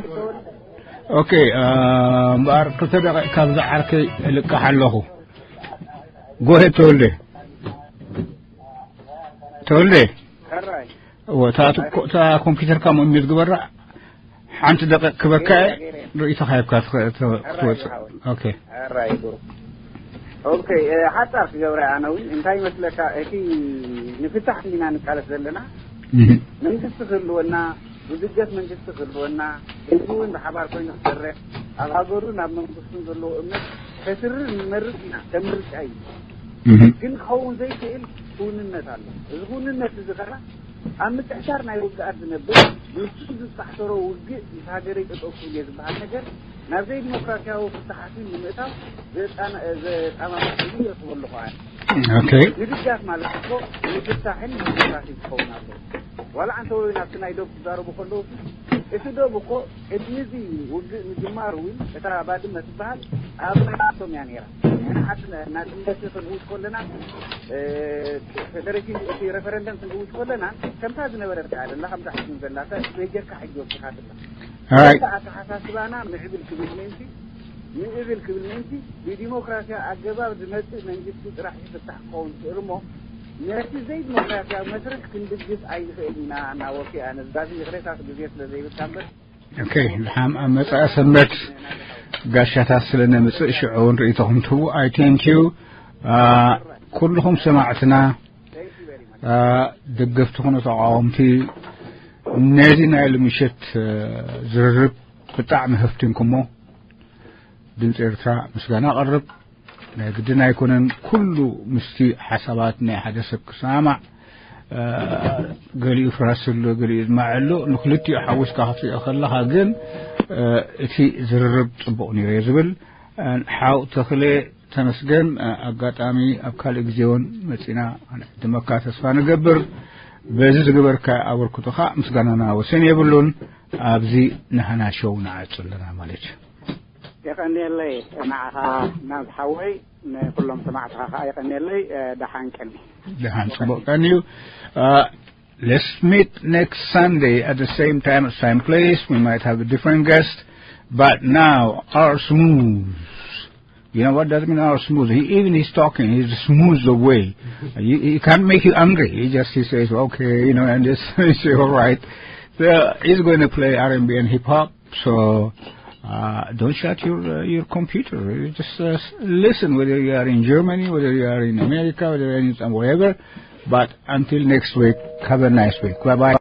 Okay፣ እ፣ እምበኣር ክልተ ደቂቕ ካብዛ ዓርከይ እልቃሕ ኣለኹ። Go ahead፣ ተወልደ። ተወልደ። ሕራይ። እወ፣ እታ ትኮ-፣ እታ ኮምፒውተርካ ሞ ሚዩት ግበራ። ሓንቲ ደቂቕ ክበካ እየ፣ ገይረ፣ ገይረ። ርእይቶኻ ሂብካ ትኸ-፣ ተ-፣ ሕራይ ክትወጽእ። ዝሓወይ። ኦኬ። ሕራይ ብሩኽ። ኦኬ፣ እ፣ ሓጻር ክገብራ ኣነ እውን። እንታይ ይመስለካ፣ እቲ ንፍታሕ እንዲና ንቃለስ ዘለና። እህ። መንግስቲ ክህልወና፣ ዝድገፍ መንግስቲ ክህልወና፣ ህዝቢ እውን ብሓባር ኮይኑ ክሰርሕ፣ ኣብ ሃገሩን ኣብ መንግስቱን ዘለዎ እምነት ከስርር ንመርጽ ኢና፣ ከም ምርጫ እዩ። እህ። ግን ክኸውን ዘይክእል ክውንነት ኣሎ። እዚ ክውንነት እዚ ኸኣ ኣብ ምጥሕሳር ናይ ውግኣት ዝነብር፣ ንሱ ዝጣሕሰሮ ውግእ ምስ ሃገረይ ጠጠው ክብል እየ ዝበሃል ነገር ናብ ዘይዲሞክራሲያዊ ፍታሓት ንምእታው ዘጣና-፣ ዘጣማምዕ ኮይኑ ይረኽቦ ኣለኹ ኣነ። ኦኬ። ምድጋፍ ማለት እኮ ምፍታሕን ዲሞክራሲን ክኸውን ኣለዎ። ዋላ ኣንተ ወይ ናብቲ ናይ ዶብ ክዛረቡ ከለዉ፣ እቲ ዶብ እኮ ቅድሚ እዚ ውግእ ምጅማሩ እውን እታ ባድመ ትበሃል ኣብ ናይ ንሳቶም እያ ነይራ። ናይ ሓንቲ ናጽነት ክንእውጅ ከለና፣ እ፣ ፌደሬሽን እቲ ሬፈረንደም ክንእውጅ ከለና ከምታ ዝነበረት እያ ዘላ፣ ከምታ ሕጂ ዘላ፣ በጀካ ሕጂ ወሲኻትላ። All right። ኣተሓሳስባና ምዕብል ክብል ምእንቲ፣ ምዕብል ክብል ምእንቲ፣ ብዲሞክራሲያዊ ኣገባብ ዝመጽእ መንግስቲ ጥራሕ ይፍታሕ ክኸውን ይኽእል እሞ፣ ነቲ ዘይዲሞክራሲያዊ መስርሕ ክንድግፍ ኣይንኽእልን ኢና። እናወፊ ኣነ ዛዚ ይቕሬታ ግዜ ስለ ዘይብልካ እምበር። ኦኬ፣ ድሓም ኣብ መጻኢ ሰንበት ጋሻታት ስለ ነምጽእ ሽዑ እውን ርእይቶኹም ትህቡ። I thank you። አ፣ ኩልኹም ሰማዕትና፣ አ፣ ደገፍቲ ኹኑ ተቃወምቲ፣ ነዚ ናይ ሎምሸት፣ አ፣ ዝርርብ ብጣዕሚ ሃፍቲምኩሞ። ድምፂ ኤርትራ ምስጋና ኣቕርብ። ናይ ግድን ኣይኮነን ኩሉ ምስቲ ሓሳባት ናይ ሓደ ሰብ ክሰማማዕ፣ እ፣ ገሊኡ ፍራስ ኣሎ፣ ገሊኡ ድማ ኣሎ። ንክልቲኡ ሓዊስካ ክትሪኦ ከለኻ ግን፣ እ፣ እቲ ዝርርብ ጽቡቕ ነይሩ እየ ዝብል። እ፣ ሓው ተኽለ ተመስገን፣ እ፣ ኣጋጣሚ ኣብ ካልእ ግዜ እውን መጺና ክንዕድመካ ተስፋ ንገብር። በዚ ዝገበርካ ኣበርክቶኻ ምስጋናና ወሰን የብሉን። ኣብዚ ናህና ሾው ንዓጹ ኣለና ማለት እዩ። የቐንየለይ ንዓኻ ናብ ሓወይ፣ ንኩሎም ሰማዕትኻ ኸዓ የቐንየለይ። እ፣ ደሓን ቀኒ። ደሓን ጽቡቕ ቀኒ እዩ። Uh, let's meet next Sunday at the same time, at same place. We might have a different guest, but now our smooth. You know what that means, our smooth? He even he's talking, he's smooth the way. You, he can't make you angry. He just, he says, "Okay," you know, and just say, "All right." So he's going to play R and B and hip hop. So, uh, don't shut your, uh, your computer. You just, uh, s-, listen, whether you are in Germany, whether you are in America, whether you are in some wherever. But until next week, have a nice week. Bye-bye.